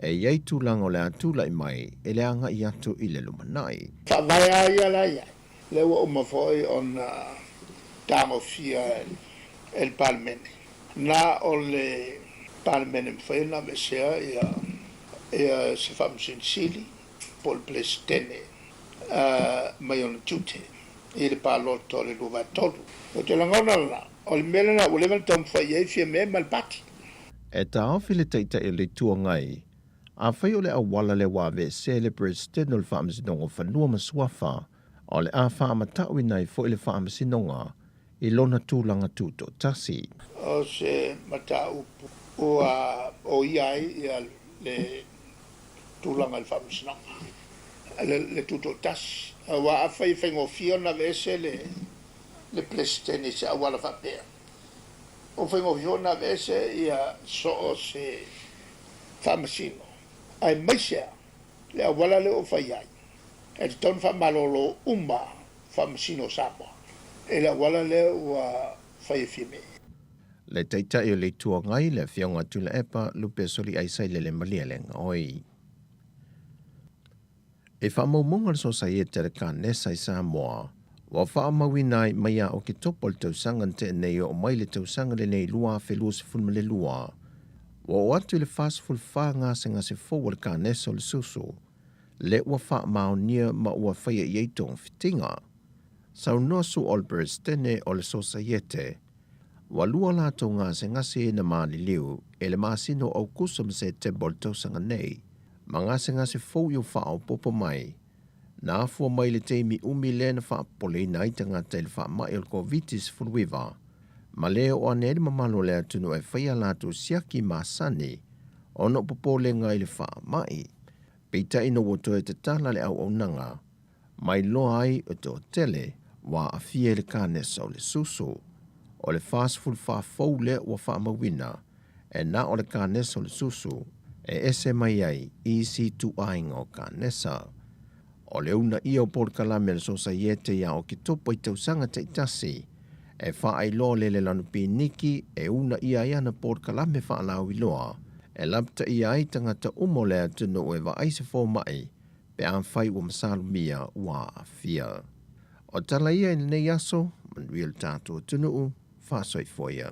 e i ai tulaga o le a tulai mai e le agai atu i le lumanai. Faavae lava ia la i ai, lea ua uma foi ona tagofia e le Palemene. Na o le Palemene e mafai ona aveesea ia se Faamasino Sili po o le Peresetene mai ona tiute i le palota o le 23. Ou te lagona lena, o le mea lena ua leva ona taumafai i ai Fiame ma le Pati. E taofi le Taitai o le Itu Agai, afai o le auala lea ua aveesea e le Peresetene o le Faamasinoga o Fanua ma Suafa, o le a faamatauina ai foi le Faamasinoga i lona tulaga tutoatasi. O se mataupu ua oia ai le tulaga i le Faamasinoga, le tutoatasi, aua afai e faigofie ona aveese le Peresetene i se auala faapea, ua faigofie foi ona aveese ia so o se Faamasino, aemaise lava le auala lea ua fai ai, e tatau ona faamalolo uma Faamasino o Samoa i le auala lea ua fai e Fiame. Le Taitai o le Itu Agai, le Afioga Tuilaepa Lupe Soliaisailele Malielegaoi. I faamaumauga a le Sosaiete a le Kanesa i Samoa, ua faamauina ai mai ia Oketopa o le tausaga na tea nei e oo mai le tausaga lenei 2022, ua oo atu i le 44 gasegase fou a le Kanesa o le susu le ua faamaonia ma ua faia i ai togafitiga. Saunoa Sue Olberes-Tene o le Sosaiete, ua lua latou gasegase na maliliu i le masina o Aukuso ma Setema o le tausaga nei, ma gasegase fou i o faaopoopo mai, na afua mai i le taimi umi lea na faapopoleina ai tagata i le faamai o le Koviti-19, ma le oo ane ai le mamalu o le atunuu e fai a latou siaki masani ona o popolega i le faamai. Peitai ina ua toe tatala le auaunaga, mai loa ai o toatele ua aafia i le kanesa o le susu. O le 44 fou lea ua faamauina, e na o le kanesa o le susu e ese mai ai i isi ituaiga o kanesa. O le uunaia o polokalame a le Sosaiete ia Oketopa i tausaga taitasi, e faailoa le lelanu piniki e uunaia ai ana polokalame faalauiloa e lapataia ai tagata uma o le atunuu e vaai se fomai pe afai ua masalomia ua aafia. O tala ia i lenei aso, manuia le tatou atunuu, faasoifua ia.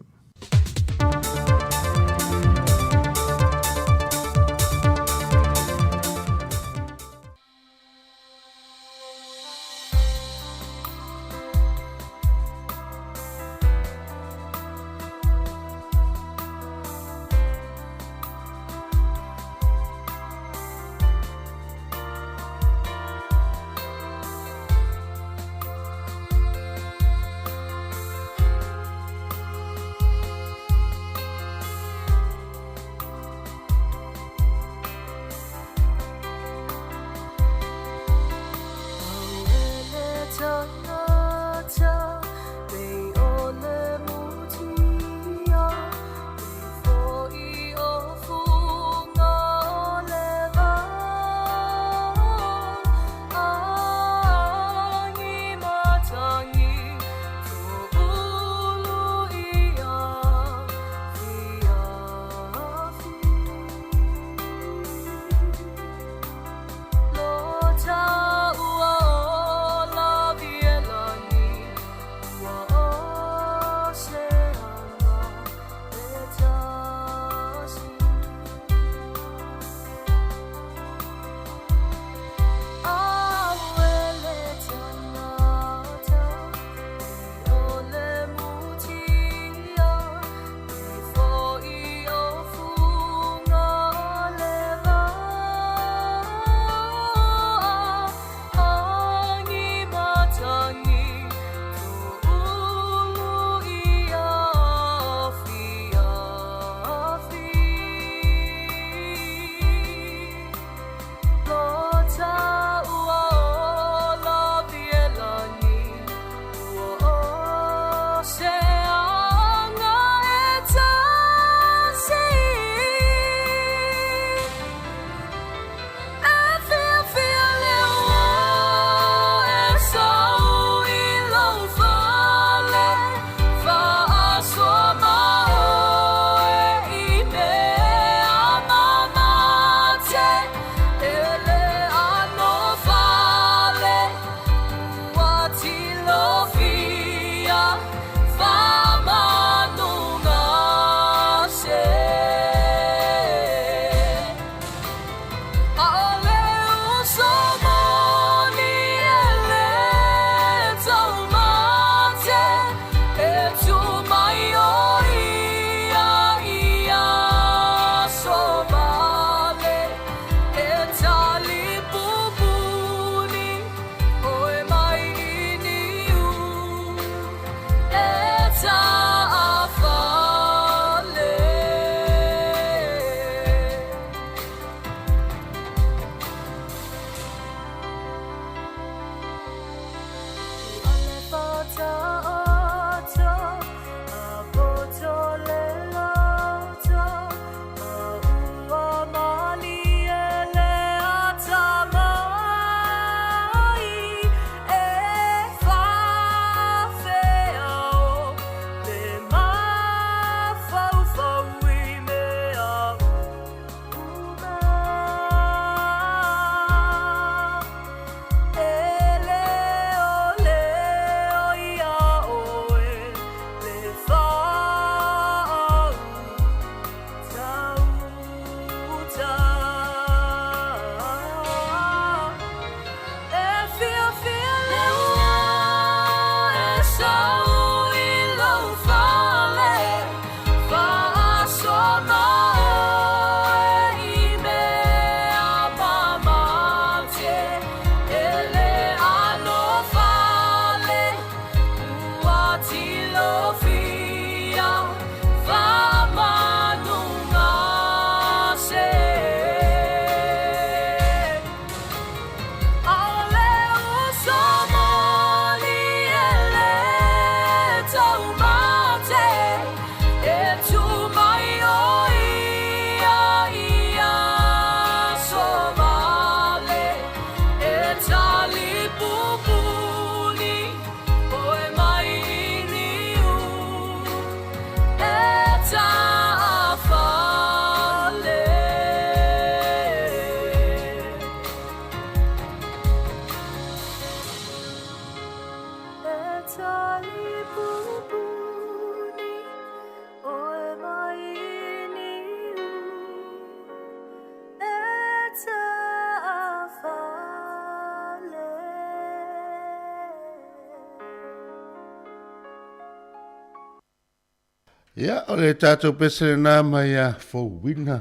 Ia, o le tatou pese lenā mai ia Fouina,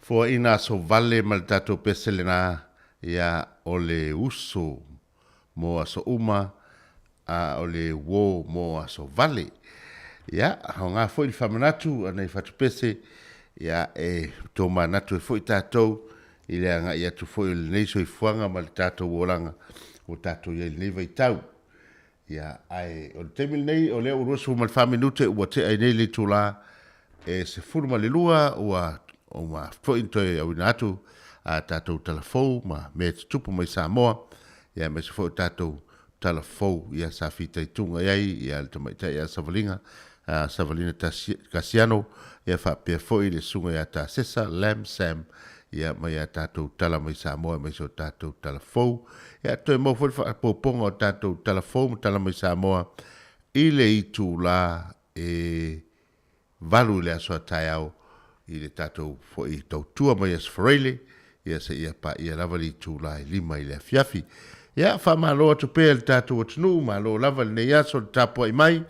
Foaina Aso Vale ma le tatou pese lenā, ia, o le uso mo aso uma, a o le uō mo aso vale. Ia, aoga foi le faamanatu a nai fatupese, ia, e tomanatu ai foi tatou i le agai atu foi o lenei soifuaga ma le tatou olaga ua tatou i ai i lenei vaitau. Ia, ae o le taimi lenei, o lea ua 24 minute ua tea ai nei le itulā e 12, ua uma foi ona toe auina atu a tatou tala fou ma mea e tutupu mai Samoa, ia aemaise foi o tatou tala fou ia sa fitaituga i ai ia le tamaitai ia Savaliga, a Savalina Kasiano, ia faapea foi le susuga ia Tasesa Lam Sam, ia mai a tatou tala mai Samoa aemaise o tatou tala fou. Ia toe maua foi le faaopoopoga o tatou tala fou ma tala mai Samoa i le itulā e 8 i le aso a taeao i le tatou foi tautua mai Aso Faraile, ia seia paia lava le itulā e 5 i le afiafi. Ia, faamalo atu pea i le tatou atunuu, malo lava i lenei aso le tapuai mai,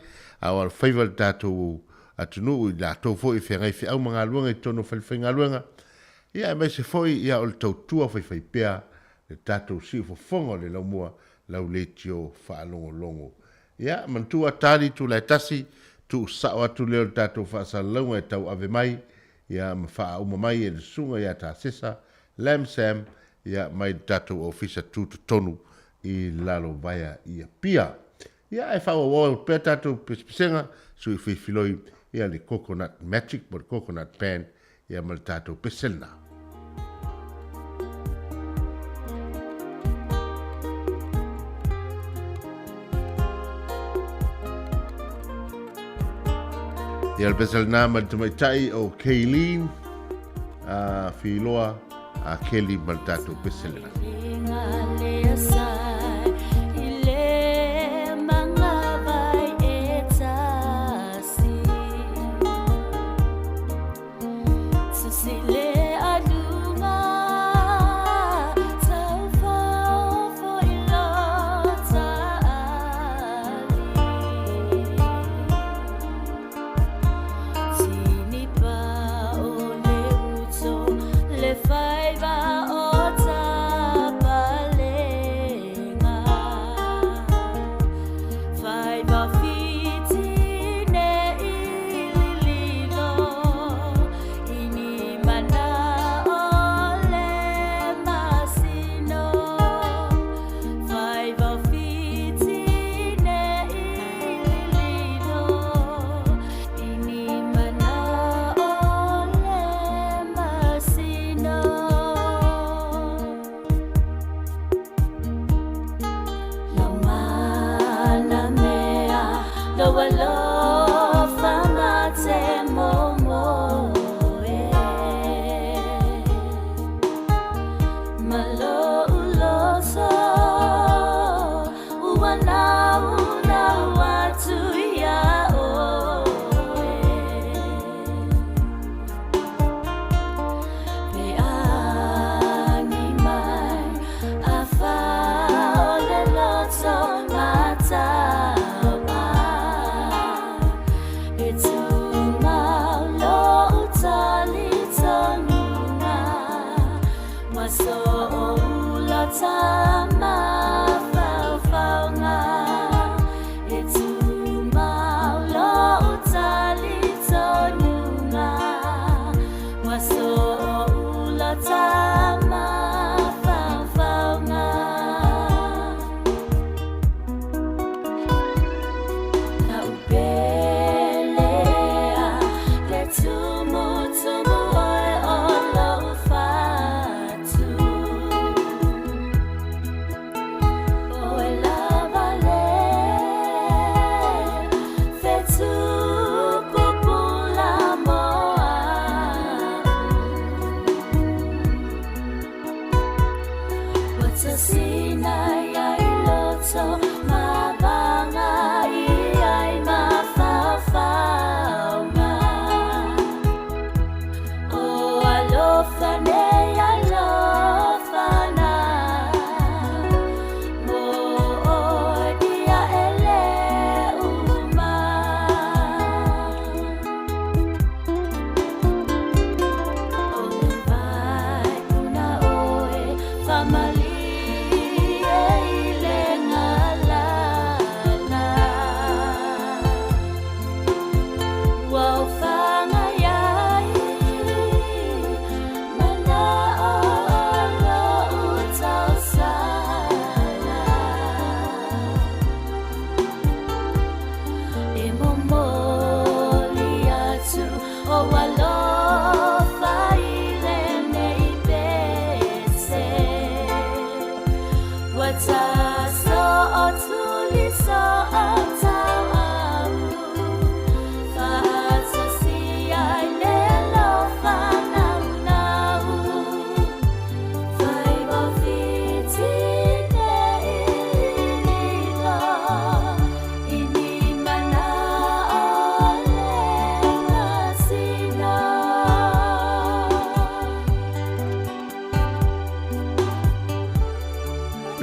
a o alofaiva le tatou atunuu i latou foi e feagai feau ma galuega i totonu o falefaigaluega, ia aemaise foi ia o le tautua faifaipea le tatou siufofoga o le laumua lau leitio faalogologo. Ia, manatua tali itula e tasi, tuusao atu lea o le tatou faasalalauga e tauave mai, ia ma faauma mai e le Susuga ia Tasesa Lam Sam, ia mai le tatou Ofisa Tutotonu i Lalovaea i Apia. Ia, ae faaauauau pea tatou pesepesega, sui filifiloi ia le Coconut Magic po le Coconut Band ia ma le tatou pese lena. Ia le pese lena ma le tamaitai o Kayleen a Filoa a Kelly ma le tatou pese lena.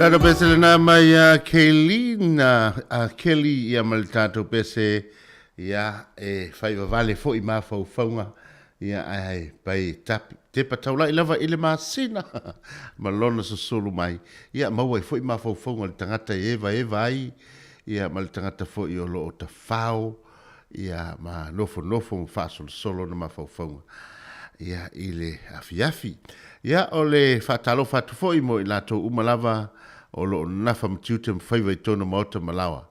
Tatou pese lena mai ia Kaylene a Kelly ia ma le tatou pese ia e fai vavale foi mafaufauga ia ae pai tapi tepa taulai lava i le masina ma lona susulu mai ia maua ai foi mafaufauga o le tagata e evaeva ai ia ma le tagata foi o lo o tafao ia ma nofonofo ma faasolosolo ona mafaufauga ia i le afiafi. Ia o le faatalofa atu foi mo i latou uma lava o lo o nafa ma tiute ma faiva i totonu o maota ma laoa.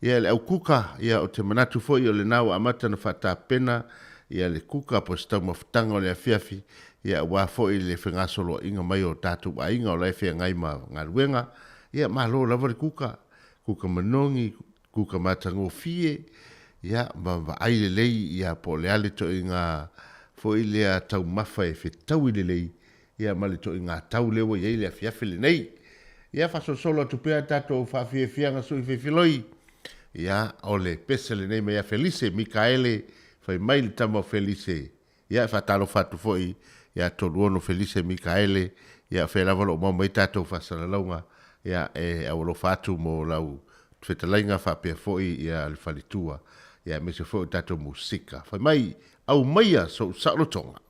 Ia le au kuka, ia ou te manatu foi o lena ua amata ona faatapena ia le kuka po o se taumafataga o le afiafi, ia aua foi le fegasoloaiga mai o tatou aiga o la e feagai ma galuega. Ia malo lava le kuka, kuka manogi, kuka matagofie, ia ma vaai lelei ia po o le a le toaiga foi lea taumafa e fetaui lelei, ia ma le toaiga tau lea ua i ai le afiafi lenei. Ia faasolosolo atu pea tatou faafiafiaga sui fefeloi, ia o le pese lenei mai ia Felise Mikaele, fai mai le tama o Felise, Ia, e faatalofa atu foi ia Toluono Felise Mikaele, ia o fea lava o lo o maua mai tatou faasalalauga, ia e aualofa atu mo lau fetalaiga faapea foi ia le faletua, ia aemaise foi o tatou musika. Fai mai, aumaia sou saolotoga.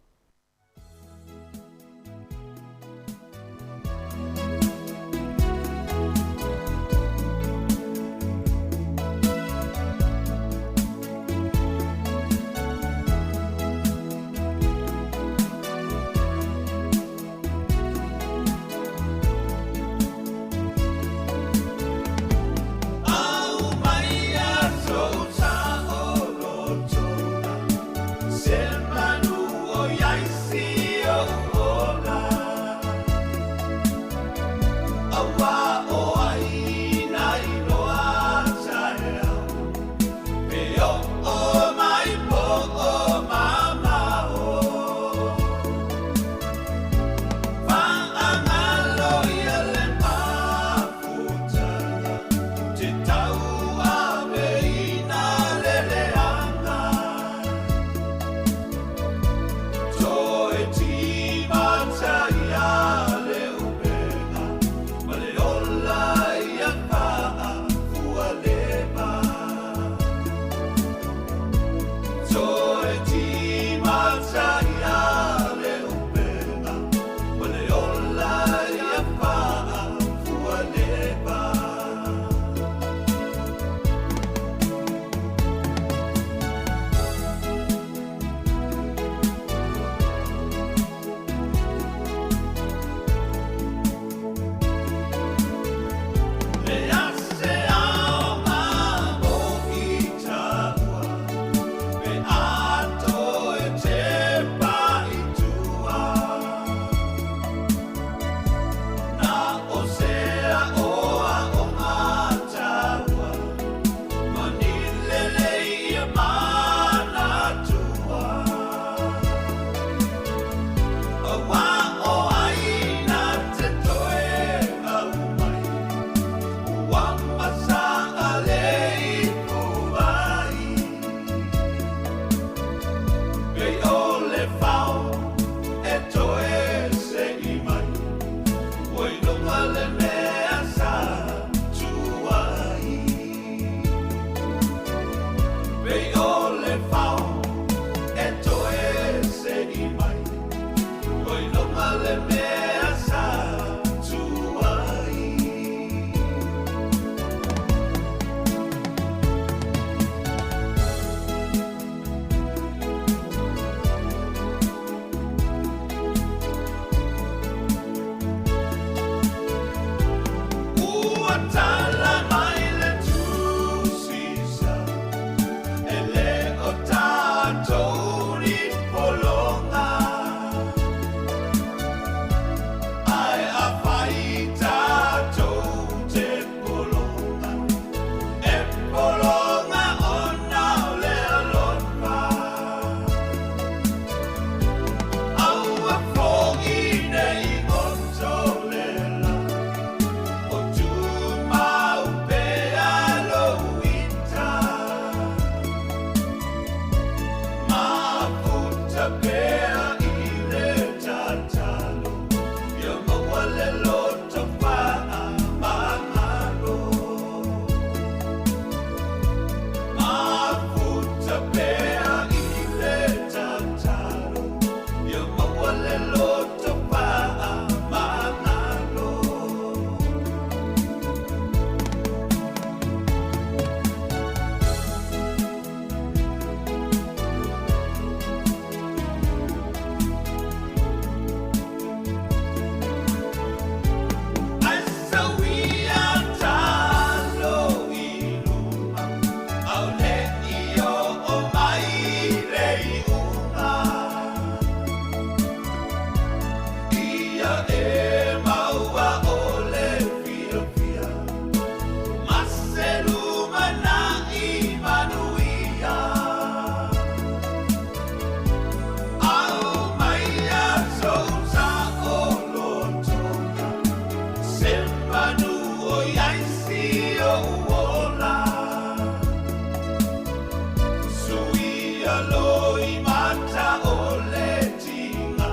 Suia loi mata o le tiga,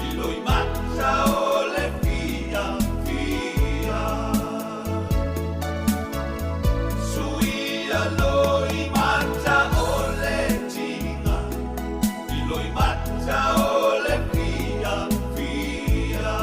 i loi mata o le fia fia. Suia loi mata o le tiga, i loi mata o le fia fia.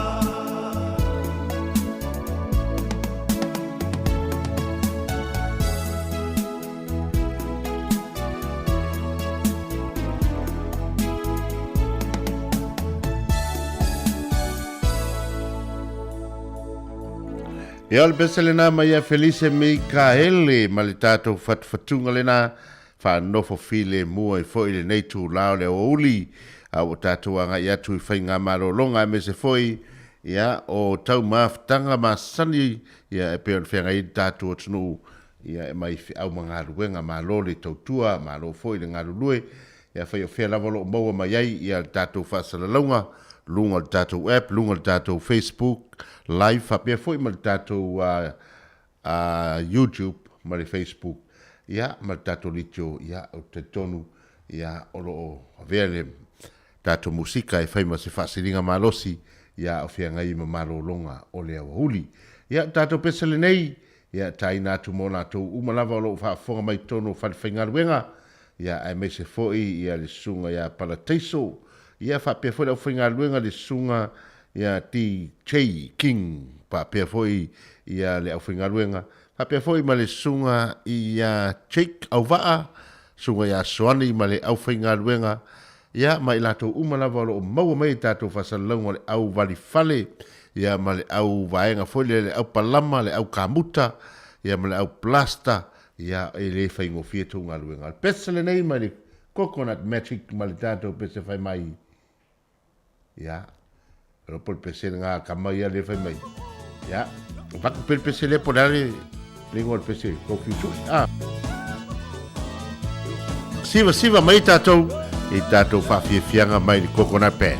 Ia o le pese lena mai ia Felice Mikaele ma le tatou fatufatuga lena faanofo filemu ai foi i lenei itula o le aoauli a ua tatou agai atu i faigamalologa aemaise foi ia o taumafataga masani ia e pei ona feagai ai le tatou atunuu ia e mai feau ma galuega. Malo le tautua, malo foi le galulue ia fai o fea lava o lo o maua mai ai ia le tatou faasalalauga luga o le tatou app, luga o le tatou Facebook live faapea foi ma le tatou YouTube ma le Facebook ia ma le tatou litio ia ou te talitonu ia o lo o avea le tatou musika e fai ma se faasiliga malosi ia o feagai ma malologa o le aoauli. Ia o tatou pese lenei ia taina atu mo latou uma lava o lo o faafofoga mai totonu o falefaigaluega ia aemaise foi ia le susuga ia Palataiso ia faapea foi le aufaigaluega le susuga ia DJ King faapea foi ia le aufaigaluega faapea foi ma le susuga ia Jake Auvaa susuga ia Soani ma le aufaigaluega ia ma i latou uma lava o lo o maua mai i tatou faasalalauga o le au valifale ia ma le au vaega foi lea le au palama le au kamuta ia ma le au plaster ia e le faigofie tou galuega. O le pese lenei mai le Coconut Magic ma le tatou pese fai mai ia lo po le pese nga kama ia le fai mai ia vaku pe le pese le po le ale le ingoa o le pese kou fiu ah siva siva mai tatou i tatou faafiafiaga mai le Coconut Band.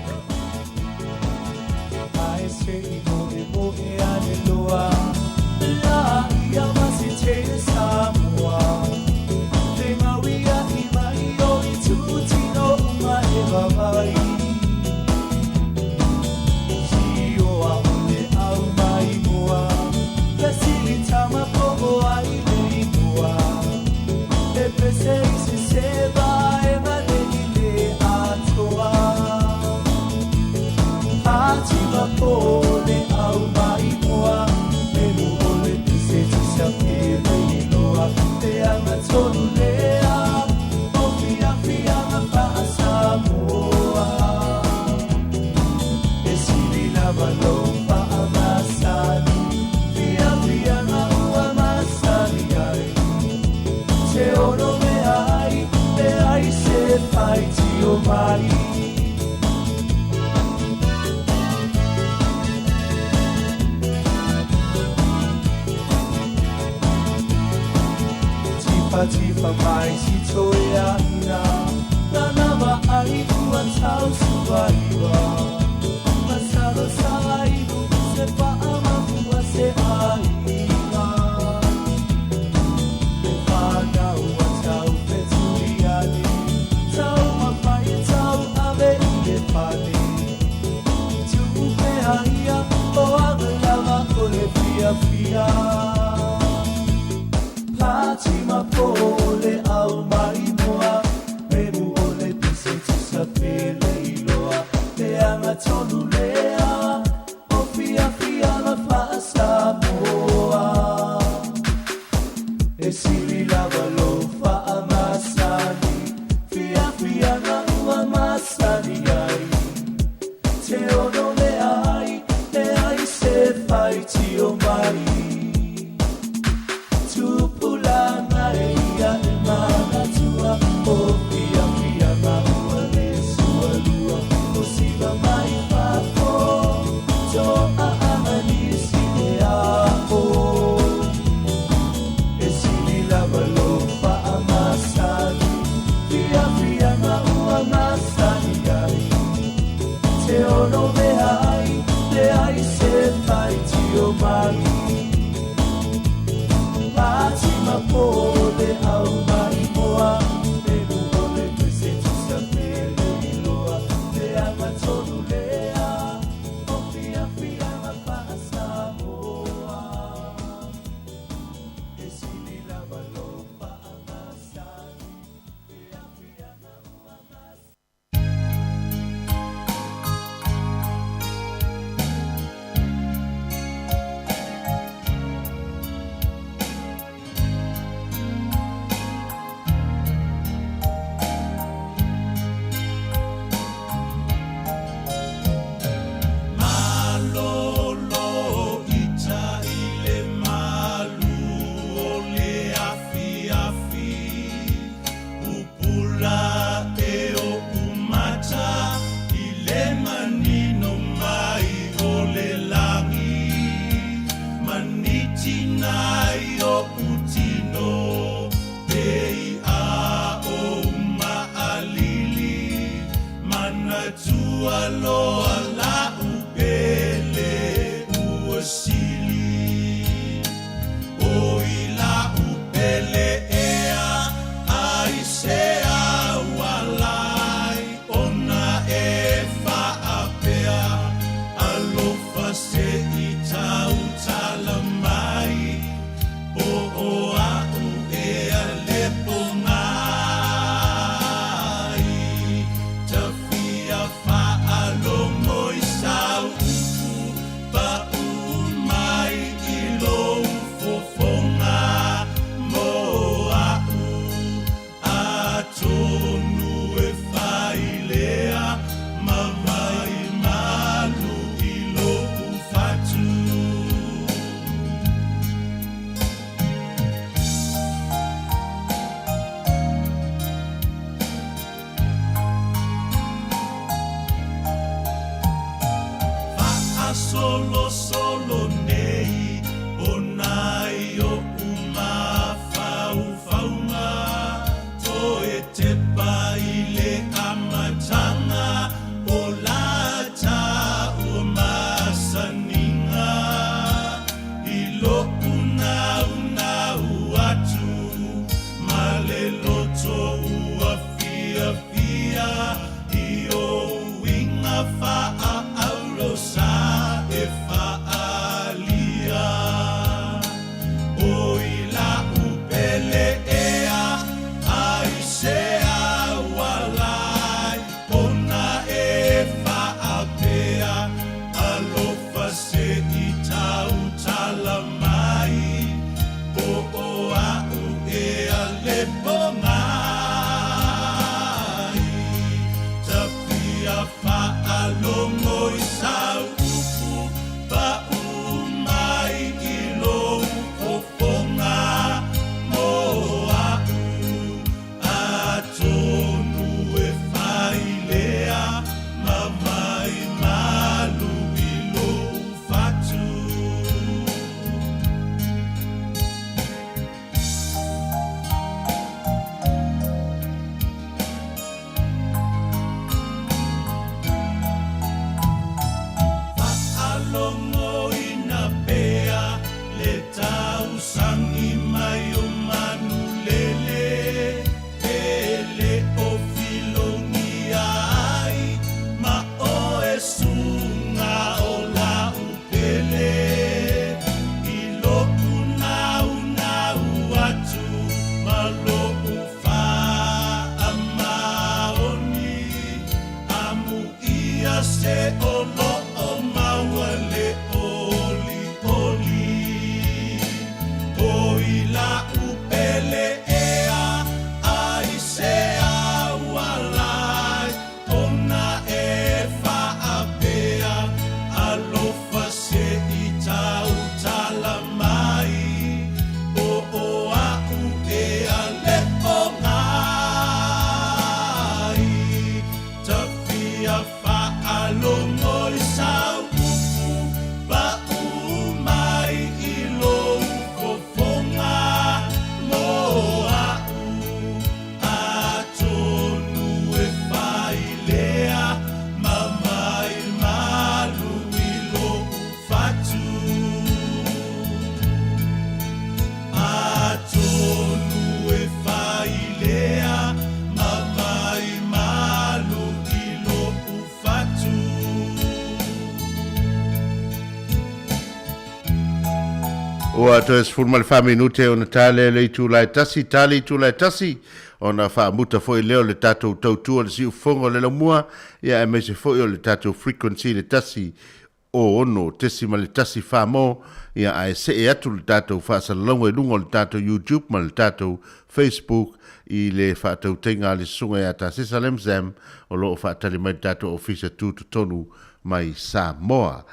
Ua toe 14 minute ona ta lea i le itula e tasi, ta le itula e tasi, ona faamuta foi lea o le tatou tautua i le siufofoga o le laumua, ia aemaise foi o le tatou frequency i le 106.1 Samoa, ia ae see atu le tatou faasalalauga i luga o le tatou YouTube ma le tatou Facebook i le faatautaiga a le Susuga ia Tasesa Lamzam o lo o faatali mai le tatou Ofisa Tutotonu mai Samoa.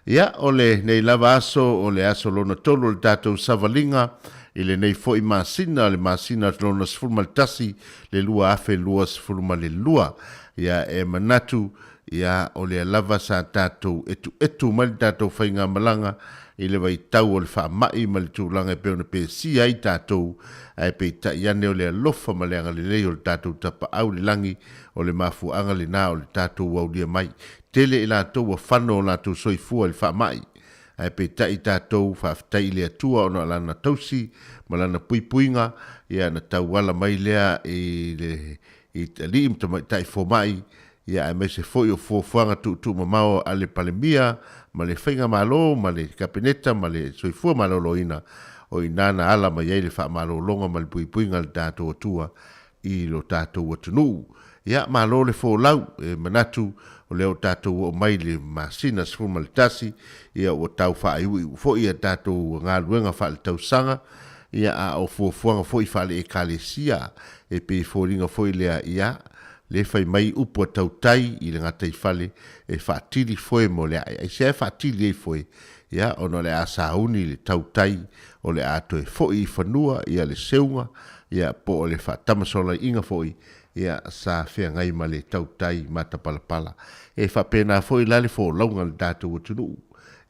Ia, o lenei lava aso, o le aso lona tolu o le tatou savaliga i lenei foi masina, o le masina lona 11, le 2022. Ia, e manatu, ia, o lea lava sa tatou etuetu mai le tatou faigamalaga i le vaitau o le faamai ma le tulaga e pei ona pesia ai tatou, ae peitai ane o le alofa ma le agalelei o le tatou Tapaau i le lagi, o le mafuaaga lena o le tatou aulia mai. Tele i latou ua fano o latou soifua i le faamai, ae peitai tatou faafetai i le Atua ona o Lana tausi ma Lana puipuiga, ia na tauala mai lea i le i alii ma tamaitai fomai, ia aemaise foi o fuafuaga tuutuumamao a le Palemia ma le Faigamalo ma le Kapeneta ma le Soifua Maloloina, o i ina na ala mai ai le faamalologa ma le puipuiga a le tatou Atua i lo tatou atunuu. Ia, malo le folau, e manatu o lea ua tatou oo mai i le masina 11, ia ua tau faaiuiu foi a tatou galuega faaletausaga, ia a o fuafuaga foi faale-Ekalesia, e pei e foliga foi lea, ia, le fai mai upu a tautai i le gataifale e faatili foe mo le ae. Aisea e faatili ai foe? Ia, ona o le a sauni le tautai o le a toe foi i fanua ia le seuga, ia, po o le faatamasolaiga foi, ia, sa feagai ma le tautai matapalapala. E faapena foi la le folauga a le tatou atunuu.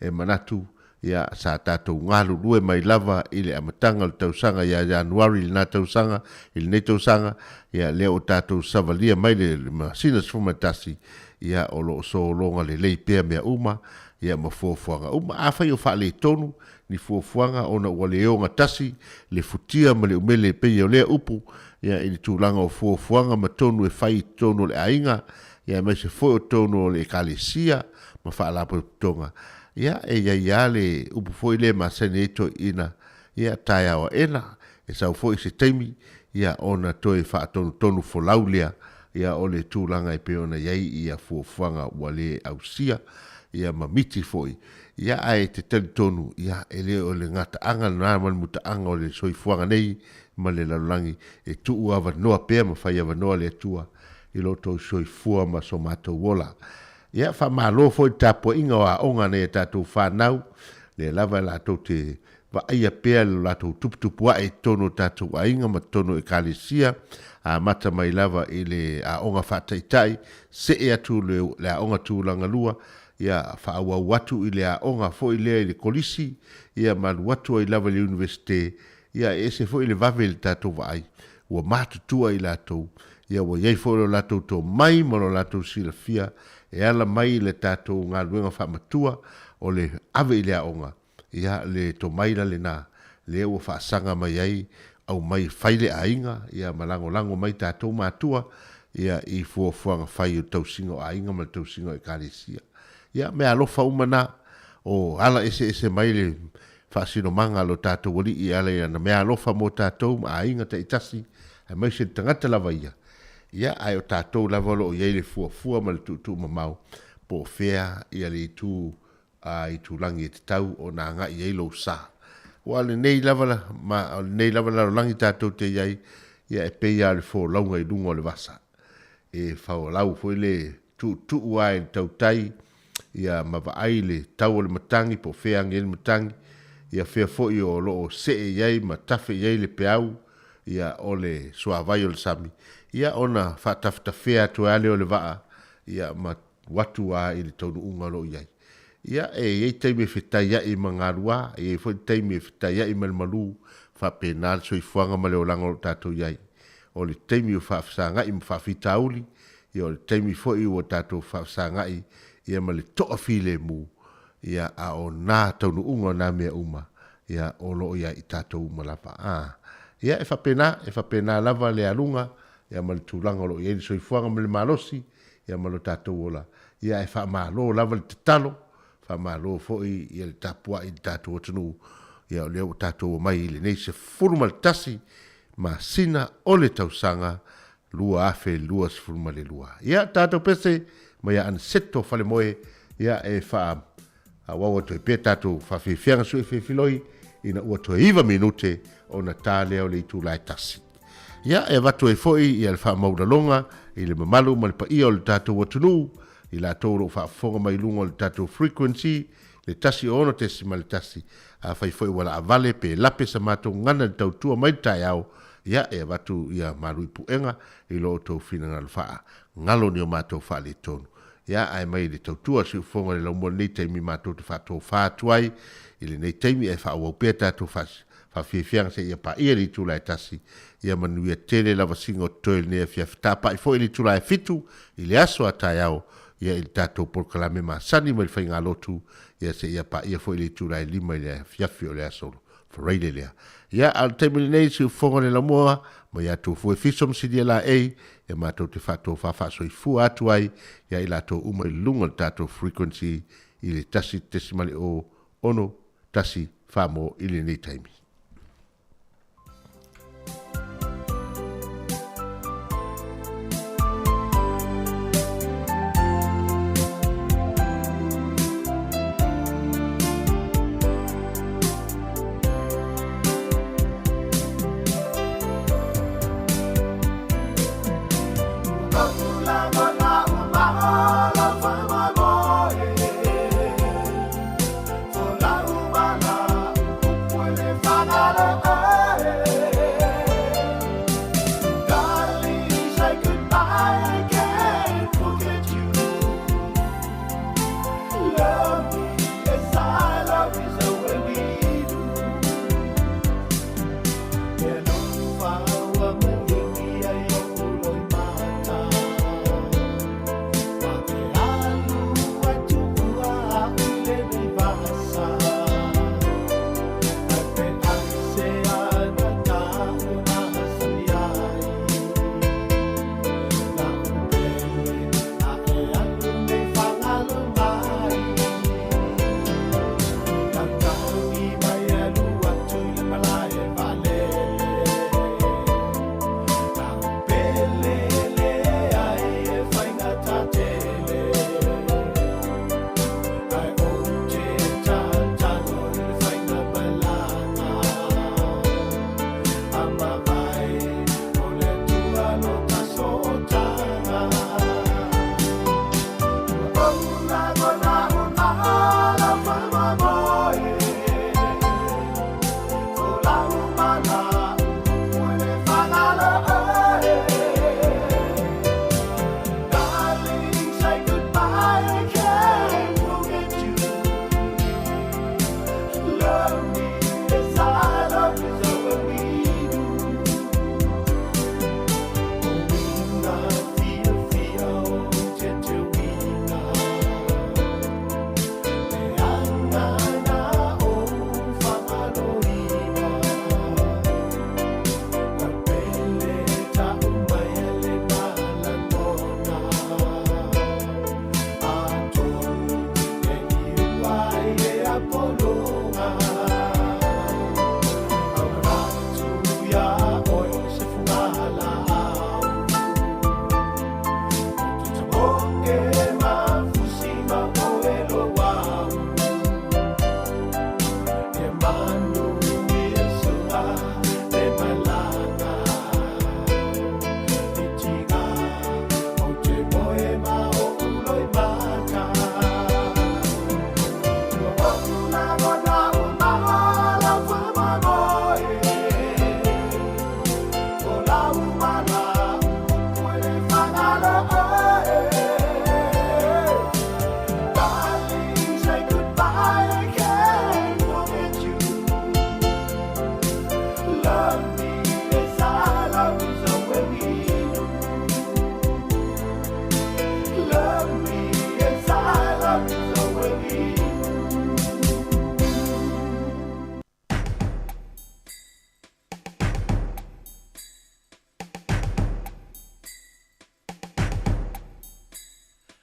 E manatu, ia, sa tatou galulue mai lava i le amataga o le tausaga ia Ianuari i lena tausaga, i lenei tausaga, ia, lea ua tatou savalia mai le masina 11, ia, o lo o sologa lelei pea mea uma, ia, ma fuafuaga uma. Afai o faaletonu ni fuafuaga ona ua le ogatasi le futia ma le umele e pei o lea upu, ia, i le tulaga o fuafuaga ma tonu e fai i totonu o le aiga, ia, aemaise foi o totonu o le Ekalesia ma faalapotopotoga. Ia, e i ai lava le upu foi lea e masani ai toeaiina, ia, taeao aena, e sau foi se taimi, ia, ona toe faatonutonu folau lea, ia, o le tulaga e pei ona i ai ia fuafuaga ua le ausia, ia, ma miti foi. Ia, ae te talitonu, ia, e le o le gataaga lena ma le mutaaga o le soifuaga nei ma le lalolagi, e tuu avanoa pea ma fai avanoa le Atua i lo outou soifua ma so matou ola. Ia, faamalo foi i le tapuaiga o aoga a nai a tatou fanau, lea lava latou te vaaia pea lo latou tuputupuae i totonu o tatou aiga ma totonu o Ekalesia, amata mai lava i le aoga faataitai, see atu i le aoga tulaga lua, ia, faaauau atu i le aoga foi lea i le kolisi, ia, ma alu atu ai lava i le Iunivesite, ia, e ese foi le vave i le tatou vaai, ua matutua i latou, ia, ua i ai foi lo latou tomai ma lo latou silafia e ala mai i le tatou galuega faamatua o le ave i le aoga, ia, le tomai la lena, lea ua faasaga mai ai, aumai e fai le aiga, ia, ma lagolago mai tatou matua, ia, i fuafuaga fai o le tausiga o aiga ma le tausiga o Ekalesia. Ia, meaalofa uma na, o ala eseese mai le faasinomaga a lo tatou Alii e ala i ana meaalofa mo tatou ma aiga taitasi, aemaise le tagata lava ia, ia, ae o tatou lava o lo o i ai le fuafua ma le tuutuumamao po o fea ia le itu a itulagi e tatau ona agai i ai lou sa. Aua o lenei lava ma o lenei lava lalolagi tatou te i ai, ia e pei lava o le folauga i luga o le vasa. E faolau foi le tuutuu lava i le tautai, ia ma vaai le tau o le matagi po o fea agi ai le matagi, ia fea foi o lo o see i ai ma tafe i ai le peau, ia o le suavai o le sami, ia ona faatafetafea atu ai lava lea o le vaa, ia ma atu lava i le taunuuga o lo o i ai. Ia, e i ai taimi e fetaiai ma galua, e i ai foi le taimi e fetaiai ma le malu, faapena le soifuaga ma le olaga o lo o tatou i ai. O le taimi ua faafesagai ma faafitauli, ia o le taimi foi ua tatou faafesagai ia ma le toafilemu, ia a o na taunuuga o na mea uma, ia o lo o i ai i tatou uma lava. A, ia e faapena, e faapena lava le aluga ia ma le tulaga o lo o i ai le soifuaga ma le malosi, ia ma lo tatou ola, ia ae faamalo lava le tatalo, faamalo foi ia le tapuai i le tatou atunuu, Ia, o lea ua tatou omai i lenei 11 masina o le tausaga 2022. Ia, tatou pese ma ia Aniceto Falemoe, ia, e faaauau atu ai pea tatou faafiafiaga sui filifiloi ina ua toe 9 minute ona ta lea o le itula e 1. Ia, e avatu ai foi ia le faamaualaloga i le mamalu ma le paia o le tatou atunuu, i latou o lo o faafofoga mai i luga o le tatou frequency, le 106.1. Afai foi ua laavale pe lape sa matou gagana i le tautua mai le taeao, ia, e avatu ia malu i puega i lo outou finagalo faagalo ni o matou faaletonu. Ia, ae mai le tautua a le siufofoga i le laumua i lenei taimi matou te faatofa atu ai i lenei taimi ae faaauau pea tatou faafiafiaga seia paia le itula e 1. Ia manuia tele lavasiga o totoe i lenei afiafi. Tapai foi i le itula e 7 i le aso a taeao, ia, i le tatou polokalame masani mai le faigalotu, ia, seia paia foi le itula e 5 i le afiafi o le aso Faraile lea. Ia, a o le taimi lenei, siufofoga le laumua, ma ia outou fue fiso ma silia laei, ia matou te faatofa faasoifua atu ai ia i latou uma i luga o le tatou frequency i le 1.0 6 1 4 mo i lenei taimi.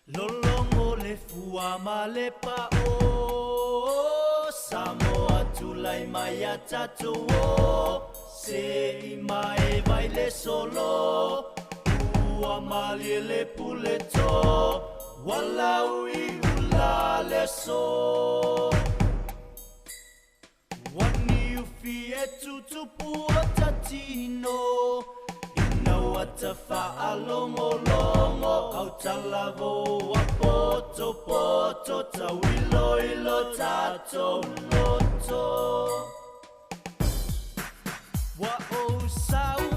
Lologo le fua ma le pa'o, Samoa tulai mai a tatou o Se i mai vai le solo Ua malie le pule to Walau i ula le so Wani ufi e tutupu o tatino Ina wata whaalongolongo Au talavo wa poto poto Tauilo ilo tatou loto Wa o sau.